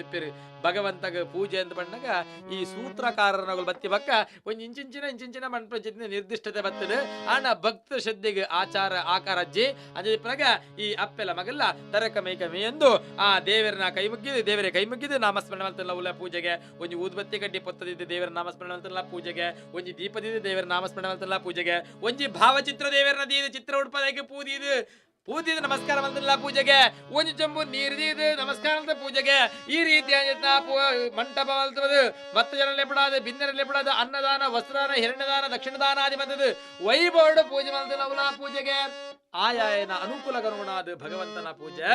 ಭಗವಂತಗ ಪೂಜೆ ಅಂತ ಬಂದಾಗ ಈ ಸೂತ್ರಕಾರನಗಳು ಬತ್ತಿ ಬಕ್ಕ ಒಂಜಿ ಇಂಚಿಂಚಿನ ಇಂಚಿಂಚಿನ ಮಂಟಪ ನಿರ್ದಿಷ್ಟತೆ ಬತ್ತದು ಆನ ಭಕ್ತ ಶ್ರದ್ಧೆಗೆ ಆಚಾರ ಆಕಾರ ಅಜ್ಜಿ ಅದೇ ಪ್ರಗ ಈ ಅಪ್ಪೆಲ್ಲ ಮಗಲ್ಲ ತರಕ ಮೇಕ ಎಂದು ಆ ದೇವರನ್ನ ಕೈ ಮುಗ್ಗಿದು ದೇವರ ಕೈ ಮುಗ್ಗಿದು ನಾಮಸ್ಮರಣೆ ಮಾಡ್ತಲ್ಲ ಉಲ್ಲ ಪೂಜೆಗೆ ಒಂಜಿ ಊದ್ಬತ್ತಿ ಕಡ್ಡಿ ಪೊತ್ತದಿದ್ದ ದೇವರ ನಾಮಸ್ಮರಣೆ ಮಾಡ್ತಲ್ಲ ಪೂಜೆಗೆ ಒಂಜಿ ದೀಪದಿದ್ದ ದೇವರ ನಾಮಸ್ಮರಣೆ ಮಾಡ್ತಲ್ಲ ಪೂಜೆಗೆ ಒಂಜಿ ಭಾವಚಿತ್ರ ದೇವರನ್ನ ದೀದ ಚಿತ್ರ ಉಡ್ಪದಕ್ಕೆ ಪೂದಿದು ಪೂಜಿದ ನಮಸ್ಕಾರ ಮಂದಿಲ್ಲ ಪೂಜೆಗೆ ಒಂಜಿ ಚಂಬು ನೀರು ನಮಸ್ಕಾರ ಅಂತ ಪೂಜೆಗೆ ಈ ರೀತಿಯಾಗಿ ಮಂಟಪ ಮಲ್ತದು ಮತ್ತೆ ಜನ ಲೆಪಡಾದ ಬಿನ್ನರ ಲೆಪಡಾದ ಅನ್ನದಾನ ವಸ್ತ್ರದಾನ ಹಿರಣ್ಯದಾನ ದಕ್ಷಿಣದಾನ ಆದಿ ಬಂದದ್ದು ವೈಭವಡು ಪೂಜೆ ಮಲ್ತಲ್ಲ ಪೂಜೆಗೆ. ಆಯಾಯನ ಅನುಕೂಲಗನುಗುಣಾದ ಭಗವಂತನ ಪೂಜೆ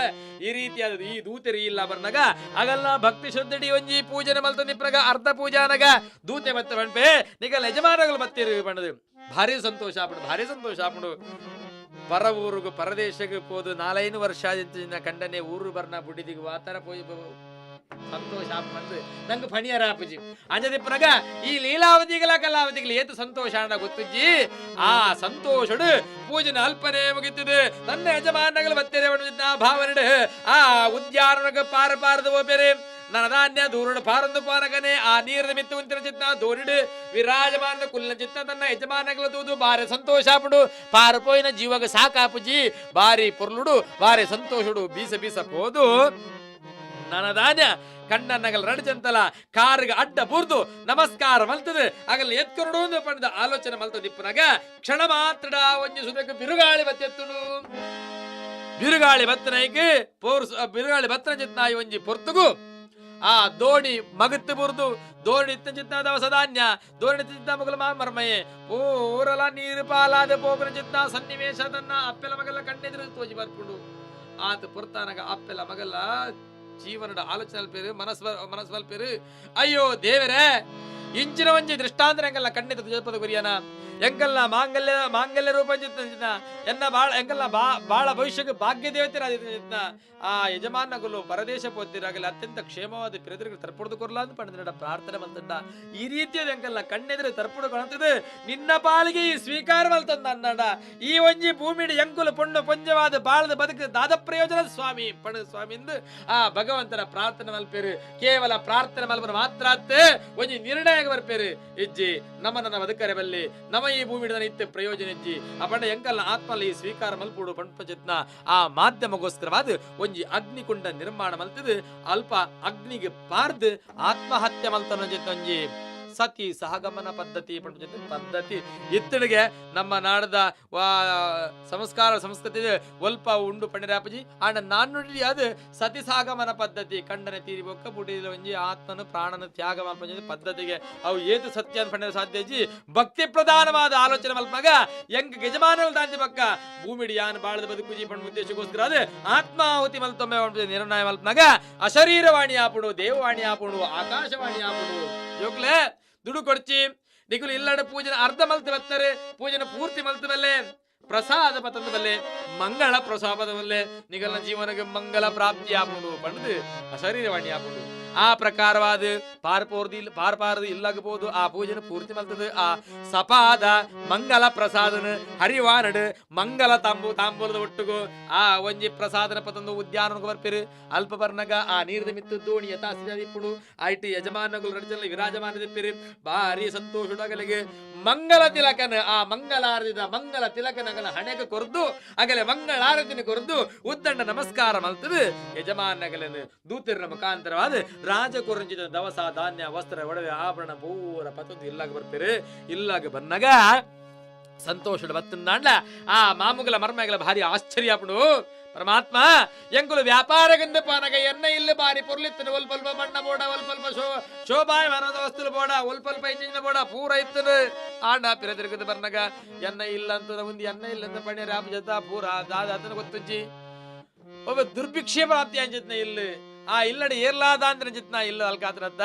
ಈ ರೀತಿಯಾದ ಈ ದೂತೆರಿ ಇಲ್ಲ ಬರ್ನಗ ಅಗಲ್ಲ ಭಕ್ತಿ ಶ್ರದ್ಧೆಡಿ ಒಂಜಿ ಪೂಜನೆ ಮಲ್ತೊಂದಿಪ್ರಗ ಅರ್ಧ ಪೂಜಾನಗ ದೂತೆ ಮತ್ತೆ ಬಣ್ಪೆ ನಿಗಲ್ ಯಜಮಾನಗಳು ಬತ್ತೀರಿ ಬಣ್ಣದು ಭಾರಿ ಸಂತೋಷ ಆಪುಂಡು, ಭಾರಿ ಸಂತೋಷ ಆಪುಂಡು. ಪರ ಊರುಗು ಪರದೇಶಕ್ಕೆ ಪೋದು 4-5 ವರ್ಷ ಆದಿಂತ ಕಂಡನೆ ಊರು ಬರ್ನ ಬುಡಿದಿಗೆ ವಾತರ ಪೋಯಿ ಸಂತೋಷ ಆಪಂದು ನಂಗೆ ಫಣಿಯರ ಆಪುಜಿ ಅಂಜದಿಪ್ಪನಗ ಈ ಲೀಲಾವತಿಗಳ ಕಲಾವತಿಗಳ ಏತು ಸಂತೋಷ ಅಣ್ಣ ಗೊತ್ತುಜ್ಜಿ. ಆ ಸಂತೋಷಡು ಪೂಜನ ಅಲ್ಪನೆ ಮುಗಿತಿದೆ ತನ್ನ ಯಜಮಾನಗಳು ಬತ್ತೆರೆ ಭಾವನೆಡು ಆ ಉದ್ಯಾನಗ ಪಾರ ಪಾರದ ಓಪೆರೆ ನನದಾನ್ಯ ದೂರುಡು ಪಾರಂದು ಪಾರಗನೆ ಆ ನೀರದ ಮಿತ್ತು ಉಂತಿನ ಚಿತ್ತ ದೋರಿಡು ವಿರಾಜಮಾನ ಕುಲ್ಲಿನ ಚಿತ್ತ ತನ್ನ ಯಜಮಾನಗಳ ತೂದು ಬಾರಿ ಸಂತೋಷ ಆಪುಡು ಪಾರ ಪೋಯಿನ ಜೀವಗ ಸಾಕಾಪುಜಿ ಬಾರಿ ಪೊರ್ಲುಡು ಬಾರಿ ಸಂತೋಷಡು ಬೀಸ ಬೀಸ ಪೋದು ನನದಾನ್ಯ ಕಣ್ಣನ್ನಗಲ್ ರಡಚಂತಲ ಕಾರುಗ ಅಡ್ಡ ಬೂರ್ದು ನಮಸ್ಕಾರ ಮಲ್ತದೆ ಅಗಲ್ ಎತ್ಕೊರಡು ಒಂದು ಪಂಡದ ಆಲೋಚನೆ ಮಲ್ತದಿಪ್ಪನಾಗ ಕ್ಷಣ ಮಾತ್ರ ಒಂಜಿ ಸುದಕ್ಕೆ ಬಿರುಗಾಳಿ ಬತ್ತೆತ್ತುಡು ಬಿರುಗಾಳಿ ಬತ್ತನೈಕ್ ಪೋರ್ಸ್ ಬಿರುಗಾಳಿ ಬತ್ತನ ಚಿತ್ನಾಯಿ ಒಂಜಿ ಪೊರ್ತುಗು ಆ ದೋಣಿ ಮಗತ್ತು ಬುರ್ದು ದೋಣಿ ಇತ್ತ ಚಿತ್ನ ದವಸ ಧಾನ್ಯ ದೋಣಿ ಚಿತ್ತ ಮಗಲ ಮರ್ಮಯೇ ಪೂರಲ ನೀರು ಪಾಲಾದ ಪೋಪನ ಚಿತ್ನ ಸನ್ನಿವೇಶ ತನ್ನ ಅಪ್ಪೆಲ ಮಗಲ ಕಣ್ಣೆದುರು ತೋಜಿ ಬರ್ಪುಂಡು. ಆತ ಪೊರ್ತಾನಗ ಅಪ್ಪೆಲ ಮಗಲ ಜೀವನದ ಆಲೋಚನೆ ಪೇರು ಮನಸ್ ಪೇರು ಅಯ್ಯೋ ದೇವರೇ ಇಂಚಿನ ಒಂಜಿ ದೃಷ್ಟಾಂತರ ಎಂಗಲ್ಲ ಕಣ್ಣಿದ ತುಜಪದ ಗುರಿಯನ ಎಂಗಲ್ಲ ಮಾಂಗಲ್ಯ ಮಾಂಗಲ್ಯ ರೂಪ ಚಿತ್ತ ಎನ್ನ ಬಾಳ ಎಂಗಲ್ಲ ಬಾಳ ಭವಿಷ್ಯಕ್ಕೆ ಭಾಗ್ಯ ದೇವತೆ ಚಿತ್ತ ಆ ಯಜಮಾನಗುಲು ಪರದೇಶ ಪೋತಿರಾಗಲಿ ಅತ್ಯಂತ ಕ್ಷೇಮವಾದ ಪಿರದಿರಿಗೆ ತರ್ಪುಡ್ದು ಕೊರ್ಲ ಅಂತ ಪಂಡಿತ ಪ್ರಾರ್ಥನೆ ಮಲ್ತಂಡ. ಈ ರೀತಿಯಾದ ಎಂಗಲ್ಲ ಕಣ್ಣೆದುರು ತರ್ಪುಡು ಕೊಣತದೆ ನಿನ್ನ ಪಾಲಿಗೆ ಈ ಸ್ವೀಕಾರ ಮಲ್ತಂದ ಅನ್ನಡ ಈ ಒಂಜಿ ಭೂಮಿಡಿ ಎಂಕುಲು ಪೊಣ್ಣು ಪೊಂಜವಾದ ಬಾಳದ ಬದುಕು ದಾದ ಪ್ರಯೋಜನ ಸ್ವಾಮಿ ಪಣ ಸ್ವಾಮಿ ಎಂದು ಆ ಭಗವಂತನ ಪ್ರಾರ್ಥನೆ ಮಲ್ಪೇರು. ಕೇವಲ ಪ್ರಾರ್ಥನೆ ಮಲ್ಪನ ಮಾತ್ರ ಒಂಜಿ ನಿರ್ಣಯ ಬರ್ಪೇರು ಇಜ್ಜಿ ನಮ್ಮ ನನ್ನ ಬದುಕರೆ ಬಲ್ಲಿ ನಮ್ಮ ಈ ಭೂಮಿ ಇತ್ತ ಪ್ರಯೋಜನ ಇಜ್ಜಿ ಆ ಪಂಡ ಎಂಕಲ್ನ ಆತ್ಮಲ್ಲಿ ಈ ಸ್ವೀಕಾರ ಮಲ್ಪುಡು ಪಂಪಚಿತ್ನ ಆ ಮಾಧ್ಯಮಗೋಸ್ಕರವಾದ ಒಂಜಿ ಅಗ್ನಿಕುಂಡ ನಿರ್ಮಾಣ ಮಲ್ತದು ಅಲ್ಪ ಅಗ್ನಿಗೆ ಪಾರ್ದು ಆತ್ಮಹತ್ಯೆ ಮಲ್ತನ ಜೊತೆ ಒಂಜಿ ಸತಿ ಸಹಗಮನ ಪದ್ಧತಿ ಪಂಪಚಿತ್ ಪದ್ಧತಿ ಇತ್ತಣಿಗೆ ನಮ್ಮ ನಾಡದ ಸಂಸ್ಕಾರ ಸಂಸ್ಕೃತಿ ಒಲ್ಪ ಉಂಡು ಪಂಡಿರಾಪಜಿ ಆಂಡ ನಾನುಡಿ ಅದು ಸತಿ ಸಹಗಮನ ಪದ್ಧತಿ ಕಂಡನೆ ತೀರಿ ಬೊಕ್ಕ ಬುಡಿದ ಒಂಜಿ ಆತ್ಮನು ಪ್ರಾಣನ ತ್ಯಾಗ ಮಲ್ಪಂಜಿ ಪದ್ಧತಿಗೆ ಅವು ಏತು ಸತ್ಯ ಅಂತ ಪಂಡಿರ ಸಾಧ್ಯ ಭಕ್ತಿ ಪ್ರಧಾನವಾದ ಆಲೋಚನೆ ಮಲ್ಪಗ ಎಂಗ್ ಯಜಮಾನಲ್ ದಾಂತಿ ಪಕ್ಕ ಭೂಮಿಡಿ ಯಾನ್ ಬಾಳದ ಬದುಕುಜಿ ಪಂಡ ಉದ್ದೇಶಕ್ಕೋಸ್ಕರ ಅದು ಆತ್ಮಾಹುತಿ ಮಲ್ತೊಮ್ಮೆ ನಿರ್ಣಯ ಮಲ್ಪನಾಗ ಅಶರೀರವಾಣಿ ಆಪುಡು ದೇವವಾಣಿ ಆಪುಡು ಆಕಾಶವಾಣಿ ಆಪುಡು ಜೋಕ್ಲೆ ದುಡ್ಡು ಕೊಡ್ಚಿ ನಿಗುಲು ಇಲ್ಲಡ ಪೂಜನ ಅರ್ಧ ಮಲ್ತು ಬತ್ತಾರೆ ಪೂಜನ ಪೂರ್ತಿ ಮಲ್ತು ಬಲ್ಲೆ ಪ್ರಸಾದ ಪತಂದು ಬಲ್ಲೆ ಮಂಗಳ ಪ್ರಸಾದ ಬಲ್ಲೆ ನಿಗಲ್ನ ಜೀವನಕ್ಕೆ ಮಂಗಳ ಪ್ರಾಪ್ತಿ ಆಪುಂಡು ಪಂಡದು ಅಶರೀರವಾಣಿ ಆಪುಂಡು. ಆ ಪ್ರಕಾರವಾದ ಪಾರ್ಪೋರ್ದಿ ಪಾರ್ಪಾರದು ಇಲ್ಲಾಗಬಹುದು ಆ ಪೂಜೆನ ಪೂರ್ತಿ ಮಲ್ತದ ಆ ಸಪಾದ ಮಂಗಲ ಪ್ರಸಾದನ ಹರಿವಾನಡು ಮಂಗಲ ತಾಂಬೂಲದ ಒಟ್ಟುಗು ಆ ಒಂಜಿ ಪ್ರಸಾದನ ಪತಂದು ಉದ್ಯಾನಕ್ಕೆ ಬರ್ಪಿರು ಅಲ್ಪ ಬರ್ನಗ ಆ ನೀರದ ಮಿತ್ತು ದೋಣಿ ಯಥಾಸ್ಥಿತಿ ಐಟಿ ಯಜಮಾನಗಳು ರಡಜಲ್ಲ ವಿರಾಜಮಾನ ದಿಪ್ಪಿರು ಭಾರಿ ಸಂತೋಷಡಗಲಿಗೆ ಮಂಗಲ ತಿಲಕನ ಆ ಮಂಗಲಾರದಿದ ಮಂಗಲ ತಿಲಕನಗಲ ಹಣೆಗೆ ಕೊರ್ದು ಅಗಲೆ ಮಂಗಳಾರತಿನ ಕೊರ್ದು ಉದ್ದಂಡ ನಮಸ್ಕಾರ ಮಲ್ತದು ಯಜಮಾನಗಲನು ದೂತಿರ್ನ ಮುಖಾಂತರವಾದ ರಾಜಕೊರಂಜಿದ ದವಸ ಧಾನ್ಯ ವಸ್ತ್ರ ಒಡವೆ ಆಭರಣ ಪೂರ ಪತಂದು ಇಲ್ಲಾಗ ಬರ್ತೀರಿ. ಇಲ್ಲಾಗ ಬಂದಾಗ ಸಂತೋಷದ ಬತ್ತಂದಾಂಡ್ಲ ಆ ಮಾಮುಗಲ ಮರ್ಮಗಳ ಭಾರಿ ಆಶ್ಚರ್ಯ ಆಪುಂಡು. ಪರಮಾತ್ಮ ಎಂಕುಲು ವ್ಯಾಪಾರಗಂದು ಪಾನಗ ಎನ್ನ ಇಲ್ಲಿ ಬಾರಿ ಪೊರ್ಲಿತ್ತನು ಒಲ್ಪಲ್ಪ ಮಣ್ಣ ಬೋಡ ಒಲ್ಪಲ್ಪ ಶೋಭಾಯ ಮನದ ವಸ್ತುಲು ಬೋಡ ಒಲ್ಪಲ್ಪ ಇಂಜಿನ ಬೋಡ ಪೂರ ಇತ್ತನು ಆಂಡ ಪಿರ ತಿರುಗದ ಬರ್ನಗ ಎನ್ನ ಇಲ್ಲ ಅಂತ ಒಂದು ಎನ್ನ ಇಲ್ಲ ಅಂತ ಪಣ್ಯ ರಾಮ ಜತ ಪೂರ ದಾದ ಅದನ್ನ ಗೊತ್ತುಜ್ಜಿ ಒಬ್ಬ ದುರ್ಭಿಕ್ಷೆ ಪ್ರಾಪ್ತಿ ಅಂಜಿತ್ನ ಇಲ್ಲಿ ಆ ಇಲ್ಲಡೆ ಏರ್ಲಾದ ಅಂದ್ರೆ ಜಿತ್ನ ಇಲ್ಲ ಅಲ್ಕಾತ್ರದ್ದ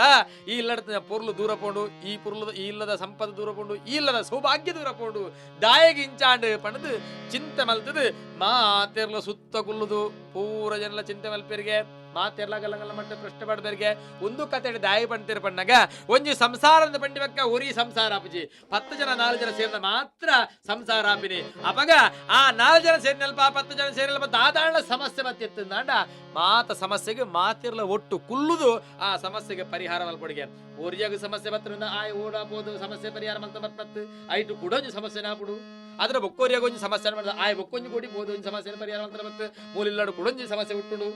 ಈ ಇಲ್ಲಡ ಪೊರ್ಲು ದೂರ ಪೋಂಡು ಈ ಪೊರ್ಲು ಈ ಇಲ್ಲದ ಸಂಪದ ದೂರ ಪೋಂಡು ಈ ಇಲ್ಲದ ಸೌಭಾಗ್ಯ ದೂರ ಪೋಂಡು ದಾಯಗೆ ಇಂಚಾಂಡು ಪಣದು ಚಿಂತೆ ಮಲ್ತದು ಮಾತೆರ್ಲ ಸುತ್ತ ಕುಲ್ಲುದು ಪೂರ ಜನಲ ಚಿಂತೆ ಮಲ್ಪೆರಿಗೆ ಮಾತೆರ್ಲ ಗಲ್ಲಗಲ್ಲ ಮಟ್ಟ ಪ್ರಶ್ನೆ ಪಡ್ಬೇರಿಗೆ ಒಂದು ಕತೆ ದಾಯಿ ಪಣ್ತೀರ ಪಣ್ಣಗ ಒಂಜಿ ಸಂಸಾರದ ಪಂಡಿ ಪಕ್ಕ ಒರಿ ಸಂಸಾರ ಆಪುಜಿ 10 ಜನ 4 ಜನ ಸೇರಿದ ಮಾತ್ರ ಸಂಸಾರ ಆಪಿನಿ ಅಪಗ ಆ 4 ಜನ ಸೇರಿನಲ್ಪ 10 ಜನ ಸೇರಿನಲ್ಪ ದಾದಾಳ ಸಮಸ್ಯೆ ಮತ್ತೆತ್ತಂದಾಂಡ ಮಾತ ಸಮಸ್ಯೆಗೆ ಮಾತಿರ್ಲ ಒಟ್ಟು ಕುಲ್ಲುದು ಆ ಸಮಸ್ಯೆಗೆ ಪರಿಹಾರ ಮಲ್ಪೊಡಿಗೆ ಒರಿಯಾಗ ಸಮಸ್ಯೆ ಬತ್ತರಿಂದ ಆಯ್ ಓಡಾಬೋದು ಸಮಸ್ಯೆ ಪರಿಹಾರ ಮಲ್ತ ಬರ್ತತ್ತು ಐಟು ಕುಡೊಂಜಿ ಸಮಸ್ಯೆ ನಾಪುಡು ಅದರ ಬೊಕ್ಕೋರಿಯಾಗ ಒಂಜಿ ಸಮಸ್ಯೆ ಮಾಡ್ದ ಆಯ್ ಬೊಕ್ಕೊಂಜಿ ಕೊಡಿ ಬೋದು ಒಂಜಿ ಸಮಸ್ಯೆ ಪರಿಹಾರ ಮಲ್ತ ಬತ್ತು ಮೂಲಿಲ್ಲಾಡು ಕುಡೊಂಜಿ ಸಮಸ್ಯೆ ಹುಟ್ಟುಡು.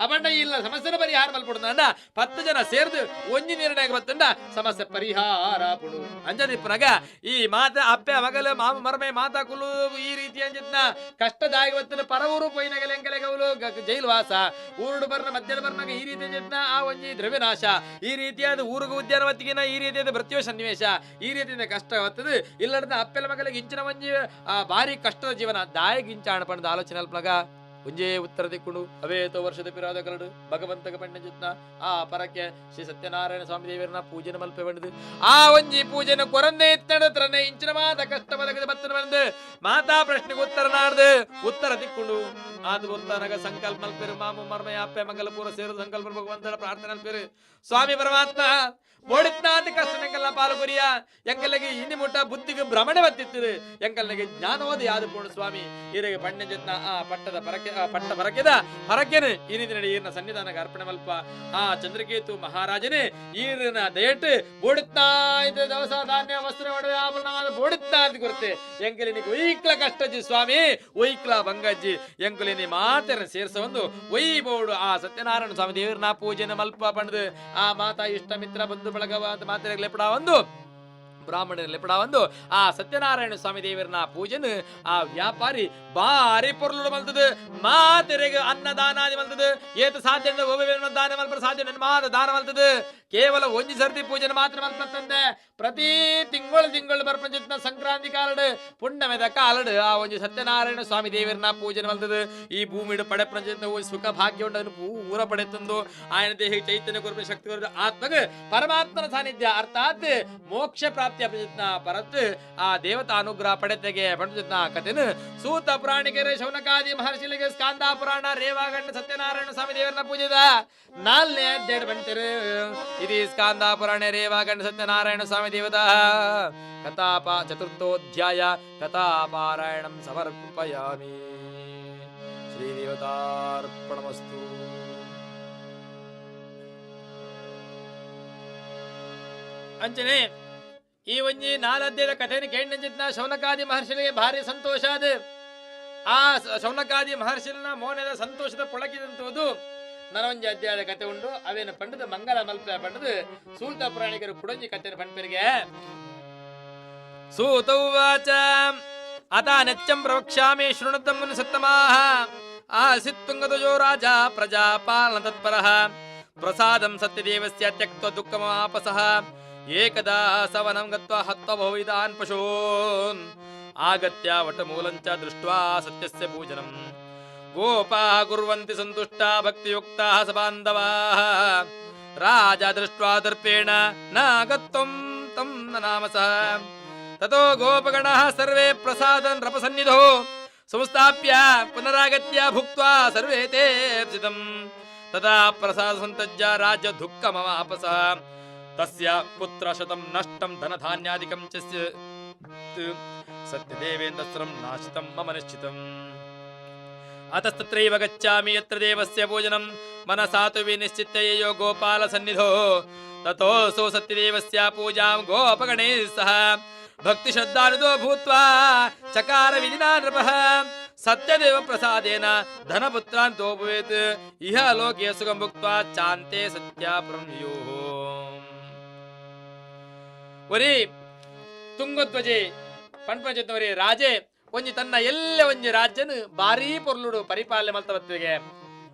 ಅಪಂಡ ಇಲ್ಲ ಸಮಸ್ಯೆ ಪರಿಹಾರ ಮಲ್ಪಡುಂಡ 10 ಜನ ಸೇರ್ದು ಒಂಜಿ ನಿರ್ಣಯ ಬತ್ತಂಡ ಸಮಸ್ಯೆ ಪರಿಹಾರ ಪುಡು ಅಂಜನಿಪ್ಪನಾಗ ಈ ಮಾತ ಅಪ್ಪೆ ಮಗಲ ಮಾಮ ಮರಮೆ ಮಾತಾ ಕುಲು ಈ ರೀತಿ ಅಂಜಿತ್ನ ಕಷ್ಟದಾಯಕ ಬತ್ತನ ಪರವೂರು ಪೊಯ್ನಗಲೆ ಎಂಕಲೆಗವಲು ಜೈಲು ವಾಸ ಊರುಡು ಬರ್ನ ಮಧ್ಯದ ಬರ್ನಾಗ ಈ ರೀತಿ ಅಂಜಿತ್ನ ಆ ಒಂಜಿ ದ್ರವ್ಯನಾಶ ಈ ರೀತಿಯಾದ ಊರುಗ ಉದ್ಯಾನವತ್ತಿಗಿನ ಈ ರೀತಿಯಾದ ಮೃತ್ಯು ಸನ್ನಿವೇಶ ಈ ರೀತಿಯಿಂದ ಕಷ್ಟ ಬರ್ತದೆ ಇಲ್ಲದ ಅಪ್ಪೆಲ ಮಗಲಿಗೆ ಇಂಚಿನ ಒಂಜಿ ಆ ಭಾರಿ ಕಷ್ಟದ ಜೀವನ ದಾಯಗ ಇಂಚ ಅಣಪಣದ ಆಲೋಚನೆ ಅಲ್ಪನಾಗ ಒಂಜೇ ಉತ್ತರ ದಿಕ್ಕುಂಡು ಅವೇತೋ ವರ್ಷದ ಪಿರಾದ ಕರಡು ಭಗವಂತಗ ಪಣ್ಣ ಚಿತ್ನ ಆ ಪರಕ್ಕೆ ಶ್ರೀ ಸತ್ಯನಾರಾಯಣ ಸ್ವಾಮಿ ದೇವರನ್ನ ಪೂಜೆನ ಮಲ್ಪೆ ಬಂದು ಆ ಒಂಜಿ ಪೂಜೆನ ಕೊರಂದೆ ಇತ್ತಡತ್ರನೆ ಇಂಚಿನ ಮಾತ ಕಷ್ಟ ಬದಕದ ಬತ್ತನ ಬಂದು ಮಾತಾ ಪ್ರಶ್ನೆಗೆ ಉತ್ತರ ನಾಡ್ದು ಉತ್ತರ ದಿಕ್ಕುಂಡು ಆದು ಉತ್ತರಗ ಸಂಕಲ್ಪ ಮಲ್ಪೆರು ಮಾಮು ಮರ್ಮಯ ಅಪ್ಪೆ ಮಂಗಲ ಪೂರ ಸೇರು ಸಂಕಲ್ಪ ಭಗವಂತನ ಪ್ರಾರ್ಥನೆ ಅಲ್ಪೇರು ಸ್ವಾಮಿ ಪರಮಾತ್ಮ ಬೋಡಿತ್ನಾಥ ಕಷ್ಟ ಎಂಕಲ್ನ ಪಾಲು ಕೊರಿಯ ಎಂಕಲ್ಲಿಗೆ ಇನಿ ಮುಟ್ಟ ಬುದ್ಧಿಗೆ ಭ್ರಮಣೆ ಬತ್ತಿತ್ತಿರು ಎಂಕಲ್ನಿಗೆ ಜ್ಞಾನೋದ ಯಾದು ಪೂರ್ಣ ಸ್ವಾಮಿ ಈರಿಗೆ ಪಣ್ಣ ಜತ್ನ ಆ ಪಟ್ಟದ ಪರಕೆ ಆ ಪಟ್ಟ ಪರಕೆದ ಪರಕೆನು ಈ ನಡಿ ಈರಿನ ಸನ್ನಿಧಾನಕ್ಕೆ ಅರ್ಪಣೆ ಮಲ್ಪ ಆ ಚಂದ್ರಕೇತು ಮಹಾರಾಜನೇ ಈರಿನ ದಯಟ್ಟು ಬೋಡಿತ್ನಾಯ್ತು ದವಸ ಧಾನ್ಯ ವಸ್ತ್ರ ಒಡವೆ ಆಭರಣವಾದ ಬೋಡಿತ್ನಾದ ಗುರುತೆ ಎಂಕಲಿನಿ ಒಯ್ಕ್ಲ ಕಷ್ಟಜ್ಜಿ ಸ್ವಾಮಿ ಒಯ್ಕ್ಲ ಬಂಗಜ್ಜಿ ಎಂಕಲಿನಿ ಮಾತೆರನ್ನು ಸೇರ್ಸ ಒಂದು ಒಯ್ ಬೋಡು ಆ ಸತ್ಯನಾರಾಯಣ ಸ್ವಾಮಿ ದೇವರನ್ನ ಪೂಜೆನ ಮಲ್ಪ ಪಂಡದು ಆ ಮಾತಾ ಇಷ್ಟ ಮಿತ್ರ ಬಂಧು ಬಳಗವ ಅಂತ ಮಾತೆರ ಲೆಪಡ ಒಂದು ಬ್ರಾಹ್ಮಣರ ಲೆಪಡ ಒಂದು ಆ ಸತ್ಯನಾರಾಯಣ ಸ್ವಾಮಿ ದೇವರನ್ನ ಪೂಜೆನು ಆ ವ್ಯಾಪಾರಿ ಬಾರಿ ಪೊರ್ಲು ಮಲ್ತದು ಮಾತೆರೆಗೆ ಅನ್ನದಾನಾದಿ ಮಲ್ತದು ಏತ ಸಾಧ್ಯ ದಾನ ಮಲ್ಪ ಸಾಧ್ಯ ಮಾತ ದಾನ ಮಲ್ತದು ಕೇವಲ ಒಂಜಿ ಸರ್ತಿ ಪೂಜೆನ ಮಾತ್ರ ಮಲ್ಪತ್ತಂದೆ ಪ್ರತಿ ತಿಂಗಳು ತಿಂಗಳು ಬರ್ಪಂಚಿತ್ನ ಸಂಕ್ರಾಂತಿ ಕಾಲಡು ಪುಣ್ಯಮೆದ ಕಾಲಡು ಆ ಒಂಜಿ ಸತ್ಯನಾರಾಯಣ ಸ್ವಾಮಿ ದೇವರನ್ನ ಪೂಜೆನ ಮಲ್ತದು ಈ ಭೂಮಿಡು ಪಡೆ ಪ್ರಪಂಚದ ಸುಖ ಭಾಗ್ಯ ಉಂಡು ಅದನ್ನು ಪೂರ ಪಡೆತಂದು ಆಯನ ದೇಹ ಚೈತನ್ಯ ಕೊರಪು ಶಕ್ತಿ ಕೊರಪು ಆತ್ಮಗ ಪರಮಾತ್ಮನ ಸಾನ್ನಿಧ್ಯ ಅರ್ಥಾತ್ ಮೋಕ್ಷ ಪ್ರಾಪ್ತಿಯ ಪ್ರಯತ್ನ ಪರತ್ ಆ ದೇವತಾ ಅನುಗ್ರಹ ಪಡೆತೆಗೆ ಪಂಡಿತನ ಕಥೆನು ಸೂತ ಪುರಾಣಿಕರೆ ಶೌನಕಾದಿ ಮಹರ್ಷಿಲಿಗೆ ಸ್ಕಾಂದ ಪುರಾಣ ರೇವಾಗಣ್ಣ ಸತ್ಯನಾರಾಯಣ ಸ್ವಾಮಿ ದೇವರನ್ನ ಪೂಜಿದ ನಾಲ್ನೇ ಅಧ್ಯಾಯ ಬಂತಿರು ಇದು ಸ್ಕಾಂದ ಪುರಾಣ ರೇವಾಗಣ್ಣ ಸತ್ಯನಾರಾಯಣ ಸ್ವಾಮಿ ದೇವತಾ ಕಥಾಪ ಚತುರ್ಥೋಧ್ಯಾಯ ಕಥಾಪಾರಾಯಣಂ ಸಮರ್ಪಯಾಮಿ ಶ್ರೀ ದೇವತಾರ್ಪಣಮಸ್ತು. ಅಂಚನೆ ಈ ಒಂಜಿ ನಾಲದ್ಯದ ಕಥೆಯನ್ನು ಕೇಳಿನ ಶೌನಕಾದಿ ಮಹರ್ಷಿಗಳಿಗೆ ಭಾರಿ ಸಂತೋಷ ಅದು. ಆ ಶೌನಕಾದಿ ಮಹರ್ಷಿನ ಮೌನದ ಸಂತೋಷದ ಪೊಳಕಿದಂತುವುದು ನನೊಂಜಿ ಅಧ್ಯಾಯದ ಕತೆ ಉಂಡು. ಅವೇನು ಪಂಡದ ಮಂಗಲ ಮಲ್ಪ ಪಂಡದು ಸೂತ ಪುರಾಣಿಕರು ಕುಡಂಜಿ ಕಥೆಯನ್ನು ಪಂಪರಿಗೆ. ಸೂತ ಉವಾಚ ಅತ ನಚ್ಚಂ ಪ್ರವಕ್ಷ್ಯಾಮಿ ಶೃಣುತಂ ಮುನಿಸತ್ತಮಾಃ ಆಸಿತ್ತುಂಗಧ್ವಜೋ ರಾಜ ಪ್ರಜಾಪಾಲನ ತತ್ಪರಃ ಪ್ರಸಾದಂ ಸತ್ಯದೇವಸ್ಯ ತ್ಯಕ್ತ್ವ ದುಃಖಮಾಪಸಃ ಏಕದಾ ಸವನಂ ಗತ್ವಾ ಹತ್ವಾ ಬಹುವಿಧಾನ್ ಪಶೂನ್ ಆಗತ್ಯ ವಟಮೂಲಂಚ ದೃಷ್ಟ್ವಾ ಸತ್ಯಸ್ಯ ಪೂಜನಂ ಗೋಪಾಃ ಕುರ್ವಂತಿ ಸಂತುಷ್ಟಾ ಭಕ್ತಿಯುಕ್ತಾಃ ಸಬಾಂಧವಾಃ ರಾಜ ದೃಷ್ಟ್ವಾ ದರ್ಪೇಣ ನ ಗತ್ವಂ ತಂ ನನಾಮಸಃ ತತೋ ಗೋಪಗಣಾಃ ಸರ್ವೇ ಪ್ರಸಾದಂ ನೃಪಸನ್ನಿಧೋ ಸಂಸ್ಥಾಪ್ಯ ಪುನರಾಗತ್ಯ ಭುಕ್ತ್ವಾ ಸರ್ವೇ ತೇ ಪ್ಸಿತಂ ತದಾ ಪ್ರಸಾದ ಸಂತಜ್ಜ ರಾಜ್ಯ ದುಃಖಮವಾಪಸಃ ತಸ್ಯ ಪುತ್ರಶತಂ ನಷ್ಟಂ ಧನಧಾನ್ಯಾದಿಕಂ ಚ ಸತ್ಯದೇವೇಂದ್ರಸ್ತ್ರಂ ನಾಶಿತಂ ಮಮ ನಿಶ್ಚಿತಂ ಅತಸ್ತತ್ರೈವ ಗಚ್ಚಾಮಿ ಯತ್ರ ದೇವಸ್ಯ ಪೂಜನಂ ಮನಸಾ ತು ವಿನಿಶ್ಚಿತ್ಯ ಯಯೋ ಗೋಪಾಲ ಸನ್ನಿಧೋ ತತೋಸೋ ಸತ್ಯದೇವಸ್ಯ ಪೂಜಾಂ ಗೋಪಗಣೈಃ ಸಹ ಭಕ್ತಿಶ್ರದ್ಧಾನುದೋ ಭೂತ್ವಾ ಚಕಾರ ವಿಧಿನಾ ನೃಪಃ ಸತ್ಯದೇವ ಪ್ರಸಾದೇನ ಧನಪುತ್ರಾನ್ ತೋಭವೇತ್ ಇಹ ಲೋಕೆ ಸುಖಂ ಭುಕ್ತ್ವಾ ಚಾಂತೆ ಸತ್ಯಾಪುರಂ ಯಯೋಃ. ಒರಿ ತುಂಗಧ್ವಜೆ ಪಂಪಂಚತ್ನವರಿ ರಾಜೆ ಒಂಜಿ ತನ್ನ ಎಲ್ಲ ಒಂಜಿ ರಾಜ್ಯನು ಭಾರೀ ಪೊರ್ಲುಡು ಪರಿಪಾಲನೆ ಮಲ್ತವತ್ತಿಗೆ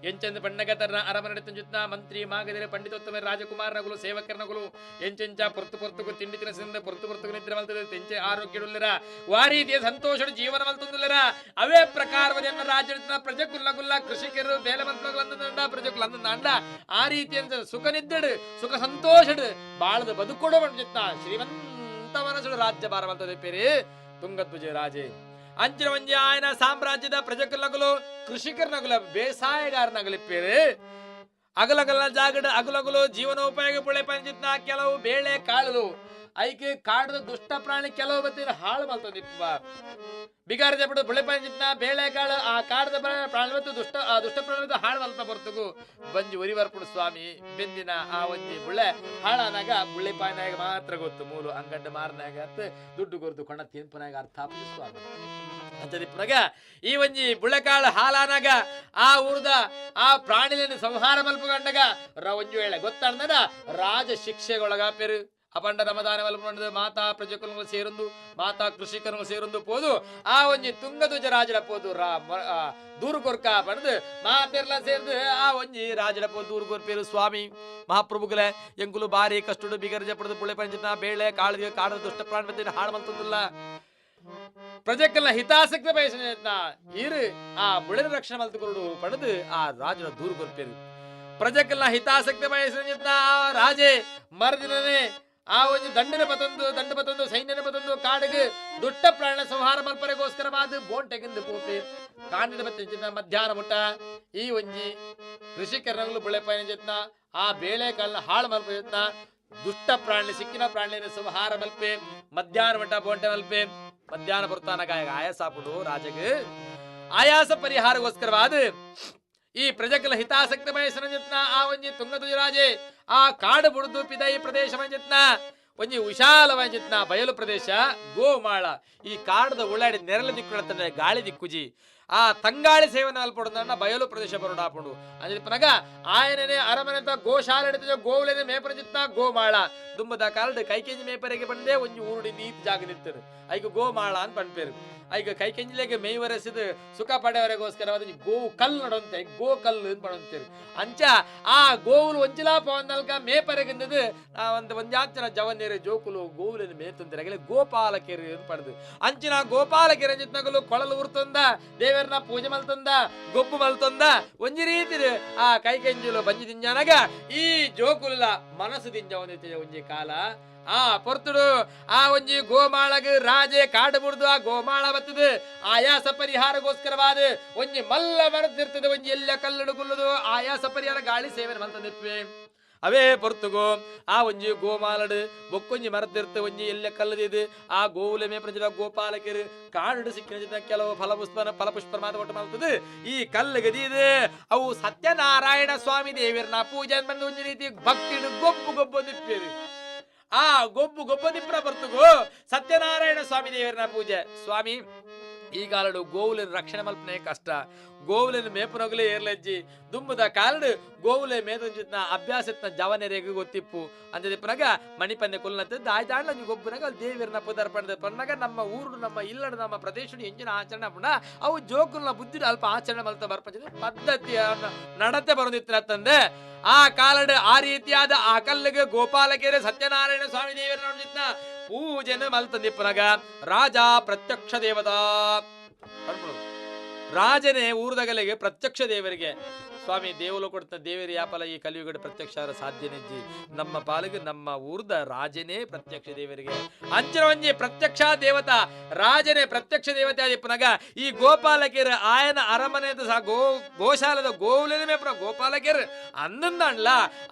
ಎಂಚೆಂದು ಪಣ್ಣಗ ತನ್ನ ಅರಮನೆ ಜುತ್ನ ಮಂತ್ರಿ ಮಾಗದಿರ ಪಂಡಿತೋತ್ತಮ ರಾಜಕುಮಾರನಗುಲು ಸೇವಕರನಗುಲು ಎಂಚೆಂಚ ಪೊರ್ತು ಪೊರ್ತುಗು ತಿಂಡಿ ತಿನಸಿಂದ ಪೊರ್ತು ಪೊರ್ತುಗು ನಿದ್ರೆ ಮಲ್ತದೆ ತೆಂಚೆ ಆರೋಗ್ಯಡುಲ್ಲರ ವಾರೀತಿಯ ಸಂತೋಷಡು ಜೀವನ ಮಲ್ತುಂದುಲ್ಲರ ಅವೇ ಪ್ರಕಾರವದನ್ನ ರಾಜ್ಯ ಪ್ರಜಕುಲ್ಲಗುಲ್ಲ ಕೃಷಿಕರು ಬೇಲೆ ಮಲ್ಪಗುಲಂದ ಪ್ರಜಕುಲ ಅಂದ ಆ ರೀತಿಯ ಸುಖ ನಿದ್ದಡು ಸುಖ ಸಂತೋಷಡು ಬಾಳದ ಬದುಕೊಡು ಜಿತ್ನ ಶ್ರೀಮಂತ ಮನಸ್ಸುಡು ರಾಜ್ಯ ಭಾರ ಮಲ್ತದೆ ಪೇರಿ ತುಂಗಧ್ವಜ ರಾಜೆ ಅಂಚಿನ ಒಂಜಿ ಆಯನ ಸಾಮ್ರಾಜ್ಯದ ಪ್ರಜಕುಲಗುಲು ಕೃಷಿಕರನಗುಲ ಬೇಸಾಯಗಾರನಗಲಿಪ್ಪೇರು ಅಗಲಗಲ ಜಾಗಡ ಅಗಲಗಲು ಜೀವನೋಪಾಯ ಪುಳೆ ಪಂಚಿತ್ನ ಕೆಲವು ಬೇಳೆ ಕಾಳಲು ಐಕೆ ಕಾಡದ ದುಷ್ಟ ಪ್ರಾಣಿ ಕೆಲವು ಬತ್ತಿನ ಹಾಳು ಮಲ್ತದಿಪ್ಪ ಬಿಗಾರದ ಬಿಡು ಬುಳೆ ಪಂಚಿತ್ನ ಬೇಳೆ ಕಾಳು ಆ ಕಾಡದ ಪ್ರಾಣಿ ಮತ್ತು ದುಷ್ಟ ಆ ದುಷ್ಟ ಪ್ರಾಣಿ ಮತ್ತು ಹಾಳು ಮಲ್ಪ ಬರ್ತಗು ಬಂಜಿ ಉರಿ ಬರ್ಪುಡು ಸ್ವಾಮಿ ಬೆಂದಿನ ಆ ಒಂಜಿ ಬುಳೆ ಹಾಳಾನಾಗ ಬುಳ್ಳೆ ಪಾಯಿನಾಗ ಮಾತ್ರ ಗೊತ್ತು ಮೂಲು ಅಂಗಡ್ಡ ಮಾರನಾಗ ದುಡ್ಡು ಕೊರದು ಕೊಣ ತಿನ್ಪನಾಗ ಅರ್ಥ ಆಪುಜಿ ಸ್ವಾಮಿ. ಅಂಚದಿಪ್ಪುನಗ ಈ ಒಂಜಿ ಬುಳೆಕಾಳು ಹಾಲಾನಾಗ ಆ ಊರ್ದ ಆ ಪ್ರಾಣಿలను ಸಂಹಾರ ಮಲ್ಪುಗಂಡಗ ಒಂಜಿ ವೇಳೆ ಗೊತ್ತಾಡ್ದದ ರಾಜ ಶಿಕ್ಷೆಗೊಳಗಾಪೆರು. ಅಪಂಡ ರಮದಾನ ಮಲ್ಪುಂಡದು ಮಾತಾ ಪ್ರಜೆಕುಲು ಸೇರೊಂದು ಮಾತಾ ಕೃಷಿಕರು ಸೇರೊಂದು ಪೋದು ಆ ಒಂಜಿ ತುಂಗಧ್ವಜ ರಾಜಡ ಪೋದು ದೂರು ಕೊರ್ಕ ಪಂಡ್ದು ಮಾತೆರ್ಲ ಸೇರ್ದು ಆ ಒಂಜಿ ರಾಜಡ ಪೋದು ದೂರು ಕೊರ್ಪೇರು. ಸ್ವಾಮಿ ಮಹಾಪ್ರಭುಗಳೇ, ಎಂಕುಲು ಬಾರಿ ಕಷ್ಟಡು ಬಿಗರ್ಜ ಪಡೆದು ಪುಳೆ ಪಂಚಿನ ಬೇಳೆ ಕಾಳು ಕಾಡದ ದುಷ್ಟ ಪ್ರಾಣಿ ಹಾಳು ಮಲ್ತಂದಿಲ್ಲ. ಪ್ರಜೆಕ್ಕೆಲ್ಲ ಹಿತಾಸಕ್ತಿ ಬಯಸಿನ ಇರು ಆ ಬುಳೆನ ರಕ್ಷಣೆ ಮಲ್ತುಕೊರಡು ಪಡೆದು ಆ ರಾಜನ ದೂರು ಕೊರ್ಪೇರು. ಪ್ರಜೆಕ್ಕೆಲ್ಲ ಹಿತಾಸಕ್ತಿ ಬಯಸಿನ ಆ ರಾಜೆ ಮರದಿನನೇ ಆ ಒಂಜಿ ದಂಡನ ಪತಂದು ದಂಡ ಪತಂದು ಸೈನ್ಯನ ಪತಂದು ಕಾಡಿಗೆ ದುಟ್ಟ ಪ್ರಾಣ ಸಂಹಾರ ಮಲ್ಪರೆಗೋಸ್ಕರವಾದ ಬೋಂಟೆಗಿಂದು ಪೋಪೆ ಕಾಂಡಿದ ಬತ್ತಿನ ಮಧ್ಯಾಹ್ನ ಮುಟ್ಟ ಈ ಒಂಜಿ ಕೃಷಿಕರನಗಳು ಬುಳೆ ಪೈನ ಜತ್ನ ಆ ಬೇಳೆ ಕಾಳನ್ನ ಹಾಳು ಮಲ್ಪ ಜತ್ನ ದುಷ್ಟ ಪ್ರಾಣಿ ಸಿಕ್ಕಿನ ಪ್ರಾಣಿನ ಸಂಹಾರ ಮಲ್ಪೆ ಮಧ್ಯಾಹ್ನ ಮಟ್ಟ ಬೋಂಟೆ ಮಲ್ಪೆ. ಮಧ್ಯಾಹ್ನ ಬರ್ತಾನ ಗಾಯ ಆಯಾಸ ಆಪುಂಡು ರಾಜಗ್ ಆಯಾಸ ಪರಿಹಾರಗೋಸ್ಕರವಾದ ಈ ಪ್ರಜೆಗಳ ಹಿತಾಸಕ್ತಿ ಬಯಸನ ಜತ್ನ ಆ ಒಂಜಿ ತುಂಗಧ್ವಜ ರಾಜೆ ಆ ಕಾಡು ಬುಡ್ದು ಪಿದೈ ಪ್ರದೇಶ ಮಂಜತ್ನ ಒಂಜಿ ವಿಶಾಲವಾದ ಜತ್ನ ಬಯಲು ಪ್ರದೇಶ ಗೋಮಾಳ. ಈ ಕಾಡದ ಉಳ್ಳಾಡಿ ನೆರಳು ದಿಕ್ಕು ಗಾಳಿ ದಿಕ್ಕುಜಿ ಆ ತಂಗಾಳಿ ಸೇವನೆ ಅಲ್ಪಡುದನ್ನ ಬಯಲು ಪ್ರದೇಶ ಬರೋಡಾಪುಂಡು. ಅಂಜಪನಗ ಆಯನನೆ ಅರಮನೆತ ಗೋಶಾಲೆ ಗೋವುಲೇನೆ ಮೇಪರ ಜಿತ್ನ ಗೋಮಾಳ ದುಂಬದ ಕಾಲದ ಕೈಕೆಂಜಿ ಮೇಪರಿಗೆ ಬಂದೇ ಒಂಜಿ ಊರುಡಿ ನೀತ್ ಜಾಗ ನಿತ್ತದು ಐಗ ಗೋಮಾಳ ಅಂತ ಪನ್ಪೇರು. ಐಗ ಕೈಕೆಂಜಿಲೆಗೆ ಮೇಯ್ವರೆಸಿದ ಸುಖ ಪಡೆಯವರೆಗೋಸ್ಕರ ಗೋವು ಕಲ್ಲು ನಡಂತೆ ಗೋ ಕಲ್ಲು ಅಂತ ಪಡಂತೇರು. ಅಂಚ ಆ ಗೋವುಲು ಒಂಜಿಲಾ ಪವನ್ನಲ್ಕ ಮೇಪರೆಗಿಂದದು ಆ ಒಂದು ಒಂಜಾಚನ ಜವನೇರು ಜೋಕುಲು ಗೋವುలను ಮೇತಂದಿರಗಲೆ ಗೋಪಾಲಕೆರು ಅಂತ ಪಡೆದು ಅಂಚಿನ ಗೋಪಾಲಕೆರೆ ಜಿತ್ನಗಲು ಕೊಳಲು ಉರ್ತಂದ ದೇವರನ್ನ ಪೂಜೆ ಮಲ್ತಂದ ಗೊಬ್ಬು ಮಲ್ತಂದ ಒಂಜಿ ರೀತಿ ಆ ಕೈಕೆಂಜುಲು ಬಂಜಿ ದಿಂಜಾನಗ ಈ ಜೋಕುಲ ಮನಸ್ಸು ದಿಂಜ ಒಂದಿತ್ತೆ ಒಂಜಿ ಕಾಲ ಆ ಪೊರ್ತುಡು ಆ ಒಂಜಿ ಗೋಮಾಳಗ ರಾಜೆ ಕಾಡು ಬುಡ್ದು ಆ ಗೋಮಾಳ ಬತ್ತದು ಆಯಾಸ ಪರಿಹಾರಗೋಸ್ಕರವಾದ ಒಂಜಿ ಮಲ್ಲ ಮರದಿರ್ತದೆ ಒಂಜಿ ಎಲ್ಲ ಕಲ್ಲಡು ಗುಲ್ಲದು ಆಯಾಸ ಪರಿಹಾರ ಗಾಳಿ ಸೇವನೆ ಮಲ್ತಂದಿಪ್ಪೆ. ಅವೇ ಪೊರ್ತುಗೋ ಆ ಒಂಜಿ ಗೋಮಾಲಡು ಬೊಕ್ಕೊಂಜಿ ಮರದಿರ್ತ ಒಂಜಿ ಎಲ್ಲ ಕಲ್ಲದಿದು ಆ ಗೋವುಲೆ ಮೇ ಪ್ರಜ ಗೋಪಾಲಕರು ಕಾಡು ಸಿಕ್ಕಿನ ಕೆಲವು ಫಲಪುಷ್ಪ ಫಲಪುಷ್ಪ ಮಾತ ಒಟ್ಟು ಮಲ್ತದೆ ಈ ಕಲ್ಲು ಗದಿದು ಅವು ಸತ್ಯನಾರಾಯಣ ಸ್ವಾಮಿ ದೇವಿಯರ್ನ ಪೂಜೆ ಬಂದು ಒಂಜಿ ರೀತಿ ಭಕ್ತಿಡು ಗೊಬ್ಬು ಗೊಬ್ಬು ನಿಪ್ಪೇರು. ಆ ಗೊಬ್ಬು ಗೊಬ್ಬ ನಿಪ್ರ ಬರ್ತುಗೋ ಸತ್ಯನಾರಾಯಣ ಸ್ವಾಮಿ ದೇವರನ ಪೂಜೆ. ಸ್ವಾಮಿ ಈ ಕಾಲಡು ಗೋವುಲಿನ ರಕ್ಷಣೆ ಮಲ್ಪನೆ ಕಷ್ಟ, ಗೋವುಲಿನ ಮೇಪನೊಗಲೇ ಏರ್ಲಜ್ಜಿ ದುಂಬದ ಕಾಲಡು ಗೋವುಲೆ ಮೇದಂಜಿತ್ನ ಅಭ್ಯಾಸತ್ನ ಜವನೆರೆಗೆ ಗೊತ್ತಿಪ್ಪು ಅಂಜದಿಪ್ಪನಾಗ ಮಣಿಪಂದೆ ಕೊಲ್ಲಂತ ದಾಯ್ದಾಂಡ್ಲ ಗೊಬ್ಬನಾಗ ಅಲ್ಲಿ ದೇವಿಯರ್ನ ಪುದರ್ ಪಡೆದ ಪನ್ನಾಗ ನಮ್ಮ ಊರು ನಮ್ಮ ಇಲ್ಲಡ ನಮ್ಮ ಪ್ರದೇಶದ ಎಂಜಿನ ಆಚರಣೆ ಪುಣ ಅವು ಜೋಕುಲ್ನ ಬುದ್ಧಿ ಅಲ್ಪ ಆಚರಣೆ ಮಲ್ತ ಬರ್ಪಂಚಿದ ಪದ್ಧತಿ ನಡತೆ ಬರೋದಿತ್ತಿನ ತಂದೆ ಆ ಕಾಲಡು ಆ ರೀತಿಯಾದ ಆ ಕಲ್ಲಿಗೆ ಗೋಪಾಲಕೆರೆ ಸತ್ಯನಾರಾಯಣ ಸ್ವಾಮಿ ದೇವರ ನೋಡಿದ್ನ ಪೂಜೆನ ಮಲ್ತಂದಿಪ್ಪನಾಗ ರಾಜ ಪ್ರತ್ಯಕ್ಷ ದೇವತಾ ರಾಜನೇ ಊರ್ದಗಲಿಗೆ ಪ್ರತ್ಯಕ್ಷ ದೇವರಿಗೆ ಸ್ವಾಮಿ ದೇವಲು ಕೊಡ್ತ ದೇವರಿ ಯಾಪಲ ಈ ಕಲಿಯುಗಡ ಪ್ರತ್ಯಕ್ಷ ಸಾಧ್ಯನೆಜ್ಜಿ ನಮ್ಮ ಪಾಲಿಗೆ ನಮ್ಮ ಊರ್ದ ರಾಜನೇ ಪ್ರತ್ಯಕ್ಷ ದೇವರಿಗೆ ಅಂಚಿನ ಒಂಜಿ ಪ್ರತ್ಯಕ್ಷ ದೇವತಾ ರಾಜನೇ ಪ್ರತ್ಯಕ್ಷ ದೇವತೆ ಆದಿಪ್ಪನಾಗ ಈ ಗೋಪಾಲಕೆರ್ ಆಯನ ಅರಮನೆದ ಸಹ ಗೋಶಾಲದ ಗೋವುಲೇನೆ ಮೇಪುನ ಗೋಪಾಲಕೆರ್ ಅಂದಂದಾಂಡ್ಲ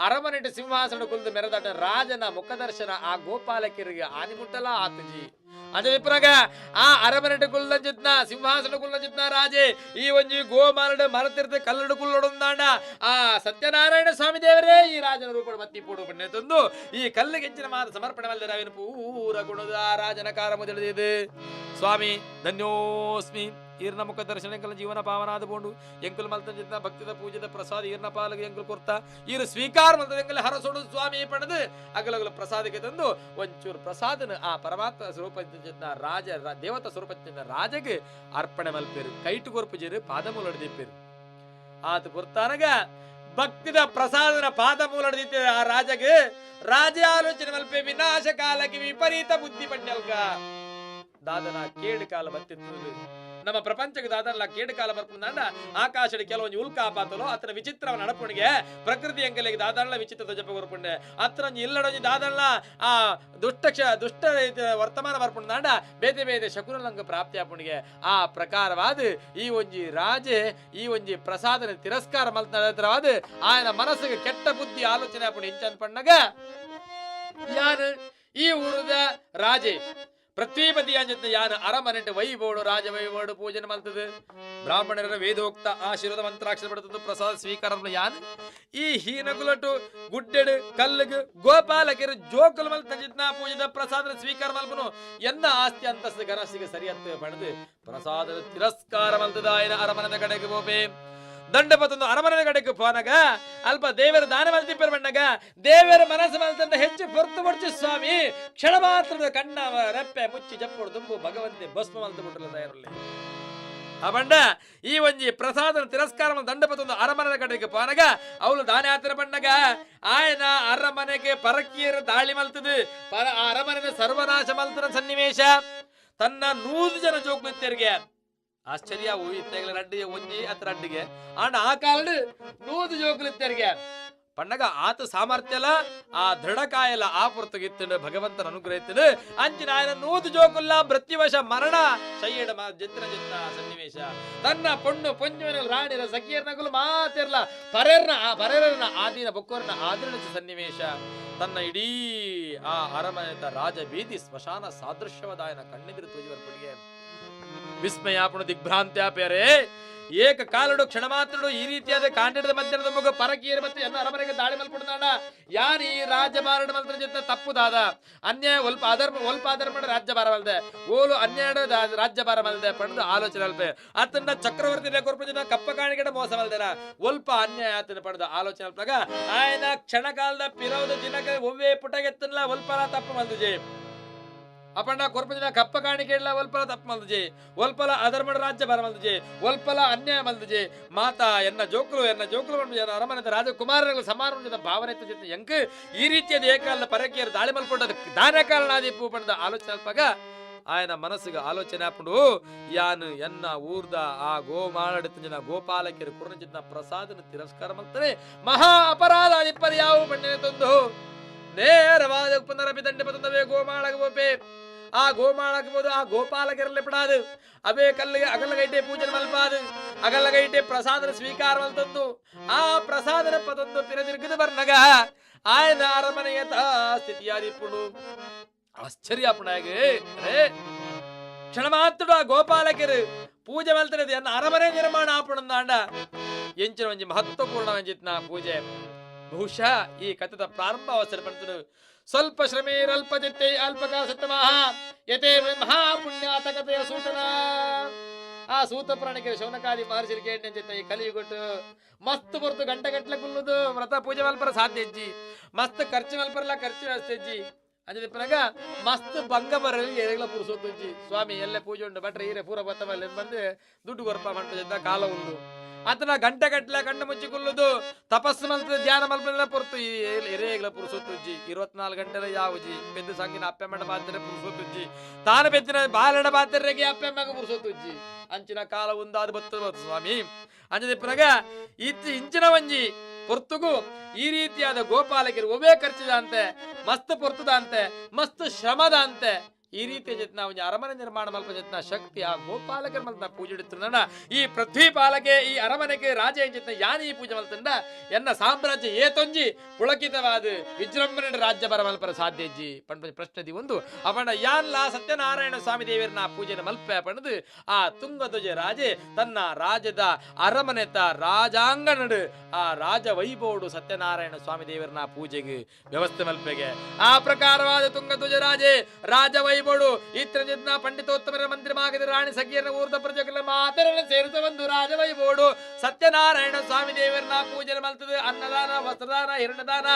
ಅರಮನೆ ಸಿಂಹಾಸನ ಕುಲ್ದು ಮೆರೆದಾಟ ರಾಜನ ಮುಖದರ್ಶನ ಆ ಗೋಪಾಲಕೆರಿಗೆ ಆನಿಮುಟ್ಟಲ ಆತಜಿ. ಅಂಜದಿಪ್ಪನಾಗ ಆ ಅರಮನೆಟ ಕುಲ್ಲಂಜಿತ್ನ ಸಿಂಹಾಸನ ಕುಲ್ಲಂಜಿತ್ನ ರಾಜೆ ಈ ಒಂಜಿ ಗೋಮಾಲಡು ಮರತಿರ್ತ ಕಲ್ಲಡು ಕುಲ್ಲೊಡೊಂದಾಂಡ ಆ ಸತ್ಯನಾರಾಯಣ ಸ್ವಾಮಿ ದೇವರೇ ಈ ರಾಜನ ರೂಪಡು ಮತ್ತಿ ಪೂಡು ಬಣ್ಣೆ ತಂದು ಈ ಕಲ್ಲಿಗೆಂಚಿನ ಮಾತ ಸಮರ್ಪಣೆ ಮಲ್ದರಾವಿನ ಪೂರ ಗುಣದ ಆ ರಾಜನ ಕಾರ ಮೊದಲಿದೆ. ಸ್ವಾಮಿ ಧನ್ಯೋಸ್ಮಿ ಈರ್ನ ಮುಖ ದರ್ಶನ ಎಂಕಲ ಜೀವನ ಪಾವನಾದ ಬೋಂಡು ಎಂಕುಲು ಮಲ್ತಂಜಿತ್ನ ಭಕ್ತಿದ ಪೂಜೆದ ಪ್ರಸಾದ ಈರ್ನ ಪಾಲಗ ಎಂಕುಲು ಕೊರ್ತ ಈರು ಸ್ವೀಕಾರ ಮಲ್ತದ ಎಂಕಲ ಹರಸೊಡು ಸ್ವಾಮಿ ಪಣದು ಅಗಲಗಲ ಪ್ರಸಾದಕ್ಕೆ ತಂದು ಒಂಚೂರು ಪ್ರಸಾದನ ಆ ಪರಮಾತ್ಮ ಸ್ವರೂಪ ರಾಜ ದೇವತಾ ಸ್ವರೂಪ ರಾಜಗೆ ಅರ್ಪಣೆ ಮಲ್ಪೇರು ಕೈಟು ಕೊರ್ಪುಜೇರು ಪಾದ ಮೂಲಡಿದಿಪ್ಪೇರು. ಆತ ಪುರ್ತಾನಗ ಭಕ್ತಿದ ಪ್ರಸಾದನ ಪಾದ ಮೂಲಡಿದಿತ್ತ ಆ ರಾಜಗೆ ರಾಜ ಆಲೋಚನೆ ಮಲ್ಪೆ ವಿನಾಶ ಕಾಲಕ್ಕೆ ವಿಪರೀತ ಬುದ್ಧಿ ಪಂಡ್ಯಲ್ಕ ದಾದನ ಕೇಡು ಕಾಲ ಬತ್ತಿತ್ತು ನಮ್ಮ ಪ್ರಪಂಚಕ್ಕೆ ದಾದನಲ್ಲ ಕೇಡು ಕಾಲ ಬರ್ಪುಂದಾಂಡ ಆಕಾಶದ ಕೆಲವೊಂದು ಉಲ್ಕಾಪಾತಲೋ ಅತನ ವಿಚಿತ್ರವ ನಡಪುಣಿಗೆ ಪ್ರಕೃತಿ ಎಂಕಲಿಗೆ ದಾದನಲ ವಿಚಿತ್ರ ಧ್ವಜಪ ಕೊರ್ಪುಂಡೆ ಅತ್ರ ಇಲ್ಲಡೊಂಜಿ ದಾದನಲ ಆ ದುಷ್ಟ ದುಷ್ಟ ವರ್ತಮಾನ ಬರ್ಪುಂದಾಂಡ ಬೇತೆ ಬೇತೆ ಶಕುನಲಂಗ ಪ್ರಾಪ್ತಿ ಆಪುಣಿಗೆ ಆ ಪ್ರಕಾರವಾದ ಈ ಒಂಜಿ ರಾಜೆ ಈ ಒಂಜಿ ಪ್ರಸಾದನ ತಿರಸ್ಕಾರ ಮಲ್ತವಾದ ಆಯನ ಮನಸ್ಸಿಗೆ ಕೆಟ್ಟ ಬುದ್ಧಿ ಆಲೋಚನೆ ಆಪುಣಿ ಇಂಚನ್ ಪಣ್ಣಗ ಯಾರು ಈ ಊರದ ರಾಜೆ ಪೃಥ್ವೀಪತಿ ಅಂಜತ್ನ ಯಾನ ಅರಮನೆಟ್ ವೈಬೋಡು ರಾಜ ವೈಬೋಡು ಪೂಜನೆ ಮಲ್ತದು ಬ್ರಾಹ್ಮಣರ ವೇದೋಕ್ತ ಆಶೀರ್ವಾದ ಮಂತ್ರಾಕ್ಷರ ಪಡೆದು ಪ್ರಸಾದ ಸ್ವೀಕಾರ ಯಾನ್ ಈ ಹೀನಕುಲಟು ಗುಡ್ಡೆಡು ಕಲ್ಲುಗು ಗೋಪಾಲಕೆರು ಜೋಕುಲು ಮಲ್ತ ಜಿತ್ನ ಪೂಜೆದ ಪ್ರಸಾದ ಸ್ವೀಕಾರ ಮಲ್ಪನು ಎನ್ನ ಆಸ್ತಿ ಅಂತಸ್ತು ಘನಸ್ತಿಗೆ ಸರಿಯತ್ತು ಪಡೆದು ಪ್ರಸಾದ ತಿರಸ್ಕಾರ ಮಲ್ತದ ಆಯನ ಅರಮನದ ಕಡೆಗೆ ಬೋಪೆ ದಂಡಪತೊಂದು ಅರಮನೆಯ ಕಡೆಗೆ ಪೋನಗ ಅಲ್ಪ ದೇವರ ದಾನ ಮಲ್ತಿಪ್ಪರ ಬಣ್ಣಗ ದೇವರ ಮನಸ್ಸು ಮಲ್ತಂದ ಹೆಚ್ಚು ಹೊರತು ಪಡ್ಚು ಸ್ವಾಮಿ ಕ್ಷಣ ಮಾತ್ರದ ಕಣ್ಣ ರೆಪ್ಪೆ ಮುಚ್ಚಿ ಜಪ್ಪುಡು ತುಂಬು ಭಗವಂತೆ ಭಸ್ಮ ಮಲ್ತು ಬಿಟ್ಟಲ್ಲ ತಯಾರಲ್ಲಿ ಆ ಬಂಡ ಈ ಒಂಜಿ ಪ್ರಸಾದನ ತಿರಸ್ಕಾರ ದಂಡಪತೊಂದು ಅರಮನೆಯ ಕಡೆಗೆ ಪೋನಗ ಅವಳು ದಾನ ಆತರ ಬಣ್ಣಗ ಆಯನ ಅರಮನೆಗೆ ಪರಕೀಯರ ದಾಳಿ ಮಲ್ತದು ಪರ ಆ ಅರಮನೆಯ ಸರ್ವನಾಶ ಮಲ್ತನ ಸನ್ನಿವೇಶ ತನ್ನ 100 ಜನ ಜೋಕ್ಮೆತ್ತರಿಗೆ ಆಶ್ಚರ್ಯ ಇತ್ತೆಗಳ ರಡ್ಡಿಗೆ ಒಂಜಿ ಅತ್ರ ರಡ್ಡಿಗೆ ಆಂಡ ಆ ಕಾಲಡು 100 ಜೋಕುಲಿತ್ತೆರಿಗೆ ಪಣ್ಣಗ ಆತ ಸಾಮರ್ಥ್ಯಲ ಆ ದೃಢಕಾಯಲ ಆ ಪುರ್ತಗಿತ್ತನು ಭಗವಂತನ ಅನುಗ್ರಹ ಇತ್ತನು ಅಂಚಿನ ಆಯನ 100 ಜೋಕುಲ್ಲ ಮೃತ್ಯುವಶ ಮರಣ ಶಯ್ಯಡ ಜತ್ತಿನ ಜಿತ್ತ ಸನ್ನಿವೇಶ ತನ್ನ ಪೊಣ್ಣು ಪೊಂಜುವಿನ ರಾಣಿರ ಸಖಿಯರ್ನಗುಲು ಮಾತಿರ್ಲ ಪರೆರ್ನ ಆ ಪರೆರನ ಆದಿನ ಬೊಕ್ಕೋರ್ನ ಆದಿನ ಸನ್ನಿವೇಶ ತನ್ನ ಇಡೀ ಆ ಅರಮನೆತ ರಾಜ ಬೀದಿ ಸ್ಮಶಾನ ಸಾದೃಶ್ಯವದಾಯನ ಕಣ್ಣೆದಿರು ತೋಜಿ ಬರ್ಪಡಿಗೆ ವಿಸ್ಮಯಾಪಣು ದಿಗ್ಭ್ರಾಂತ್ಯಾಪೇರೆ ಏಕ ಕಾಲಡು ಕ್ಷಣ ಮಾತ್ರಡು ಈ ರೀತಿಯಾದ ಕಾಂಡದ ಮಧ್ಯದ ಮಗು ಪರಕೀಯರು ಮತ್ತು ಎನ್ನ ಅರಮನೆಗೆ ದಾಳಿ ಮಲ್ಪಡ್ದಾಣ ಯಾನ್ ಈ ರಾಜ್ಯಭಾರಣ ಮಲ್ತ್ರ ಜೊತೆ ತಪ್ಪುದಾದ ಅನ್ಯಾಯ ಒಲ್ಪ ಅಧರ್ಮ ಒಲ್ಪ ಅಧರ್ಮ ರಾಜ್ಯಭಾರ ಮಲ್ದೆ ಓಲು ಅನ್ಯಾಯ ರಾಜ್ಯಭಾರ ಮಲ್ದೆ ಪಡೆದು ಆಲೋಚನೆ ಅಲ್ಪೆ ಆತನ ಚಕ್ರವರ್ತಿ ಕೊರ್ಪು ಕಪ್ಪ ಕಾಣಿಕೆಡ ಮೋಸ ಮಲ್ದೆನ ಒಲ್ಪ ಅನ್ಯಾಯ ಆತನ ಪಡೆದ ಆಲೋಚನೆ ಅಲ್ಪಾಗ ಆಯನ ಕ್ಷಣಕಾಲದ ಪಿರವದ ದಿನಕ್ಕೆ ಒವ್ವೇ ಪುಟಗೆತ್ತನ್ಲ ಒಲ್ಪಲ ತಪ್ಪು ಮಲ್ದುಜೆ ಅಪಣ್ಣ ಕೊರ್ಪುಜಿನ ಕಪ್ಪ ಕಾಣಿಕೆ ಇಲ್ಲ ಒಲ್ಪಲ ತಪ್ಪು ಮಲ್ದುಜೆ ಒಲ್ಪಲ ಅಧರ್ಮಡ ರಾಜ್ಯ ಬರ ಮಲ್ದುಜೆ ಒಲ್ಪಲ ಅನ್ಯಾಯ ಮಲ್ದುಜೆ ಮಾತಾ ಎನ್ನ ಜೋಕುಲು ಎನ್ನ ಜೋಕುಲು ಅರಮನೆದ ರಾಜಕುಮಾರರ ಸಮಾರಂಭದ ಭಾವನೆ ಜೊತೆ ಎಂಕ್ ಈ ರೀತಿಯಾದ ಏಕಾಲ ಪರಕೀಯರು ದಾಳಿ ಮಲ್ಕೊಂಡ ದಾನ ಕಾರಣಾದೀಪು ಪಡೆದ ಆಲೋಚನೆ ಅಲ್ಪಾಗ ಆಯನ ಮನಸ್ಸಿಗೆ ಆಲೋಚನೆ ಹಾಕೊಂಡು ಯಾನು ಎನ್ನ ಊರ್ದ ಆ ಗೋಮಾಳಡಿತ ಗೋಪಾಲಕಿಯರು ಕುರ್ಣಜಿದ್ನ ಪ್ರಸಾದನ ತಿರಸ್ಕಾರ ಮಾಡ್ತಾರೆ ಮಹಾ ಅಪರಾಧ ಇಪ್ಪರು ಯಾವ ಬಣ್ಣನೆ ತಂದು ನೇರವಾದ ಪುನರಪಿ ದಂಡೆ ಪತಂದವೇ ಗೋಮಾಳಗ ಬೋಪೆ ಆ ಗೋಮಾಳಕಬಹುದು ಆ ಗೋಪಾಲಕರಲ್ಲಿ ಪಡಾದು ಅವೇ ಕಲ್ಲಿಗೆ ಅಗಲಗೈಟೆ ಪೂಜೆ ಮಲ್ಪಾದು ಅಗಲಗೈಟೆ ಪ್ರಸಾದನ ಸ್ವೀಕಾರ ಮಲ್ತಂದು ಆ ಪ್ರಸಾದನ ಪತಂದು ಪಿರದಿರ್ಗದ ಬರ್ನಗ ಆಯನ ಅರಮನೆಯ ಸ್ಥಿತಿಯಾದಿಪ್ಪುಡು ಆಶ್ಚರ್ಯ ಪುಣಾಗೆ ಅರೇ ಕ್ಷಣ ಮಾತ್ರ ಆ ಗೋಪಾಲಕರು ಪೂಜೆ ಮಲ್ತನದೆ ಅನ್ನ ಅರಮನೆ ನಿರ್ಮಾಣ ಆಪುಣಂದಾಂಡ ಎಂಚಿನ ಒಂಜಿ ಮಹತ್ವಪೂರ್ಣ ಒಂಜಿತ್ನ ಪೂಜೆ ಬಹುಶಃ ಈ ಕಥೆದ ಪ್ರಾರಂಭ ಅವಸರ ಪಡ್ತದು ಸ್ವಲ್ಪ ಶ್ರಮೇರಲ್ಪ ಚಿತ್ತೆ ಅಲ್ಪಕಾಲ ಸತ್ತಮಃ ಯತೆ ಮಹಾಪುಣ್ಯಾತ ಕಥೆಯ ಸೂತನ ಆ ಸೂತ ಪ್ರಾಣಿಗೆ ಶೌನಕಾದಿ ಮಹರ್ಷಿಗೆ ಕೇಳಿನ ಈ ಕಲಿಯುಗೊಟ್ಟು ಮಸ್ತ್ ಹೊರತು ಗಂಟೆ ಗಂಟ್ಲೆ ಕುಲ್ಲುದು ವ್ರತ ಪೂಜೆ ಮಲ್ಪರ ಸಾಧ್ಯ ಹೆಜ್ಜಿ ಮಸ್ತ್ ಖರ್ಚು ಮಲ್ಪರಲ್ಲ ಖರ್ಚು ವ್ಯವಸ್ಥೆ ಹೆಜ್ಜಿ ಅಂಜದಿಪ್ಪನಾಗ ಮಸ್ತ್ ಭಂಗ ಬರಲಿ ಎರೆಗಳ ಪುರುಸೊತ್ತುಜ್ಜಿ ಸ್ವಾಮಿ ಎಲ್ಲೇ ಪೂಜೆ ಉಂಟು ಭಟ್ರೆ ಈರೆ ಪೂರ ಬತ್ತ ಮೇಲೆ ಬಂದು ದುಡ್ಡು ಕೊರಪ ಮಂಟ ಕಾಲ ಉಂಡು ಆತನ ಗಂಟೆ ಗಟ್ಟಲೆ ಕಣ್ಣು ಮುಚ್ಚಿ ಕುಲ್ಲುದು ತಪಸ್ಸು ಮಲ್ತದೆ ಧ್ಯಾನ ಮಲ್ಪದ ಪೊರ್ತು ಎರೇಗ್ಲ ಪುರುಸೊತ್ತುಜ್ಜಿ 24 ಗಂಟೆಲ ಯಾವುಜಿ ಪೆದ್ದು ಸಂಗಿನ ಅಪ್ಪೆಮ್ಮಡ ಬಾತ್ರೆ ಪುರುಸೊತ್ತುಜ್ಜಿ ತಾನು ಪೆದ್ದಿನ ಬಾಲಡ ಬಾತ್ರೆಗೆ ಅಪ್ಪೆಮ್ಮಗ ಪುರುಸೊತ್ತುಜ್ಜಿ ಅಂಚಿನ ಕಾಲ ಉಂದಾದ ಬತ್ತು ಬತ್ತು ಸ್ವಾಮಿ ಅಂಜದಿಪ್ಪನಾಗ ಇತ್ತು ಇಂಚಿನ ಒಂಜಿ ಪೊರ್ತುಗು ಈ ರೀತಿಯಾದ ಗೋಪಾಲಕರು ಒಬ್ಬೇ ಖರ್ಚಿದಂತೆ ಮಸ್ತ್ ಪೊರ್ತುದಂತೆ ಮಸ್ತ್ ಶ್ರಮದಂತೆ ಈ ರೀತಿಯ ಜೊತೆ ಒಂದು ಅರಮನೆ ನಿರ್ಮಾಣ ಮಲ್ಪ ಜೊತೆ ಶಕ್ತಿ ಆ ಗೋಪಾಲಕರ ಮಲ್ತ ಪೂಜೆ ಇಡುತ್ತಿದ್ದ ಈ ಪೃಥ್ವಿ ಪಾಲಕೆ ಈ ಅರಮನೆಗೆ ರಾಜ ಜೊತೆ ಯಾನಿ ಈ ಪೂಜೆ ಮಲ್ತಂಡ ಎನ್ನ ಸಾಮ್ರಾಜ್ಯ ಏತೊಂಜಿ ಪುಳಕಿತವಾದ ವಿಜೃಂಭಣೆ ರಾಜ್ಯ ಬರ ಮಲ್ಪರ ಸಾಧ್ಯಜ್ಜಿ ಪಂಡ ಪ್ರಶ್ನೆ ಒಂದು ಅವನ ಯಾನ್ಲ ಸತ್ಯನಾರಾಯಣ ಸ್ವಾಮಿ ದೇವರನ್ನ ಪೂಜೆನ ಮಲ್ಪೆ ಪಣದು ಆ ತುಂಗಧ್ವಜ ರಾಜೆ ತನ್ನ ರಾಜ್ಯದ ಅರಮನೆತ ರಾಜಾಂಗಣಡು ಆ ರಾಜ ವೈಭವಡು ಸತ್ಯನಾರಾಯಣ ಸ್ವಾಮಿ ದೇವರನ್ನ ಪೂಜೆಗೆ ವ್ಯವಸ್ಥೆ ಮಲ್ಪೆಗೆ ಆ ಪ್ರಕಾರವಾದ ತುಂಗಧ್ವಜ ರಾಜೆ ರಾಜ ವೈಭವಡು ಇತ್ರ ಪಂಡಿತೋತ್ತಮರ ಮಂತ್ರಿ ಮಾಗದ ರಾಣಿ ಸಖಿಯರ ಊರ್ದ ಪ್ರಜೆಗಳ ಮಾತರನ್ನು ಸೇರಿಸ ಬಂದು ರಾಜ ವೈಭವಡು ಸತ್ಯನಾರಾಯಣ ಸ್ವಾಮಿ ದೇವರನ್ನ ಪೂಜೆ ಮಲ್ತದೆ ಅನ್ನದಾನ ವಸ್ತ್ರದಾನ ಹಿರಣ್ಯದಾನ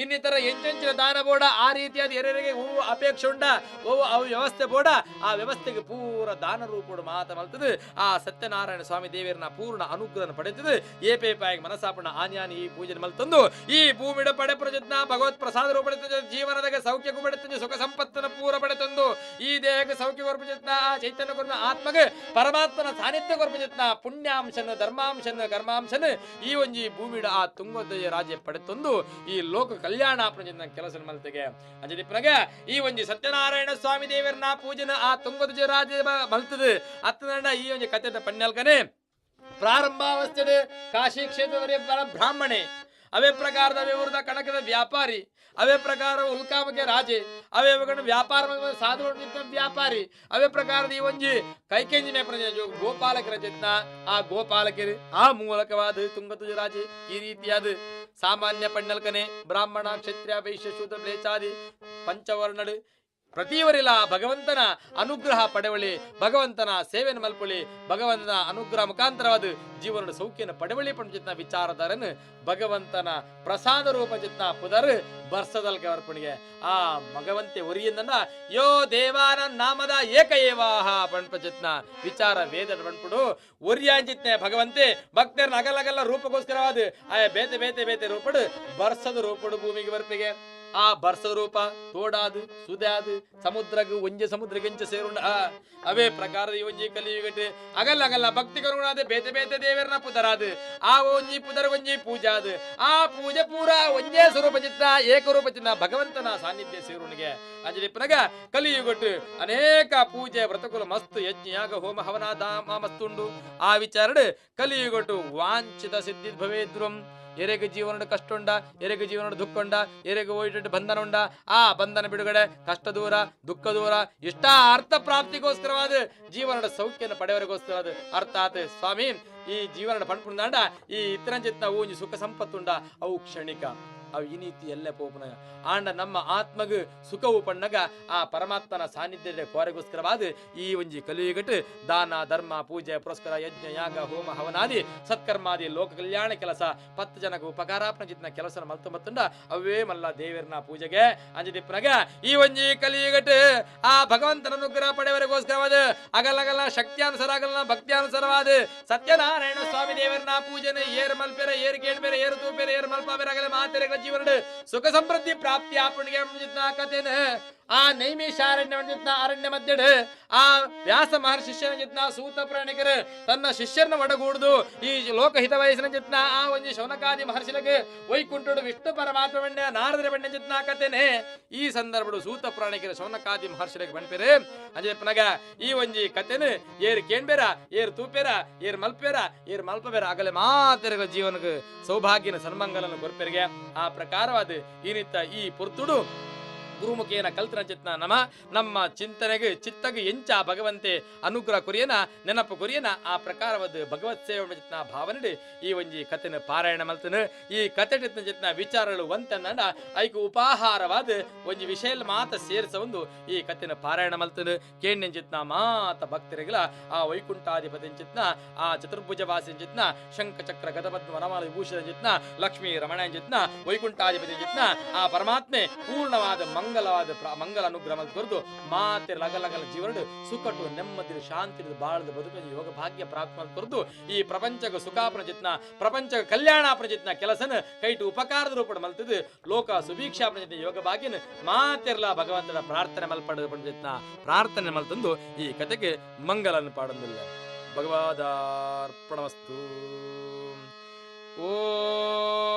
ಇನ್ನಿತರ ಎಂಚೆಂಚಿನ ದಾನ ಬೋಡ ಆ ರೀತಿಯಾದ ಎರೆರಿಗೆ ಹೂವು ಅಪೇಕ್ಷೆ ಉಂಡ ಓ ಅವು ವ್ಯವಸ್ಥೆ ಬೋಡ ಆ ವ್ಯವಸ್ಥೆಗೆ ಪೂರ ದಾನ ರೂಪೋಡು ಮಾತ ಮಲ್ತದೆ ಆ ಸತ್ಯನಾರಾಯಣ ಸ್ವಾಮಿ ದೇವರನ್ನ ಪೂರ್ಣ ಅನುಗ್ರಹ ಪಡೆಯುತ್ತದೆ ಏಪೇಪಾಯಿಗೆ ಮನಸಾಪಣ ಆನ್ಯಾನಿ ಈ ಪೂಜೆ ಮಲ್ತಂದು ಈ ಭೂಮಿಡ ಪಡೆ ಪ್ರಜತ್ನ ಭಗವತ್ ಪ್ರಸಾದ ರೂಪ ಜೀವನದಾಗ ಸೌಖ್ಯಕ್ಕೂ ಪಡೆತಂದು ಸುಖ ಸಂಪತ್ತನ್ನು ಪೂರ ಪಡೆತಂದು ಈ ದೇಹಕ್ಕೆ ಸೌಖ್ಯ ಕೊರ್ಪುಜತ್ನ ಆ ಚೈತನ್ಯ ಕೊರ್ನ ಆತ್ಮಗೆ ಪರಮಾತ್ಮನ ಸಾನ್ನಿಧ್ಯ ಕೊರ್ಪುಜತ್ನ ಪುಣ್ಯಾಂಶನ ಧರ್ಮಾಂಶನ ಕರ್ಮಾಂಶನ ಈ ಒಂಜಿ ಭೂಮಿಡ ಆ ತುಂಗಧ್ವಜ ರಾಜ್ಯ ಪಡೆತಂದು ಈ ಲೋಕ ಕಲ್ಯಾಣ ಪ್ರಜನ ಕೆಲಸ ಮಲ್ತೆಗೆ ಅಂಜದಿಪ್ಪನಾಗ ಈ ಒಂಜಿ ಸತ್ಯನಾರಾಯಣ ಸ್ವಾಮಿ ದೇವರನ್ನ ಪೂಜನ ಆ ತುಂಗಧ್ವಜ ರಾಜ್ಯ ಮಲ್ತದೆ ಅತ್ತನಂಡ ಈ ಒಂಜಿ ಕಥೆದ ಪಣ್ಯಲ್ಕನೆ ಪ್ರಾರಂಭಾವಸ್ಥೆ ಕಾಶಿ ಕ್ಷೇತ್ರದವರೇ ಬ್ರಾಹ್ಮಣೆ ಅವೇ ಪ್ರಕಾರದ ಅವೇ ಕಣಕದ ವ್ಯಾಪಾರಿ, ಅವೇ ಪ್ರಕಾರ ಉಲ್ಕಾಮಕ್ಕೆ ರಾಜೆ, ಅವೇ ವ್ಯಾಪಾರ ಸಾಧು ವ್ಯಾಪಾರಿ, ಅವೇ ಪ್ರಕಾರದ ಈ ಒಂಜಿ ಕೈಕೆಂಜಿ ಮೇಪನ ಗೋಪಾಲಕರ ಚಿತ್ನ ಆ ಗೋಪಾಲಕರು ಆ ಮೂಲಕವಾದ ತುಂಗತುಜ ರಾಜೆ. ಈ ರೀತಿಯಾದ ಸಾಮಾನ್ಯ ಪಣ್ಣಲ್ಕನೆ ಬ್ರಾಹ್ಮಣ ಕ್ಷತ್ರಿಯ ವೈಶ್ಯ ಶೂದ್ರ ಮ್ಲೇಚ್ಛಾದಿ ಪಂಚವರ್ಣಡು ಪ್ರತಿಯವರಿಲ್ಲ ಭಗವಂತನ ಅನುಗ್ರಹ ಪಡೆವಳಿ, ಭಗವಂತನ ಸೇವೆಯನ್ನು ಮಲ್ಪೊಳಿ, ಭಗವಂತನ ಅನುಗ್ರಹ ಮುಖಾಂತರವಾದ ಜೀವನದ ಸೌಖ್ಯನ ಪಡೆವಳಿ ಪಂಚಿತ್ನ ವಿಚಾರಧಾರನು ಭಗವಂತನ ಪ್ರಸಾದ ರೂಪ ಚಿತ್ನ ಪುದರ್ ಬರ್ಸದಲ್ಕ ಅರ್ಪಣಿಗೆ ಆ ಭಗವಂತೆ ಒರಿಯಿಂದ ಯೋ ದೇವಾನ ನಾಮದ ಏಕ ಏವಾಹ ಪಣ್ಪಚಿತ್ನ ವಿಚಾರ ವೇದ ಪಣ್ಪುಡು ಒರಿಯಾಂಚಿತ್ನೆ ಭಗವಂತೆ ಭಕ್ತರನ್ನ ಅಗಲಗಲ್ಲ ರೂಪಕ್ಕೋಸ್ಕರವಾದ ಆಯ ಬೇತೆ ಬೇತೆ ಬೇತೆ ರೂಪಡು ಬರ್ಸದ ರೂಪಡು ಭೂಮಿಗೆ ಬರ್ಪಿಗೆ. ಆ ಬರ್ಸದ ರೂಪ ತೋಡಾದು ಸುದಾದು ಸಮುದ್ರಗು ಒಂಜೆ ಸಮುದ್ರಗೆಂಚ ಸೇರುಂಡ ಅವೇ ಪ್ರಕಾರದ ಈ ಒಂಜಿ ಕಲಿಯುಗಟ್ಟು ಅಗಲ್ಲ ಅಗಲ್ಲ ಭಕ್ತಿ ಕರುಣಾದ ಬೇತೆ ಬೇತೆ ದೇವರನ ಪುದರಾದು ಆ ಒಂಜಿ ಪುದರ ಒಂಜಿ ಪೂಜಾದು ಆ ಪೂಜೆ ಪೂರಾ ಒಂಜೇ ಸ್ವರೂಪ ಚಿತ್ತ ಏಕರೂಪ ಚಿತ್ತ ಭಗವಂತನ ಸಾನ್ನಿಧ್ಯ ಸೇರುಣಿಗೆ ಅಂಜಲಿಪ್ಪನಗ ಕಲಿಯುಗಟ್ಟು ಅನೇಕ ಪೂಜೆ ವ್ರತಕುಲ ಮಸ್ತು ಯಜ್ಞ ಯಾಗ ಹೋಮ ಹವನ ಧಾಮ ಮಸ್ತುಂಡು. ಆ ವಿಚಾರಡು ಕಲಿಯುಗಟ್ಟು ವಾಂಛಿತ ಸಿದ್ಧಿ ಭವೇದ್ರುಂ ಎರೆಗೆ ಜೀವನದ ಕಷ್ಟುಂಡ, ಎರೆಗೆ ಜೀವನದ ದುಃಖುಂಡ, ಎರೆಗೆ ಹೋಯ್ಟು ಬಂಧನ ಉಂಡ, ಆ ಬಂಧನ ಬಿಡುಗಡೆ, ಕಷ್ಟ ದೂರ, ದುಃಖ ದೂರ, ಇಷ್ಟ ಅರ್ಥ ಪ್ರಾಪ್ತಿಗೋಸ್ಕರವಾದ ಜೀವನದ ಸೌಖ್ಯನ ಪಡೆಯವರಿಗೋಸ್ಕರವಾದ ಅರ್ಥಾತ್ ಸ್ವಾಮಿ ಈ ಜೀವನದ ಪಣ್ಪುಂದಾಂಡ ಈ ಇತ್ತರಂಜಿತ್ನ ಊಂಜಿ ಸುಖ ಸಂಪತ್ತುಂಡ ಅವು ಕ್ಷಣಿಕ, ಅವು ಈ ನೀತಿ ಎಲ್ಲ ಪೋಪನ ಆಂಡ ನಮ್ಮ ಆತ್ಮಗು ಸುಖವು ಪಣ್ಣಗ ಆ ಪರಮಾತ್ಮನ ಸಾನ್ನಿಧ್ಯದ ಕೋರೆಗೋಸ್ಕರವಾದ ಈ ಒಂಜಿ ಕಲಿಯುಗಟ್ಟು ದಾನ ಧರ್ಮ ಪೂಜೆ ಪುರಸ್ಕಾರ ಯಜ್ಞ ಯಾಗ ಹೋಮ ಹವನಾದಿ ಸತ್ಕರ್ಮಾದಿ ಲೋಕ ಕಲ್ಯಾಣ ಕೆಲಸ 10 ಜನಕ್ಕೆ ಉಪಕಾರಾಪನ ಚಿತ್ನ ಕೆಲಸ ಮಲ್ತು ಮತ್ತುಂಡ ಅವೇ ಮಲ್ಲ ದೇವರನ ಪೂಜೆಗೆ ಅಂಜದಿಪ್ಪನಗ ಈ ಒಂಜಿ ಕಲಿಯುಗಟ್ಟು ಆ ಭಗವಂತನ ಅನುಗ್ರಹ ಪಡೆಯವರಿಗೋಸ್ಕರವಾದ ಅಗಲಗಲ ಶಕ್ತಿಯಾನುಸಾರ ಅಗಲನ ಭಕ್ತಿಯಾನುಸಾರವಾದ ಸತ್ಯನಾರಾಯಣ ಸ್ವಾಮಿ ದೇವರನ ಪೂಜೆನ ಏರು ಮಲ್ಪೆರ ಏರು ಕೇಳ್ಬೇರೆ ಏರು ತೂಪೆರೆ ಏರು ಮಲ್ಪಾಬೇರೆ ಅಗಲ ಮಾತೆರೆಗಳ ಜೀವನ ಸುಖ ಸಮೃದ್ಧಿ ಪ್ರಾಪ್ತಿ ಆಪಣಿಗೆ ಕಥೆನ ಆ ನೈಮಿಷಾರಣ್ಯ ಅರಣ್ಯ ಮಧ್ಯಡ್ ಆ ವ್ಯಾಸ ಮಹರ್ಷಿ ಶಿಷ್ಯನ ಸೂತ ಪ್ರಾಣಿಕರು ತನ್ನ ಶಿಷ್ಯರನ್ನ ಒಡಗೂಡುದು ಈ ಲೋಕಹಿತ ವಯಸ್ಸಿನ ಚಿತ್ನ ಆ ಒಂಜಿ ಶೌನಕಾದಿ ಮಹರ್ಷಿಲಗೆ ವೈಕುಂಠುಡು ವಿಷ್ಣು ಪರಮಾತ್ಮ ಬಣ್ಣ ನಾರದರ ಬಣ್ಣ ಚಿತ್ನ ಕಥೆನೆ ಈ ಸಂದರ್ಭಡು ಸೂತ ಪ್ರಾಣಿಕರ ಶೌನಕಾದಿ ಮಹರ್ಷಿಲಗೆ ಬಣ್ಪೆರೆ ಅಂಜಪ್ಪನಗ ಈ ಒಂಜಿ ಕಥೆನು ಏರು ಕೇಣ್ಬೇರ ಏರು ತೂಪೇರ ಏರು ಮಲ್ಪೇರ ಏರು ಮಲ್ಪಬೇರ ಆಗಲೇ ಮಾತೆರಗ ಜೀವನಕ್ಕೆ ಸೌಭಾಗ್ಯನ ಸನ್ಮಂಗಲನ್ನು ಕೊರ್ಪೆರಿಗೆ ಆ ಪ್ರಕಾರವಾದ ಈ ನಿತ್ತ ಈ ಪುರ್ತುಡು ಗುರುಮುಖೇನ ಕಲ್ತನ ಚಿತ್ನ ನಮ ನಮ್ಮ ಚಿಂತನೆಗೆ ಚಿತ್ತಗೆ ಎಂಚ ಭಗವಂತೆ ಅನುಗ್ರಹ ಕುರಿಯನ ನೆನಪು ಕುರಿಯನ ಆ ಪ್ರಕಾರವಾದ ಭಗವತ್ ಸೇವೆ ಚಿತ್ನ ಭಾವನೆ ಈ ಒಂಜಿ ಕಥೆನ ಪಾರಾಯಣ ಮಲ್ತನ ಈ ಕತೆ ಚಿತ್ನ ವಿಚಾರಗಳು ಒಂತಂದ ಐಕು ಉಪಾಹಾರವಾದ ಒಂಜಿ ವಿಷಯ ಮಾತ ಸೇರಿಸ ಒಂದು ಈ ಕಥೆನ ಪಾರಾಯಣ ಮಲ್ತನ ಕೇಣ್ಯನ್ ಚಿತ್ನ ಮಾತ ಭಕ್ತರಿಗಳ ಆ ವೈಕುಂಠಾಧಿಪತಿ ಚಿತ್ನ ಆ ಚತುರ್ಭುಜ ವಾಸಿ ಚಿತ್ನ ಶಂಖಚಕ್ರ ಗದಪದ್ಮ ವನಮಾಲ ವಿಭೂಷಣ ಚಿತ್ನ ಲಕ್ಷ್ಮೀ ರಮಣ ಚಿತ್ನ ವೈಕುಂಠಾಧಿಪತಿ ಚಿತ್ನ ಆ ಪರಮಾತ್ಮೆ ಪೂರ್ಣವಾದ ಮಂಗಲವಾದ ಮಂಗಲ ಅನುಗ್ರಹ ಕೊರದು ಮಾತೆ ಲಗಲಗಲ ಜೀವನ ಸುಖಟು ನೆಮ್ಮದಿ ಶಾಂತಿ ಬಾಳದ ಬದುಕು ಯೋಗ ಭಾಗ್ಯ ಪ್ರಾಪ್ತ ಕೊರದು ಈ ಪ್ರಪಂಚಕ್ಕೆ ಸುಖಾಪನ ಚಿತ್ನ ಪ್ರಪಂಚ ಕಲ್ಯಾಣಾಪನ ಚಿತ್ನ ಕೆಲಸನ ಕೈಟು ಉಪಕಾರದ ರೂಪಣ ಮಲ್ತದು ಲೋಕ ಸುಭೀಕ್ಷಾಪನ ಚಿತ್ನ ಯೋಗ ಭಾಗ್ಯನ ಮಾತೆರ್ಲ ಭಗವಂತನ ಪ್ರಾರ್ಥನೆ ಮಲ್ಪಡದ ಚಿತ್ನ ಪ್ರಾರ್ಥನೆ ಮಲ್ತಂದು ಈ ಕತೆಗೆ ಮಂಗಲನ್ನು ಪಾಡಂದಿಲ್ಲ. ಭಗವದಾರ್ಪಣಮಸ್ತು. ಓಂ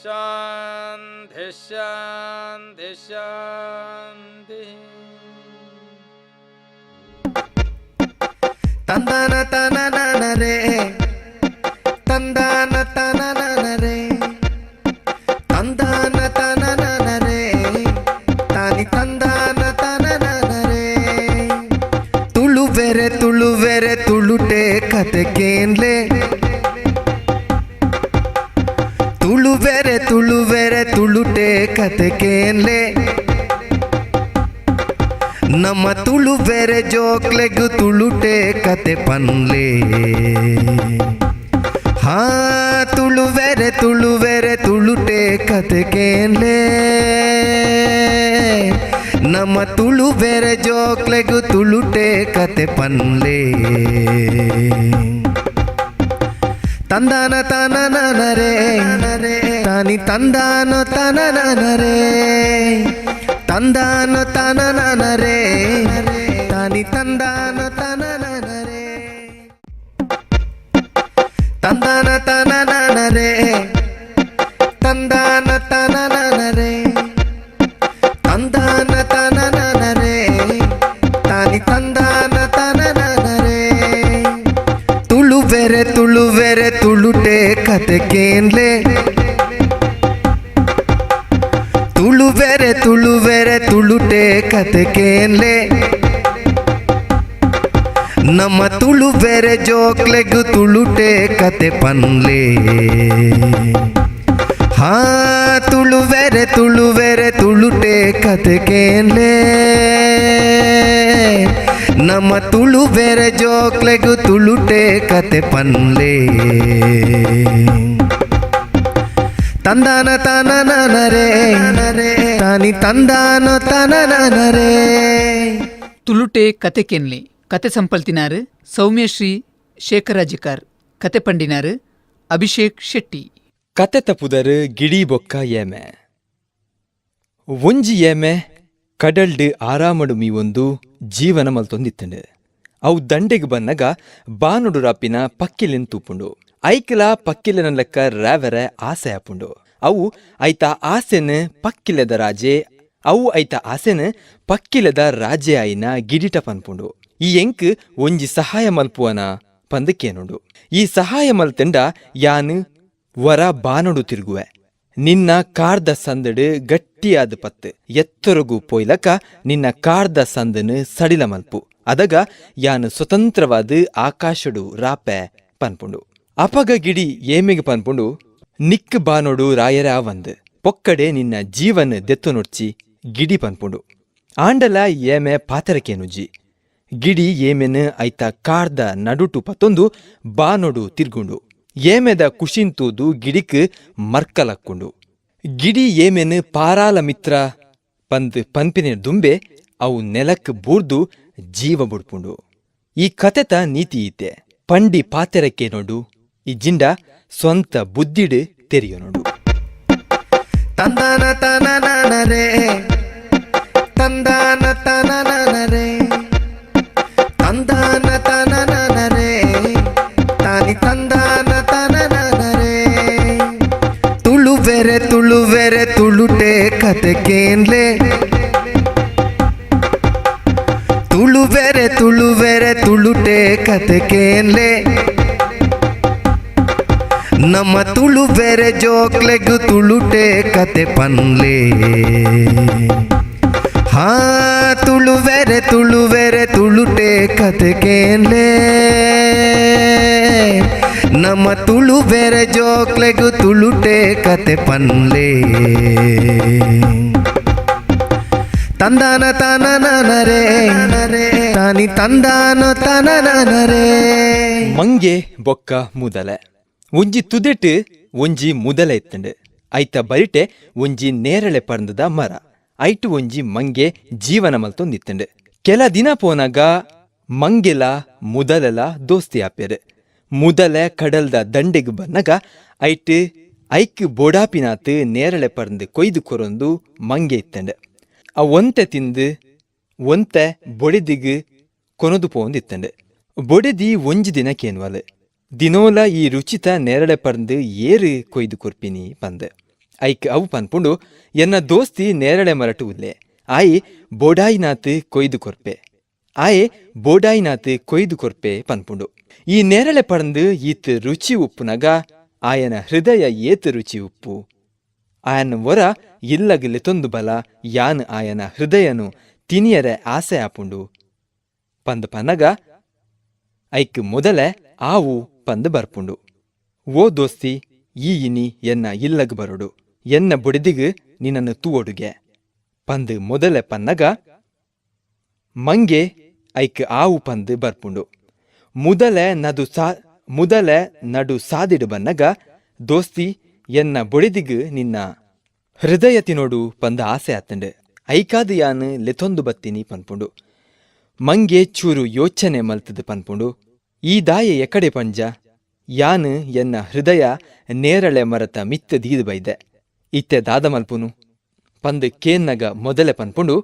ಶಾಂತಿ ಶಾಂತಿ ಶಾಂತಿ. ತಂದನ ತನನನರೆ ತಂದನ ತನನನರೆ ತಂದನ ತನನನರೆ ತಾನಿ ತಂದನ ತನನನರೆ ತುಳುವೆರೆ ತುಳುವೆರೆ ತುಳುಟೆ ಕತೆ ಕೇನ್ಲೆ ತುಳುವೆರೆ ತುಳುವೆರೆ ತುಳುಟೆ ಕತೆ ಕೇನ್ಲೆ ನಮ್ಮ ತುಳುವೆರೆ ಜೋಕ್ಲೆಗು ತುಳುಟೆ ಕತೆ ಪನ್ಲೆ ಹಾ ತುಳುವೆರೆ ತುಳುವೆರೆ ತುಳುಟೆ ಕತೆ ಕೇನ್ಲೆ ನಮ್ಮ ತುಳುವೆರೆ ಜೋಕ್ಲೆಗು ತುಳುಟೆ ಕತೆ ಪನ್ಲೆ ತಂದಾನ ತನನನರೆ ತಾನಿ ತಂದಾನ ತನನನರೆ ತಂದಾನ ತನನನರೆ ತಾನಿ ತಂದಾನ ತನನನರೆ ತಂದಾನ ತನನನರೆ ತಂದಾನ ತನನನರೆ ತಂದಾನ ತನನನರೆ ತಾನಿ ತಂದಾನ ತನನನರೆ. ತುಳುವೆರೆ ತುಳುವೆರೆ ತುಳುಟೆ ಕತೆ ಕೇನ್ಲೆ. ತುಳುವೆರೆ ತುಳುವೆರೆ ತುಳುಟೆ ಕತೆ ಕೇನ್ಲೆ. ನಮ್ಮ ತುಳುವೆರೆ ಜೋಕ್ಲೆಗು ತುಳುಟೆ ಕತೆ ಪನ್ಲೆ. ಹಾ ತುಳುವೆರೆ ತುಳುವೆರೆ ತುಳುಟೆ ಕತೆ ಕೇನ್ಲೆ. ನಮ್ಮ ತುಳುವೆರೆ ಜೋಕ್ಲೆಗು ತುಳುಟೆ ಕತೆ ಪನ್ಲೆ. ತಂದಾನ ತಾನನರೇ ತಾನಿ ತಂದಾನ ತನನರೇ. ತುಳುಟೆ ಕತೆ ಕೆನ್ಲೆ ಕತೆ ಸಂಪಲ್ತಿನಾರು ಸೌಮ್ಯಶ್ರೀ ಶೇಖರಾಜಿಕಾರ್, ಕತೆ ಪಂಡಿನಾರು ಅಭಿಷೇಕ್ ಶೆಟ್ಟಿ. ಕತೆ ತಪುದರ್ ಗಿಡಿ ಬೊಕ್ಕ ಏಮೆ. ಒಂಜಿ ಏಮೆ ಕಡಲ್ಡ್ ಆರಾಮಡು ಮೀವೊಂದು ಜೀವನ ಮಲ್ತೊಂದಿತ್ತಂಡು. ಅವು ದಂಡೆಗ್ ಬನ್ನಗ ಬಾನುಡು ರಾಪಿನ ಪಕ್ಕಿಲೆನ್ ತೂಪುಂಡು. ಐಕ್ಲ ಪಕ್ಕಿಲೆನ ಲೆಕ್ಕ ರಾವೆರೆ ಆಸೆ ಆಪುಂಡು. ಅವು ಐತ ಆಸೆನ್ ಪಕ್ಕಿಲೆದ ರಾಜೆ ಅವು ಐತ ಆಸೆನ್ ಪಕ್ಕಿಲೆದ ರಾಜೆ ಆಯಿನ ಗಿಡಿಟ ಪನ್ಪುಂಡು. ಈ ಎಂಕ್ ಒಂಜಿ ಸಹಾಯ ಮಲ್ಪುವನ ಪಂದ್ ಕೇನುಂಡು. ಈ ಸಹಾಯ ಮಲ್ತೆಂಡ ಯಾನ್ ವರ ಬಾನೊಡು ತಿರುಗುವೆ, ನಿನ್ನ ಕಾರ್ದ ಸಂದಡು ಗಟ್ಟಿಯಾದ ಪತ್ತು ಎತ್ತರಗು ಪೋಯ್ಲಕ ನಿನ್ನ ಕಾರ್ದ ಸಂದನು ಸಡಿಲ ಮಲ್ಪು, ಅದಗ ಯಾನ್ ಸ್ವತಂತ್ರವಾದ ಆಕಾಶಡು ರಾಪೆ ಪನ್ಪುಂಡು. ಅಪಗ ಗಿಡಿ ಏಮೆಗ್ ಪನ್ಪುಂಡು, ನಿಕ್ ಬಾನೊಡು ರಾಯರ ವಂದು ಪೊಕ್ಕಡೆ ನಿನ್ನ ಜೀವನ ದೆತ್ತು ನೊಡ್ಚಿ ಗಿಡಿ ಪನ್ಪುಂಡು. ಆಂಡಲ ಏಮೆ ಪಾತರಕೇನುಜ್ಜಿ. ಗಿಡಿ ಏಮೆನ್ ಐತ ಕಾರ್ದ ನಡುಟು ಪತ್ತೊಂದು ಬಾನೊಡು ತಿರ್ಗುಂಡು. ಏಮೆದ ಕುಶಿಂತೂದು ಗಿಡಿಕ್ ಮರ್ಕಲಕ್ಕುಂಡು. ಗಿಡಿ ಏಮೆನ್ ಪಾರಾಲ ಮಿತ್ರ ಪಂದ್ ಪನ್ಪಿನ ದುಂಬೆ ಅವು ನೆಲಕ್ ಬೂರ್ದು ಜೀವ ಬುಡ್ಪುಂಡು. ಈ ಕತೆತ ನೀತಿ ಈತೆ, ಪಂಡಿ ಪಾತೆರಕ್ಕೆ ನೋಡು, ಈ ಜಿಂಡ ಸ್ವಂತ ಬುದ್ಧಿಡ್ ತೆರಿಯೋ ನೋಡು. ತಂದಾನ ತನನರೇ ತಂದಾನ ತನನರೇ ತಂದಾನ ತನನರೇ ತಾನಿ ತಂದಾನ ತನನರೇ. ತುಳುವೆರೆ ತುಳುವೆರೆ ತುಳುಟೆ ಕತೆ ಕೇನ್ಲೆ. ತುಳುವೆರೆ ತುಳುವೆರೆ ತುಳುಟೆ ಕತೆ ಕೇನ್ಲೆ. ನಮ್ಮ ತುಳುವೆರೆ ಜೋಕ್ಲೆಗು ತುಳುಟೆ ಕತೆ ಪನ್ಲೆ. ಹಾ ತುಳುವೆರೆ ತುಳುವೆರೆ ತುಳುಟೆ ಕತೆ ಕೇನ್ಲೆ. ನಮ್ಮ ತುಳುವೆರೆ ಜೋಕ್ಲೆಗು ತುಳುಟೆ ಕತೆ ಪನ್ಲೆ. ತಂದಾನ ತನನರೇ ತಾನಿ ತಂದಾನ ತನನರೇ. ಮಂಗೆ ಬೊಕ್ಕ ಮುದಲೆ. ಒಂಜಿ ತುದೆಟ್ ಒಂಜಿ ಮುದಲೆ ಇತ್ತಂಡು. ಐತ ಬರಿಟೆ ಒಂಜಿ ನೇರಳೆ ಪರ್ಂದದ ಮರ, ಐಟು ಒಂಜಿ ಮಂಗೆ ಜೀವನ ಮಲ್ತೊಂದಿತ್ತಂಡು. ಕೆಲ ದಿನ ಪೋನಾಗ ಮಂಗೆಲ ಮುದಲೆಲ ದೋಸ್ತಿ ಆಪೇರು. ಮುದಲೆ ಕಡಲ್ದ ದಂಡೆಗ್ ಬನ್ನಗ ಐಟ್ ಐಕ್ ಬೋಡಾಪಿನಾತ್ ನೇರಳೆ ಪರ್ಂದು ಕೊಯ್ದು ಕೊರೊಂದು ಮಂಗೆ ಇತ್ತಂಡು. ಆ ಒಂತೆ ತಿಂದು ಒಂತೆ ಬೊಡೆದಿಗ್ ಕೊನೊದು ಪೋಂದಿತ್ತಂಡು. ಬೊಡೆದಿ ಒಂಜಿ ದಿನ ಕೇನ್ವಲ್, ದಿನೋಲ ಈ ರುಚಿತ ನೇರಳೆ ಪರ್ಂದು ಏರು ಕೊಯ್ದು ಕೊರ್ಪಿನಿ ಪಂದ್. ಐಕ್ ಅವು ಪನ್ಪುಂಡು, ಎನ್ನ ದೋಸ್ತಿ ನೇರಳೆ ಮರಟು ಉಲ್ಲೆ, ಆಯಿ ಬೋಡಾಯಿನಾತ್ ಕೊಯ್ದು ಕೊರ್ಪೆ, ಆಯೆ ಬೋಡಾಯಿನಾತ್ ಕೊಯ್ದು ಕೊರ್ಪೆ ಪನ್ಪುಂಡು. ಈ ನೇರಳೆ ಪರ್ಂದು ಈತ್ ರುಚಿ ಉಪ್ಪುನಗ ಆಯನ ಹೃದಯ ಏತ್ ರುಚಿ ಉಪ್ಪು, ಆಯನ ವರ ಇಲ್ಲಗಲೆ ತೊಂದು ಬಲ ಯಾನ್ ಆಯನ ಹೃದಯನು ತಿನಿಯರೆ ಆಸೆ ಆಪುಂಡು ಪಂದ್ ಪನಗ ಐಕ್ ಮೊದಲೆ ಆವು ಪಂದ್ ಬರ್ಪುಂಡು. ಓ ದೋಸ್ತಿ, ಈ ಇನಿ ಎನ್ನ ಇಲ್ಲಗ್ ಬರೊಡು, ಎನ್ನ ಬುಡಿದಿಗ್ ನಿನ್ನನ್ನು ತೂವೊಡುಗೆ ಪಂದ್ ಮೊದಲೆ ಪನ್ನಗ ಮಂಗೆ ಐಕ್ ಆವು ಪಂದ್ ಬರ್ಪುಂಡು. ಮುದಲೆ ನಡು ಸಾದಿಡು ಬನ್ನಗ ದೋಸ್ತಿ ಎನ್ನ ಬೊಡಿದಿಗ್ ನಿನ್ನ ಹೃದಯ ತಿನೋಡು ಪಂದ ಆಸೆ ಆತಂಡು, ಐಕಾದ ಯಾನ್ ಲೆತೊಂದು ಬತ್ತಿನಿ ಪನ್ಪುಂಡು. ಮಂಗೆ ಚೂರು ಯೋಚನೆ ಮಲ್ತದ ಪನ್ಪುಂಡು, ಈ ದಾಯೆ ಎಕಡೆ ಪಂಜ, ಯಾನ್ ಎನ್ನ ಹೃದಯ ನೇರಳೆ ಮರತ ಮಿತ್ತ ದೀದು ಬೈದೆ, ಇತ್ತೆ ದಾದ ಮಲ್ಪುನು ಪಂದ್ ಕೇನ್ನಗ ಮೊದಲೆ ಪನ್ಪುಂಡು,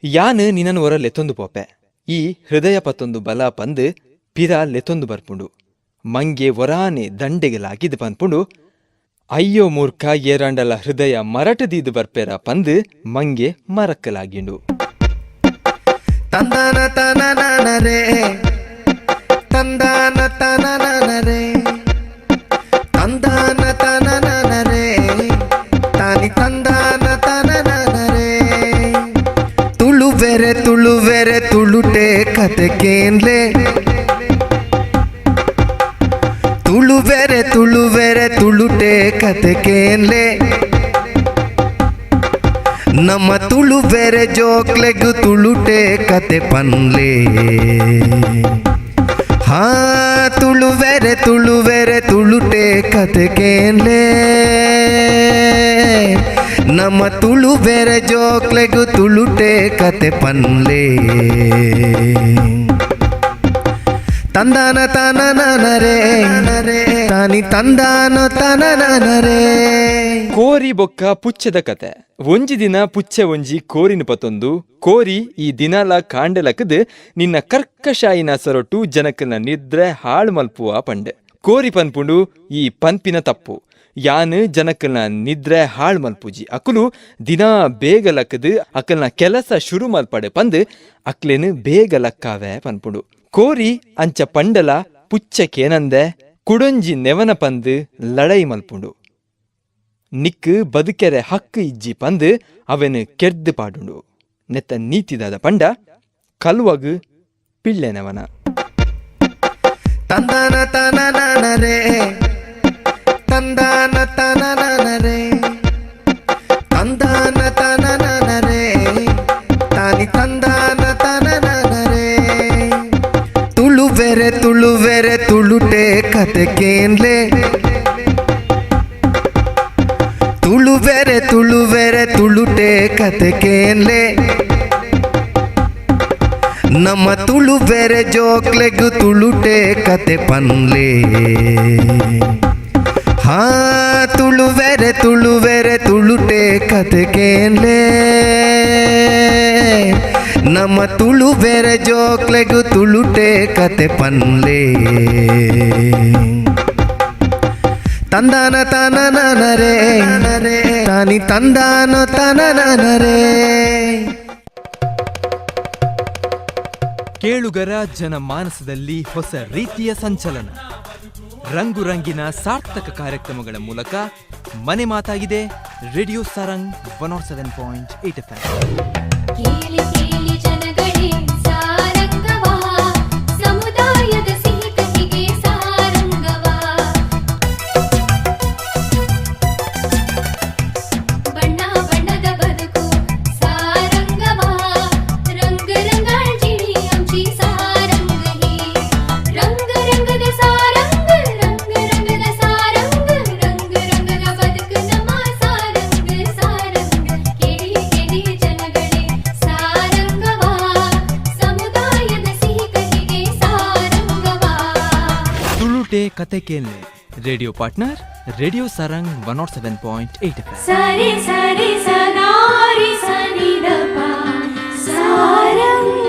ಯಾನ್ ನಿನ್ನನು ಹೊರ ಲೆತೊಂದು ಪೋಪೆ, ಈ ಹೃದಯ ಪತ್ತೊಂದು ಬಲ ಪಂದ್ ಪಿರ ಲೆತೊಂದು ಬರ್ಪುಂಡು. ಮಂಗೆ ಒರಾನೆ ದಂಡೆಗೆ ಲಾಗಿದ್ ಪನ್ಪುಂಡು, ಅಯ್ಯೋ ಮೂರ್ಖ, ಏರಾಂಡಲ ಹೃದಯ ಮರಟ ದೀದು ಬರ್ಪೇರ ಪಂದ್ ಮಂಗೆ ಮರಕ್ಕಲಾಗಿಂಡು. ತಂದಾನ ತನನರೇ ತಂದಾನ ತನನರೇ. ಕತೆ ಕೇನ್ಲೆ. ತುಳುವೆರೆ ತುಳುವೆರೆ ತುಳುಟೆ ಕತೆ ಕೇನ್ಲೆ. ನಮ್ಮ ತುಳುವೆರೆ ಜೋಕ್ಲೆಗ್ ತುಳುಟೆ ಕತೆ ಪನ್ಲೆ. ಹಾ ತುಳುವೆರೆ ತುಳುವೆರೆ ತುಳುಟೆ ಕತೆ ಕೇನ್ಲೆ. ನಮ್ಮ ತುಳುವೆರೆ ಜೋಕ್ಲೆಗ್ ತುಳುಟೆ ಕತೆ ಪನ್ಲೆ. ತಂದಾನ ತಾನನರೇ ತಾನಿ ತಂದಾನ ತನನರೇ. ಕೋರಿ ಬೊಕ್ಕ ಪುಚ್ಚೆದ ಕತೆ. ಒಂಜಿ ದಿನ ಪುಚ್ಚೆ ಒಂಜಿ ಕೋರಿನ ಪತೊಂದು ಕೋರಿ ಈ ದಿನಲ ಕಾಂಡೆಲಕದ್ ನಿನ್ನ ಕರ್ಕಶಾಯಿನ ಸೊರಟು ಜನಕನ ನಿದ್ರೆ ಹಾಳು ಮಲ್ಪುವ ಪಂಡೆ. ಕೋರಿ ಪನ್ಪುಂಡು ಈ ಪನ್ಪಿನ ತಪ್ಪು, ಯಾನ್ ಜನಕಲ್ನ ನಿದ್ರೆ ಹಾಳು ಮಲ್ಪುಜಿ, ಅಕುಲು ದಿನ ಬೇಗ ಲಕ್ಕದ್ ಅಕಲ್ನ ಕೆಲಸ ಶುರು ಮಲ್ಪಡೆ ಪಂದ್ ಅಕ್ಲೇನು ಬೇಗ ಲಕ್ಕಾವೆ ಪನ್ಪುಂಡು. ಕೋರಿ ಅಂಚ ಪಂಡಲ ಪುಚ್ಚಕೇನಂದೆ ಕುಡೊಂಜಿ ನೆವನ ಪಂದ್ ಲಡೈ ಮಲ್ಪುಂಡು. ನಿಕ್ ಬದುಕೆರೆ ಹಕ್ಕು ಇಜ್ಜಿ ಪಂದ್ ಅವೆನ್ ಕೆರ್ದ್ ಪಾಡುಂಡು. ನೆತ್ತ ನೀತಿದಾದ ಪಂಡ ಕಲ್ವಗ್ ಪಿಳ್ಳೆನವನ. ತಂದಾನ ತನನರೇ ತಂದಾನ ತನನರೇ ತಂದಾನ ತನನರೇ ತಾನಿ ತಂದಾನ ತನನರೇ. ತುಳುವೆರೆ ತುಳುವೆರೆ ತುಳುಟೆ ಕತೆ ಕೇನ್ಲೆ. ತುಳುವೆರೆ ತುಳುವೆರೆ ತುಳುಟೆ ಕತೆ ಕೇನ್ಲೆ. ನಮ್ಮ ತುಳುವೆರೆ ಜೋಕ್ಲೆಗ್ ತುಳುಟೆ ಕತೆ ಪನ್ಲೆ. ಹಾ ತುಳುವೆರೆ ತುಳುವೆರೆ ತುಳುಟೆ ಕತೆ ಕೇನ್ಲೆ. ನಮ್ಮ ತುಳುವೆರೆ ಜೋಕ್ಲೆಗ್ ತುಳುಟೆ ಕತೆ ಪನ್ಲೆ. ತಂದಾನ ತನನರೇ ತಾನಿ ತಂದಾನ ತನನರೇ. ಕೇಳುಗರ ಜನಮಾನಸದಲ್ಲಿ ಹೊಸ ರೀತಿಯ ಸಂಚಲನ, ರಂಗು ರಂಗಿನ ಸಾರ್ಥಕ ಕಾರ್ಯಕ್ರಮಗಳ ಮೂಲಕ ಮನೆ ಮಾತಾಗಿದೆ ರೇಡಿಯೋ ಸಾರಂಗ್ 107.8 ಎಫ್. ಕೇಳಿ ಕೇಳಿ ಜನಗಳೇ ಸಾರಂಗವ, ಸಮುದಾಯದ ಸಿಹಿ ಕಹಿಗೆ ಸಾರಂಗವ. ಬಣ್ಣ ಬಣ್ಣದ ಬದುಕು ಸಾರಂಗವ, ರಂಗ ರಂಗಾಂಜಿಣಿ ಅಂಚಿ ಸಾರಂಗ ಹಿ. ರಂಗ ರಂಗದ ಸಾರಂಗ, ರಂಗ ರಂಗದ ಸಾರಂಗ, ರಂಗ ರಂಗದ ಬದುಕು ನಮ್ಮ ಸಾರಂಗ ಸಾರಂಗ. ಕೇಳಿ ಕೇಳಿ ಜನಗಳೇ ಸಾರಂಗವ, ಸಮುದಾಯದ ಸಿಹಿ ಕಹಿಗೆ ಸಾರಂಗವ. ತುಳುಟೆ ಕತೆ ಕೇಳ್ನೆ. Radio partner radio Sarang 107.8 F. ಸರಿ ಸರಿ ಸನಾರಿ ಸನಿ the ಪ ಸಾರಂಗ.